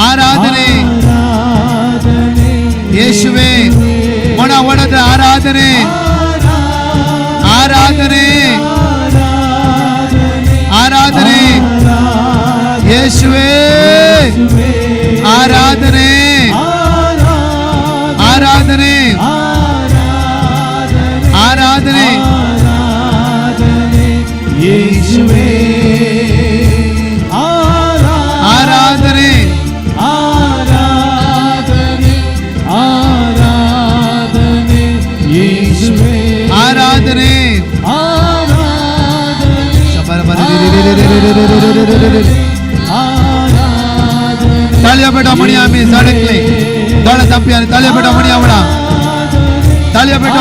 ಆರಾಧನೆ ಯೇಸುವೇ. ಮೊಣ ಒಡೆದ ಆರಾಧನೆ ಆರಾಧನೆ ಆರಾಧನೆ ಯೇಸುವೇ ಆರಾಧನೆ ಆರಾಧನೆ ಆರಾಧನೆ ಯೇಸುವೇ ಆರಾಧನೆ ಆರಾಧನೆ ಆರಾಧನೆ ಯೇಸುವೇ ಆರಾಧನೆ. ತಾಳಿಯ ಬೇಡ ಮಣಿ ಆಮಿ ಸಾಡಕ್ಲೆ ದೊಳ ತಂಪಿ ತಾಳಿಯ ಬೇಡ ಮಣಿ ಅವಳ ತಾಳಿಯ ಬೇಡ.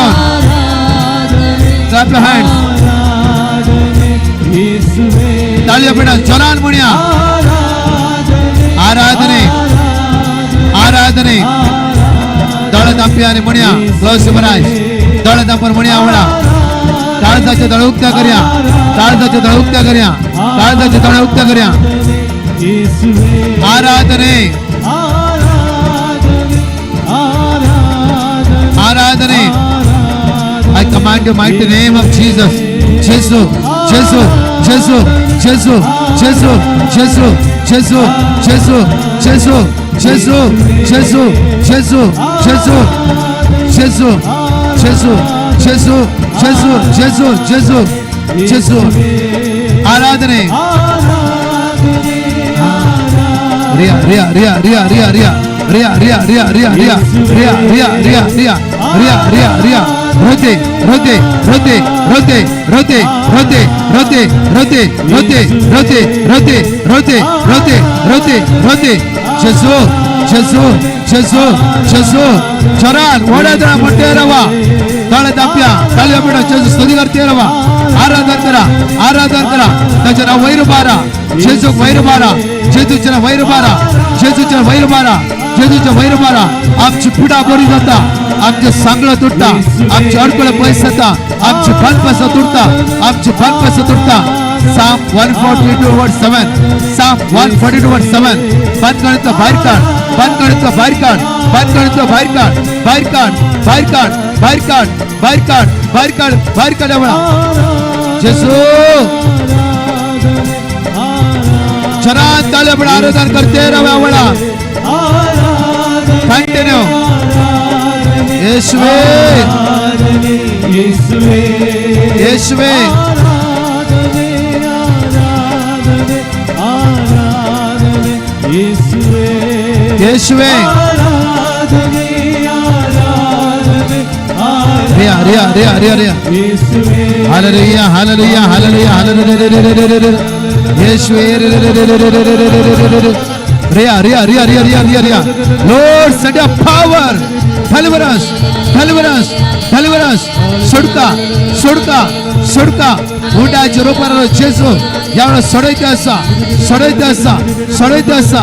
Clap your hands. ತಾಳಿಯ ಬೇಡ ಜೊರಾನ್ ಮಣಿಯ ಆರಾಧನೆ ಆರಾಧನೆ. ದೊಳ ತಂಪಿ ಮಣಿಯ ಕ್ಲೋಸ್ your eyes. ದೊಳ ತಂಪನ ಮಣಿಯ ಅವಳ काळजाचे दोळे उक्त्या करया. काळजाचे दोळे उक्त्या करया. काळजाचे दोळे उक्त्या करया. आराधने आराधने. I command you mighty name of Jesus. Jesus, Jesus, Jesus, Jesus, Jesus, Jesus, Jesus, Jesus, Jesus, Jesus, Jesus, Jesus, Jesus, Jesus, Jesus, Jesus, Jesus, Jesus, Jesus, Jesus. ಆರಾಧನೆ. ರಿಯಾ ರಿಯಾ ರಿಯಾ ರಿಯಾ ರಿಯಾ ರಿಯಾ रिया रिया रिया रिया रिया रिया रिया रिया रिया रिया रिया रिया रोते रोते रोते रोते रोते रोते रोते रोते रोते रोते रोते रोते रोते रोते रोते जेजू जेजू जेजू जेजू चरान ओडोदरा मोठे रवा ताळे दाप्या ताळे दाप्या जेजू स्तुती करते रवा आराधन करा आराधन करा त्याच्या नाव वैर बारा जेजू वैर बारा जेजूच्या वैर बारा जेजूच्या वैर बारा जेजूच्या वैर बारा आमची पिडा बरी जाता आमचे सांगळं तुटता आमचे अडकळे पैसे जाता आमचे बांधपास तुटता आमचे बांधपास तुटता Psalm 142:7 Psalm 142:7 बंदगणीतलं बाहेर काढ बंदगणीतलं बाहेर काढ बंदगणीतलं बाहेर काढ बाहेर काढ बाहेर काढ बाहेर काढ बाहेर काढ बाहेर काढ बाहेर काढ एवढा जेसू चरान ताले पण आराधन करते रव्या वडा कंटिन्यू येशुवे येशुवे येशुवे रिया रिया रिया रिया रिया hallelujah hallelujah hallelujah hallelujah येशुवे रिया रिया रिया रिया रिया रिया रिया Lord send your power deliver us deliver us deliver us सुटका सुटका सुटका उंडाच्या रूपाने जेजू यावेळेला सोडवते असा सोडवते असा सोडवते असा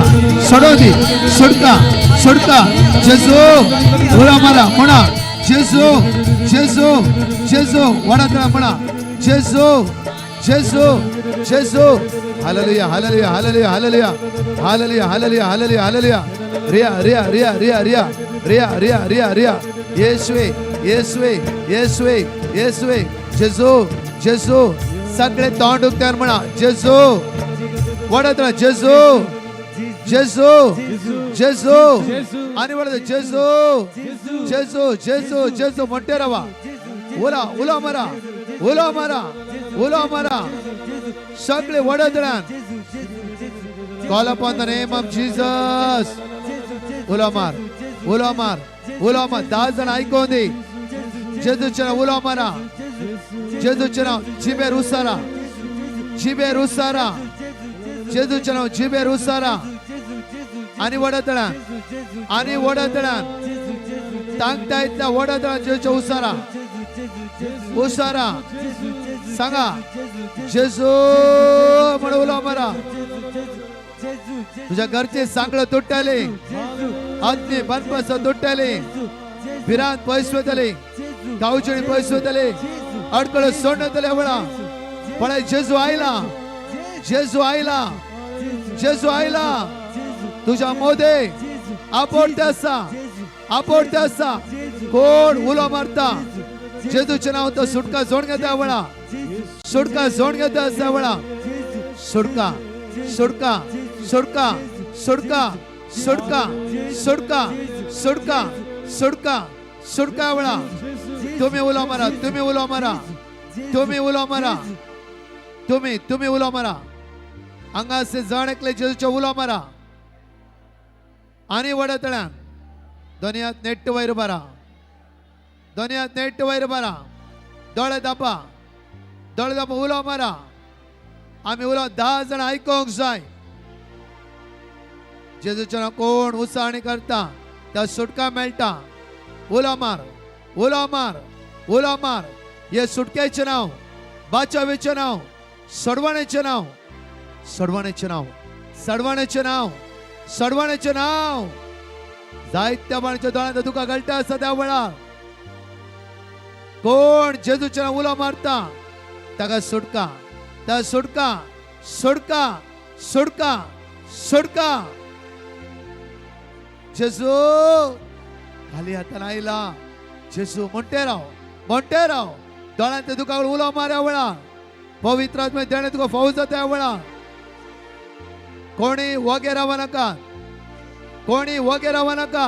सोडवते सुटका सुटका जेजू उडा मारा म्हणा जेजू जेजू जेजू वडातला म्हणा जेजू जेजू जेजू hallelujah hallelujah hallelujah hallelujah hallelujah hallelujah hallelujah hallelujah Riya Riya Riya Riya Riya Riya Riya Riya Riya येशुवे येशुवे येशुवे येशुवे जेजू जेजू सगळे तोंड उक्त्यावर म्हणा जेजू वडत जेजू जेजू जेजू आणि वडत जेजू जेजू जेजू जेजू मोठे रवा ओला ओला मारा ओला मारा ओला मारा सगळे वडोदरान call upon the name of Jesus उलो मार उलो मार उलो मार 10 जण ऐकून दे जेजूच्या नाव उलो मारा जेजूच्या नाव जिबेर उसारा जिबेर उसारा जेजूच्या नाव जिबेर उसारा आणि वडोदरान आणि वडोदरान तांगता इतल्या वडोदरान जेजूच्या उसारा उसारा सांगा जेजू म्हणून उलो मारा तुझ्या घरचे सांगळं तुटले अग्नी बनपास तुटले भिरांत पयस वतले गावचणी पयस वतले अडकळ सोडतले वेळा पळय जेजू आयला जेजू आयला जेजू आयला तुझ्या मोदे आपोडते आसा आपोडते आसा कोण उलो मारता जेजूचे नाव तो सुटका जोड घेता वेळा सुटका जोड घेता आसा वेळा सुटका सुटका सुटका सुटका सुटका सुटका सुटका सुटका सुटका वेळा तुम्ही उलो मारा तुम्ही उलो मारा तुम्ही उलो मारा तुम्ही तुम्ही उलो मारा हांगासे जण एकले जेजूचे उलो मारा आणि वडतळ्यान दोन्ही हात नेट्ट वयर मारा दोन्ही हात नेट्ट वयर मारा दोळे दापा दोळे दापा उलो मारा आमी उलो 10 जण आयकोंक जाय जेजूच्या नांव कोण उसाणी करता त्या सुटका मेळटा उलो मार उलो मार उलो मार हे सुटकेचें नांव बाचावेचें नांव सोडवणेचें नांव सोडवणेचें नांव सडवणेचें नांव सडवणेचें नांव जायत्या बाणाच्या दोळ्यांत तुका गळटा आसा त्या वेळार कोण जेजूच्या नांव उलो मारता ताका सुटका त्या सुटका सुटका सुटका सुटका जेजू खाली हातान आयला जेजू म्हणटे राव म्हणटे राव दोळ्यांत तुका उलो मारया वेळार पवित्र आत्मा देणे तुका फावो जाता वेळार कोणी वगे राव नाका कोणी वगे राव नाका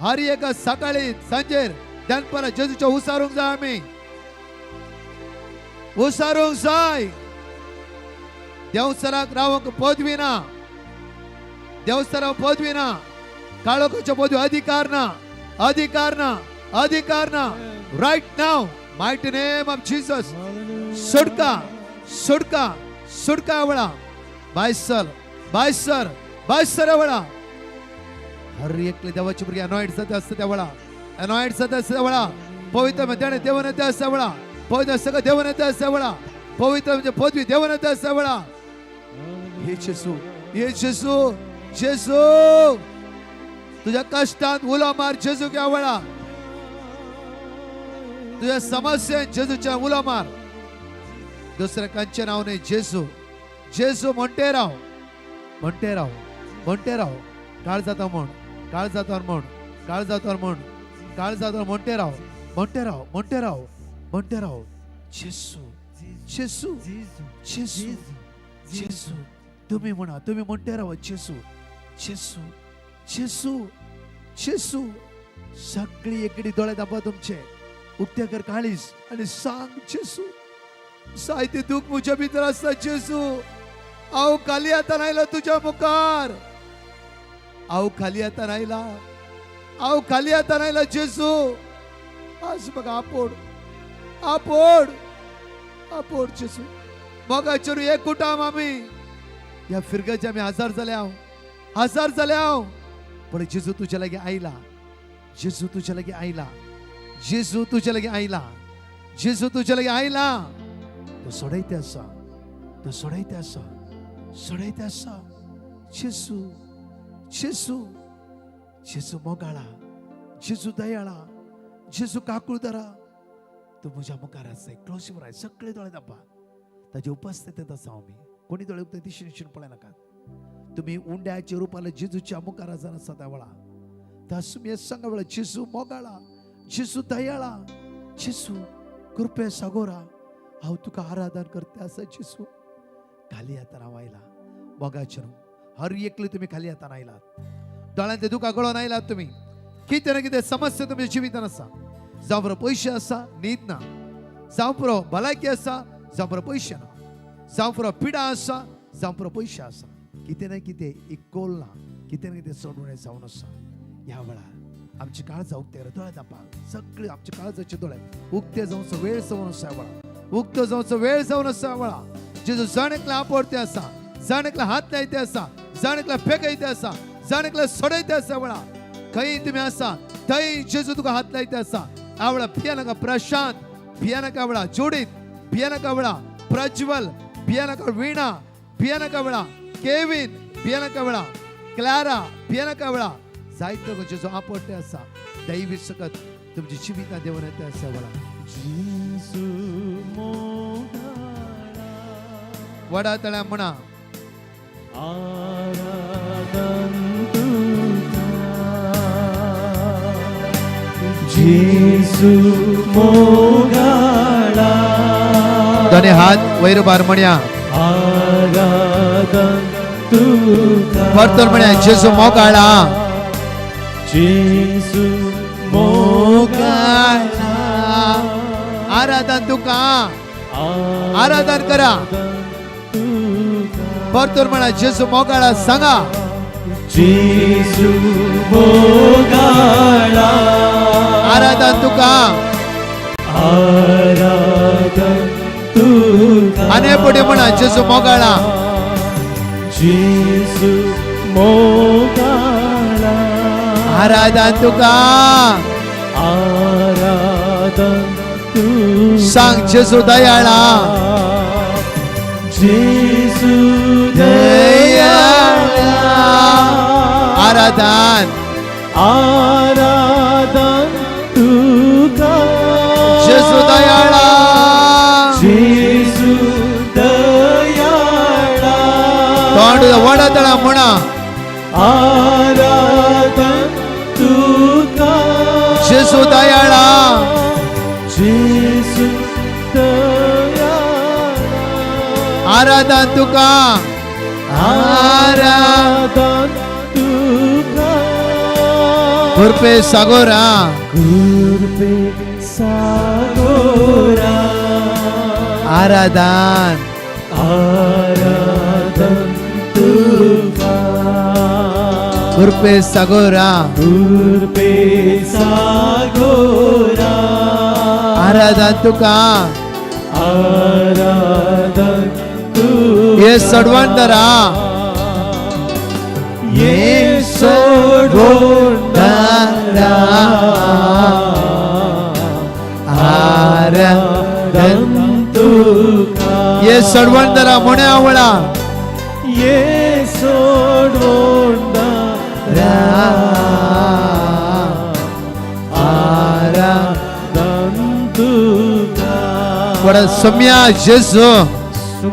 हर एका सकाळी सांजेर दनपारा जेजूच्या उसारूंक जाय आमी उसारूंक जाय देवसराक रावंक पदवी ना देवसराक पदवी ना काळोखाच्या पदवी अधिकार ना, अधिकार ना, अधिकार ना. Right now, mighty name of Jesus. सुटका, सुटका, सुटका वेळा. बायसर, बायसर, बायसर वेळा. हर एकले देवाची भुरगे अनॉइंट जाता आसता त्या वेळा, अनॉइंट जाता आसता त्या वेळा. पवित्र त्याने देवन येते आसता वेळा, पवित्र सगळं देवन येते आसता वेळा, पवित्र म्हणजे पदवी देवन येते आसता वेळा. हे जेसू, हे जेसू, जेसू, तुझ्या कष्टात उलो मार जेजू त्या वेळा. तुझ्या समस्येत जेजूच्या उलो मार. दुसऱ्या कंचे नाव नाही, जेसू, जेसू म्हणते राव, म्हणते राव, म्हणते राव. काळ जाता म्हण, काळ जाता म्हण, काळ जाता म्हण, काळ जाता म्हणते राव, म्हणते राव, म्हणते राव, म्हणते राव. जेसू, जेसू, जेसू, जेसू. तुम्ही म्हणा, तुम्ही म्हणते राव, जेसू, जेसू, जेसू, जेसू. सगळी एकडे दोळे दाबा तुमचे, उक्ते कर काळीस आणि सांग जेसू, सायते दुःख म्हज्या भितर आसता जेसू. हांव खाली आतां आयला तुज्या मुखार, हांव खाली आतां आयला, हांव खाली आतां आयला जेसू. आज म्हाका आपोड, आपोड, आपोड जेसू. मोगाचेर एक कुटाम आमी ह्या फिरगाचे आमी हजार जाले हांव, हजार जाले हांव. पण जेजू तुज्या लागीं आयला, जेजू तुज्या लागीं आयला, जेजू तुज्या लागीं आयला, जेजू तुज्या लागीं आयला. तो सोडयते आसा, तो सोडयते आसा, सोडयते आसा. जेजू, जेजू, जेजू मोगाळा, जेजू दयाळा, जेजू काकुळदारा. तूं म्हज्या मुखार आसा. क्लोज your eyes, सगळे दोळे दाबा. ताजे उपस्थितींत आसा हांव मी. कोणी दोळे उगते दिशीन दिशीन पळय नाकात. तुमी उंड्याच्या रुपाला जेजूच्या मुखार आसा आसा त्या वेळा. त्या सांगा वेळा, जेजू मोगाळा, जेजू दयाळा, जेजू कृपे सागोरा, हांव तुका आराधन करता आसा जेजू. खाली हातान हांव आयला मोगाचेर. हर एकले तुमी खाली हातान आयलात, दोळ्यांत दुकां गळोवन आयलात तुमी. कितें ना कितें समस्या तुमच्या जिवितान आसा. जावं पुरो पयशे आसा, न्हीद ना. जावं पुरो भलायकी आसा, जावं पुरो पयशे ना. जावं पुरो पिडा आसा, जावं पुरो पयशे आसा. कितें ना कितें इकोल ना, कितें ना कितें सोडवणें जावन आसा. ह्या वेळार आमचे काळजां उक्ते दोळे दापाक, सगळे आमचे काळजाचे दोळे उक्ते जावचो वेळ जावन आसा. ह्या वेळार उक्तो जावचो वेळ जावन आसा. ह्या वेळार जेजू जण एकला आपोवते आसा, जण एकला हात लायते आसा, जण एकला पेकयते आसा, जण एकला सोडयते आसा. वेळा खंय तुमी आसा थंय जेजू तुका हात लायते आसा. आवळा भिया नाका प्रशांत, भिया नाका वेळा जोडीत, भिया नाका वेळा प्रज्वल, भिया नाका वीणा, भिया नाका वेळा केविन, भिया नाका वेळा क्लारा, भिया नाका वेळा. जायतो जेजू आपोवते आसा. दैवी सकत तुमची जिवितां देवन येते आसा वेळा. वडा तळ्या म्हणा, जेसू मोगाळा. दोन्ही हात वयर उबार म्हणया, आराधन तुका. परतून म्हणया, जेजू मोगाळा, जेसू मोगाळा. आराधन तुका, आराधन करा. परतून म्हणा, जेजू मोगाळा. सांगा, जेसू मोगाळा. आराधन तुका, आराधन तुका. आनी पुढे म्हणा, जेजू मोगाळा, जेसू मोगाळा. आराधन तुका, आराधन तुका. सांग जेजू दयाळा, जेसू दयाळा. आराधन, आराधन तुका. जेजू दयाळा, जेसू दयाळा. तोंड वडा तळा म्हणा, आराधन तुका. जेजू दयाळा, जेसू दयाळा. आराधन तुका, आराधन तुका. कृपे सागोरा, कृपे सागोरा. आराधन, आराधन तुका. उर्पे सागोरा उर्पे सागोरा आराधन तुका आराधन तुका ये सडवंदरा ये सोडवणदारा आराधन तुका ये सडवणदारा म्हणे आवळा ये सोडवणदारा आराधन तुका वडा सम्या जेजू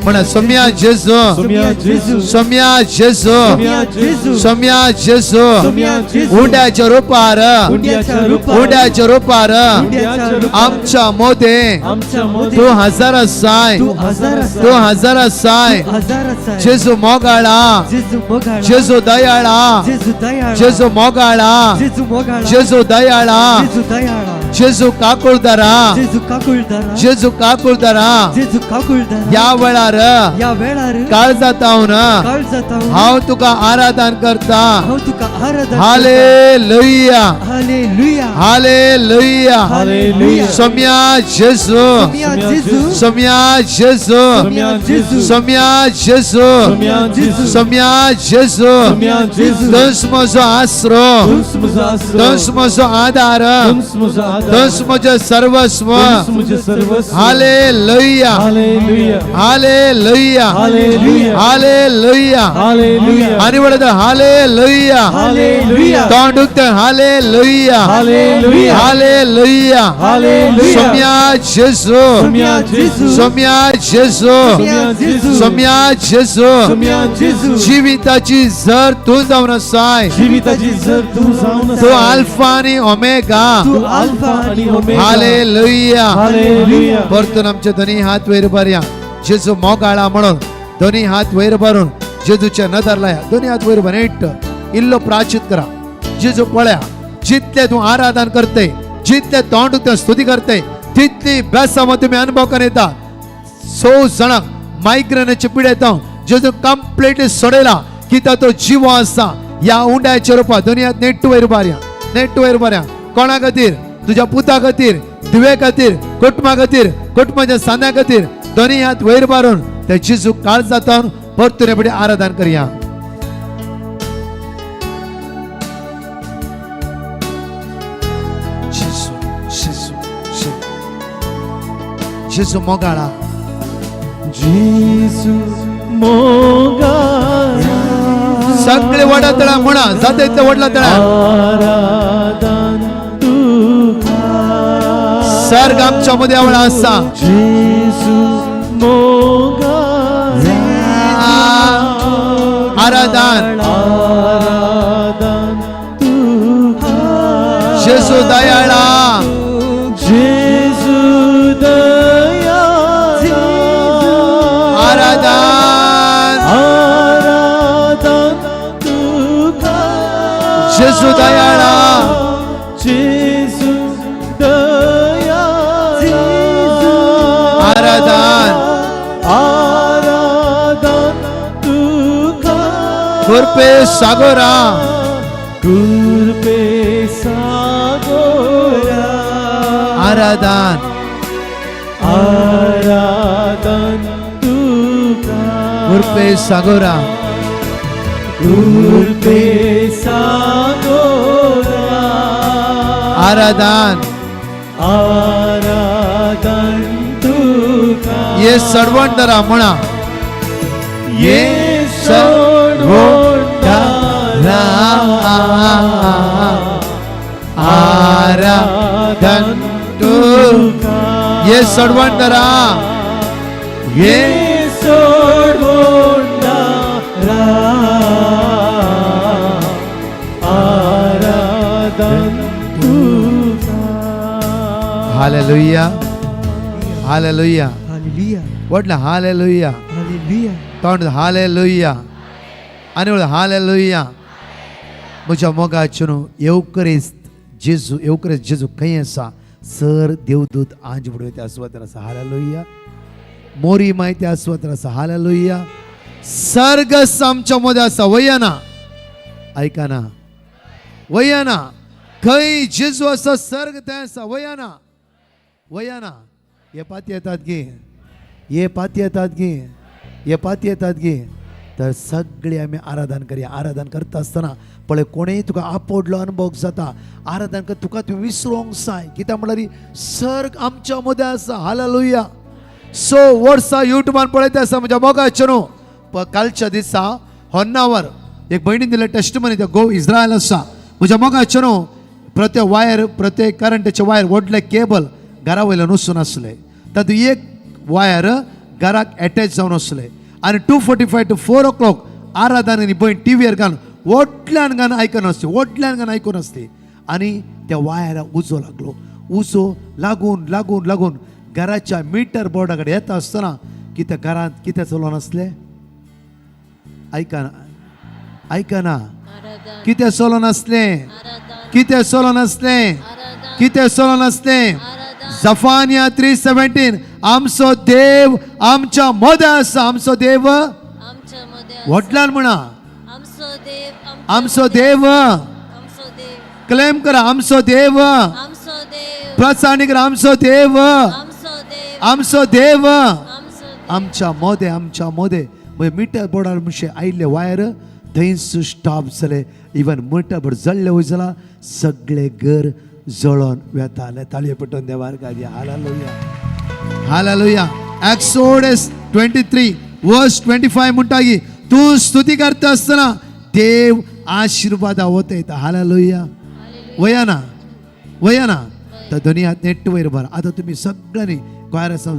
म्हणा सम्या जेजू सोम्या जेजू सम्या जेजू सोम्या जेजू सम्या जेजू सोम्या जेजू उंड्याच्या रुपार उंड्याच्या रुपार उंड्याच्या रुपार उंड्याच्या रुपार आमच्या मोदे आमच्या मोदे तू हजार असाय तू हजार असाय तू हजार असाय हजार असाय जेजू मोगाळा जेजू मोगाळा जेजू दयाळा जेजू दयाळा जेजू मोगाळा जेजू मोगाळा जेजू दयाळा जेजू दयाळा जेजू काकुळदारा जेजू काकुळदारा जेजू काकुळदारा जेजू काकुळदारा या वेळार या वेळार काळजातावन काळजातावन हांव तुका आराधन करता हांव तुका आराधन हालेलुया हालेलुया हालेलुया हालेलुया सोम्या जेजू सोम्या जेजू सोम्या जेजू सोम्या जेजू सोम्या जेजू सोम्या जेजू सोम्या जेजू सोम्या जेजू तूंच म्हजो आसरो तूंच म्हजो आसरो तूंच म्हजो आधार तूंच म्हजो आधार तूंच म्हजें सर्वस्व तूंच म्हजें सर्वस्व hallelujah hallelujah hallelujah hallelujah hallelujah hallelujah आणि वडत हालेलुया हालेलुया तोंड उगतं हालेलुया हालेलुया हालेलुया हालेलुया सोम्या जेजू सोम्या जेजू सोम्या जेजू सोम्या जेजू सोम्या जेजू सोम्या जेजू जिविताची जर तूं जावन आसाय जिविताची जर तूं जावन तूं अल्फा आनी ओमेगा तूं अल्फा आनी ओमेगा हालेलुया हालेलुया परतून आमचे दोन्ही हात वयर भरया जेजू मोगाळा म्हणून दोन्ही हात वयर भरून जेजूचे नदर लाया दोन्ही हात वयर भर नेट इल्लो प्राचित करा जेजू पळया जितले तूं आराधन करते जितले तोंड उक्तें स्तुती करते तितली बेसां तुमी अनुभव करून येता 100 जाणांक मायग्रेनाचे पिडेत जेजू कंप्लिटली सोडयला की तो जीव आसा ह्या उंड्याच्या रुपा दोन्ही हात नेट वयर बारया नेट वयर बारया कोणा खातीर तुझ्या पुता खातीर धुवे खातीर कुटुंबा खातीर कुटुंबाच्या सांद्या खातीर दोन्ही हात वयर मारून त्या जेजू काळ जाता परतून फुडें आराधन करया. जेजू जेजू जेजू जेजू मोगाळा जेजू मोगाळा सगळे वडा तळा म्हणा जाता इतले वडला तळा आराधन तुका सर्ग आमच्या मध्ये आवळा आसा जेजू मोगाळा आराधन आराधन तुका जेजू दयाळा जेजू दयाळा आराधन आराधन तुका जेजू दयाळा जेजू दयाळा आराधन आराधन तुका कृपे सागोरा कृपे सागोरा आराधन आराधन तुका कृपे सागोरा कृपे सागोरा आराधन आराधन तुका ये सडवणदारा म्हणा ये सडवणदारा आराधन तुका ये सडवणदारा ये सोडवणदारा आराधन तुका. हालेलुया हालेलुया हालेलुया व्हडलं हालेलुया हालेलुया तोंड हालेलुया आनी व्हडलं हालेलुया. म्हज्या मोगाचें न्हू येवक्रिस्त जेजू येवक्रिस्त जेजू खंय आसा सर देवदूत आंज बुडवे त्या सुवातेर आसा. हालेलुया. मोरी माय त्या सुवातेर आसा. हालेलुया. सर्ग आमच्या मदें आसा वया ना आयकना. वयाना खंय जेजू आसा सर्ग थंय आसा. वयाना वयाना हे पाती येतात गे, हे पाती येतात गे, हे पाती येतात गे. तर सगळे आमी आराधन करया. आराधन करता आसतना पळय कोणेय तुका आपोडलो अनुभव जाता. आराधन कर तुका तूं विसरोंक जाय. कित्याक म्हणल्यार सर्ग आमच्या मदें आसा. हालेलुया. 6 वर्सां युट्यूबान पळयता आसा म्हज्या मोगाचें न्हू. कालच्या दिसा होन्नावर एक भयणीन दिलें टेस्टमनी, त्या गो इस्रायल आसा. म्हज्या मोगाचें न्हू, प्रत्येक वायर, प्रत्येक करंटाचे वायर व्हडले केबल घरा वयल्यान वचून आसले. तातूंत एक वायर घराक एटॅच जावन आसले आनी 2:45 to 4 o'clock आराधन आनी भयण टिवीर घालून व्हडल्यान गान आयकून आसली, व्हडल्यान गान आयकून आसली. आनी त्या वायराक उजो लागलो. उजो लागून लागून लागून घराच्या मिटर बोर्डा कडेन येता आसतना कितें घरांत कितें चलोवन आसलें? आयकना आयकना, कितें चलोवन आसलें? कितें चलोवन आसलें? कितें चलोवन आसलें? जफानिया 3:17 आमचो देव आमच्या मदें आसा. आमचो देव व्हडल्यान म्हणा, आमचो देव. क्लेम करा, आमचो देव. प्रचार करा, आमचो देव, आमचो देव आमच्या मदें, आमच्या मदें. मागीर मिटर बोर्डार मुशे आयिल्ले वायर थंयच स्टॉप जाले. इवन मिटर बोर्ड जळ्ळें वयर जाल्यार सगळें घर जळोन वेतालें. ताळयो पेटोवन देवार गादया. Hallelujah hallelujah. एक्सोडस 23:25 म्हणटा की तूं स्तुती करता आसतना देव आशिर्वादा वतयता. हालेलुया. वयाना वयाना. तर दोनी हात नेट्ट वयर भर. आतां तुमी सगळ्यांनी क्वायर आसा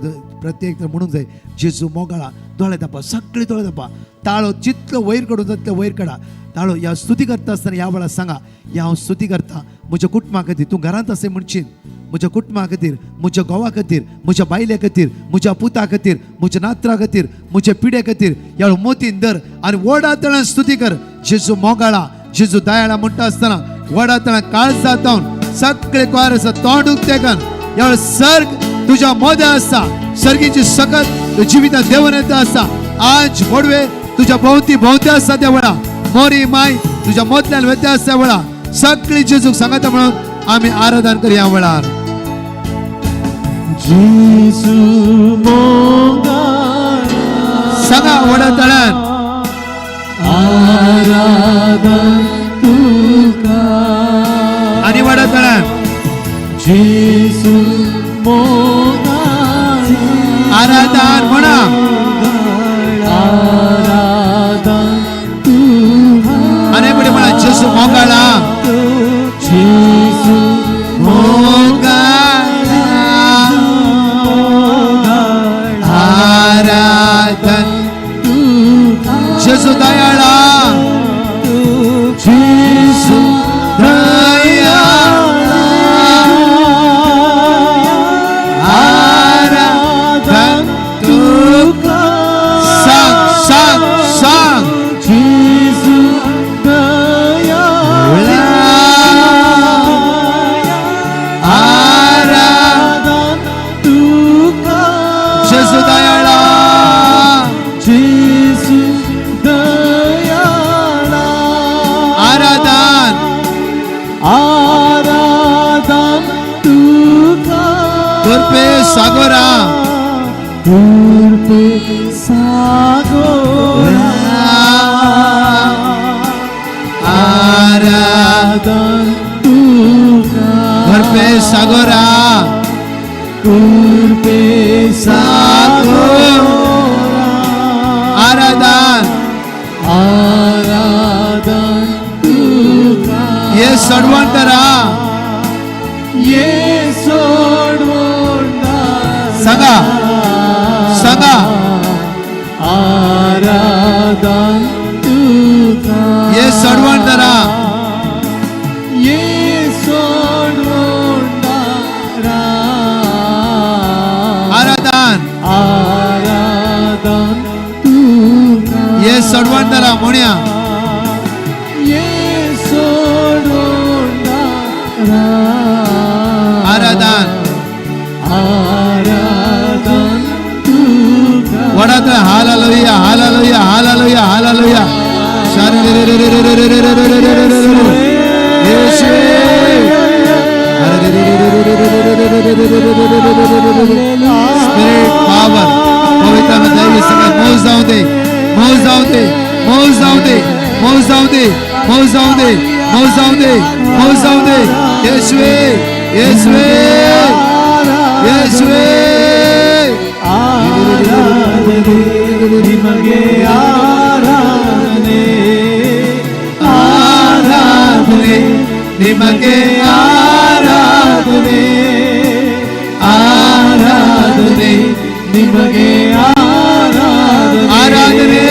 प्रत्येक तर म्हणूंक जाय जेजू मोगाळा. दोळे धापा, सगळे दोळे धापा. ताळो जितलो वयर काडूंक जाता तितलो वयर काडा. ताळो ह्या स्तुती करता आसतना ह्या वेळार सांगा, ह्या हांव स्तुती करता म्हज्या कुटुंबा खातीर. तूं घरांत आसा म्हणशीत, म्हज्या कुटुंबा खातीर, म्हज्या घोवा खातीर, म्हज्या बायले खातीर, म्हज्या पुता खातीर, म्हज्या नात्रा खातीर, म्हज्या पिड्या खातीर. ह्या मोतीन धर आनी व्हडा तळान स्तुती कर. जेजू मोगाळा, जेजू दयाळा म्हणटा आसतना व्हडा तळान काळजा जावन सगळे क्वायर आसा तोंड उक्तें कर. ह्या वेळार सर्ग तुज्या मदें आसा. सर्गीची सकत तुज्या जिवितांत देंवन येता आसा. आज मोडवे तुज्या भोंवती भोंवते आसा त्या वेळा मोरी माय तुज्या मोतल्यान वेते आसा वेळा सगळी जेजूक सांगता म्हणून आमी आराधन करया वेळार. जेजू मोगाळा सांगा व्हडा तळ्यान आराधन तुका आनी व्हडा तळ्यान जेजू मोगाळा आराधन म्हणा. आराधन तुका आनी फुडें म्हणा जेजू मोगाळा, जेजू मोगाळा आराधन जेजू दयाळा, जेजू दयाळा आराधन तुका. सांग सांग सांग जेजू दयाळा आराधन तुका जेजू दयाळा, जेजू दयाळा आराधन आराधन तुका. दुर्पे सागोरा, दुर्पे सागोरा आराधन तुका दुर्पे सागोरा, दुर्पे सागोरा आराधन आराधन तुका. ये सोडवणदारा, ये सोडवणदारा सांगा सांगा आराधन तुका. ये सोडवणदारा, ये सोडवणदारा आराधन आराधन तुका. ये सोडवणदारा म्हणया ये सोडवणदारा पाऊस जाऊ दे, पाऊस जाऊ दे. येशुवे, येशुवे, येशुवे. ಆರಾಧನೆ ನಿಮಗೆ, ಆರಾಧನೆ, ಆರಾಧನೆ ನಿಮಗೆ, ಆರಾಧನೆ, ಆರಾಧನೆ ನಿಮಗೆ, ಆರಾಧನೆ, ಆರಾಧನೆ,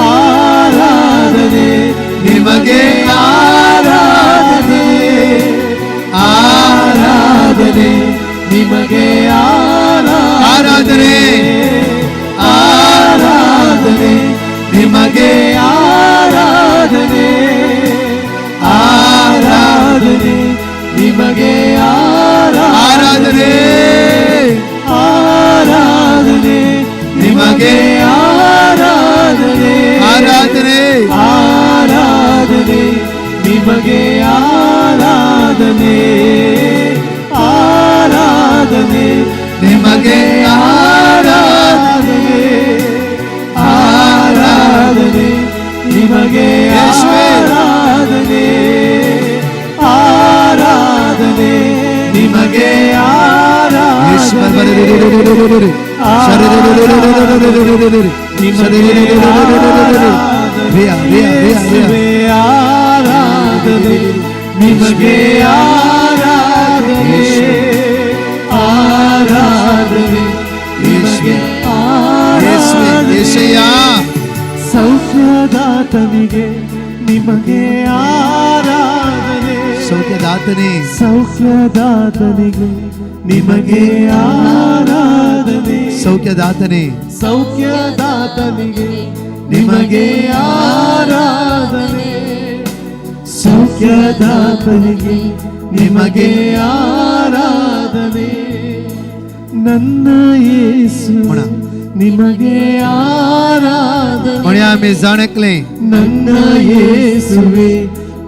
ಆರಾಧನೆ ನಿಮಗೆ, ಆರಾಧನೆ, ಆರಾಧನೆ ನಿಮಗೆ, ಆರಾಧನೆ, ಆರಾಧನೆ ನಿಮಗೆ, ಆರಾಧನೆ, ಆರಾಧನೆ ನಿಮಗೆ, ಆರಾಧನೆ, ಆರಾಧನೆ ನಿಮಗೆ, ಆರಾಧನೆ, ಆರಾಧನೆ, ಆರಾಧನೆ ನಿಮಗೆ, ಆರಾಧನೆ, ಆರಾಧನೆ ನಿಮಗೆ, ಆರಾಧನೆ, ಆರಾಧನೆ ನಿಮಗೆ, ಯೇಸುವೇ. ಆರಾಧನೆ, ಆರಾಧನೆ ನಿಮಗೆ, ಆರಾಧನೆ ಯೇಸುವೇ, ಆರಾಧನೆ ನಿಮಗೆ, ಆರಾಧನೆ, ಆರಾಧನೆ ನಿಮಗೆ, ಆರಾಧನೆ. ಸೌಖ್ಯದಾತನಿಗೆ ನಿಮಗೆ ಆರಾಧನೆ, ಸೌಖ್ಯದಾತನೇ, ಸೌಖ್ಯದಾತನಿಗೆ ನಿಮಗೆ ಆರಾಧನೆ, ಸೌಖ್ಯದಾತನೇ, ಸೌಖ್ಯದಾತನಿಗೆ ನಿಮಗೆ ಆರಾಧನೆ, ಸೌಖ್ಯದಾತನಿಗೆ ನಿಮಗೆ ಆರಾಧನೆ. ನನ್ನ ಯೇಸು ನಿಮಗೆ ಆರಾಧನೆ, म्हणया आमी जाणकले, ನನ್ನ ಯೇಸುವೆ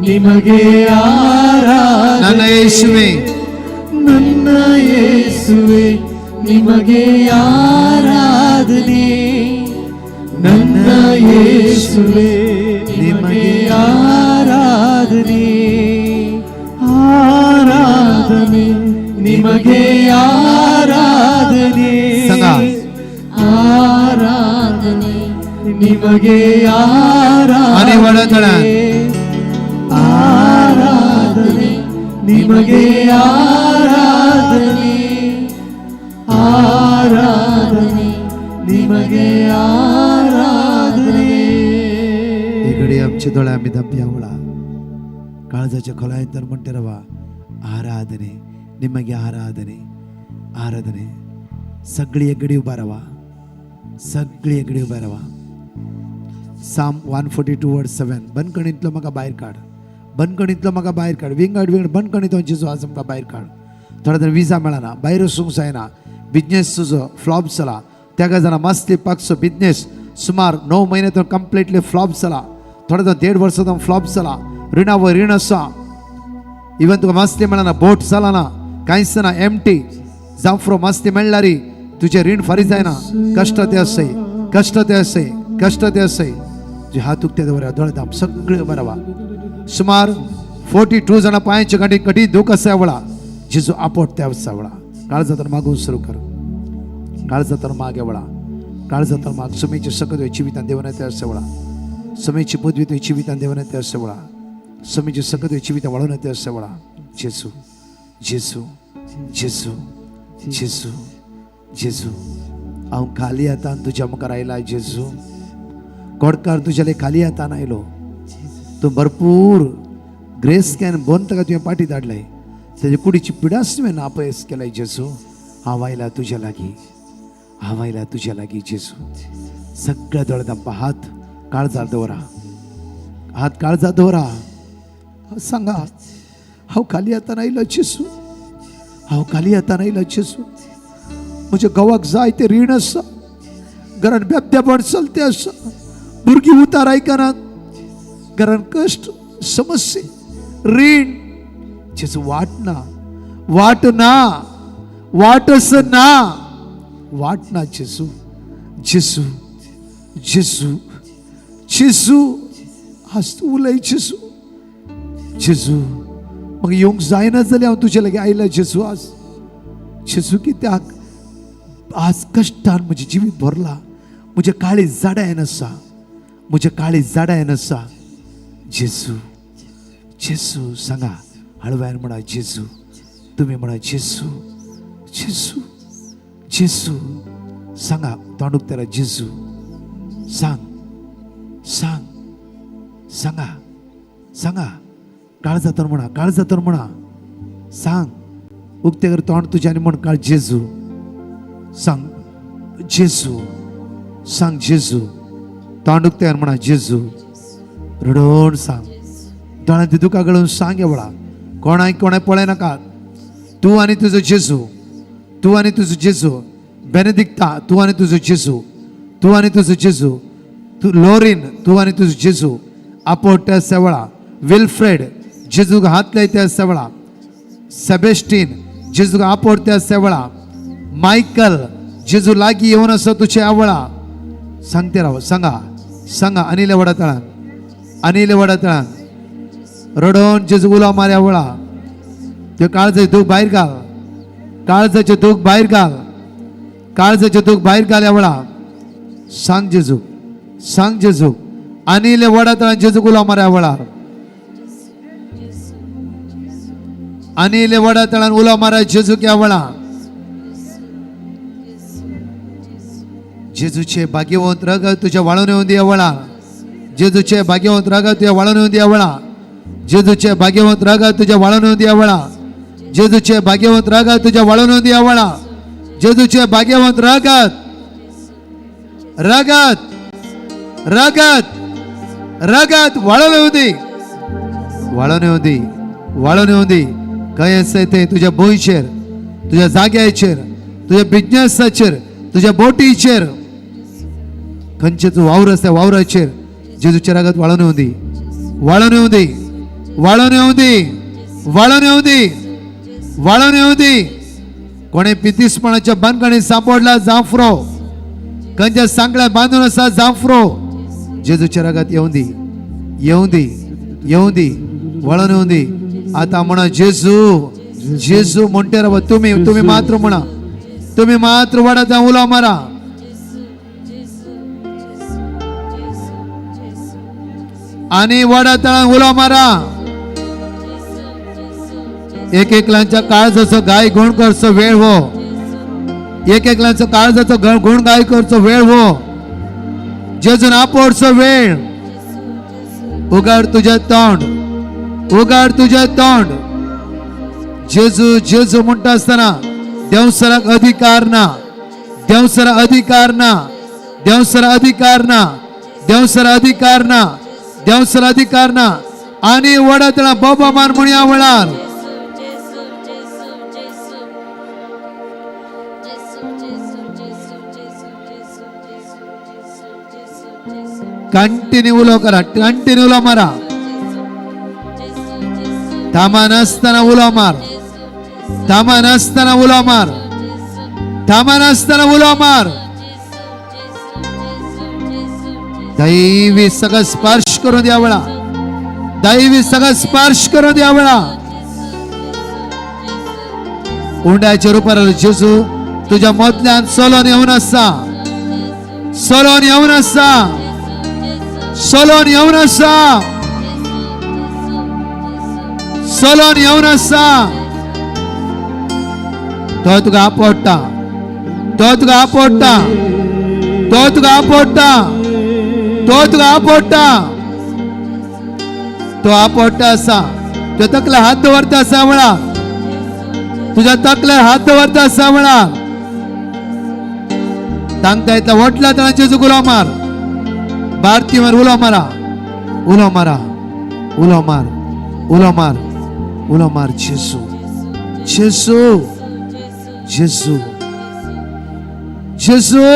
ನಿಮಗೆ ಆರಾಧನೆ, ನನ್ನ ಯೇಸುವೆ, ನನ್ನ ಯೇಸುವೆ ನಿಮಗೆ ಆರಾಧನೆ, ನನ್ನ ಯೇಸುವೆ ನಿಮಗೆ ಆರಾಧನೆ, ಆರಾಧನೆ ನಿಮಗೆ ಆರಾಧನೆ, ಆರಾಧನೆ ನಿಮಗೆ, आणि ಆರಾಧನೆ, ಆರಾಧನೆ ನಿಮಗೆ, ಆರಾಧನೆ, ಆರಾಧನೆ ನಿಮಗೆ, ಆರಾಧನೆ. ही घडी आमचे दोळे आम्ही धांपया वळा, काळजाच्या खोलायेंत म्हणते रवा, आराधने निಮಗೆ, आराधने, आराधने. सगळी एक घडी उभा रावा, सगळी एक घडी उभा रावा. साम 142:7. बंदखणींतलो म्हाका भायर काड, बंदखणींतलो म्हाका भायर काड, विंगड विंगड बंदखणींत जेजू आज आमकां भायर काड. थोड्या जाण विजा मेळना, भायर वचूंक जायना, बिजनेस तुजो फ्लॉप जाला. त्या जाणां मासली पाकचो बिजनेस सुमार 9 म्हयने तो कंप्लिटली फ्लॉप जाला. थोडे जाण 1.5 वर्सां तो फ्लॉप जाला. रिणा वयर रीण आसा, इवन तुका मासली मेळना, बोट चलना, कांयच ना, एमटी जावं फ्रो मासली मेळ्ळारी तुजें रीण फारीक जायना. कश्ट ते आसय, कश्ट ते आसय, कश्ट ते आसय. तुजे हात उक्ते दवरया, दोळे धांप, सगळे उबे रावा. सुमार 42 जाणां पांयाचे गांठी कठीण दूख आसा वळा, जेजू आपोट त्या वळा. काळजांतून मागून सुरू कर, काळजांतून मागे वळा, काळजांतून माग. सुमेची सकत जिवितान देवना त्या वळा, सुमेची पदवी तुझ्या जिवितान देवना त्या वळा, सुमेची सकत जिवितान वाळून त्या वळा. जेजू, जेजू, जेजू, जेजू, जेजू, हांव खाली हातान तुज्या मुखार आयला जेजू. गोडकार तुज्या खाली हातान आयलो. तूं भरपूर ग्रेस can बोन ताका तुवें पाटी धाडलाय, तेजे कुडीची पिडास तुवें नापयस केलाय जेजू. हांव आयला तुज्या लागीं, हांव आयला तुज्या लागीं जेजू. सगळ्या दोळे धांपा, हात काळजार दवरा, हात काळजार दवरा. सांगा, हांव खाली हातान आयलो जेजू, हांव खाली हातान आयलो जेजू. म्हज्या घोवाक जाय तें रीण आसा, घरान बेबदेपण चलते आसा, भुरगीं उतार आयकनात, घरान कश्ट, समस्या, रीण. जेजू वाट ना, वाट ना, वाटच ना, वाट ना जेजू. जेजू, जेजू, जेजू, आज तूं उलय जेजू. जेजू म्हाका येवंक जायना जाल्यार हांव तुजे लागीं आयला जेजू. आज जेजू कित्याक आज कश्टान म्हजें जिवीत भरलां, म्हजें काळीज जाडायन आसा, म्हजें काळीज जाडायन आसा. जेजू जेजू सांगा हळव्यान म्हणा जेजू, तुमी म्हणा जेजू जेजू जेजू. सांगा तोंड उक्तेरा जेजू. सांग सांग सांगा सांगा, काळजातून म्हणा, काळजातून म्हणा, सांग उक्ते कर तोंड तुज्या आनी म्हण काळ जेजू. सांग जेजू, सांग जेजू, तोंड उक्ते कर म्हणा जेजू. रडोवन सांग, दोळ्यांत दुकां गळोवन सांग. एवढा कोणाक कोणाक पळय नाका. तूं आनी तुजो जेजू, तूं आनी तुजो जेजू. बेनेदिक्ता, तूं आनी तुजो जेजू, तूं आनी तुजो जेजू. तूं लोरीन, तूं आनी तुजो जेजू. आपोट सेवळा. विल्फ्रेड, जेजूक हात लायता सेवळा. सेबेस्टीन, जेजूक आपोट सेवळा. मायकल, जेजू लागीं येवन आसा तुजे आवळा. सांगते राव, सांगा सांगा. अनिल वडातळान, अनिल वडातळान रडोवन जेजू उलो मार आवळा. त्यो काळजाचें दूख भायर घाल, काळजाचें दूख भायर घाल, काळजाचें दूख भायर घाल आवळा. सांग जेजू, सांग जेजू. अनिल वडातळान जेजू उलो मार आवळा. अनिल वडातळान उलो मारा जेजू की आवळा. जेजूचे भाग्यवंत रगत तुझ्या वाळून येवन दी आवळा. जेजूचे भाग्यवंत रगत तुझ्या वाळून येवन दी आवळा. जेजूचे भाग्यवंत रगत तुझ्या वाळून येवन दी आवळा. जेजूचे भाग्यवंत रगत तुझ्या वाळून येवन दी आवळा. जेजूचे भाग्यवंत रगत, रगत, रगत, रगत वाळून येवन दी, वाळून येवन दी, वाळून येवन दी. खंय आसा ते तुझ्या भुंयचेर, तुझ्या जाग्याचेर, तुझ्या बिजनेसाचेर, तुझ्या बोटीचेर, खंयचे तूं वावर आसा वावराचेर जेजूचे रगत वाळून येवन दी, वाळून येवन दी, वाळून येवन दी, वाळून येवन दी, वाळून येवन दी. कोणे पितीसपणाच्या बांदकाणी सांपडला जांफरो, खंयच्या सांगळ्या बांदून आसा जांफरो, जेजूचे रगत येवन दी, येवन दी, येवन दी, वाळून येवन दी. आता म्हणा जेजू जेजू म्हणटे राव. तुमी तुमी मात्र म्हणा, तुमी मात्र वाडा उलो मारा. आणि वडा तळान उलो मारा. एक एकलांच्या काळजाचो गाय गुण करचो वेळ हो. एक एकलांचो काळजाचो गुण गाय करचो वेळ हो. जेजून आपोडचो वेळ. उगाड तुझे तोंड, उगाड तुझे तोंड. जेजू जेजू म्हणटा आसतना देवसराक अधिकार ना, देवसरा अधिकार ना, देवसरा अधिकार ना, देवसरा अधिकार ना, देवसरा अधिकार ना. आणि वडातळा बाबा मान म्हणया वळार. कंटिन्यू उलो करा, कंटिन्यू उलो मारा. थांबा नासतना उलो मार, थांबा नासतना उलो मार, थांबा नासतना उलो मार. दैवी सगळं स्पर्श करून द्या वेळा, दैवी सगळं स्पर्श करून द्या वेळा. उंड्याच्या रुपार जेजू तुझ्या मोतल्यान सोलोन येवन आसा, सोलोन येवन आसा, सोलोन येवन आसा, सोलोन येवन आसा. तो तुका आपडटा, तो तुका आपडटा, तो तुका आपडटा, तो तुका आपडटा, तो आपडटा आसा. तो तकले हात दवरता आसा वळा, तुझ्या तकल्यार हात दवरता आसा वळा. तांकां येता वटला तांचे उलो मार, भारती मार, उलो मारा, उलो मारा, उलो मार, उलो मार, उलो मार. जेजू जेजू जेजू जेजू.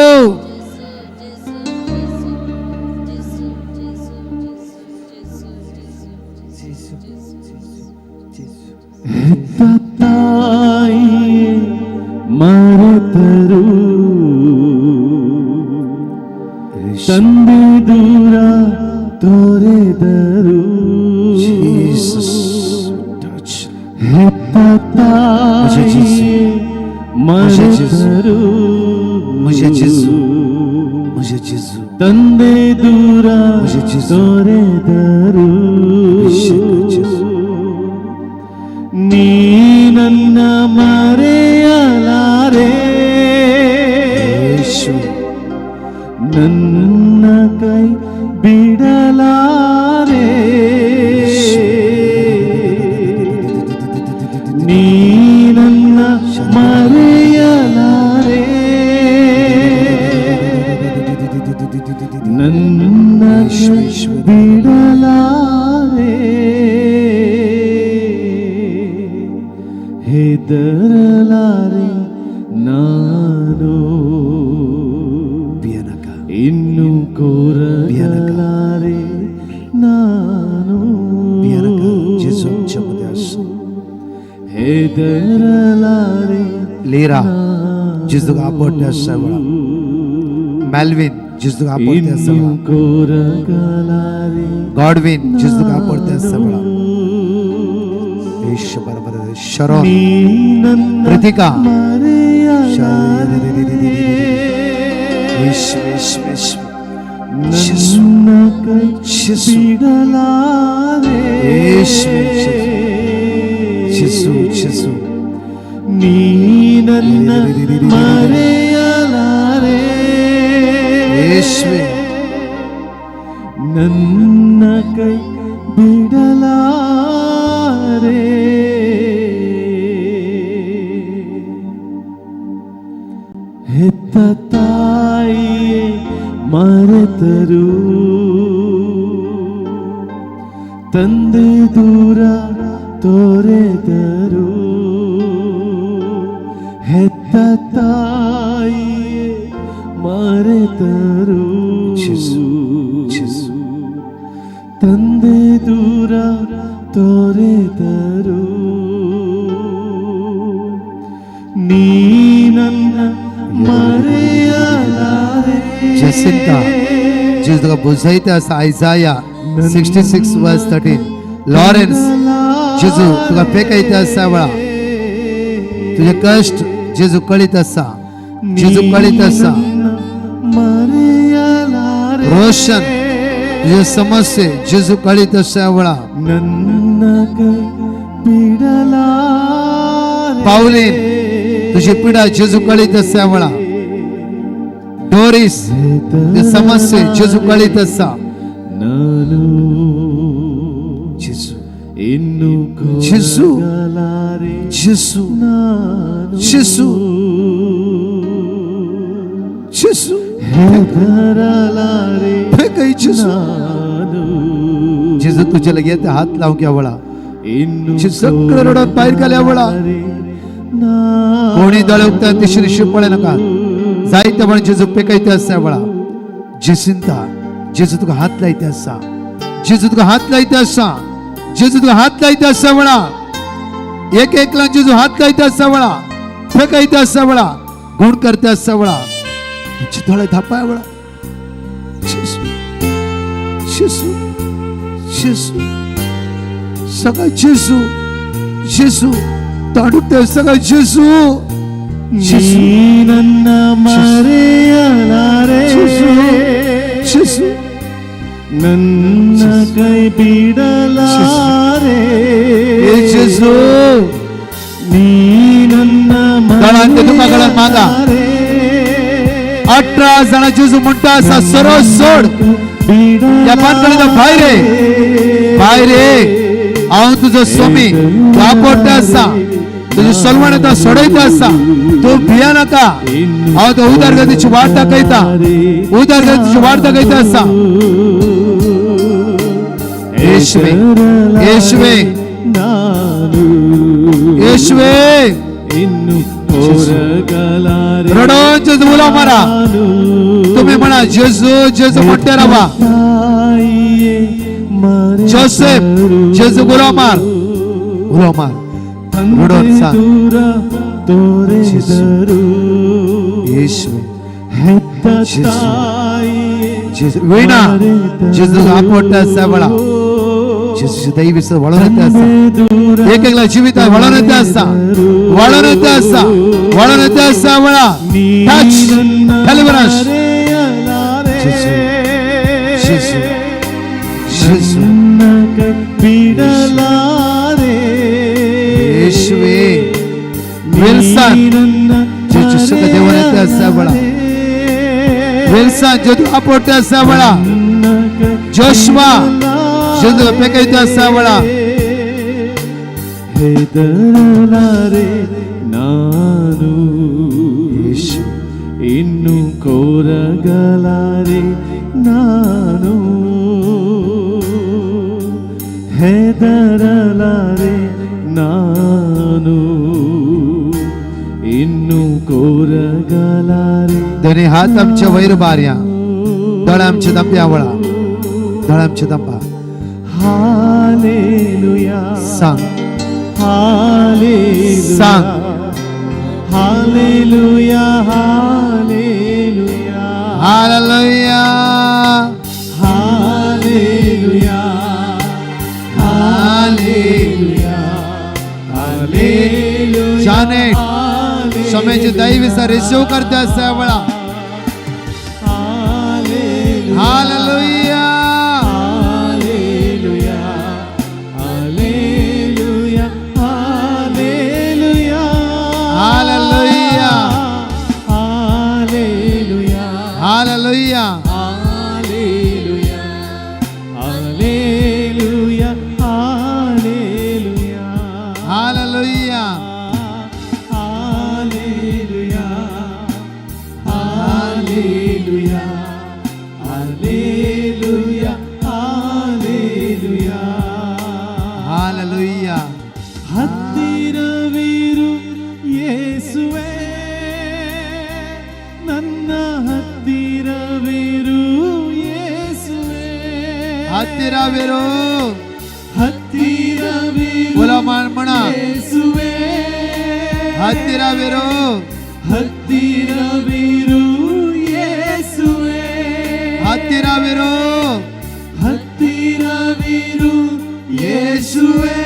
ಮರೆತರು ತಂದೆ ದೂರ ತೋರೆದರು. ಹೆತ್ತ म्हजें जेजू, म्हजें जेजू, ಮರೆತರು म्हजें जेजू, म्हजें जेजू, ತಂದೆ ದೂರ म्हजें जेजू, ತೊರೆದರು ಅಭಿಷೇಕ जेजू. ನೀ ನನ್ನ ಮರೆಯಲಾರೆ ಯೇಸುವೆ, ನನ್ನ ಕೈ ಬಿಡಲಾರೆ ನೀ ನನ್ನ ಮರೆಯಲಾರೆ ನನ್ನ ಕೈ ಬಿಡಲಾರೆ ಹೆದರಲಾರೆ ನಾನು भियेनाका, ಇನ್ನು ಕೋರಲಾರೆ ನಾನು भियेनाका, जेजू आमच्या मदें आसा. ಹೆದರಲಾರೆ लीरा, जेजूक आपडते आसा वेळा. मेल्विन, जेजूक आपडते आसा ಇನ್ನು वेळा. ಕೋರಗಲಾರೆ गॉडविन, जेजूक आपडते आसा वेळा. येशू बरोबर आहे. शरोन, ನೀ ನನ್ನ कृतिका, ಮರೆಯಲಾರೆ येशू, येशू, येशू, जेजू, ನನ್ನ ಕೈ जेजू, ಬಿಡಲಾರೆ येशू, जेजू, जेजू, ನೀ ನನ್ನ ಮರೆಯಲಾರೆ ಯೇಸುವೆ, ನನ್ನ ಕೈ ಬಿಡಲಾರೆ ಹೆತ್ತ ತಾಯಿಯೇ ಮರೆತರು ತಂದೆ ದೂರ ತೊರೆದರು ಹೆತ್ತ ತಾಯಿಯೇ ಮರೆತರು जेजू, जेजू, ತಂದೆ ದೂರ ತೊರೆದರು ನೀ ನನ್ನ ಮರೆಯಲಾರೆ जेसिंता, जेजू तुका बुजयता आसा. आयजाया 66 verse 13. Lawrence, जेजू तुका पेकयता आसा वेळा. तुजे कश्ट जेजू कळीत आसा, जेजू कळीत आसा. ಮರೆಯಲಾರೆ रोशन, तुजे समस्ये जेजू कळीत आसा वेळा. ನನ್ನ ಕೈ ಬಿಡಲಾರೆ पावलीन, तुजी पिडा जेजू कळीत आसा वेळा. डोरीस, तुजे समस्ये जेजू कळीत आसा. ನಾನು जेजू, ಇನ್ನು जेजू, ಕೋರಗಲಾರೆ जेजू, ನಾನು जेजू, जेजू, ಹೆದರಲಾರೆ फेकय जेजू. ನಾನು जेजू तुझ्या लगे हात लावूंक या वेळा. ಇನ್ನು जेजू सगळं रडून भायर घाल ह्या वेळा. ಕೋರಗಲಾರೆ कोणी दोळे उगता तिसरी शिव पळय नाका. जायते वेळा जेजू पेकयते आसा वेळा. जेसिंता, जेजू तुका हात लायते आसा, जेजू तुका हात लायते आसा, जेजू तुका हात लायते आसा वेळा. एक एकला जेजू हात लायते आसा वेळा, फेकयते आसा वेळा, गुण करते आसा वेळा. तुझे दोळे धापाय वेळा. जेजू, जेजू, जेजू, सगळं जेजू, जेजू, ताडुकते सगळं जेजू, जेजू, ನೀ ನನ್ನ ಮರೆಯಲಾರೆ जेजू, जेजू, ನನ್ನ ಕೈ ಬಿಡಲಾರೆ ए जेजू. ನೀ ನನ್ನ गळान ते तुका गळान मागा. 18 जाणां जेजू म्हणटा आसा, सरळ सोड ह्या पानकडे भायर ये, भायर ये. हांव तुजो स्वामी, तूं आपडटा आसा, तुजी सलवण येता सोडयता आसा. तूं भिया नाका. हांव तो उदरगतीची वाट दाखयता, उदरगतीची वाट दाखयता आसा. येशुवे, येशुवे, येशुवे. ಇನ್ನು ಕೋರಗಲಾರೆ रडोन जेजू उलो मारा. तुम्ही म्हणा जेजू, जेजू म्हणते रावा. ತಾಯಿಯೇ जोसेफ, जेजू उलो मार, उलो मार, रडोन सांग. ದೂರ ತೋರೆದರು येशुवे, ಹೆತ್ತ जेजू, ತಾಯಿಯೇ जेजू. वीणा, जेजू आपडता आसा वेळा. जेजूची दैवी वळून येते आसा, एक एकला जिविता वळून येते आसा, वळून येते आसा, वळून येते आसा. वळा टच ಡೆಲಿವರೆನ್ಸ್. जेजू जेजू जेजू ಬಿಡಲಾರೆ. येशुवे. विल्सन जेजू सुख देवन येते आसा. वळा विल्सन जेजू आपोटे आसा. वळा जोशुआ जेजू पेकयते आसा. वळा ಹೆದರಲಾರೆ ನಾನು, ಇನ್ನು ಕೋರಗಲಾರೆ ನಾನು, ಹೆದರಲಾರೆ ನಾನು, ಇನ್ನು ಕೋರಗಲಾರೆ. दोन्ही हात आमचे वैर बारया, दोळे आमचे दंप्या. वळा दोळे आमचे दंपा. हालेलुया. सांग. हालेलुया. सांग. Hallelujah hallelujah. Hallelujah hallelujah hallelujah hallelujah. Janet समय दैवी रिसीव करते आसा. वळा hallelujah hallelujah hallelujah hallelujah. Hallelujah hallelujah hallelujah hallelujah hallelujah hallelujah. Hallelujah hallelujah hallelujah hallelujah hallelujah. Hallelujah. ಹತ್ತಿರವಿರು ಯೇಸುವೆ, ನನ್ನ ಹತ್ತಿರವಿರು ಯೇಸುವೆ. ಹತ್ತಿರವಿರು. ಹತ್ತಿರವಿರು बोला म्हणा. ಯೇಸುವೆ. ಹತ್ತಿರವಿರು. ಹತ್ತಿರವಿರು ಯೇಸುವೆ. ಹತ್ತಿರವಿರು. ಹತ್ತಿರವಿರು ಯೇಸುವೆ.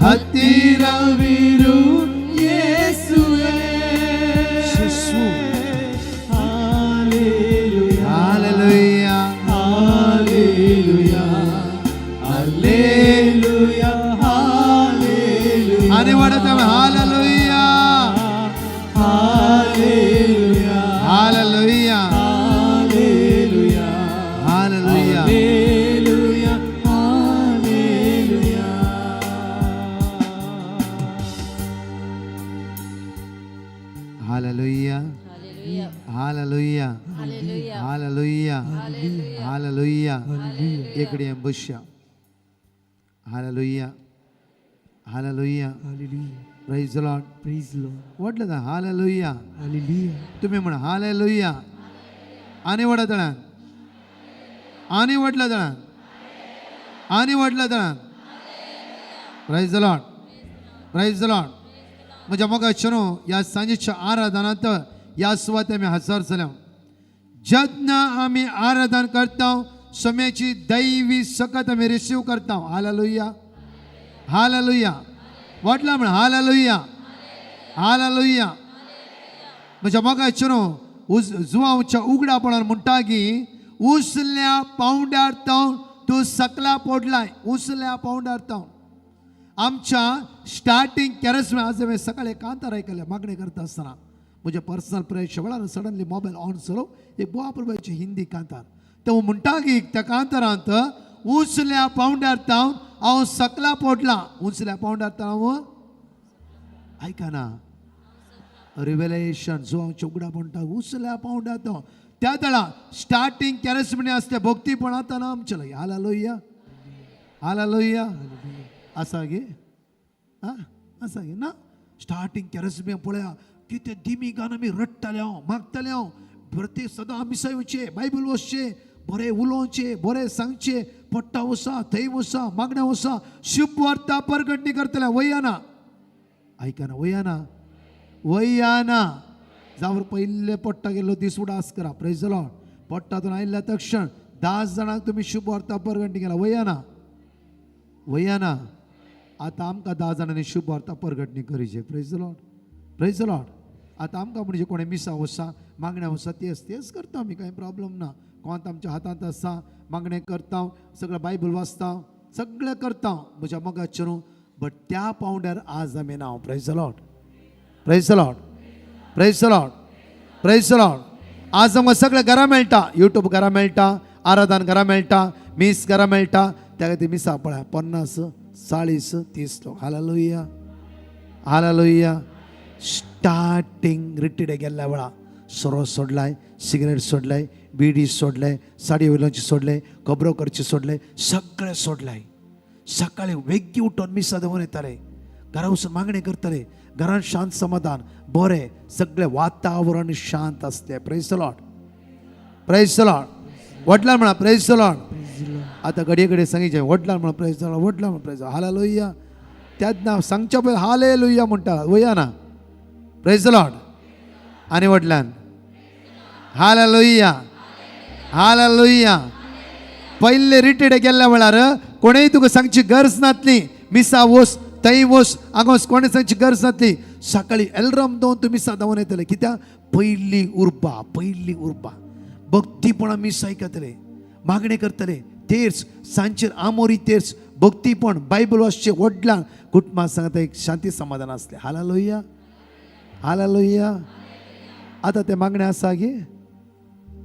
ಹತ್ತಿರವಿರು ಯೇಸುವೆ. ಯೇಸು. Hallelujah. Hallelujah hallelujah hallelujah hallelujah. आणि वाढत hallelujah. Hallelujah. Hallelujah hallelujah. Hallelujah. Hallelujah hallelujah. Hallelujah hallelujah hallelujah hallelujah. इकडे बसया. Hallelujah hallelujah. Praise Lord. Praise Lord. वाटलं का हालेलुया? हालेलुया. तुम्ही म्हणा हालेलुया. आणि वडा तळा आणि वडला तळा आणि वडला तळा. Praise Lord. Praise Lord. म्हज्या मोगाचें ह्या सांजेच्या आराधनांत ह्या सुवाते आमी हजर जाल्या. जेन्ना आमी आराधन करता, सम्याची दैवी सकत आमी रिसीव करता. Hallelujah hallelujah. वाटला म्हण हालेलुया हालेलुया. म्हज्या मोगाचें जुवांच्या उगडापणान म्हणटा की उसल्या पावंड्यार तावन तूं सकला पडलाय. उसल्या पावंड्यार तावन आमच्या स्टार्टींग कॅरेस्मा. आज हांवें सकाळी कांतार आयकलें मागणें करता आसतना म्हज्या पर्सनल प्रेयरच्या वेळार सडनली मोबायल ऑन जालो, एक बोवा प्रभूची हिंदी कांतार. तो म्हणटा की त्या कांतारांत उंचल्या पावंड्यार तावन हांव सकला पडला. उंचल्या पावंड्यार तावन हांव आयकना रिवेलेशन जो हांव चोगडा म्हणटा उंचल्या पावंड्यार तावन त्या तळा स्टार्टींग कॅरेस्मणी आसता भक्तीपण आतां ना आमच्या लागीं. Hallelujah hallelujah. आसा गे आं आसा गे ना स्टार्टींग कॅरेस्मी पळया कितें दिमी गान आमी रडटाले हांव मागताले हांव प्रत्येक सदां मिसाय वचचें, बायबल वचचें, बरें उलोवचें, बरें सांगचें, पट्टा वसा थंय वसा मागण्या वसा शुभ वार्ता परगटणी करतले. वयाना आयकना वयाना वयाना जावर पयले पट्टा गेल्लो दीस उडास करा. प्रेज लॉर्ड. पट्टातून आयिल्ल्या तक्षण 10 जाणांक तुमी शुभ वार्ता परगटणी केला. वया ना, वया ना. आतां आमकां 10 जाणांनी शुभ वार्ता परगटणी करीचे. Praise the Lord, praise the Lord. आतां आमकां म्हणजे कोणें मिसां वसा मागण्या वसा तेच तेच करता आमी, कांय प्रॉब्लम ना. कोंत आमच्या हातांत आसा, मागणें करता, सगळें बायबल वाचता, सगळें करता म्हज्या मोगाचें न्हू. बट त्या पावंड्यार आज आमी ना. Praise the Lord, praise the Lord, praise the Lord, praise the Lord. आज आमकां सगळें घरा मेळटा, युट्यूब घरा मेळटा, आराधन घरा मेळटा, मीस घरा मेळटा. त्या खातीर मिसां पळय 50, 40, 30 लोक. Hallelujah, hallelujah. स्टार्टींग रिटीडे गेल्ल्या वेळा सोरो सोडलाय, सिगरेट सोडलाय, बिडी सोडले, साडी वयल्याची सोडले, खबरो करचे सोडले, सगळें सोडलाय. सकाळी वेगळी उठून मिसां दवरून येताले, घरा वचून मागणें करताले. घरान शांत समाधान बरें, सगळें वातावरण शांत आसलें. Praise the Lord, praise the Lord. वडलान म्हणा प्रेज the Lord. आतां घडये घडये सांगितलें वडलान म्हणा प्रेज the Lord, वडलान म्हणा प्रेज. हालेलुया. त्याच सांगच्या पयलीं हालेलुया म्हणटा. वया ना, प्रेज the Lord. आनी वडलान हालेलुया, हालेलुया. पयले रिटेड गेल्ल्या वेळार कोणेय तुका सांगची गरज नातली. मिसा वोस, थंय वोस, हांगा वोस, कोणें सांगची गरज नातली. सकाळी एलराम दवरून तूं मिसा धांवन येतले. कित्याक? पयली उर्बा, पयली उर्बा भक्तीपणा मिस आयकतले, मागणें करतले. तेर्स सांचेर आमोरी तेर्स भक्तीपण बायबल वाचचें व्हडल्यान कुटुंबा सांगता एक शांती समाधान आसलें. Hallelujah, hallelujah. आतां तें मागणें आसा गे,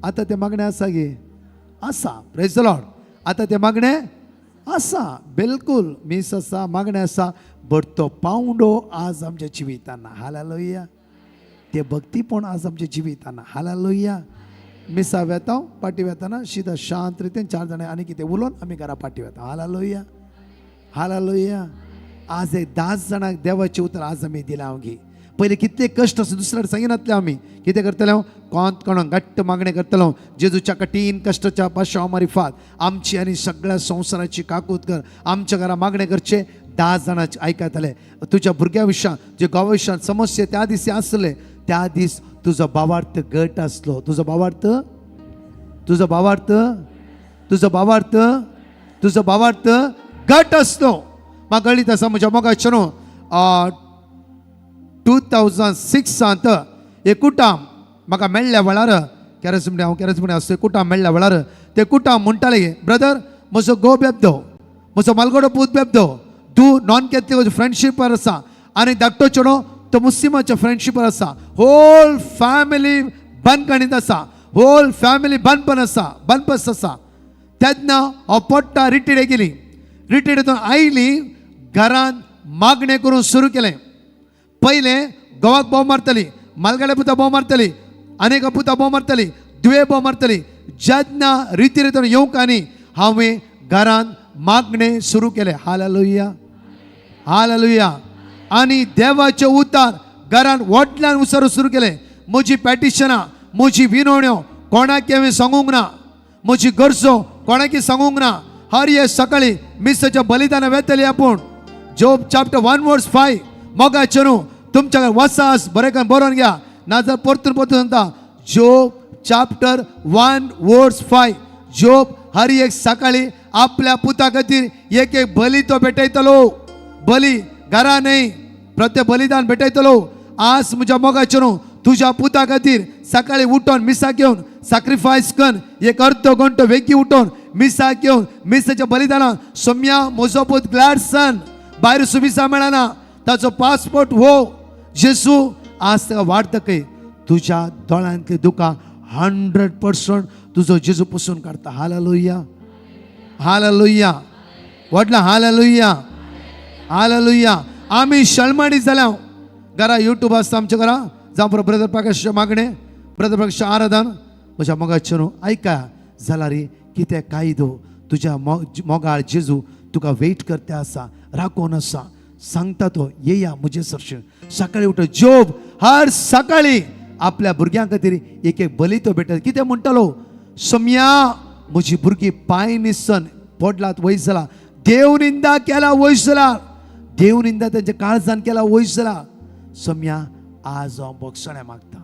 आतां तें मागणें आसा गे, आसा. Praise the Lord. आतां तें मागणें आसा, बिलकूल मीस आसा, मागणें आसा. बट तो पावंडो आज आमच्या जिवितान ना. हालेलुया. ते भक्तीपण आज आमच्या जिवितान ना. हालेलुया. मिसा वेता पाटी वेताना शिदा शांत रितीन 4 जाणां आनी कितें उलोवन आमी घरा पाटी वेता. Hallelujah, hallelujah. आज एक 10 जाणांक देवाचें उतर आज आमी दिलां. हांव घे पयलीं कितले कश्ट आसा दुसऱ्या सांगिनातले. आमी कितें करतले? हांव कोंत कोणाक घट्ट मागणें करतलो. जेजूच्या कठीण कश्टाच्या पाशांव मारिफात आमची आनी सगळ्या संवसाराची काकूत कर. आमच्या घरा मागणें करचें 10 जाणांचे आयकतले. तुज्या भुरग्या विशयान जे गांवा विशयान समस्या त्या दीस आसले, त्या दीस तुजो भावार्थ गट आसलो. तुजो भावार्थ, तुजो भावार्थ, तुजो भावार्थ, तुजो भावार्थ गट आसलो. म्हाका कळीत आसा म्हज्या मोगाचें न्हू, 2006 एक कुटाम म्हाका मेळ्ळ्या वेळार, केरस म्हणटा हांव, केरस म्हणटा आसतो, कुटाम मेळ्ळ्या वेळार ते कुटाम म्हणटाले, ब्रदर म्हजो घोव बेबदो, म्हजो मालगडो पूत बेबदो, तूं नॉन कॅथलिक फ्रेंडशिपार आसा आनी धाकटो चेडो तो मुस्लिमाच्या फ्रेंडशिपार आसा. होल फॅमिली बंदखणींत आसा, होल फॅमिली बंदपण आसा, बंदपस आसा. तेन्ना हांव पोट्टा रिटीडे गेली. रिटीडेतून आयली, घरान मागणें करूंक सुरू केलें. पयलें घोवाक बोव मारतली, मालगाड्या पुता बोव मारतली, आनी एका पुता बोव मारतली, दुवे बोव मारतली. जेन्ना रिती रितीन येवंक आनी हांवें घरान मागणें सुरू केलें. Hallelujah, hallelujah. आनी देवाचें उतार घरान व्हडल्यान उसारू सुरू केलें. म्हजी पेटिशनां, म्हजी विनवण्यो कोणाक हांवें सांगूंक ना, म्हजी गरजो कोणाकी सांगूंक ना. हर एक सकाळी मिसाच्या बलिदाना वेतली आपूण. जोब चॅप्टर 1 वर्स 5 मोगाचें न्हू तुमच्या वसास बरें करून बरोवन घ्या, नाजाल्यार परतून परतून सांगता. जोब चॅप्टर 1 वर्स 5. जोब हर एक सकाळी आपल्या पुता खातीर एक एक बली तो भेटयतलो. बली घरा न्हय, प्रत्येक बलिदान भेटयतलो. आज म्हज्या मोगाचें न्हू तुज्या पुता खातीर सकाळी उठोन मिसाक येवन सॅक्रिफायस कर, एक अर्द घंटो वेगीं उठोन मिसाक येवन मिसाच्या बलिदानान सोम्या म्हजो पूत ग्लॅडसन भायर सुविसा मेळना, ताचो पासपोर्ट हो जेसू आज ताका वाट दाखय. तुज्या दोळ्यांतली दुकां 100% तुजो जेजू पुसून काडटा. Hallelujah, hallelujah. व्हडला हालेलुया, हालेलुया. आमी शळमाणी जाल्या. घरा युट्यूब आसता आमच्या घरा, जावं ब्रदर प्रकाश मागणें, ब्रदर प्रकाश आराधन. म्हज्या मोगाचें न्हू आयका जाल्यार कितें कायदो तुज्या मोगाळ जेजू तुका वेट करता आसा, राखून आसा. सांगता तो येया म्हजे सरशीं. सकाळी उठ. जोब हर सकाळी आपल्या भुरग्यां खातीर एक एक बली तो भेटत. कितें म्हणटालो? सोम्या म्हजी भुरगीं पांय निसन पडलात वयस जाला, देव निंदा केला वयस जाला, देव निंदा तेंच्या काळजान केला वयस जाला. सोम्या आज हांव बोगसणें मागता.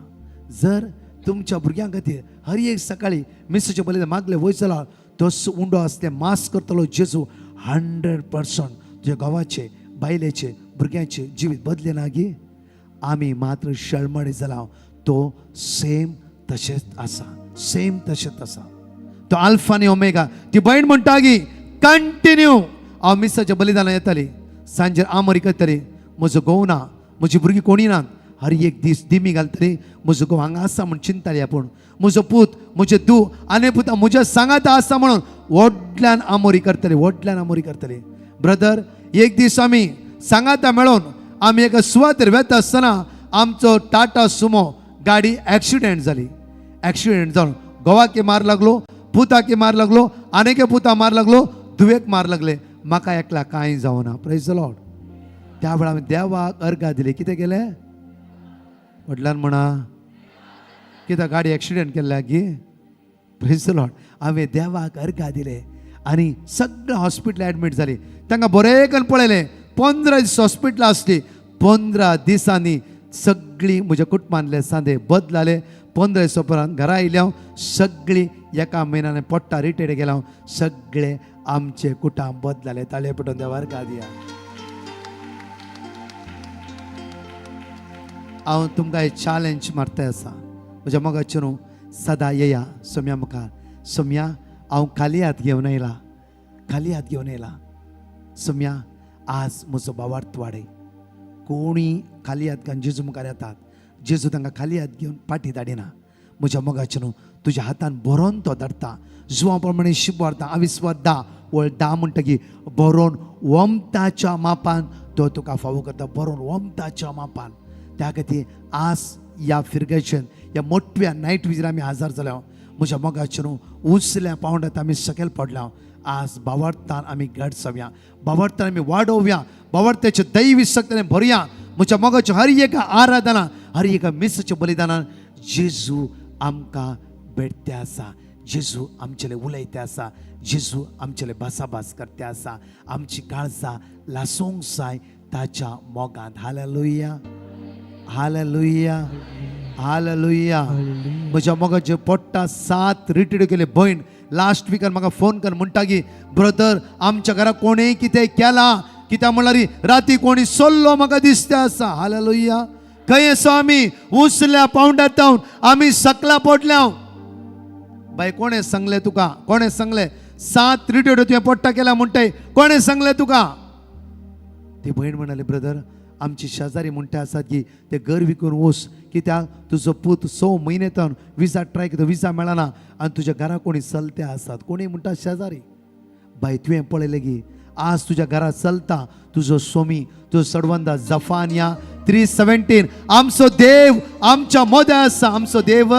जर तुमच्या भुरग्यां खातीर हर एक सकाळी मिसाचे बलिदान मागले वयस जाला, तोच उंडो आसले मास करतलो जेजू 100% तुज्या घोवाचे बायलेचे भुरग्यांचे जिवीत बदले ना गी. आमी मात्र शळमणी जाला, तो सेम तशेंच आसा, सेम तशेंच आसा. तो आल्फा आनी ओमेगा. ती भयण म्हणटा गी कंटिन्यू हांव मिसाच्या बलिदानां येताली, सांजेर आमोरी करतली, म्हजो घोव ना, म्हजी भुरगीं कोणी ना, हर एक दीस दिमी घालतली, म्हजो घोव हांगा आसा म्हूण चिंताली आपूण, म्हजो पूत म्हजे दू आनी पुता म्हज्या सांगाता आसा म्हणून व्हडल्यान आमोरी करतली, व्हडल्यान आमोरी करतली. ब्रदर, एक दीस आमी सांगाता मेळोन आमी एका सुवातेर वेता आसतना आमचो टाटा सुमो गाडी एक्सिडेंट जाली. एक्सिडेंट जावन घोवाक मार लागलो, पुताक मार लागलो, आनीक पुता मार लागलो, धुवेक मार लागले, म्हाका एकला कांय जावना. Praise the lord. त्या वेळार आमी देवाक अर्घा दिली. कितें केलें? व्हडल्यान म्हणा, कित्याक गाडी एक्सिडेंट केल्ल्या गी? Praise the lord. हांवें देवाक अर्घा दिले आनी सगळें हॉस्पिटल एडमीट जाली. तांकां बरें करून पळयलें. 15 दीस हॉस्पिटलां आसली. 15 दिसांनी सगळीं म्हज्या कुटुंबांतले सांदे बदलाले. 15 दिसां उपरांत घरा आयले हांव. सगळीं एका म्हयन्यान पोट्टा रिटायर्ड गेलो हांव. सगळे आमचे कुटुंब बदलाले. ताळे पेटोवन देवा अर्घा दिया. हांव तुमकां एक चॅलेंज मारता आसा. म्हज्या मोगाचें न्हू सदां येया सोम्या मुखार. सोम्या, हांव खाली हात घेवन आयला, खाली हात घेवन आयला. सोम्या, आज म्हजो भावार्थ वाडय. कोणी खाली हात घेवन जेजू मुखार येतात, जेजू तांकां खाली हात घेवन फाटी धाडिना. म्हज्या मोगाचें न्हू तुज्या हातान भरोन तो धाडटा. जुवा प्रमाणे शिंपरता आविस्वाद 10 वळ 10 म्हणटकीर भरोन वमताच्या मापान तो तुका फावो करता, भरोन वमताच्या मापान. त्या खातीर आज ह्या फिरगेशन ह्या मोठ्या नायट विजीर आमी हजर जाल्या. म्हज्या मोगाचें न्हू उंचल्या पावंड्यात आमी सकयल पडल्या. आज भावार्थान आमी घट जावया, भावार्थान आमी वाडोवया, भावार्थाचे दैवी शक्तीने भरुया. म्हज्या मोगाच्यो हर एका आराधना, हर एका मिसाच्या बलिदानान जेजू आमकां भेटते आसा, जेजू आमचेले उलयते आसा, जेजू आमचेले भासाभास करते आसा. आमची काळजां लासूंक जाय ताच्या मोगान. Hallelujah, hallelujah, hallelujah. म्हज्या मोगाचे पोट्टा 7 रिटायर्ड केले भयण लास्ट विकान म्हाका फोन कर म्हणटा की ब्रदर आमच्या घरा कोणें कितें केलां, कित्याक म्हणल्यार राती कोणी सोल्लो म्हाका दिसता आसा. हालेलुया. खंय आसा आमी? उंचल्या पावंड्यार जावन आमी सकला पडल्या. बाय, कोणें सांगलें तुका? कोणें सांगलें 7 रिटायर्ड तुवें पोट्टा केला म्हणटाय? कोणें सांगलें तुका? ती भयण म्हणाली ब्रदर आमची शेजारी म्हणटा आसात की ते घर विकून वच, कित्याक तुजो पूत 6 म्हयने तावन विजा ट्राय करता, विजा मेळना आनी तुज्या घरा कोणी चलते आसात. कोणी म्हणटा शेजारी. बाय, तुवें पळयलें की आज तुज्या घरा चलता तुजो सोमी, तुजो सडवंदा. जफानिया 3:17. आमचो देव आमच्या मोद्या आसा. आमचो देव,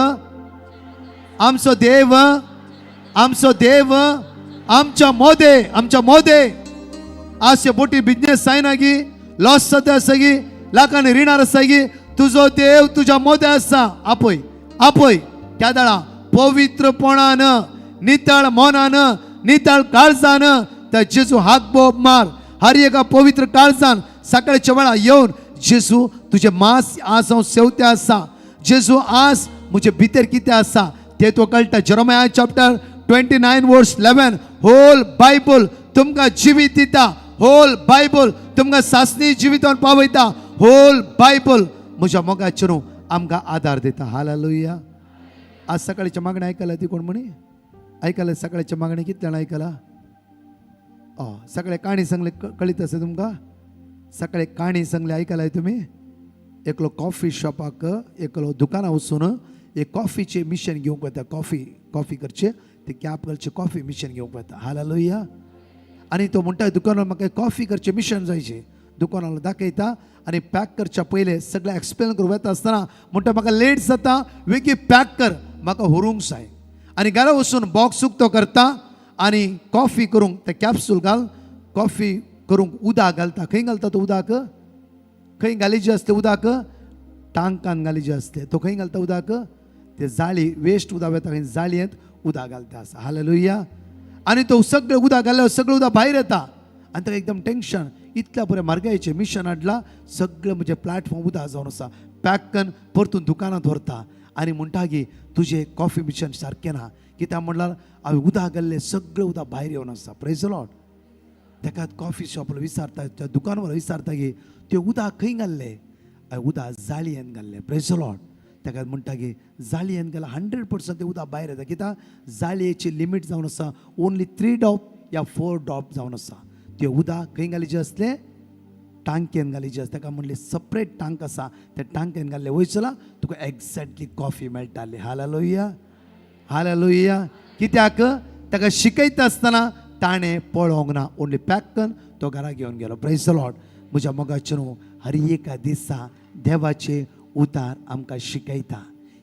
आमचो देव, आमचो देव आमच्या मोदे, आमच्या मोदे. आज बोटी बिजनेस जायना गी, लॉस जाता आसा गी, लाखांनी रिणार आसा गी, तुजो देव तुज्या मोदे आसा. आपय, आपय केदळा पवित्रपणान, नितळ मनान, नितळ काळजान त्या जेजू हात बोब मार. हर एका पवित्र काळजान सकाळच्या वेळा येवन जेजू तुजें मांस आज हांव सेवते आसा, जेजू आज म्हजे भितर कितें आसा ते तो कळटा. Jeremiah chapter 29 verse 11. Whole Bible तुमकां जिवीत दिता, होल बायबल तुमकां सासणी जिवितान पावयता, होल बायबल म्हज्या मोगाचेर आमकां आदार दिता. हालेलुया. आज सकाळच्या मागणें आयकलां ती कोण म्हणी आयकलें? सकाळच्या मागणें कितले जाणां आयकलां? सकाळी काणी सांगले कळीत आसा तुमकां? सकाळी काणी सांगले आयकलाय तुमी? एकलो कॉफी शॉपाक, एकलो दुकानां वचून एक कॉफीचें मिशन घेवंक वता. कॉफी कॉफी करचें ते कॅप घालचें कॉफी मिशन घेवंक वता. हालेलुया. आनी तो म्हणटा दुकानार म्हाका कॉफी करचें मिशन जायचें. दुकानार दाखयता आनी पॅक करच्या पयलें सगळें एक्सप्लेन करूं वता आसतना म्हणटा म्हाका लेट जाता, वेगीं पॅक कर, म्हाका व्हरूंक जाय. आनी घरा वचून बॉक्स उक्तो करता आनी कॉफी करूंक ते कॅप्सूल घाल, कॉफी करूंक उदक घालता. खंय घालता तो उदक? खंय घालीचे आसते उदक? टांकान घालीचे आसते. तो खंय घालता उदक? ते जाळी वेस्ट उदक वता खंय जाळयेंत उदक घालता आसा. हालेलुया. आनी तो सगळें उदक घाल्यार सगळें उदक भायर येता आनी ताका एकदम टेंशन. इतल्या बरें म्हारगायेचें मिशन हाडलां, सगळें म्हजें प्लॅटफॉर्म उदक जावन आसा. पॅक करून परतून दुकानांत व्हरता आनी म्हणटा की तुजें कॉफी मिशन सारकें ना. कित्याक म्हणल्यार हांवें उदक घाल्लें सगळें उदक भायर येवन आसा. प्रेज लॉर्ड. ताका कॉफी शॉपला विचारता, त्या दुकानवर विचारता की त्यो उदक खंय घाल्लें? हांवें उदक जाळयेन घाल्लें. Praise lord. ताका म्हणटा की जाळयेन घाल्यार 100% तें उदक भायर येता. कित्याक जाळयेची लिमीट जावन आसा ओनली 3 ड्रॉप या 4 ड्रॉप जावन आसा. त्यो उदक खंय घालीचें आसलें? टांकयेन घालीचें आसता. ताका म्हणलें सपरेट टांक आसा, त्या टांकयेन घाल्लें वयचला तुका एग्जॅक्टली कॉफी मेळटाली. Hallelujah, hallelujah. कित्याक ताका शिकयता आसतना ताणें पळोवंक ना, ओनली पॅक करून तो घरा घेवन गेलो. Praise the lord. म्हज्या मोगाचें न्हू, हर एका दिसा देवाचें उतार आमकां शिकयता.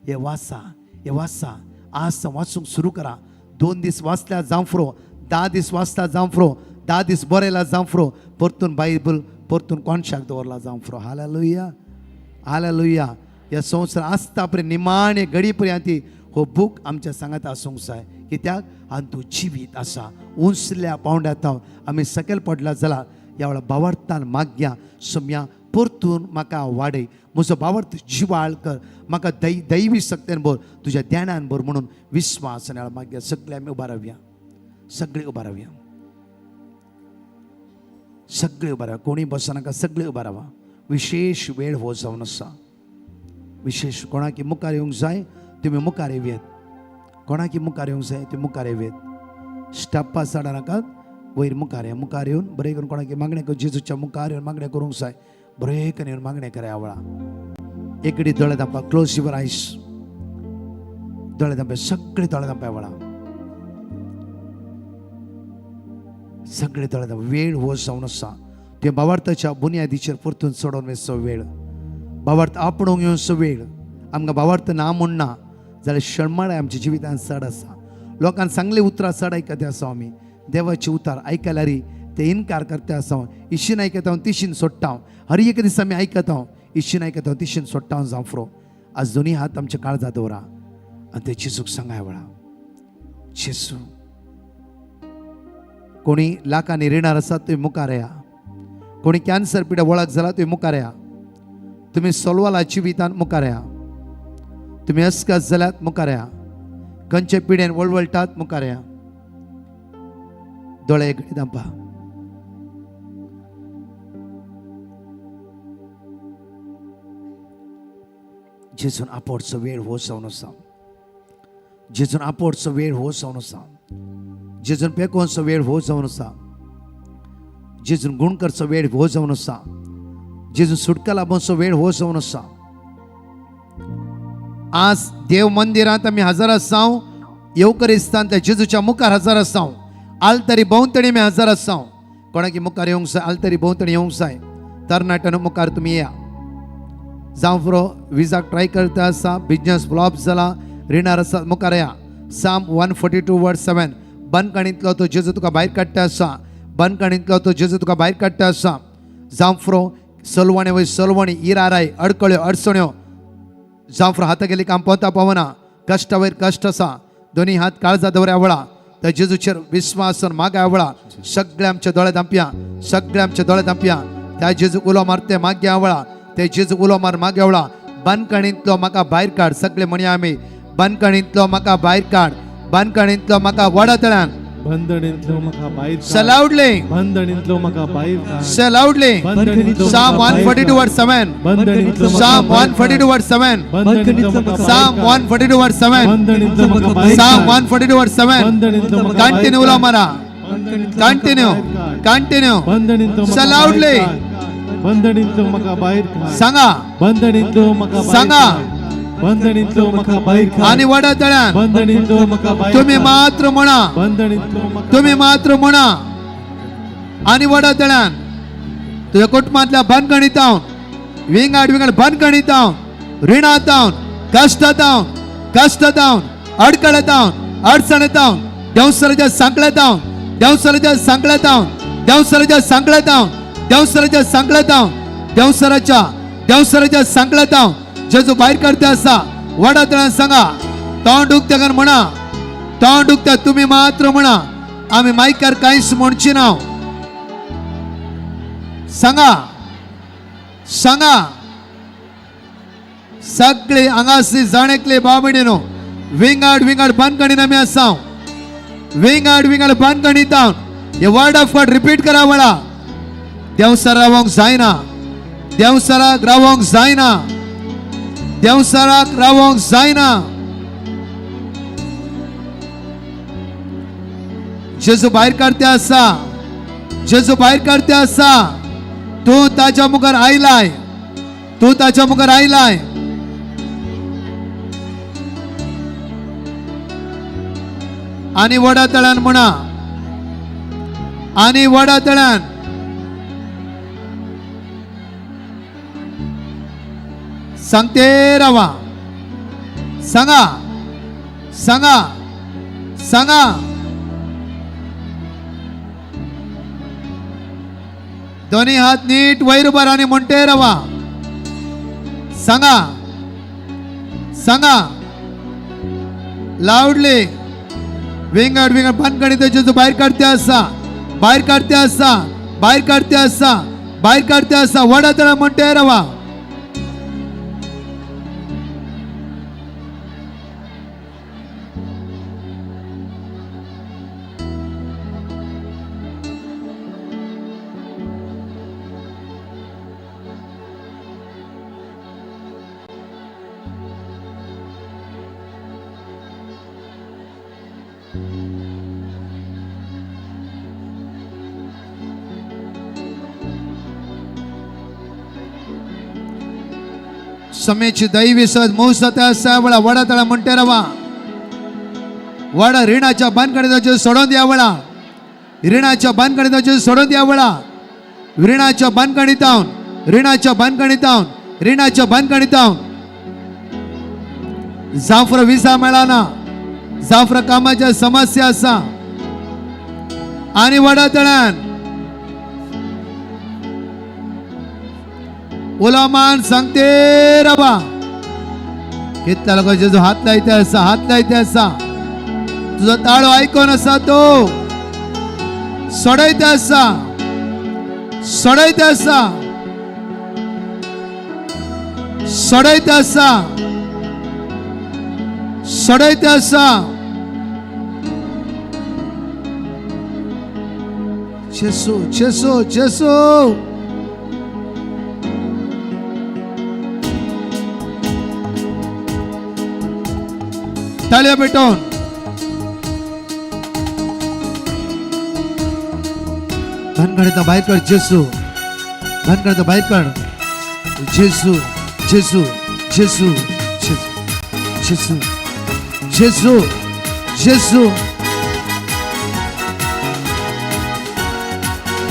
हे वाचा, हे वाचा, आज वाचूंक सुरू करा. 2 दीस वाचल्या जांफ्रो, 10 दीस वाचता जांफ्रो, 10 दीस बरयला जांफ्रो, परतून बायबल परतून कोणशाक दवरला जांफ्रो. Hallelujah, hallelujah. ह्या संवसार आसता पळय निमाणे घडी पर्यंत हो बूक आमच्या सांगात आसूंक जाय. कित्याक आनी तूं जिवीत आसा. उंचल्या पावंड्यात आमी सकयल पडला जाल्यार ह्या वेळार भावार्थान मागया, सम्या परतून म्हाका वाडय, म्हजो भावार्थ जिवाळ कर, म्हाका दैवी शक्तेन भर, तुज्या ज्ञानान भर म्हणून विस्वास आनी मागया. सगळे आमी उबा रावया, सगळे उबा रावया, सगळे उबा रावया. कोणी बसनाका, सगळे उबा रावा. विशेष वेळ हो जावन आसा. विशेष कोणाकी मुखार येवंक जाय तुमी मुखार येवयेत, कोणाकी मुखार येवंक जाय तुमी मुखार येवयेत. स्टॅपां चडा नाकात, वयर मुखार या. मुखार येवन बरें करून कोणाकी मागणें कर, जेजूच्या मुखार येवन मागणें करूंक जाय. बरें करून येवन मागणें कराय आवळा. एकडी दोळे धांपा, क्लोज your eyes. दोळे धांपे, सगळे दोळे धांपा आवळा, सगळे दोळे धांपा. वेळ हो जावन आसा. ते भावार्थाच्या बुन्यादीचेर परतून चडोवन वचचो वेळ, भावार्थ आपणूंक येवचो वेळ. आमकां भावार्थ ना म्हणना जाल्यार शणमाळाय आमच्या जिवितांत चड आसा. लोकांक सांगले उतरां चड आयकता आसा आमी. देवाचे उतार आयकल्यार ते इनकार करता आसा. इशीन आयकता तिशीन सोडटा. हर एक दीस आमी आयकता, इशीन आयकता तिशीन सोडटा जावं. आज दोनी हात आमच्या काळजा दवरा आनी ते जेजूक सांगाय वेळा, जेजू. कोणी लाखांनी रिणार आसा तुमी मुखार या. कोणी कॅन्सर पिड्या वळख जाला तुमी मुखार या. तुमी सोलवाला जिवितान मुखार या. तुमी अस्कस जाल्यात मुखार या. खंयचे पिड्यान वळवळटात मुखार या. दोळे घडी धांपा. जेजून आपोडचो वेळ हो जावन आसा. जेजून आपोडचो वेळ हो जावन आसा. जेजून पेकोवचो वेळ हो जावन आसा. जेजून गुण करचो वेळ हो जावन आसा. जेजून सुटका लाबोवचो वेळ हो जावन आसा. आज देव मंदिरांत आमी हजर आसाव. येवकरिस्तान त्या जेजूच्या मुखार हजर आसाव. आलतरी भोंवतणी आमी हजर आसाव. कोणाकी मुखार येवंक जाय, आलतरी भोंवतणी येवंक जाय. तरणाट्यानो मुखार तुमी या. जावं फुरो विजाक ट्राय करता आसा, बिजनेस फ्लॉप जाला, रिणार आसा, मुखार या. साम 142:7. बंदखणींतलो तो जेजू तुका भायर काडटा आसा. बंदखणींतलो तो जेजू तुका भायर काडटा आसा. जावं फुरो सलवणे वयर सलवणी, इराराय, अडकळ्यो अडचण्यो, जावं फुरो हाता गेली काम पोता पावना, कश्टा वयर कश्ट आसा. दोनी हात काळजा दवऱ्या वळा. त्या जेजूचेर विस्वासन मागाय वळा. सगळे आमच्या दोळे धांपया, सगळे आमच्या दोळे धांपया. त्या जेजूक उलो मारते माग्या वळा. ते जेजूक उलो मार माग्या वळा. बंदखणींतलो म्हाका भायर काड. सगळे म्हणया आमी, बंदखणींतलो म्हाका भायर काड. बंदखणींतलो म्हाका वडा तळ्यान. बंधनींतलो म्हाका भायर काड. Say loudly. बंधनींतलो म्हाका भायर काड. Say loudly. Psalm 142:7. Psalm 142:7. Psalm 142:7. Psalm 142:7. Continue उलो मारा. Continue, continue. Say loudly. बंधनींतलो म्हाका भायर काड. सांगा, बंधनींतलो म्हाका सांगा. बंधनींतलो म्हाका भायर काड. आनी वडा तळ्यान. बंधनींतलो म्हाका भायर. तुमी मात्र म्हणा, तुमी मात्र म्हणा. आनी वडा तळ्यान तुझ्या कुटुंबांतल्या बंदखणीत हांव, विंगड विंगड बंदखणीत हांव, रिणांत हांव, कश्टांत हांव, कश्टांत हांव, अडकळत हांव, अडचणीत हांव, देंवसराच्या सांकळ्यात हांव, देंवसराच्या सांकळ्यात हांव, देंवसराच्या सांकळ्यात हांव, देंवसराच्या सांकळ्यात हांव, देंवसराच्या देंवसराच्या सांकळ्यात हांव. जेजू भायर करता आसा. वडा तळ्यान सांगा. तोंड उक्तें करून म्हणा, तोंड उक्तें तुमी मात्र म्हणा. आमी मायकार कांयच म्हणची ना. सांगा, सांगा, सगळे हांगासली जाण एकले भाव भयणीनो विंगड विंगड बांदकणीन आमी आसा, विंगड विंगड बांदकणीत हे वर्ड ऑफ गॉड रिपीट करा वळा. देंवचार रावोंक जायना, देंवचाराक रावोंक जायना, देंवचाराक रावोंक जायना. जेजू भायर काडते आसा, जेजू भायर काडते आसा. तूं ताच्या मुखार आयलाय, तूं ताच्या मुखार आयलाय. आनी वडा तळ्यान म्हणा, आनी वडा तळ्यान. सांगते रावा, सांगा सांगा सांगा. दोन्ही हात नीट वयर उबार आणि म्हणते रावा. सांगा सांगा लाउडली. विंगड विंगड भानगडी जेजू भायर काडते आसा, भायर काडते आसा, भायर काडते आसा, भायर काडते आसा. वडा तळा म्हणते रावा. समेची दैवी सहज मोह जाता आसा. वळा वडा तळा म्हणते रावा. वडा रिणाच्या बांधकामाचे सोडून द्या वळा, रिणाच्या बांधकामाचे सोडून द्या वळा. रिणाच्या बांधकामांत, रिणाच्या बांधकामांत, रिणाच्या बांधकामांत. जाफर विसा मेळना, जाफर कामाच्या समस्या आसा. आणि वडा तळ्यान उलामान सांगते रबा. कितल्या लोकांचे जो हात लायते आसा, हात लायते आसा. तुजो ताळो आयकोन आसा, तो सोडयते आसा, सोडयते आसा, सोडयते आसा, सोडयते आसा. जेसू जेसू जेसू. ताळ्या पेटोवन भानगडीचा बाहेर काढ जेसू, भानगडीचा बाहेर काढ जेसू, जेसू जेसू जेसू जेसू जेसू.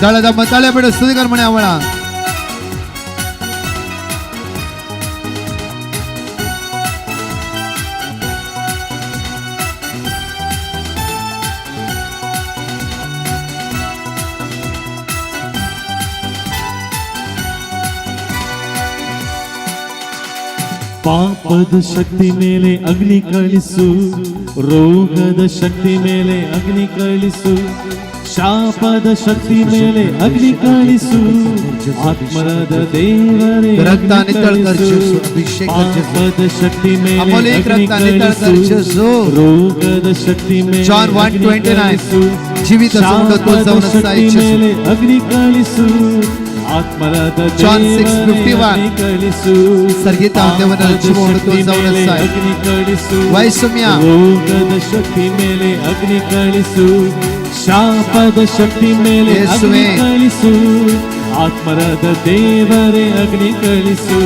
ताळ्या ताळ्या पेटो स्तुती कर म्हणे आवळा. ಪಾಪದ ಶಕ್ತಿ ಮೇಲೆ ಅಗ್ನಿ ಕಳಿಸು, ರೋಗದ ಶಕ್ತಿ ಮೇಲೆ ಅಗ್ನಿ ಕಳಿಸು, ಶಾಪದ ಶಕ್ತಿ ಮೇಲೆ ಅಗ್ನಿ ಕಳಿಸು, ಆತ್ಮರದ ದೇವರೇ ಅಗ್ನಿ ಕಳಿಸು. ಪಾಪದ ಶಕ್ತಿ ಮೇಲೆ ಅಗ್ನಿ ಕಳಿಸು, ರೋಗದ ಶಕ್ತಿ ಮೇಲೆ ಅಗ್ನಿ ಕಳಿಸು, ಶಾಪದ ಶಕ್ತಿ ಮೇಲೆ ಅಗ್ನಿ ಕಳಿಸು, ಆತ್ಮರದ ದೇವರೇ ಅಗ್ನಿ ಕಳಿಸು, ಶಕ್ತಿ ಮೇಲೆ ಅಗ್ನಿ ಕಳಿಸು, ರೋಗದ ಶಕ್ತಿ ಮೇಲೆ ಅಗ್ನಿ ಕಳಿಸು, ಶಾಪದ ಶಕ್ತಿ ಮೇಲೆ ಅಗ್ನಿ ಕಳಿಸು, ಆತ್ಮರದ ದೇವರೇ ಅಗ್ನಿ ಕಳಿಸು.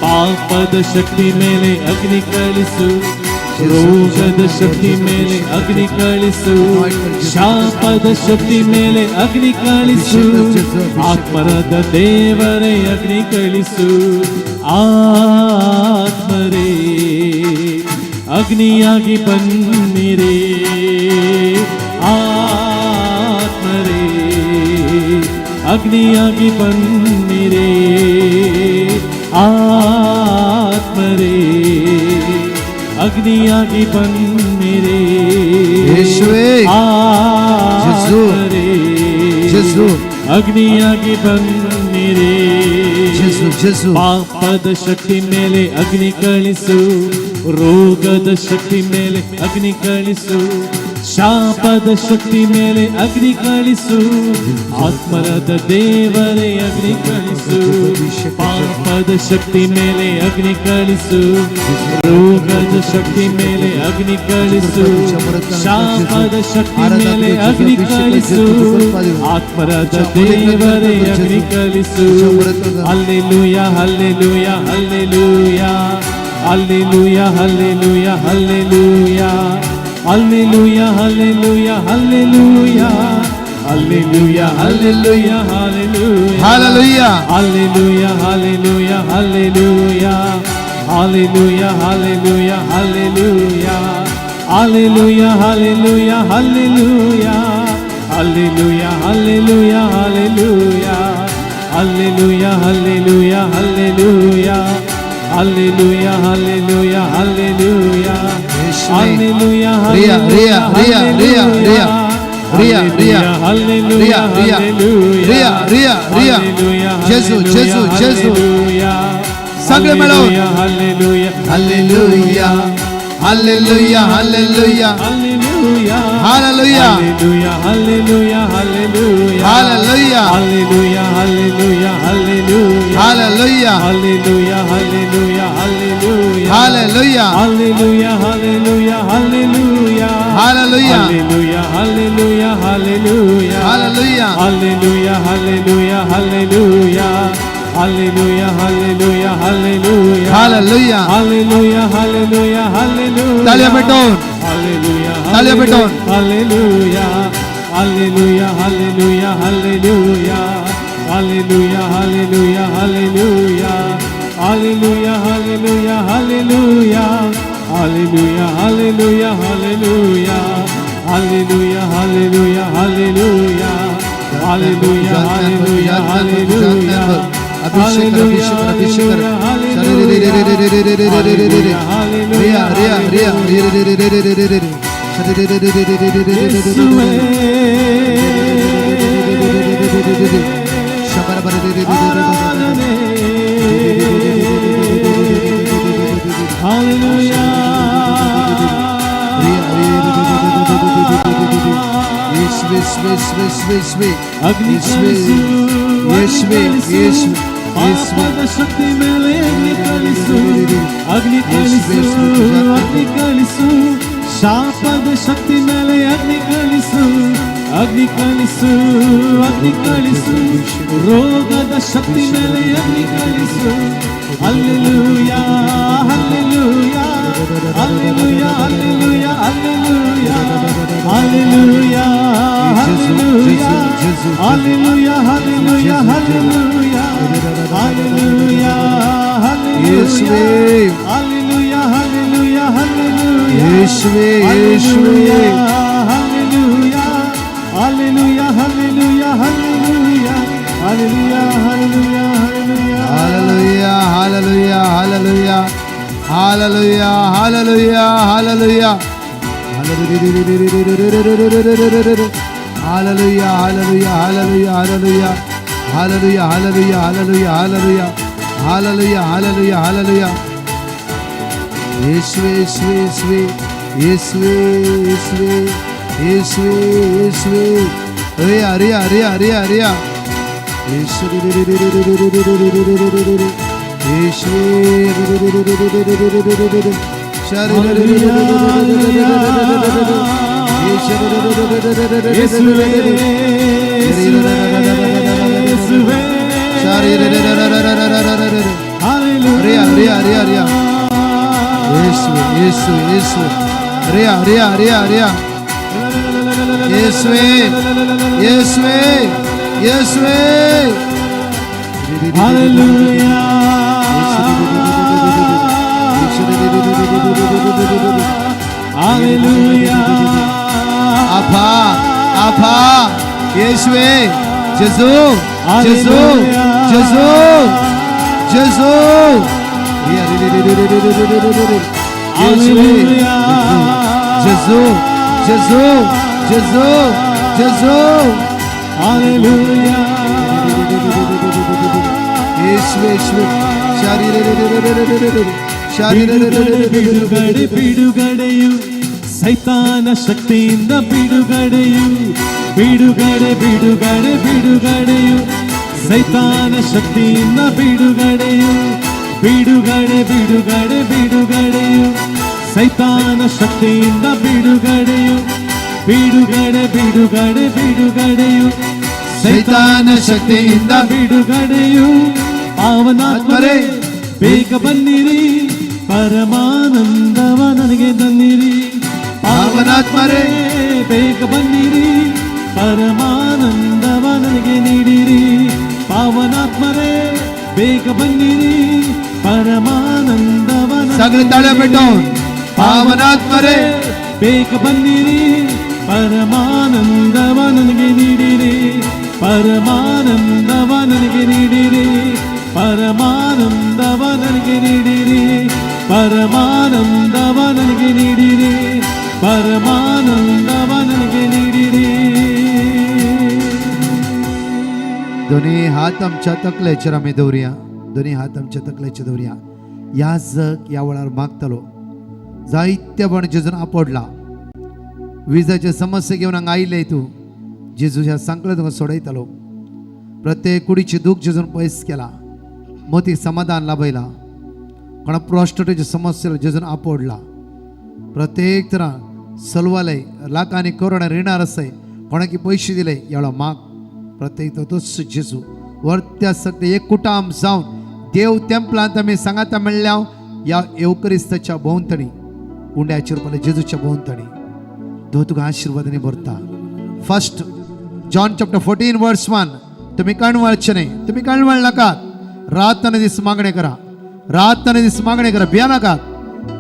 ಪಾಪದ ಶಕ್ತಿ ಮೇಲೆ ಅಗ್ನಿ ಕಳಿಸು, ರೋಗದ ಶಕ್ತಿ ಮೇಲೆ ಅಗ್ನಿ ಕಳಿಸು, ಶಾಪದ ಶಕ್ತಿ ಮೇಲೆ ಅಗ್ನಿ ಕಳಿಸು, ಆತ್ಮರದ ದೇವರೇ ಅಗ್ನಿ ಕಳಿಸು. ಆತ್ಮರೇ ಅಗ್ನಿಯಾಗಿ ಬನ್ನಿರೇ, ಆತ್ಮರೇ ಅಗ್ನಿಯಾಗಿ ಬನ್ನಿರೇ, ಆತ್ಮರೇ ಅಗ್ನಿಯಾಗಿ ಬನ್ನಿರೇ, ಯೇಸುವೇ ಆತ್ಮರೇ ಯೇಸು ಅಗ್ನಿಯಾಗಿ ಬನ್ನಿರೇ. ಬನ್ನಿರಿ. ಜೇಸು ಜೇಸು. ಪಾಪದ ಶಕ್ತಿ ಮೇಲೆ ಅಗ್ನಿ ಕಳಿಸು, ರೋಗದ ಶಕ್ತಿ ಮೇಲೆ ಅಗ್ನಿ ಕಳಿಸು, ಶಾಪದ ಶಕ್ತಿ ಮೇಲೆ ಅಗ್ನಿ ಕಳಿಸು, ಆತ್ಮರದ ದೇವರೇ ಅಗ್ನಿ ಕಳಿಸು. ಪಾಪದ ಶಕ್ತಿ ಮೇಲೆ ಅಗ್ನಿ ಕಳಿಸು, ರೋಗದ ಶಕ್ತಿ ಮೇಲೆ ಅಗ್ನಿ ಕಳಿಸು, ಶಾಪದ ಶಕ್ತಿ ಮೇಲೆ ಅಗ್ನಿ ಕಳಿಸು, ಆತ್ಮರದ ದೇವರೇ ಅಗ್ನಿ ಕಳಿಸು. Hallelujah, hallelujah, hallelujah, hallelujah, hallelujah, hallelujah, hallelujah, hallelujah, hallelujah, hallelujah, hallelujah, hallelujah. Hallelujah. Hallelujah, hallelujah, hallelujah, hallelujah, hallelujah, hallelujah, hallelujah, hallelujah, hallelujah, hallelujah, hallelujah, hallelujah, hallelujah, hallelujah, hallelujah, hallelujah, hallelujah, hallelujah, ಯೇಸುವೇ. Hallelujah. ರಿಯಾ, ರಿಯಾ, ರಿಯಾ, ರಿಯಾ, ರಿಯಾ, ರಿಯಾ, ರಿಯಾ, ರಿಯಾ, ರಿಯಾ, ರಿಯಾ, ರಿಯಾ, ರಿಯಾ. ಜೇಸು, ಜೇಸು, ಜೇಸು. सगळे मिळून. Hallelujah. Hallelujah, hallelujah, hallelujah. Hallelujah. Hallelujah. Hallelujah, hallelujah, hallelujah. Hallelujah, hallelujah, hallelujah. Hallelujah. Hallelujah, hallelujah, hallelujah. Hallelujah. Hallelujah, hallelujah, hallelujah. Hallelujah. Hallelujah, hallelujah, hallelujah. Hallelujah. Hallelujah, hallelujah, hallelujah, hallelujah, hallelujah, hallelujah. Hallelujah. Hallelujah, hallelujah, hallelujah. तालियां बजाओ. Hallelujah. तालियां बजाओ. Hallelujah, hallelujah, hallelujah, hallelujah, hallelujah, hallelujah, hallelujah, hallelujah, hallelujah, hallelujah, hallelujah, hallelujah, hallelujah, hallelujah, hallelujah, hallelujah, hallelujah, hallelujah, hallelujah. अभिषेक कर, अभिषेक कर, अभिषेक कर. रे रे रे रे रे रे रे रे रे रे रे. रिया, रिया, रिया, रे रे रे रे रे रे रे रे. रे रे रे रे रे रे रे रे रे रे रे. शबर बर रे रे रे रे रे रे. रिया, रे रे रे रे रे रे रे रे रे रे. यीशुवे, यीशुवे, यीशुवे, यीशुवे. ಅಗ್ನಿ ಯೇಸುವೇ, ಕಳಿಸು, ಯೇಸುವೇ, ಅಗ್ನಿ ಯೇಸುವೇ, ಕಳಿಸು, ಯೇಸುವೇ. ಪಾಪದ ಶಕ್ತಿ ಮೇಲೆ ಅಗ್ನಿ ಕಳಿಸು, ಅಗ್ನಿ ಕಳಿಸು, ಅಗ್ನಿ ಕಳಿಸು, ಶಾಪದ ಶಕ್ತಿ ಮೇಲೆ ಅಗ್ನಿ ಕಳಿಸು, ಅಗ್ನಿ ಕಳಿಸು, ಅಗ್ನಿ ಕಳಿಸು, ರೋಗದ ಶಕ್ತಿ ಮೇಲೆ ಅಗ್ನಿ ಕಳಿಸು. Hallelujah, hallelujah, hallelujah, hallelujah, hallelujah, hallelujah, hallelujah, hallelujah, hallelujah, hallelujah, hallelujah, ಯೇಸುವೇ. Hallelujah, hallelujah, hallelujah. ಯೇಸುವೇ, ಯೇಸುವೇ. Hallelujah, hallelujah, hallelujah, hallelujah, hallelujah, hallelujah, hallelujah. Hallelujah, hallelujah, hallelujah, hallelujah, hallelujah, hallelujah. Hallelujah, hallelujah, hallelujah, hallelujah, hallelujah, hallelujah, hallelujah, hallelujah, hallelujah, hallelujah, hallelujah. ಯೇಸುವೆ, ಯೇಸುವೆ, ಯೇಸುವೆ, ಯೇಸುವೆ, ಯೇಸುವೆ, ಯೇಸುವೆ, ಯೇಸುವೆ. ರಿಯಾ, ರಿಯಾ, ರಿಯಾ, ರಿಯಾ, ರಿಯಾ. ಯೇಸುವೆ, ಯೇಸುವೆ. ಯೇಸುವೇ, ಯೇಸುವೇ, ಯೇಸುವೇ. ರಿಯಾ, ರಿಯಾ, ರಿಯಾ, ರಿಯಾ. ಯೇಸುವೆ, ಯೇಸುವೆ, ಯೇಸುವೆ. ರಿಯಾ, ರಿಯಾ, ರಿಯಾ, ರಿಯಾ. ಯೇಸುವೆ, ಯೇಸುವೆ, ಯೇಸುವೆ. ಹಲ್ಲೆಲೂಯಾ. ಹಲ್ಲೆಲೂಯಾ. ಅಪ್ಪ, ಅಪ್ಪ, ಯೇಸುವೆ, ಜೇಸು, ಜೇಸು, ಜೇಸು, ಜೇಸು. ಯೇಸುವೆ, ಜೇಸು, ಜೇಸು, ಜೇಸು, ಜೇಸು. ಹಲ್ಲೆಲೂಯಾ. येशुवे येशुवे. शारी रे रे रे रे रे रे रे ಶಾರಿ ರೆ ರೆ ರೆ ರೆ ರೆ ರೆ. ಬಿಡುಗಡೆ ಬಿಡುಗಡೆಯು ಸೈತಾನ ಶಕ್ತಿಯಿಂದ ಬಿಡುಗಡೆಯು, ಬಿಡುಗಡೆ ಬಿಡುಗಡೆ ಬಿಡುಗಡೆಯು ಸೈತಾನ ಶಕ್ತಿಯಿಂದ ಬಿಡುಗಡೆಯು, ಬಿಡುಗಡೆ ಬಿಡುಗಡೆ ಬಿಡುಗಡೆಯು ಸೈತಾನ ಶಕ್ತಿಯಿಂದ ಬಿಡುಗಡೆಯು, ಬಿಡುಗಡೆ ಬಿಡುಗಡೆ ಬಿಡುಗಡೆಯು ಸೈತಾನ ಶಕ್ತಿಯಿಂದ ಬಿಡುಗಡೆಯು. ಪಾವನಾತ್ಮರೇ ಬೇಗ ಬನ್ನಿರಿ, ಪರಮಾನಂದವ ನನಗೆ ತನ್ನಿರಿ. ಪಾವನಾತ್ಮರೇ ಬೇಗ ಬನ್ನಿರಿ, ಪರಮಾನಂದವ ನನಗೆ ನೀಡಿರಿ. ಪಾವನಾತ್ಮರೇ ಬೇಗ ಬನ್ನಿರಿ, ಪರಮಾನಂದವ ನನಗೆ ಸಗಳೆ ತಾಳೆ ಬಿಟ್ಟು. ನೀಡಿರಿ. ಪಾವನಾತ್ಮರೇ ಬೇಗ ಬನ್ನಿರಿ, ಪರಮಾನಂದವ ನನಗೆ ನೀಡಿರಿ. ಪರಮಾನಂದವ ನನಗೆ ನೀಡಿರಿ, ಪರಮಾನಂದವ ನನಗೆ ನೀಡಿರಿ, ಪರಮಾನಂದವ ನನಗೆ ನೀಡಿರಿ, ಪರಮಾನಂದವ ನನಗೆ ನೀಡಿರಿ. दोन्ही हात आमच्या तकलेचेर आमी दवरुया, दोन्ही हात आमच्या तकलेचेर दवरुया. ह्या जग ह्या वेळार मागतलो जायत्या पण जेजून आपडला. विजाचे समस्या घेवन हांगा आयले तूं, जेजू ह्या सांकळे तुका सोडयतलो. प्रत्येक कुडीची दूख जेजून पयस केला, मोतीक समाधान लाभयला. कोणा प्रोस्टेटाची समस्या जेजून आपडला. प्रत्येक तरा सलवाले लाखांनी करोडा रिणार आसाय, कोणाकी पयशे दिले ह्या वेळार माग. प्रत्येक तो तोच जेजू वर्त्या सगळे एक कुटाम जावन देव तेंपलांत आमी सांगाता मेळ्ळ्या ह्या येवक्रिस्ताच्या भोंवतणी, उंड्याचेर रुपान जेजूच्या भोंवतणी देव तुका आशिर्वादांनी भरता. First John chapter 14 verse 1. तुम्ही कणवळचे नाही, तुम्ही कणवळ नाकात. रात आनी दीस मागणे करा, रात आनी दीस मागणे करा, भिया नाकात.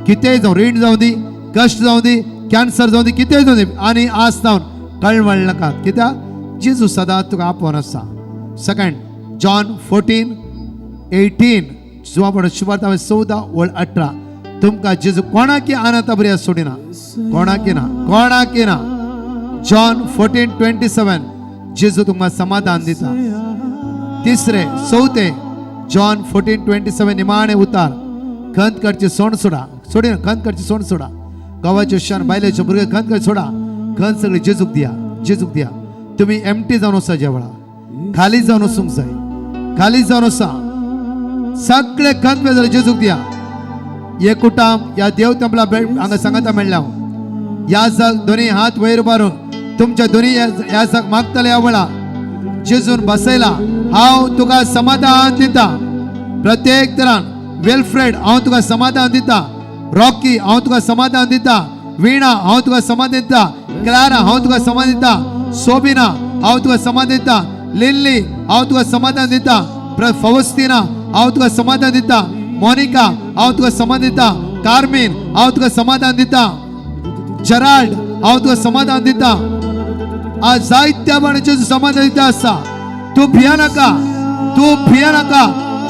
कितेंय जावं, रीण जावं दी, कश्ट जावं दी, कॅन्सर जावं दी, कितेंय जावं दी, आनी आस जावन कळवळ नाकात. कित्याक जेजू सदां तुका आपोवन आसा. Second John 14:18 जुवापण शुभार्थ 14:18. तुमकां जेजू कोणाकी आनाता बरी सोडिना, कोणाकी ना, कोणाकी ना. जॉन 14:27 जेजू तुमकां समाधान दिता. तिसरे चवथे जॉन 14:27 निमाणे उतार. खंत करचे सोंड सोडा, सोडिना, खंत करचे सोंड सोडा. गांवाच्यो शान बायलेच्यो भुरगे खंत करचे सोडा. खंत सगळे जेजूक दिया, जेजूक दिया. तुम्ही एमटी जावन वचा, ज्या वेळा खाली जावन वचूंक जाय, खाली जावन वचा. सगळे खंत जाल्यार जेजूक दिया. हे कुटाम ह्या देव तेंपला हांगा सांगाता मेळ्ळा हांव. ह्या जाग दोन्ही हात वयर मारून तुमच्या दोन्ही ह्या जाग मागतले ह्या वेळा जेजून बसयला. हांव तुका समाधान दिता. प्रत्येक तरान वेलफ्रेड हांव तुका समाधान दिता, रॉकी हांव तुका समाधान दिता, वीणा हांव तुका समाधान दिता, क्लारा हांव तुका समाधान दिता, सोबिना हांव तुका समाधान दिता, लिल्ली हांव तुका समाधान दिता, फवस्तिना हांव तुका समाधान दिता, मोनिका हांव तुका समाधान दिता, कार्मेन हांव तुका समाधान दिता, जराल्ड हांव तुका समाधान दिता. आज जायत्या बाणाचें समाधान दिता आसा. तूं भिया नाका, तूं भिया नाका.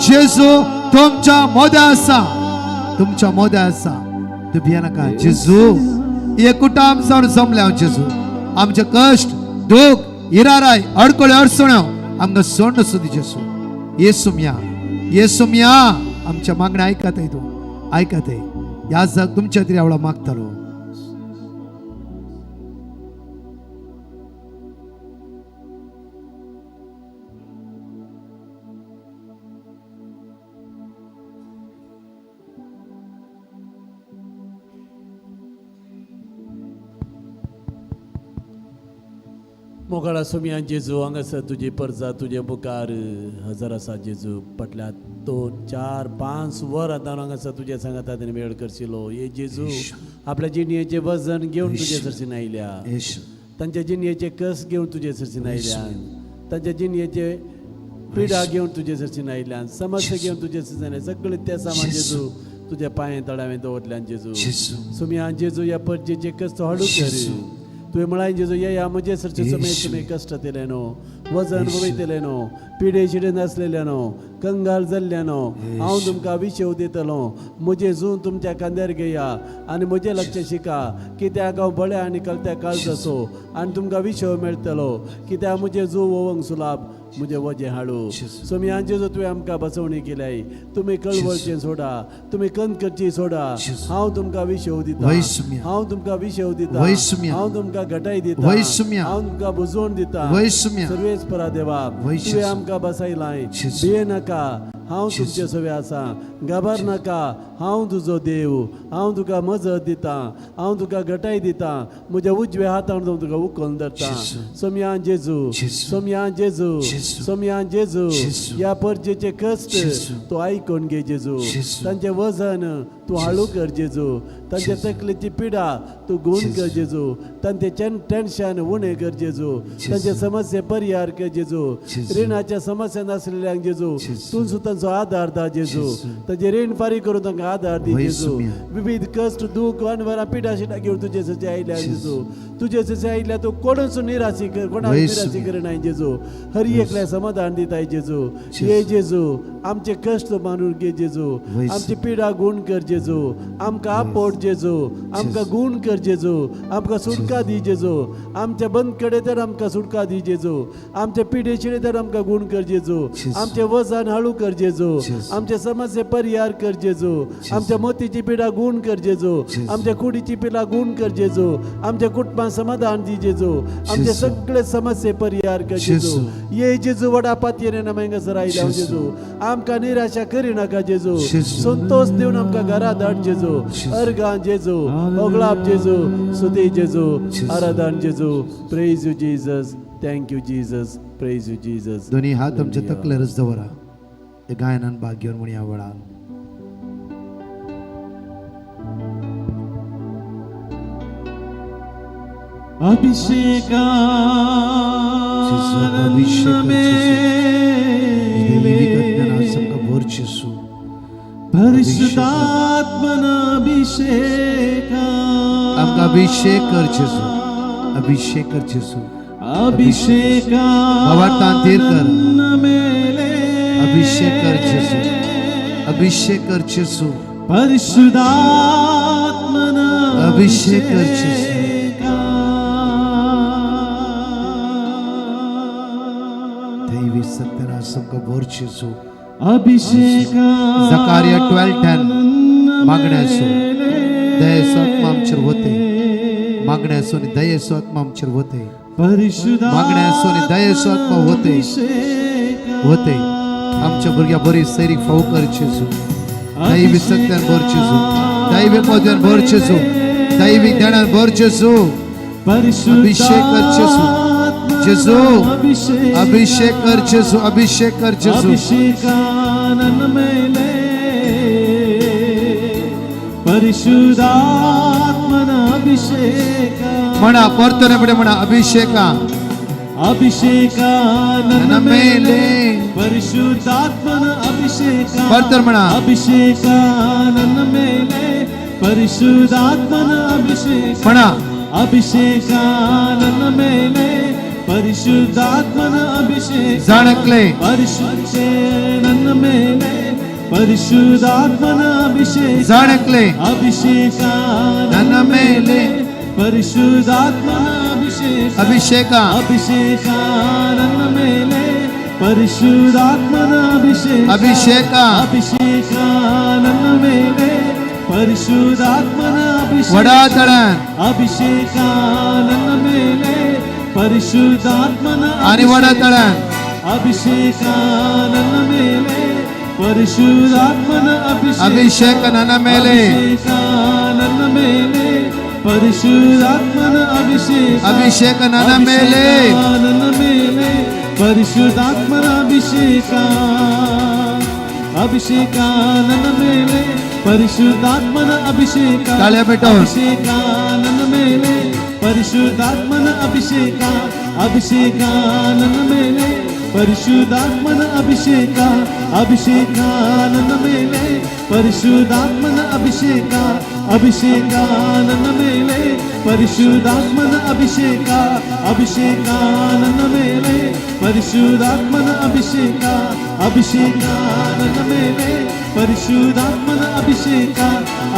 जेजू तुमच्या मोद्या आसा, तुमच्या मोद्या आसा. तूं भिया नाका. जेजू एकूटाम जावन जमले हांव. जेजू आमचे कश्ट दुख इराराय अडकळे अडचण्यो आमकां सोंड सुदी जेजू. येसुमया येसुमया आमच्या मागण्या आयकताय, तूं आयकताय. ह्या जग तुमच्या तरी आवडा मागतालो. मोगाळा सोमया जेजू हांगासर तुजी परजा तुजे मुखार हजर आसा जेजू. फाटल्या 2 4 5 वरां जावन हांगासर तुज्या सांगाता तेणी वेळ करशिलो. हे जेजू आपल्या जिणयेचें वजन घेवन तुजे सरशीन आयल्या, तांच्या जिणयेचे कस घेवन तुजे सरशीन आयल्यान, तांच्या जिणयेचे पिडा घेवन तुजे सरशीन आयल्यान, समस्या घेवन तुजे सरशीन आयल्या. सगळे ते सामान जेजू तुज्या पांये तळावें दवरल्यान जेजू. सोमया जेजू ह्या परजेचे कश्ट हळू कर. तुवें म्हळां जेजू येया म्हजे सरचे समय तुमी कश्ट दिले न्हू, वजन वयतले न्हू, पिडे शिडे नासलेले न्हू, कंगाल जाल्ले न्हू, हांव तुमकां विशेव दितलो. म्हजें जून तुमच्या खांद्यार घेया आनी म्हजें लक्ष शिका, कित्याक हांव बळ्या आनी कलत्या काळजाचो आनी तुमकां विशेव मेळटलो. कित्याक म्हजें जू ओवंक सुलाभ म्हजें वजें हाडू. सोमयान जेजू तुवें आमकां बसवणी केल्याय, तुमी कळवळचें सोडा, तुमी कंत करची सोडा. हांव तुमकां विशेव दिता, हांव तुमकां विशेव दिता, हांव तुमकां घटाय दिता, हांव तुमकां बुजवण दिता. सर्वेस परा देवा तुवें आमकां बसयलाय, भिये नाका, हांव तुमचे सवे आसा, घाबर नाका, हांव तुजो देव, हांव तुका मजत दिता, हांव तुका घटाय दिता, म्हज्या उजव्या हातान हांव तुका उखलून धरता. सोमयान जेजू, सोमयान जेजू, सोमयान जेजू, ह्या परजेचे कश्ट तूं आयकून घे जेजू, तांचें वजन तूं हाळू कर जेजू, तांच्या तकलेची पिडा तूं गुण कर जेजू, तांचें टेन्शन उणें कर जेजू, तांचे समस्ये परिहार कर जेजू, रिणाच्या समस्या नासलेल्यांक जेजू तूं तांचो आदार दा जेजू, तांचे रीण फारीक करून तांकां आदार दी जेजू. विविध कश्ट दूख अनवरां पिडा शिटा घेवन तुजे सचे आयल्या जेजू, तुजे सचे आयल्या तूं कोणूच निराशी कर, कोणाक निराशी करनाय जेजू, हर एकल्या समाधान दिताय जेजू. ये जेजू आमचे कश्ट मानून घे जेजू, आमची पिडा गुण कर जेजू, आमकां आपोट जेजू, आमकां गुण कर जेजू, आमकां सुटका दी जेजू, आमच्या बंदकडे तर आमकां सुटका दी जेजू, आमच्या पिडेशिडे तर आमकां गुण कर जेजू, आमचें वजन हाळू कर जेजू, आमचे समस्ये परिहार कर जेजू, आमच्या मोतीची पिडा गुण कर जेजू, आमच्या कुडीची पिडा गुण कर जेजू, आमच्या कुटुंबान समाधान दी जेजू, आमचे सगळे समस्ये परिहार कर जेजू. ये जेजू वडा पातयेन हांगासर आयल्या जेजू, आमकां निराशा करिनाका जेजू, संतोष दिवन आमकां घरा धाड जेजू. अर्गां जेजू, ओगळाप जेजू, सुती जेजू, आराधन जेजू. Praise you Jesus, thank you Jesus, praise you Jesus. दोन्ही हात आमच्या तकलेरच दवरा, गायनान भाग घेवन म्हण ह्या वेळार. आमकां अभिषेक कर जेजू, अभिषेक कर जेजू, अभिषेक भावार्थान धीर कर, अभिषेक कर जेजू, अभिषेक कर जेजू, परिशुद्धात्मना अभिषेक कर जेजू. दैवी सत्याना आमकां भर जेजू. अभिषेक जकारिया 12:10 मागण्याचो दयेचो आत्मा आमचेर वते, मागण्याचो आनी दयेचो आत्मा आमचेर वते, मागण्याचो आनी दयेचो आत्मा वते वते. आमच्या भुरग्या बरी सैरीक फाव कर जेजू, दैवी सत्यान भर जेजू, दैवी पदव्यान भर जेजू, दैवी ज्ञानान भर जेजू. अभिषेक कर जेजू, जेजू अभिषेक कर जेजू, अभिषेक कर जेजू. अभिषेकानन मेले परिशुद्धात्मन अभिषेक म्हणा परतून पुढे म्हणा अभिषेका, अभिषेकानन मेले परिशुद्धात्मन अभिषेक परतून म्हणा अभिषेकानन मेले परिशुद्धात्मन अभिषेक म्हणा अभिषेकानन मेले परिशुद्धात्मन अभिषेक जाणकले परिशुद्धेनन मेले परिशुद्धात्मन अभिषेक जाणकले अभिषेकानन मेले परिशुद्धात्मन अभिषेक अभिषेका अभिषेकानन मेले परिशुद्धात्मन अभिषेक अभिषेका अभिषेकानन मेले परिशुद्धात्मन अभिषेक वडा तळ्यान अभिषेकानन मेले परिशुद्धात्मन आणि वडा तळ्यान अभिषेकानन मेले परिशुद्धात्मन अभिषेक अभिषेक नन मेले अभिषेकानन मेले परिशुद्धात्मन अभिषेक अभिषेक नन मेले अभिषेकानन मेले परिशुद्धात्मन अभिषेका अभिषेकानन मेले परिशुद्धात्मन अभिषेक टाळ्या पेटोवन. अभिषेकानन मेले परिशुद्धात्मन अभिषेका अभिषेकानन मेले परिशुद्धात्मन अभिषेका अभिषेकानन मेले परिशुद्धात्मन अभिषेका अभिषेकानन मेले परिशुद्धात्मन अभिषेका अभिषेकानन मेले परिशुद्धात्मन अभिषेका अभिषेकानन मेले परिशुद्धात्मन अभिषेका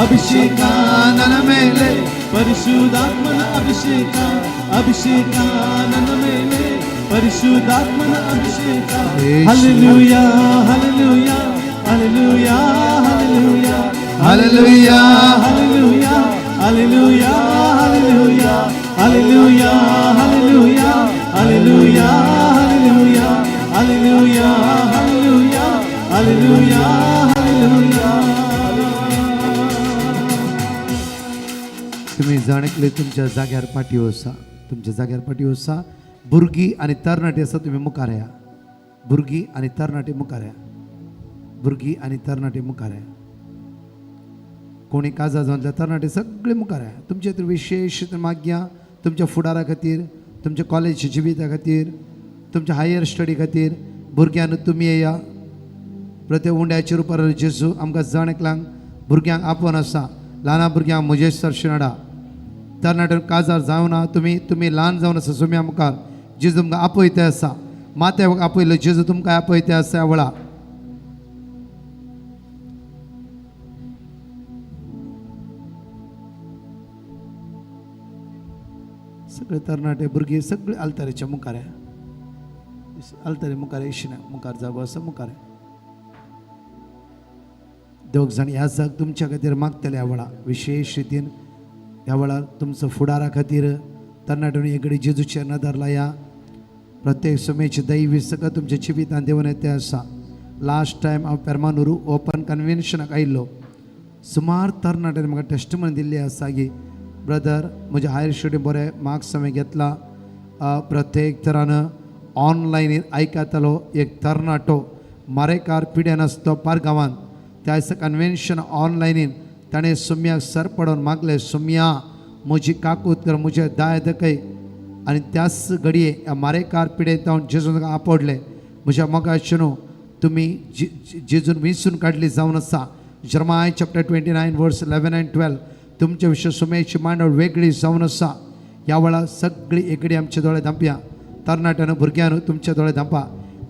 अभिषेकानन मेले परिशुद्धात्मन अभिषेका अभिषेकानन मेले परिशुद्धात्मन अभिषेक. Hallelujah, hallelujah, hallelujah, hallelujah, hallelujah, hallelujah, hallelujah, hallelujah, hallelujah, hallelujah, hallelujah, hallelujah, hallelujah, hallelujah, hallelujah, hallelujah. तुम्ही जण एकले तुमच्या जाग्यार पाटी वसा, तुमच्या जाग्यार पाटी वसा. भुरगीं आनी तरणाटे आसा, तुमी मुखार या. भुरगीं आनी तरणाटे मुखार या. भुरगीं आनी तरणाटे मुखार या. कोणी काजार जावन तरणाटे सगळे मुखार या. तुमचे खातीर विशेश मागया, तुमच्या फुडारा खातीर, तुमच्या कॉलेज जिविता खातीर, तुमच्या हायर स्टडी खातीर. भुरग्यांनो, तुमी येया. प्रत्येक उंड्याचे रुपार जेजू आमकां जण एकल्यांक भुरग्यांक आपोवन आसा. ल्हान भुरग्यांक म्हजे सरशी हाडा. तरणाटे काजार जावना तुमी, तुमी ल्हान जावन आसा. सुम्या मुखार जेजू तुमकां आपयते आसा. माथ्याक आपयलो जेजू तुमकां आपयते आसा ह्या वेळा. सगळे तरणाटे भुरगीं सगळे आल्तारीच्या मुखार या. आल्तारी मुखार येशिना मुखार जागो आसा, मुखार या. दोग जाण ह्या जाग तुमच्या खातीर मागतले ह्या वेळा विशेश रितीन. ह्या वेळार तुमचो फुडारा खातीर तरणाट्यांनी एकडे जेजूचेर नदर लाया. प्रत्येक सुमेची दैवी सकत तुमच्या जिवितांत देवन येते आसा. लास्ट टायम हांव पेरमानूर ओपन कन्व्हेन्शनाक आयिल्लो. सुमार तरणाट्यांनी म्हाका टेस्टमनी दिल्ली आसा की ब्रदर, म्हज्या हायर स्टडी बरे मार्क्स हांवें घेतला. प्रत्येक तरान ऑनलायनीर आयकतालो एक तरणाटो मारेकार पिड्यान आसतो पारगांवांत. त्या दिसा कन्व्हेन्शन ऑनलायनीन ताणें सुम्याक सर पडोवन मागलें, सुम्या म्हजी काकूत कर, म्हजें दाय दखय. आनी त्याच घडये ह्या मारेकार पिडेंत हांव जेजून आपडलें. म्हज्या मोगाचे न्हू, तुमी जेजून विंचून काडली जावन आसा. Jeremiah chapter 29 verse 11 and 12. तुमच्या विशय सुमेची मांडवळ वेगळी जावन आसा. ह्या वेळार सगळी एकडे आमचे दोळे धांपया. तरणाट्यानो, भुरग्यांनो, तुमचे दोळे धांपा.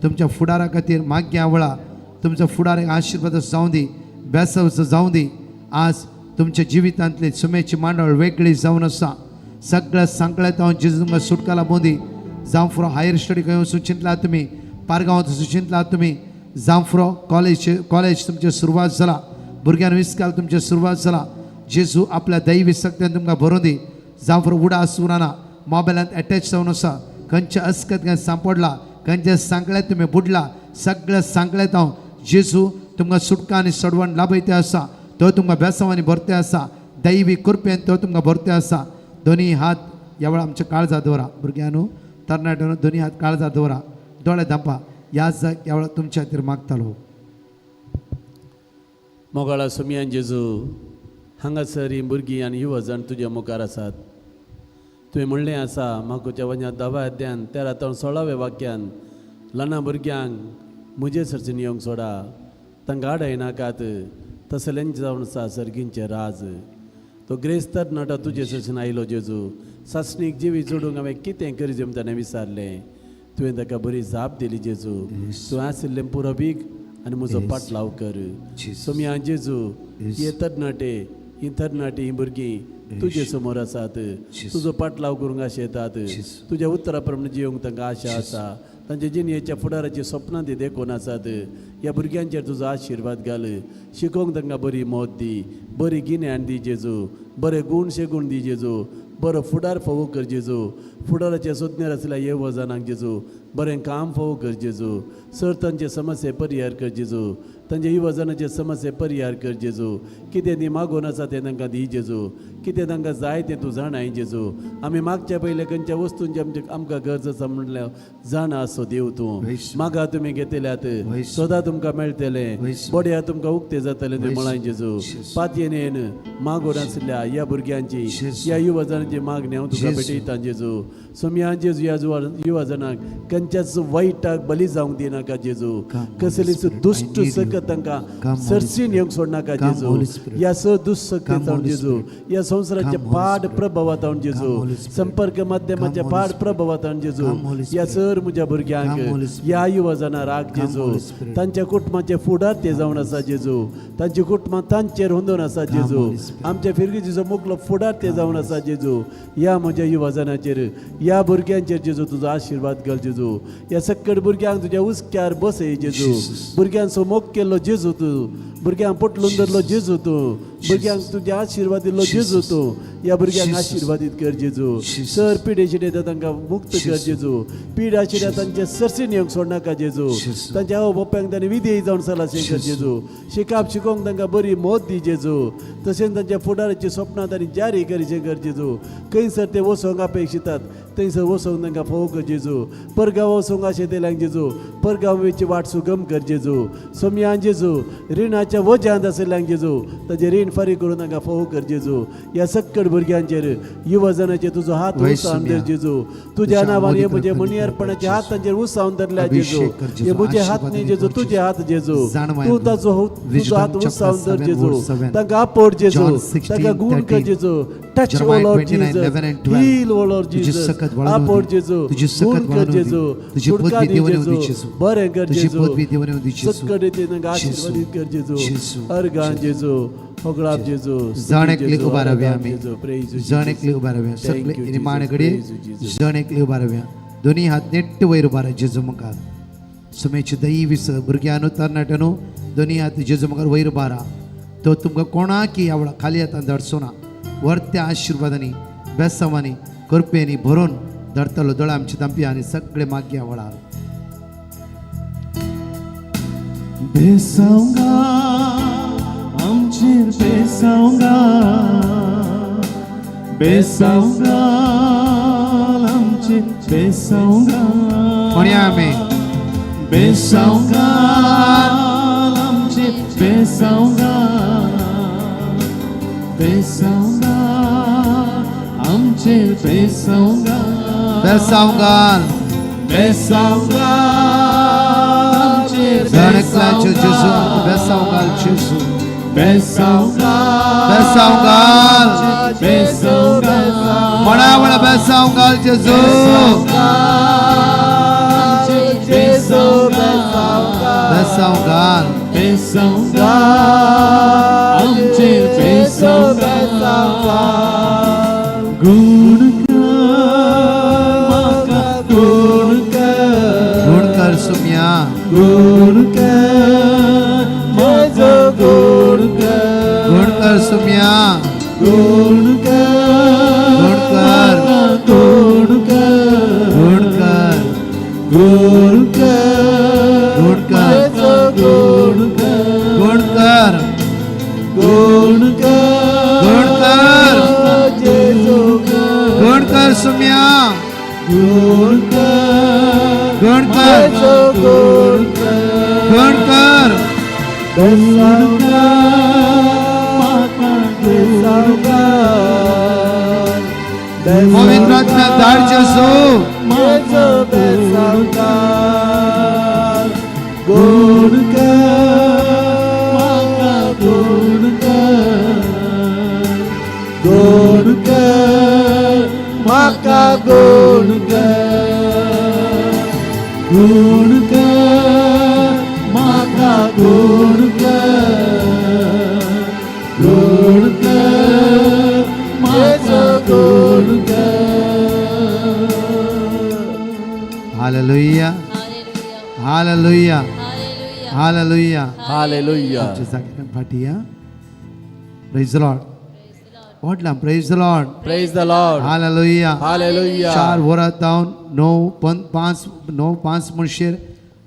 तुमच्या फुडारा खातीर मागया वेळा. तुमचो फुडार एक आशिर्वाद जावं दी, बेसवचो जावं दी. आज तुमच्या जिवितांतली सुमेची मांडवळ वेगळी जावन आसा. सगळ्या सांकळ्यांत हांव जेजू तुमकां सुटका लाबोवं दी. जावं फुरो हायर स्टडी खंय वचून चिंतला तुमी, पारगांवांत वचून चिंतला तुमी, जावं फुरो कॉलेज, कॉलेज तुमचें सुरवात जाला. भुरग्यांक इस्काल तुमचें सुरवात जाला. जेजू आपल्या दैवी शक्तीन तुमकां भरोवन दी. जावं फुरो उडास उरना, मोबायलांत एटॅच जावन आसा, खंयच्या अस्कत खंय सांपडला, खंयच्या सांकळ्यांत तुमी बुडला, सगळ्या सांकळ्यांत हांव जेजू तुमकां सुटका आनी सडवण लाभयते आसा. तो तुमकां बेसांवांनी भरते आसा. दैवी कृपेन तो तुमकां भरते आसा. दोनी हात ह्या वेळार आमच्या काळजार दवरा. भुरग्यांनो, तरणाट्यांनो, दोनी हात काळजार दवरा. दोळे धांपा. ह्या जाग ह्या वेळार तुमच्या खातीर मागतालो. मोगाळा सुमयान जेजू, हांगासर ही भुरगीं आनी युवा जाण तुज्या मुखार आसात. तुवें म्हणलें आसा मागोच्या वन्या 10व्या अध्यान 13 ते 16व्या वाक्यान, ल्हाना भुरग्यांक म्हजे सरसून येवंक सोडा, तांकां आडायनाकात, तसल्यांचें जावन आसा सर्गींचें राज. तो ग्रेस्त तरणाटो तुजे सरसून आयलो जेजू, सासणीक जिवी जोडूंक हांवें कितें करी म्हूण ताणें विचारलें. तुवें ताका बरी जाप दिली जेजू, तूं आशिल्लें पुरबीक आनी म्हजो पाटलाव कर. सोमया जेजू, हे तरणाटे, ही तरणाटी, ही भुरगीं तुजे समोर आसात. तुजो पाटलाव करूंक आशा येतात. तुज्या उतरा प्रमाणे जियोंक तांकां आशा आसा. तांच्या जिणेच्या फुडाराची सपनां ती देखून आसात. ह्या भुरग्यांचेर तुजो आशिर्वाद घाल. शिकोवंक तांकां बरी मत दी, बरी गिन्यान दी जेजू, बरे गूण शेगूण दी जेजू, बरो फुडार फावो कर जेजू. फुडाराचे सोदनेर आसल्या येवजणांक जेजू बरें काम फावो कर जेजू. सर तांचे समस्ये परिहार कर जेजू. तांचे युवजनाचे समस्ये परिहार कर जेजू. कितें ती मागून आसा तें तांकां दी जेजू. कितें तांकां जाय तें तूं जाणाय जेजू. आमी मागच्या पयलें खंयच्या वस्तूंची आमचे आमकां गरज आसा म्हणल्यार जाणा आसो देव तूं. मागा तुमी घेतल्यात, सदां तुमकां मेळटलें, बड्या तुमकां उक्तें जातलें तें म्हळां जेजू. पातयेन मागून आशिल्ल्या ह्या भुरग्यांची, ह्या युवजनांची मागणी हांव तुका भेटयतां जेजू. सोमया जेजू, ह्या युवजनांक खंयच्याच वायटाक बली जावंक दिनाका जेजू. कसलीच दुश्ट सकत तांकां सरसीन येवंक सोडनाका जेजू. ह्या स दुश्ट जावन जेजू, ह्या संवसाराच्या पाड प्रभावात हांव जेजू, संपर्क माध्यमाच्या पाड प्रभावात हांव जेजू, ह्या सर म्हज्या भुरग्यांक, ह्या युवजनां राख जेजू. तांच्या कुटुंबाचे फुडार ते जावन आसा जेजू. तांची कुटुंबां तांचेर हुंदून आसा जेजू. आमच्या फिरगीचो मुखलो फुडार ते जावन आसा जेजू. ह्या म्हज्या युवजनाचेर, ह्या भुरग्यांचेर जेजू तुजो आशिर्वाद घाल जेजू. जेजू. ह्या सक्कड भुरग्यांक तुज्या हुस्क्यार बसय जेजू. भुरग्यांचो मोग केल्लो जेजू तूं, भुरग्यांक पोटलून धरलो जेजू तूं, भुरग्यांक तुज्या आशिर्वाद दिल्लो जेजू तूं. ह्या भुरग्यांक आशिर्वादीत कर जेजू. सर पिडेची येता तांकां मुक्त कर जेजू. पीड आशिल्ल्या तांचे सरसीन येवंक सोडनाका जेजू. तांच्या आवय बापायक तांणी विधेयी जावन चलाशें कर जेजू. शिकाप शिकोवंक तांकां बरी मत दी जेजू. तशेंच तांच्या फुडाराची सपनां तांणी जारी करीचें कर जेजू. खंयसर ते वचोंक अपेक्षितात थंयसर वचोंक तांकां फोव कर जेजू. परगांव वचोंक आशेतल्यांक जेजू परगांव वाट सुगम कर जेजू. सोमयान जेजू रिणाच्या वज्यांत आशिल्ल्यांक जेजू ताजें रीण फारीक करून तांकां फोव कर जेजू. ह्या सक्कड भुरग्यांचेर युवजनाचेर तुजो हात उसावन धर जेजू. तुज्या नांवान हे म्हजे मणियर्पणाचे हात तांचेर उसावन धरल्या जेजू. हे म्हजे हात न्ही जेजू, तुजे हात जेजू. तूं ताचो तुजो हात उसावन धर जेजू. तांकां आपोड जेजू, तांकां गुण कर जेजू. Touch O Lord Jesus, heal O Lord Jesus. आपोड जेजू, गुण कर जेजू, सुटका दी जेजू, बरें कर जेजू. सक्कड तांकां आशिर्वादीत कर जेजू. अर्गान जेजू, होगळाप जेजू. जण एकले उबा रावया आमी, जण एकले उबा रावया. सगळे निमाणे घडये जण एकले उबा रावया. दोन्ही हात नेट्ट वयर उबा राव जेजू मुखार. सुमेची दैवी भुरग्यानो तरणाट्यानो दोन्ही हात जेजू मुखार वयर उबा राव. तो तुमकां कोणाकी आवडा खाली हातान धाडचो ना. वरत्या आशिर्वादांनी बेसांवांनी कृपेनी भरून धरतलो. दोळा आमची तांपी आनी सगळे मागया वळार. बेसावंगा आमचेर, बेसावंगा, बेसावंगा आमचेर, बेसावंगा. म्हणया आमी. बेसावंगा आमचेर, बेसावंगा, बेसावंगा आमचेर, बेसावंगा. बेसावंगा, बेसावंगा आमचेर, जण एकल्याचो जेजू बेसावंगा जेजू. बेसावंगा, बेसावंगा, बेसावंगा. म्हणा म्हणा बेसावंगा जेजू. बेसावंगा, बेसावंगा आमचेर, बेसावंगा. गुण कर म्हाका, गुण कर, गुण कर सुम्या, गुण कर म्हाका, गुण कर, गुण कर सुम्या, गुण कर, गुण कर, गुण कर, गुण कर, गुण कर, गुण कर, गुण कर, गुण कर, गुण कर, गुण कर, गुण कर सुम्या, गुण कर, गुण कर, गुण कर, गुण कर, गुण कर म्हाका, गुण कर. पवित्र आत्म्या धाड जेजू. गुण कर म्हाका, गुण कर, गुण कर म्हाका, गुण कर, गुण कर म्हाका, गुण कर, गुण कर म्हाका, गुण कर. Hallelujah, hallelujah, hallelujah, hallelujah. आमच्या जाग्यार फाटी या. Praise the Lord. व्हडला praise the Lord. Praise the Lord. Hallelujah, hallelujah. 4 वरां जावन 9 5 9 5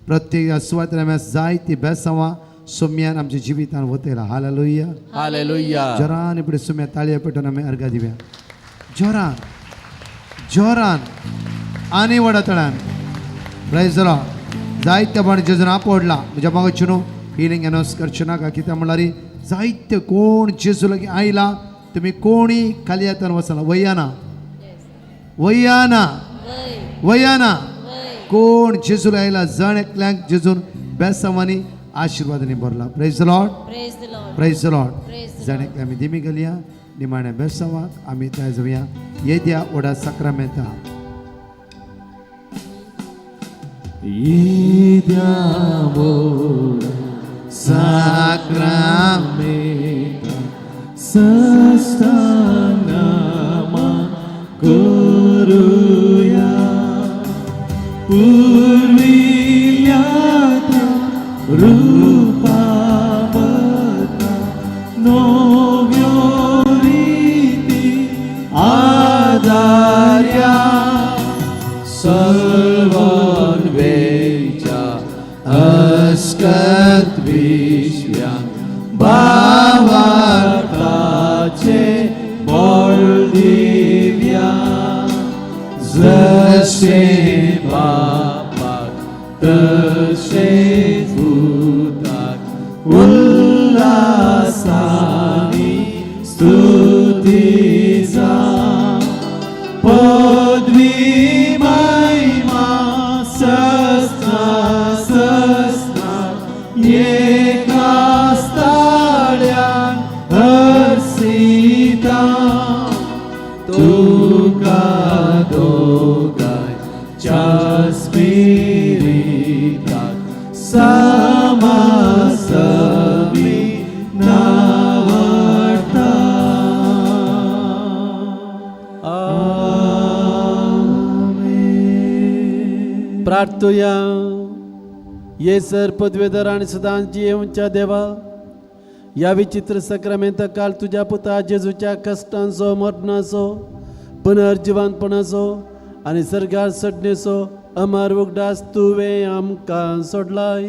प्रत्येक सुवातेर आमी जायती बेसांवां सोम्यान आमच्या जिवितान वतयला. Hallelujah, hallelujah. जोरान इपडे सोम्या ताळया पेटून आमी अर्घा दिवया. जोरान, जोरान आनी व्हडा तळान. Praise the Lord. जायत्या बाण जेजून आपडला म्हज्या मागचे न्हू हिलिंग अनावन्स करचें नाका. कित्याक म्हणल्यार जायते कोण जेजू लागीं आयला तुमी कोणी खाली हातान वचना. वयाना, वयाना, वयाना. कोण जेजूला आयला जण एकल्याक जेजून बेसांवांनी आशिर्वादांनी भरला. Praise the Lord, praise the Lord. जण एकल्या आमी दिमी घालया. निमाण्या बेसांवाक आमी तयार जावया. येद्या व्हडा साक्रामेंता. येद्या व्हडा साक्रामेंता सस्तांग करुया. रुपावता नव्यो रिती आदार्या सलवन वेच्या अस्कत विश्व्या भावार्थाचे बळ दिव्या जशें बापाक तशें पुताक उल्हासानी स्तुती जा पदवी महिमा सस्ना सस्ना एका स्थाळ्यान हर्षिता तुका दोगांयच्या स्पिरिताक समासमी नावडता. आमेन. प्रार्थुया. ये सर पदवेधर आणि सदांच जियेवच्या देवा, या विचित्र सक्रामेंता काल तुझ्या पुता जेजूच्या कश्टांचो, मरणाचो, पुनर्जिवानपणाचो आनी सर्गार सडणेचो अमर उगडास तुवें आमकां सोडलाय.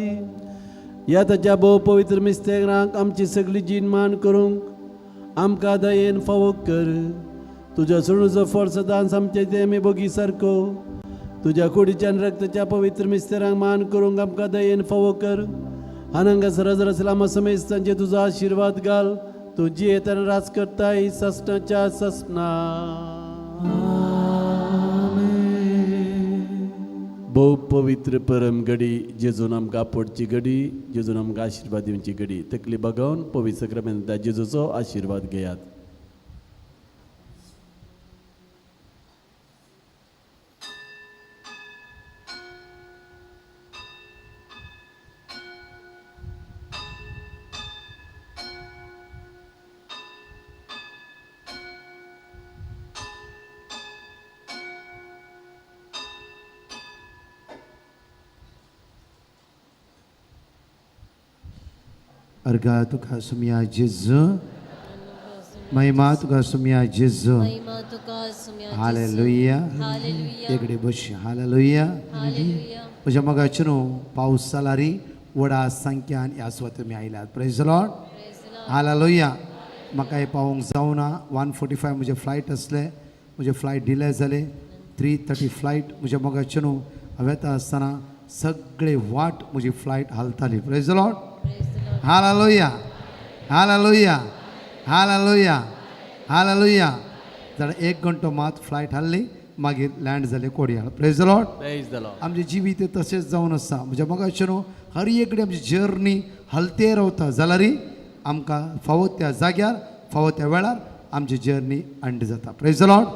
ह्या ताच्या भोव पवित्र मिस्तेरांक आमची सगळी जीण मान करूंक आमकां दयेन फावो कर. तुज्या सोडूचो फळ सदांच आमचे ते आमी बोगी सारको तुज्या कुडीच्या आनी रक्ताच्या पवित्र मिस्तेरांक मान करूंक आमकां दयेन फावो कर. आनंद सरजर समेस्तांचे तुजो आशिर्वाद घाल. तूं जियेताना राज करताय ससनाच्या ससना. भोव पवित्र परम घडी, जेजून आमकां आपोवची घडी, जेजून आमकां आशिर्वाद दिवची घडी. तकली बागोवन पवित्र सक्रामेंता जेजूचो आशिर्वाद घेयात. अर्घा तुका सुमया जेजू, महिमा तुका सुमया जेजू. महिमा तुका सुम्या जेजू. हालेलुया. हालेलुया. एकडे बस. हालेलुया. हालेलुया. म्हज्या मोगाचे न्हू, पावस जाला री व्हडा संख्यान ह्या सुवातेर तुमी आयल्यात. Praise Lord. हालेलुया. म्हाका हें पावोवंक जावना. 1:45 म्हजें फ्लायट आसलें, म्हजें फ्लायट डिले जालें. 3:30 फ्लायट. म्हज्या मोगाचे न्हू, हांव येता आसतना सगळे वाट म्हजी flight हालताली. Praise Lord. Hallelujah. Hallelujah. Hallelujah. Hallelujah. जाल्यार एक घंटो मात फ्लायट हाडली, मागीर लँड जाले कोडयाळ. Praise Lord. Praise the Lord. आमचें जिवीत तशेंच जावन आसा. म्हज्या मोगाचे न्हू, हर एक कडेन आमची जर्नी हलते रावता जाल्यार आमकां फावो त्या जाग्यार फावो त्या वेळार आमची जर्नी अंड जाता. Praise Lord.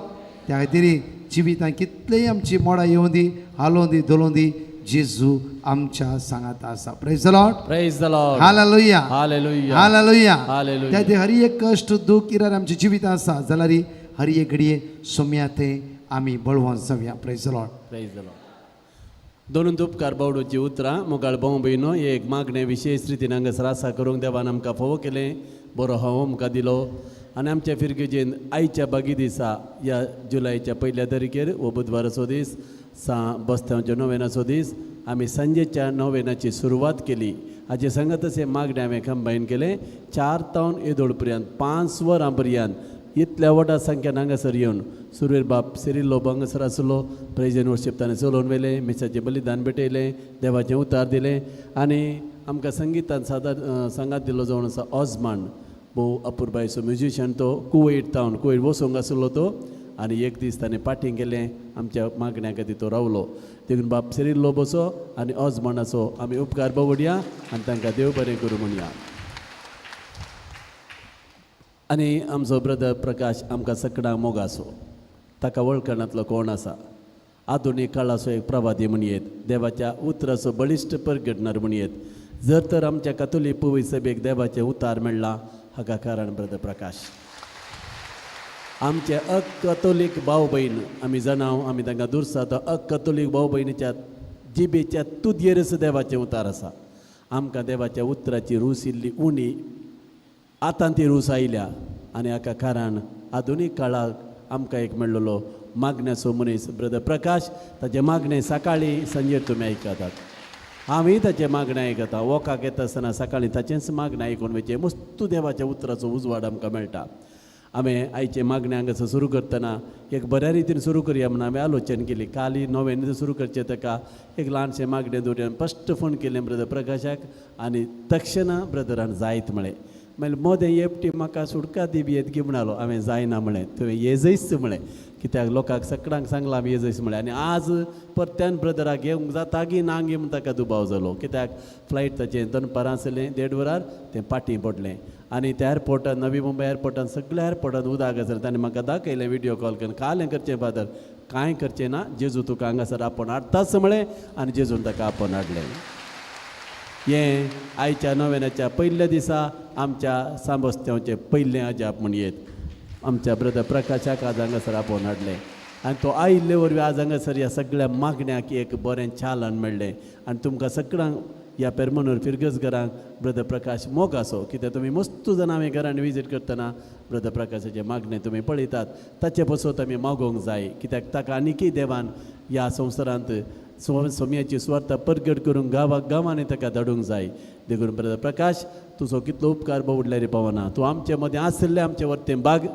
त्या खातीर जिवितांत कितलेय आमची मोडां येवं दी, हालोवं दी, धोलोवं दी, जेजू आमच्या सांगाता आसा. Praise Lord. Praise the Lord. Hallelujah. Hallelujah. Hallelujah. Hallelujah. त्या खातीर हर एक कश्ट दूख इरार आमच्या जिवितांत आसा जाल्यार हर एक घडये सोम्या ते आमी बळवंत जावया. Praise Lord. Praise the Lord. दोनून उपकार बावडूची उतरां. मोगाळ भाव भयणो, एक मागणें विशेश रितीन हांगासर आसा करूंक देवान आमकां फावो केलें. बरो हांव आमकां दिलो आनी आमच्या फिरगेजेन आयच्या बागी दिसा ह्या जुलयच्या पयल्या तारखेर हो बुधवाराचो दीस, सा बस्त्यांच्या नोवेनाचो दीस, आमी सांजेच्या नोवेनाची सुरवात केली. हाचे सांगत अशें मागणें हांवें कंबायन केलें. 4 तावन येदोळ पर्यंत 5 वरां पर्यंत इतल्या व्हडा संख्यान हांगासर येवन सुरवेर बाप सिरील लोबो हांगासर आसलो. प्रेज एंड वर्शीप ताणें चलोवन व्हेलें, मिसाचें बलिदान भेटयलें, देवाचें उतार दिलें आनी आमकां संगितान सादार सांगात दिल्लो जावन आसा ऑजमान, भोव अपुरबायेचो म्युजिशियन तो, कुवैट तावन, कुवैट वचूंक आसलो तो आनी एक दीस ताणें पाटींग केलें आमच्या मागण्या खातीर तो रावलो. देखून बाप सिरील लोबोचो आनी ऑजमानाचो आमी उपकार बावडया आनी तांकां देव बरें करूं म्हणया. आनी आमचो ब्रदर प्रकाश आमकां सगळ्यांक मोगासो, ताका वळखणांतलो कोण आसा, आधुनीक काळाचो एक प्रवादी म्हणयेत, देवाच्या उतराचो बळिश्ट परगटणार म्हणयेत. जर तर आमच्या कातोलीक पवी सभेक देवाचें उतार मेळ्ळां हाका कारण ब्रदर प्रकाश. आमचे अकतोलीक भाव भयण आमी जाणां, आमी तांकां दुरसात. अकतोलीक भाव भयणीच्या जिबेच्या तुदयेरच देवाचें उतार आसा. आमकां देवाच्या उतराची रूच इल्ली उणी आतां ती रूच आयल्या आनी हाका कारण आधुनीक काळाक आमकां एक मेळ्ळलो मागण्याचो मनीस ब्रदर प्रकाश. ताचें मागणें सकाळीं सांजेर तुमी आयकतात, हांवूय ताचें मागणें आयकता. वॉकाक येता आसतना सकाळीं ताचेंच मागणें आयकून वयचें. मस्तू देवाच्या उतराचो उजवाड आमकां मेळटा. हांवें आयचें मागणें हांगासर सुरू करतना एक बऱ्या रितीन सुरू करया म्हणून हांवें आलोचन केली. काली नोव्यान सुरू करचें ताका एक ल्हानशें मागणें दवरून फस्ट फोन केलें ब्रदर प्रकाशाक आनी तक्षणा ब्रदरान जायत म्हळें. मागीर मोदें एकटी म्हाका सुटका दी बी येतगी म्हणालो. हांवें जायना म्हळें, तुवें येजयच म्हळें, कित्याक लोकांक सगळ्यांक सांगलां आमी येजयच म्हळें. आनी आज परत्यान ब्रदराक येवंक जाता गी ना गी म्हूण ताका दुबाव जालो, कित्याक फ्लायट ताचें दनपारां आसलें 1:30 वरार तें पाटी पडलें आनी त्या एअरपोर्टान नवी मुंबय एअरपोर्टान सगळ्या एअरपोर्टान उदक आसलें. ताणें म्हाका दाखयलें विडियो कॉल करून, कालें करचें फादर, कांय करचें ना, जेजू तुका हांगासर आपोवन हाडटाच म्हळें आनी जेजून ताका आपोवन हाडलें. हें आयच्या नोवेनाच्या पयल्या दिसा आमच्या सांबस्त्यांवचें पयलें अजाप म्हण येत. आमच्या ब्रदर प्रकाशाक आज हांगासर आपोवन हाडलें आनी तो आयिल्ले वरवीं आज हांगासर ह्या सगळ्या मागण्याक एक बरें चालन मेळ्ळें. आनी तुमकां सगळ्यांक ह्या पेरमनूर फिरगज घरांक ब्रदर प्रकाश मोग आसो, कित्याक तुमी मस्तू जाणां आमी घरान विजीट करतना ब्रदर प्रकाशाचें मागणें तुमी पळयतात. ताचे पसत आमी मागोवंक जाय, कित्याक ताका आनीकय देवान ह्या संवसारांत सोम्याची सुवार्ता परगट करूंक गांवाक गांवांनी ताका धाडूंक जाय. देखून ब्रदर प्रकाश तुजो कितलो उपकार बोवडल्यार पावना. तूं आमचे मदें आशिल्लें आमचें वरतें बाग,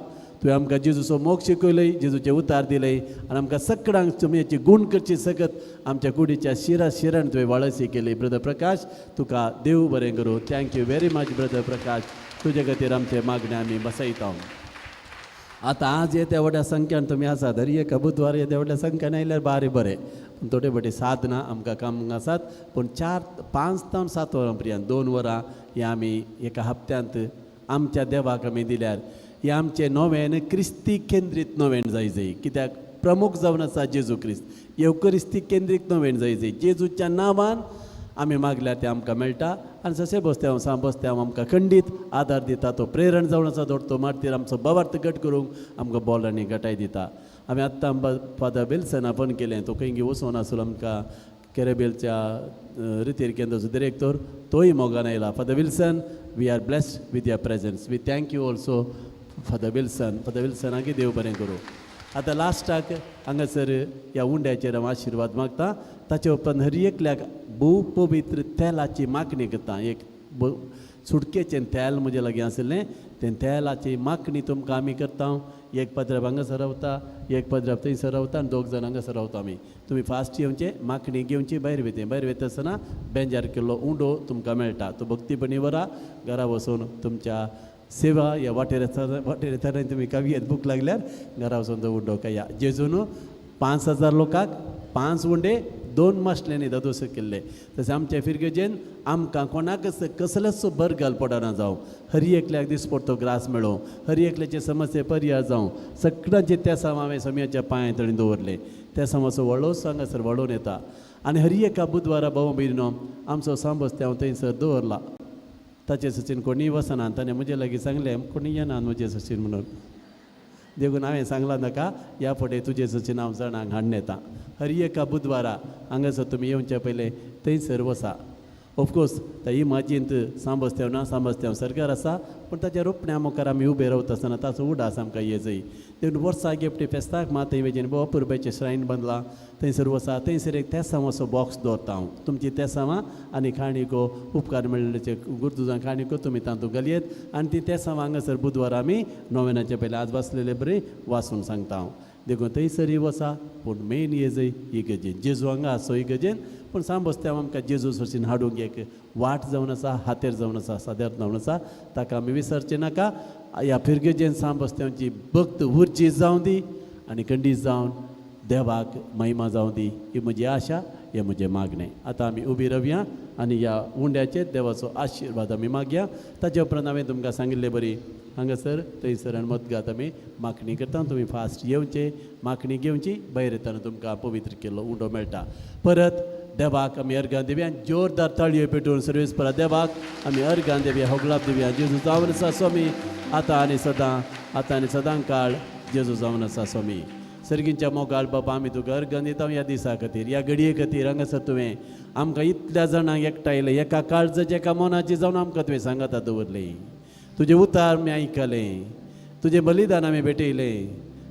तुवें आमकां जेजूचो मोग शिकयलय, जेजूचें उतार दिलय आनी आमकां सगळ्यांक सोम्याची गूण करची सकत आमच्या कुडीच्या शिरा शिरान तुवें वाळसी केली. ब्रदर प्रकाश तुका देव बरें करूं. Thank you very much brother Prakash. तुजे खातीर आमचें मागणें आमी बसयता. आतां आज येत्या व्हडल्या संख्यान तुमी आसात, हर एका बुधवार येत्या व्हडल्या संख्यान आयल्यार बारी बरें, पूण थोडे फावटी साधना आमकां काम आसात. पूण 4-5 जावन 7 वरां पर्यंत 2 वरां हें आमी एका हप्त्यांत आमच्या देवाक आमी दिल्यार हें आमचें नोवेन क्रिस्ती केंद्रीत नोवेन जाय जाय, कित्याक प्रमुख जावन आसा जेजू क्रिस्त. येवक्रिस्ती केंद्रीत नोवेन जाय जाय. जेजूच्या नांवान आमी मागल्यार तें आमकां मेळटा आनी जशें बसत्यांव सांब बसत्यांव आमकां खंडीत आदार दिता. तो प्रेरण जावन आसा दोडतो मारतीर आमचो भावार्थ घट करूंक आमकां बोल आनी घटाय दिता. आमी आत्तां फादर विल्सना फोन केलें, तो खंय वचोन आसलो आमकां कॅरेबियलच्या रितीर केंद्राचो डिरेक्टर, तोय मोगान आयला. Father Wilson, we are blessed with your presence. We thank you also father Wilson. Father विल्सनाक देव बरें करूं. आतां लास्टाक हांगासर ह्या उंड्याचेर हांव आशिर्वाद मागता. ताचे उपरांत हर एकल्याक भोव पवित्र तेलाची मागणी करता. एक सुटकेचें तेल म्हजे लागीं आशिल्लें, तें तेलाची मागणी तुमकां आमी करता. एक पद्राप हांगासर रावता, एक पद्राप थंयसर रावता आनी 2 जाण हांगासर रावता आमी. तुमी फास्ट येवचें, मागणी घेवची, भायर वयता. भायर वयता आसतना बेंजार केल्लो उंडो तुमकां मेळटा, तो भक्तीपणी वरा घरा वचून तुमच्या सेवा ह्या वाटेर वाटेर येतना तुमी कवियत भूक लागल्यार घरा वचून तो उंडो खाया. जेजून 5000 लोकांक 5 उंडे 2 मासल्यांनी दादोस केल्ले. तशें आमच्या फिरगेजेन आमकां कोणाकच कसलोच बरगाल पडना जावं, हर एकल्याक दिसपडतो ग्रास मेळों, हर एकल्याचे समस्ये पर्याय जावं. सगळ्यांचे तेसांव हांवें सोम्याच्या पांय तळी दवरले. तेसांवाचो व्हडलोसो हांगासर व्हडोवन येता आनी हर एका बुधवारा भाव भयणीनो आमचो सांबस्त्यांव थंयसर दवरला. ताचे सचीन कोणीय वचना. ताणें म्हजे लागीं सांगलें कोणी येना म्हजे सचीन म्हणून, देखून हांवें सांगलां ताका ह्या फुडें तुजे सचीन हांव जाणांक हाडून येता. हर एका बुधवारा हांगासर तुमी येवचे पयलें थंयसर वसा. ऑफकोर्स त्या इमाजींत सांबस्त्यांव ना सांबस्त्यांव सरकार आसा, पूण ताच्या रोपण्या मुखार आमी उबे रावता आसतना ताचो उडास आमकां ये जाय. देखून वर्साक एकटी फेस्ताक मात थंय वेजेन भोव अपुरबायचें श्रायन बांदलां, थंयसर वसा. थंयसर एक तेसांवाचो बॉक्स दवरता हांव. तुमची तेसांवां आनी खाणीको उपकार मेळिल्ल्याचे गुरतुजां खाणीको तुमी तातूंत घालयेत आनी ती तेसांवां हांगासर बुधवारा आमी नोवेनाचे पयलें आज वाचलेले बरें वाचून सांगता हांव. देखून थंयसरय वसा, पूण मेन येजय इगर्जेन. जेजू हांगा आसो इगर्जेन, पूण सांबस्त्यांव आमकां जेजू सोशीन हाडूंक एक वाट जावन आसा, हातेर जावन आसा, सादेर जावन आसा. ताका आमी विसरचें नाका. ह्या फिरगेजेन सांबस्त्यांवची भक्त उर्जी जावं दी आनी खंडीत जावन देवाक महिमा जावं दी, ही म्हजी आशा, हें म्हजें मागणें. आतां आमी उबी रावया आनी ह्या उंड्याचेर देवाचो आशिर्वाद आमी मागया. ताचे उपरांत हांवें तुमकां सांगिल्ले बरी हांगासर थंयसर आनी मदगात आमी मागणी करता. तुमी फास्ट येवचे, मागणी घेवची, भायर येतना तुमकां पवित्र केल्लो उंडो मेळटा. परत देवाक आमी अर्घां दिवया, जोरदार ताळयो पेटोवन सर्वेस परत देवाक आमी अर्घां दिवया, होगलाप दिवया. जेजू जावन आसा स्वामी, आतां आनी सदां, आतां आनी सदां काळ जेजू जावन आसा स्वामी. सर्गींच्या मोगाळ बाबा आमी तुका अर्गां दिता ह्या दिसा खातीर, ह्या घडये खातीर. हांगासर तुवें आमकां इतल्या जाणांक एकठांयलें, एका काळजाची एका मनाची जावन आमकां तुवें सांगाता दवरलें. तुजें उतार आमी आयकलें, तुजें बलिदान आमी भेटयलें,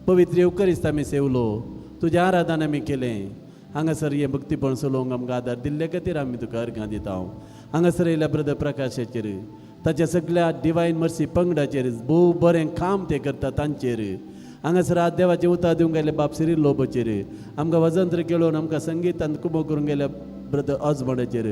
पवित्र येवकरिस्त आमी सेवलो, तुजें आराधन आमी केलें. हांगासर हें भक्तीपण चलोवंक आमकां आदार दिल्ले खातीर आमी तुका अर्गां दिता. हांगासर येयल्या ब्रदर प्रकाशाचेर, ताच्या सगळ्या डिवायन मर्सी पंगडाचेर, भोव बरें काम ते करता तांचेर. हांगासर आज देवाचें उतार दिवंक गेले बाब सिरील लोबोचेर, आमकां वजंत्र केळोवन आमकां संगीतान कुमो करूंक गेल्या ब्रदर ऑजमंडाचेर.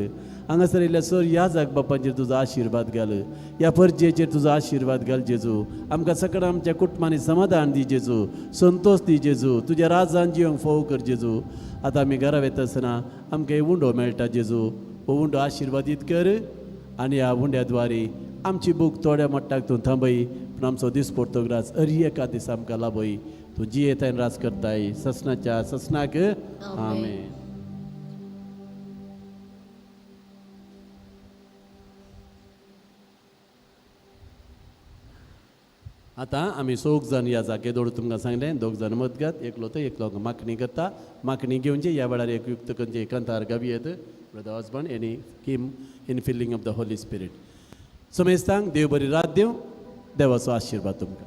हांगासर येयल्या सर याजाक बापाचेर तुजो आशिर्वाद घाल, ह्या परजेचेर तुजो आशिर्वाद घाल जेजू. आमकां सगळ्या आमच्या कुटुंबांनी समाधान दी जेजू, संतोश दी जेजू, तुज्या राजान जिवंक फोव कर जेजू. आतां आमी घरा वता आसतना आमकां एक उंडो मेळटा जेजू, हो उंडो आशिर्वादीत कर आनी ह्या उंड्या द्वारे आमची भूक थोड्या मट्टाक तूं थांबय, पूण आमचो दिसपडतो राज अरी एका दीस आमकां लाभय. तूं जियेताय राज करताय ससनाच्या ससनाक. आमेन. आतां आमी चौग जाण ह्या जागे दवरून तुमकां सांगलें, दोग जाण मदगत, एकलो तो एकलो मागणी करता. मागणी घेवची ह्या वेळार एक युक्त करची एकांतार गावयेत ब्रदर हजबंड आनी hymn in filling of the Holy Spirit. समेस्तांक देव बरी रात दिवं, देवाचो आशिर्वाद तुमकां.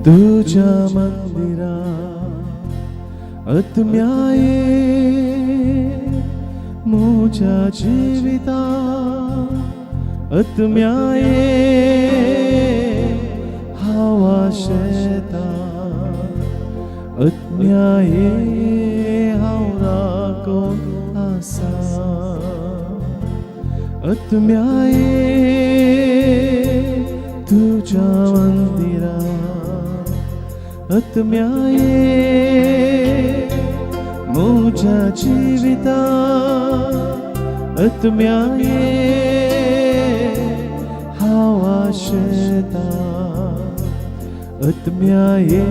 तुझ्या मंदिरा आत्म्याये म्हज्या जिविता आत्म्याये हांव आशेता आत्म्याये हांव राखून आसा आत्म्याये तुझ्या मंदिरा आत्म्याये म्हज्या जिविता आत्म्याये हांव आशेता आत्म्याये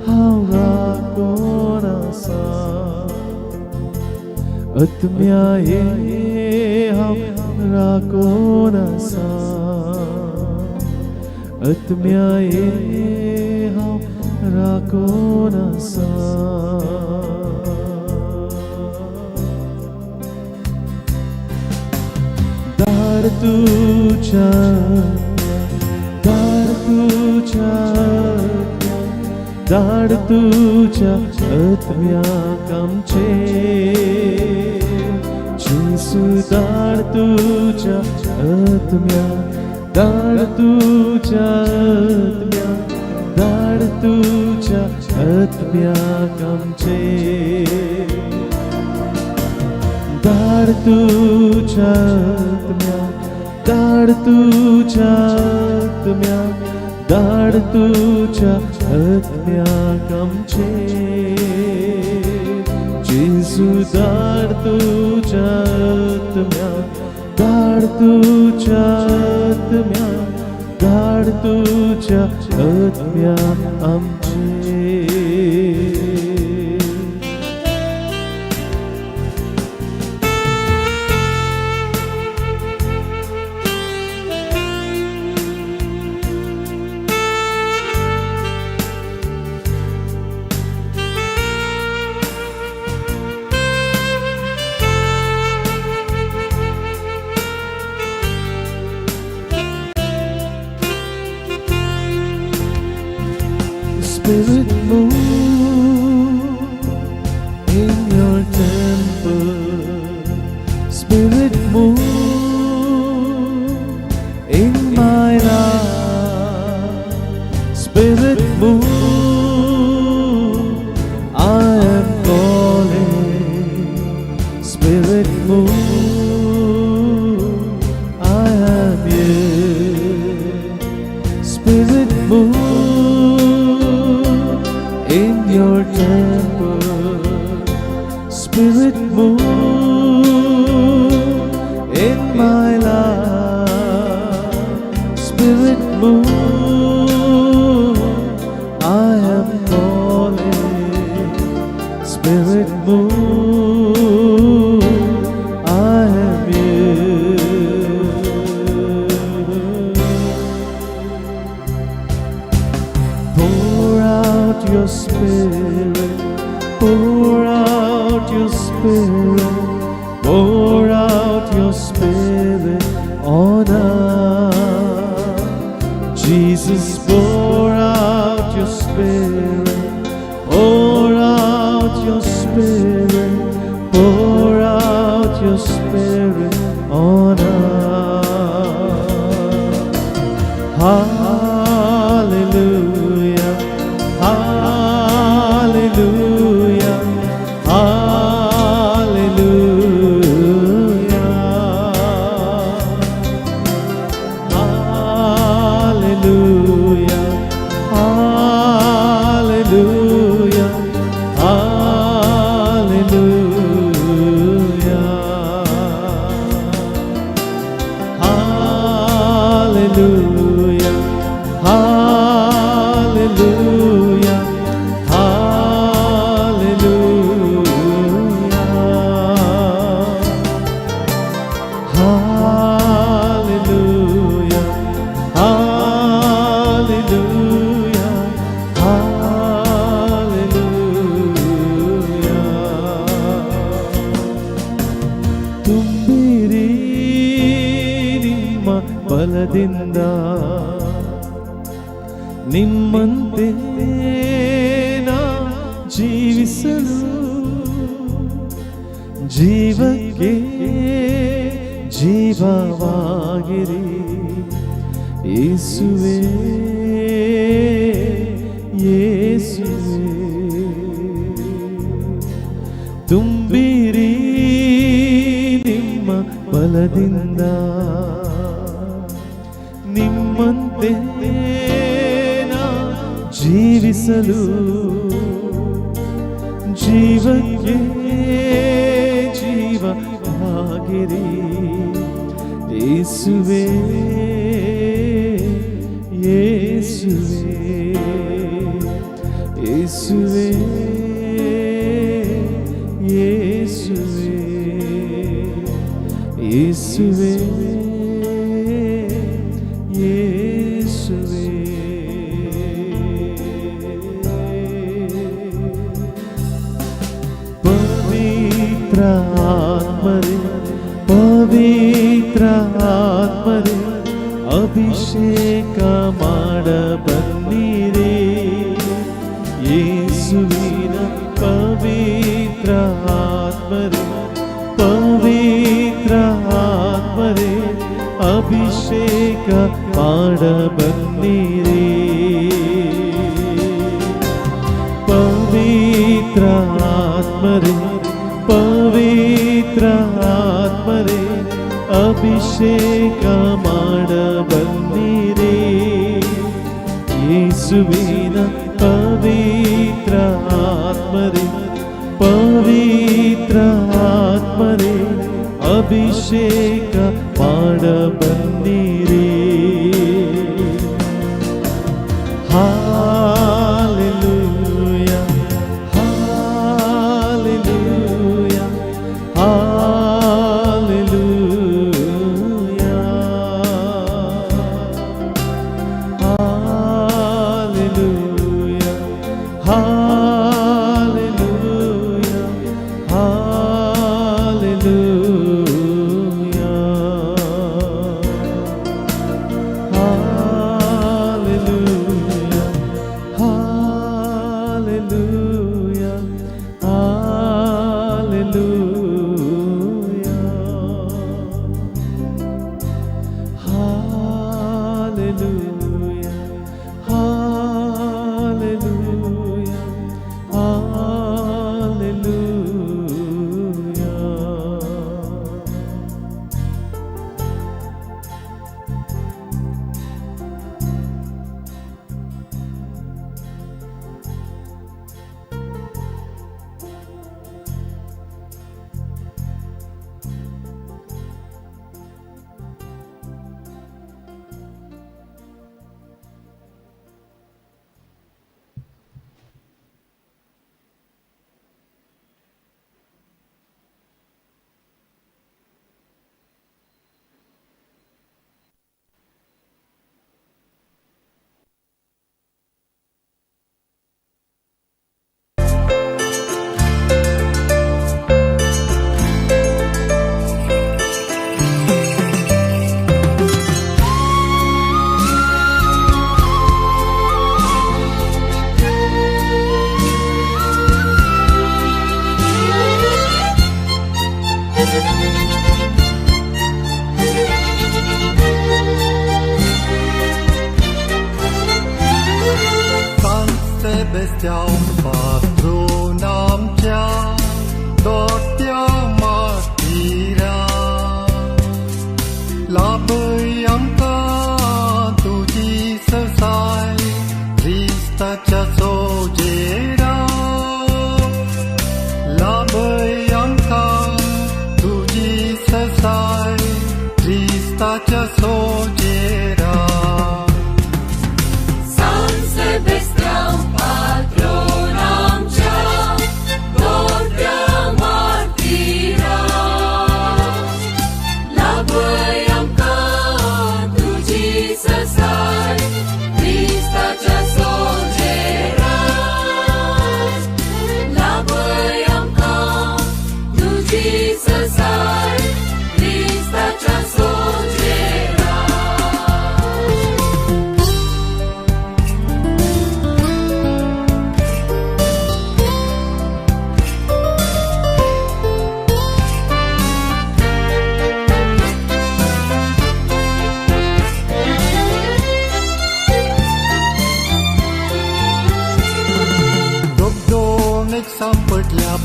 हांव राखून आसा आत्म्याये हांव राखून आसा आत्म्याये हांव राखून आसा. दार तुझ्या दार तुझ्या दार तुझ्या आत्म्याक आमचे जेजू दार तुझ्या आत्म्या दार तुझ्या आत्म्या दार तुझ्या आत्म्याक आमचे दार तुझ्या आत्म्या दार तुझ्या आत्म्या दार तुझ्या आत्म्याक आमचे जेजू दार तुझ्या आत्म्या दार तुझ्या आत्म्या दार तुझ्या आत्म्या आमचे. Spirit, move in my life. Spirit, move. I am calling. Spirit, move. I am here. Pour out your spirit, pour out your spirit, pour out your spirit on us. Jesus, pour out your spirit, pour out your spirit, pour out your spirit on us. Hallelujah, hallelujah, hallelujah. Hallelujah, hallelujah, hallelujah. Hallelujah, hallelujah, hallelujah. Hallelujah, hallelujah, hallelujah. ತುಂಬಿರಿ ನಿಮ್ಮ ಬಲದಿಂದ, ನಿಮ್ಮಂತೆ ನಾ ಜೀವಿಸಲು, ಜೀವಕ್ಕೆ ಜೀವವಾಗಿರಿ ಯೇಸುವೆ, ಯೇಸುವೆ. ತುಂಬಿರಿ ನಿಮ್ಮ ಬಲದಿಂದ, ನಿಮ್ಮಂತೆ ನಾ ಜೀವಿಸಲು, ಜೀವಕ್ಕೆ ಜೀವವಾಗಿರಿ ಯೇಸುವೆ, ಯೇಸುವೆ, ಯೇಸುವೆ, ಯೇಸುವೆ, ಯೇಸುವೆ, ಯೇಸುವೆ. ಪವಿತ್ರ ಆತ್ಮರೇ, ಪವಿತ್ರ ಆತ್ಮರೇ, ಅಭಿಷೇಕ ಮಾಡ ಬನ್ನಿರಿ. ಯೇಸುವಿನ ಪವಿತ್ರ ಆತ್ಮರೇ, ಪವಿತ್ರ ಆತ್ಮರೇ, ಅಭಿಷೇಕ ಮಾಡ ಬನ್ನಿರಿ. ಪವಿತ್ರ ಆತ್ಮರೇ, ಪವಿತ್ರ ಆತ್ಮರೇ, ಅಭಿಷೇಕ ಮಾಡ ಬನ್ನಿರಿ. ಯೇಸುವಿನ ಪವಿತ್ರ ಆತ್ಮರೇ, ಪವಿತ್ರ ಆತ್ಮರೇ, ಅಭಿಷೇಕ ಮಾಡ ಬನ್ನಿರಿ. Hallelujah, hallelujah, hallelujah. Hallelujah, hallelujah, hallelujah.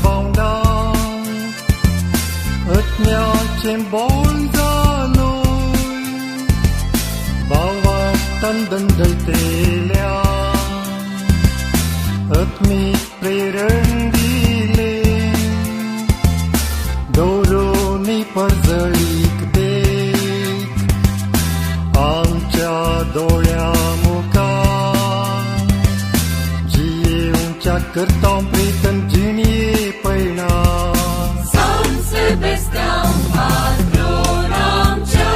भावंडा आत्म्याचें बोल जालो भावान दंडयतेल्या आत्मीक प्रेरण दिले दवरून परजळीक देख आमच्या दोळ्या मुखार जियेवच्या करता प्रेतन जिणये पयणा. San Sebastian, patron आमच्या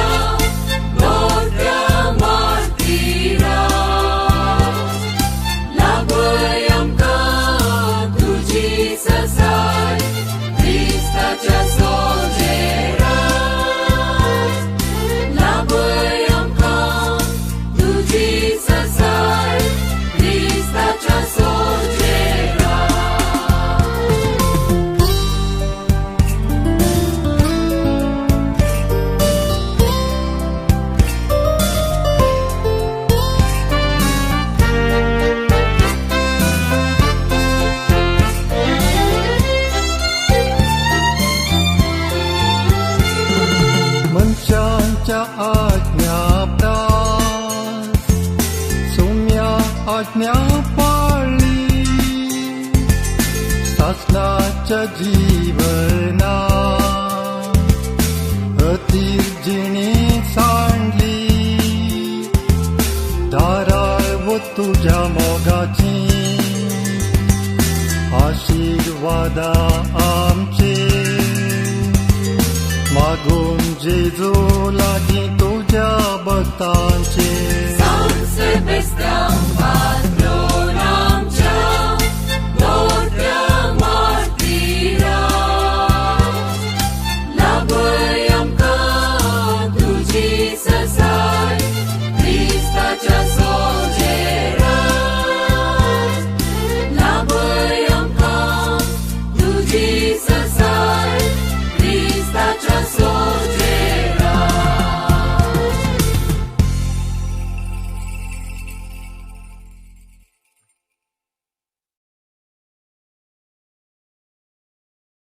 मोठ्या मार्तीरा, लागय आमकां तुजी ससाय क्रिस्ताच्या सोजेरा, लागय आमकां तुजी ससाय क्रिस्ताच्या सोजेरा. मनशांच्या आज्ञा प्रास सोम्या आज्ञा पाळली सासनाच्या जीवना अतीर जिणी सांडली दाराळ वो तुझ्या मोगाची आशीर्वादा आमचे मागून जेजू लागीं तुज्या भक्तांचे. San Sebastian, patron.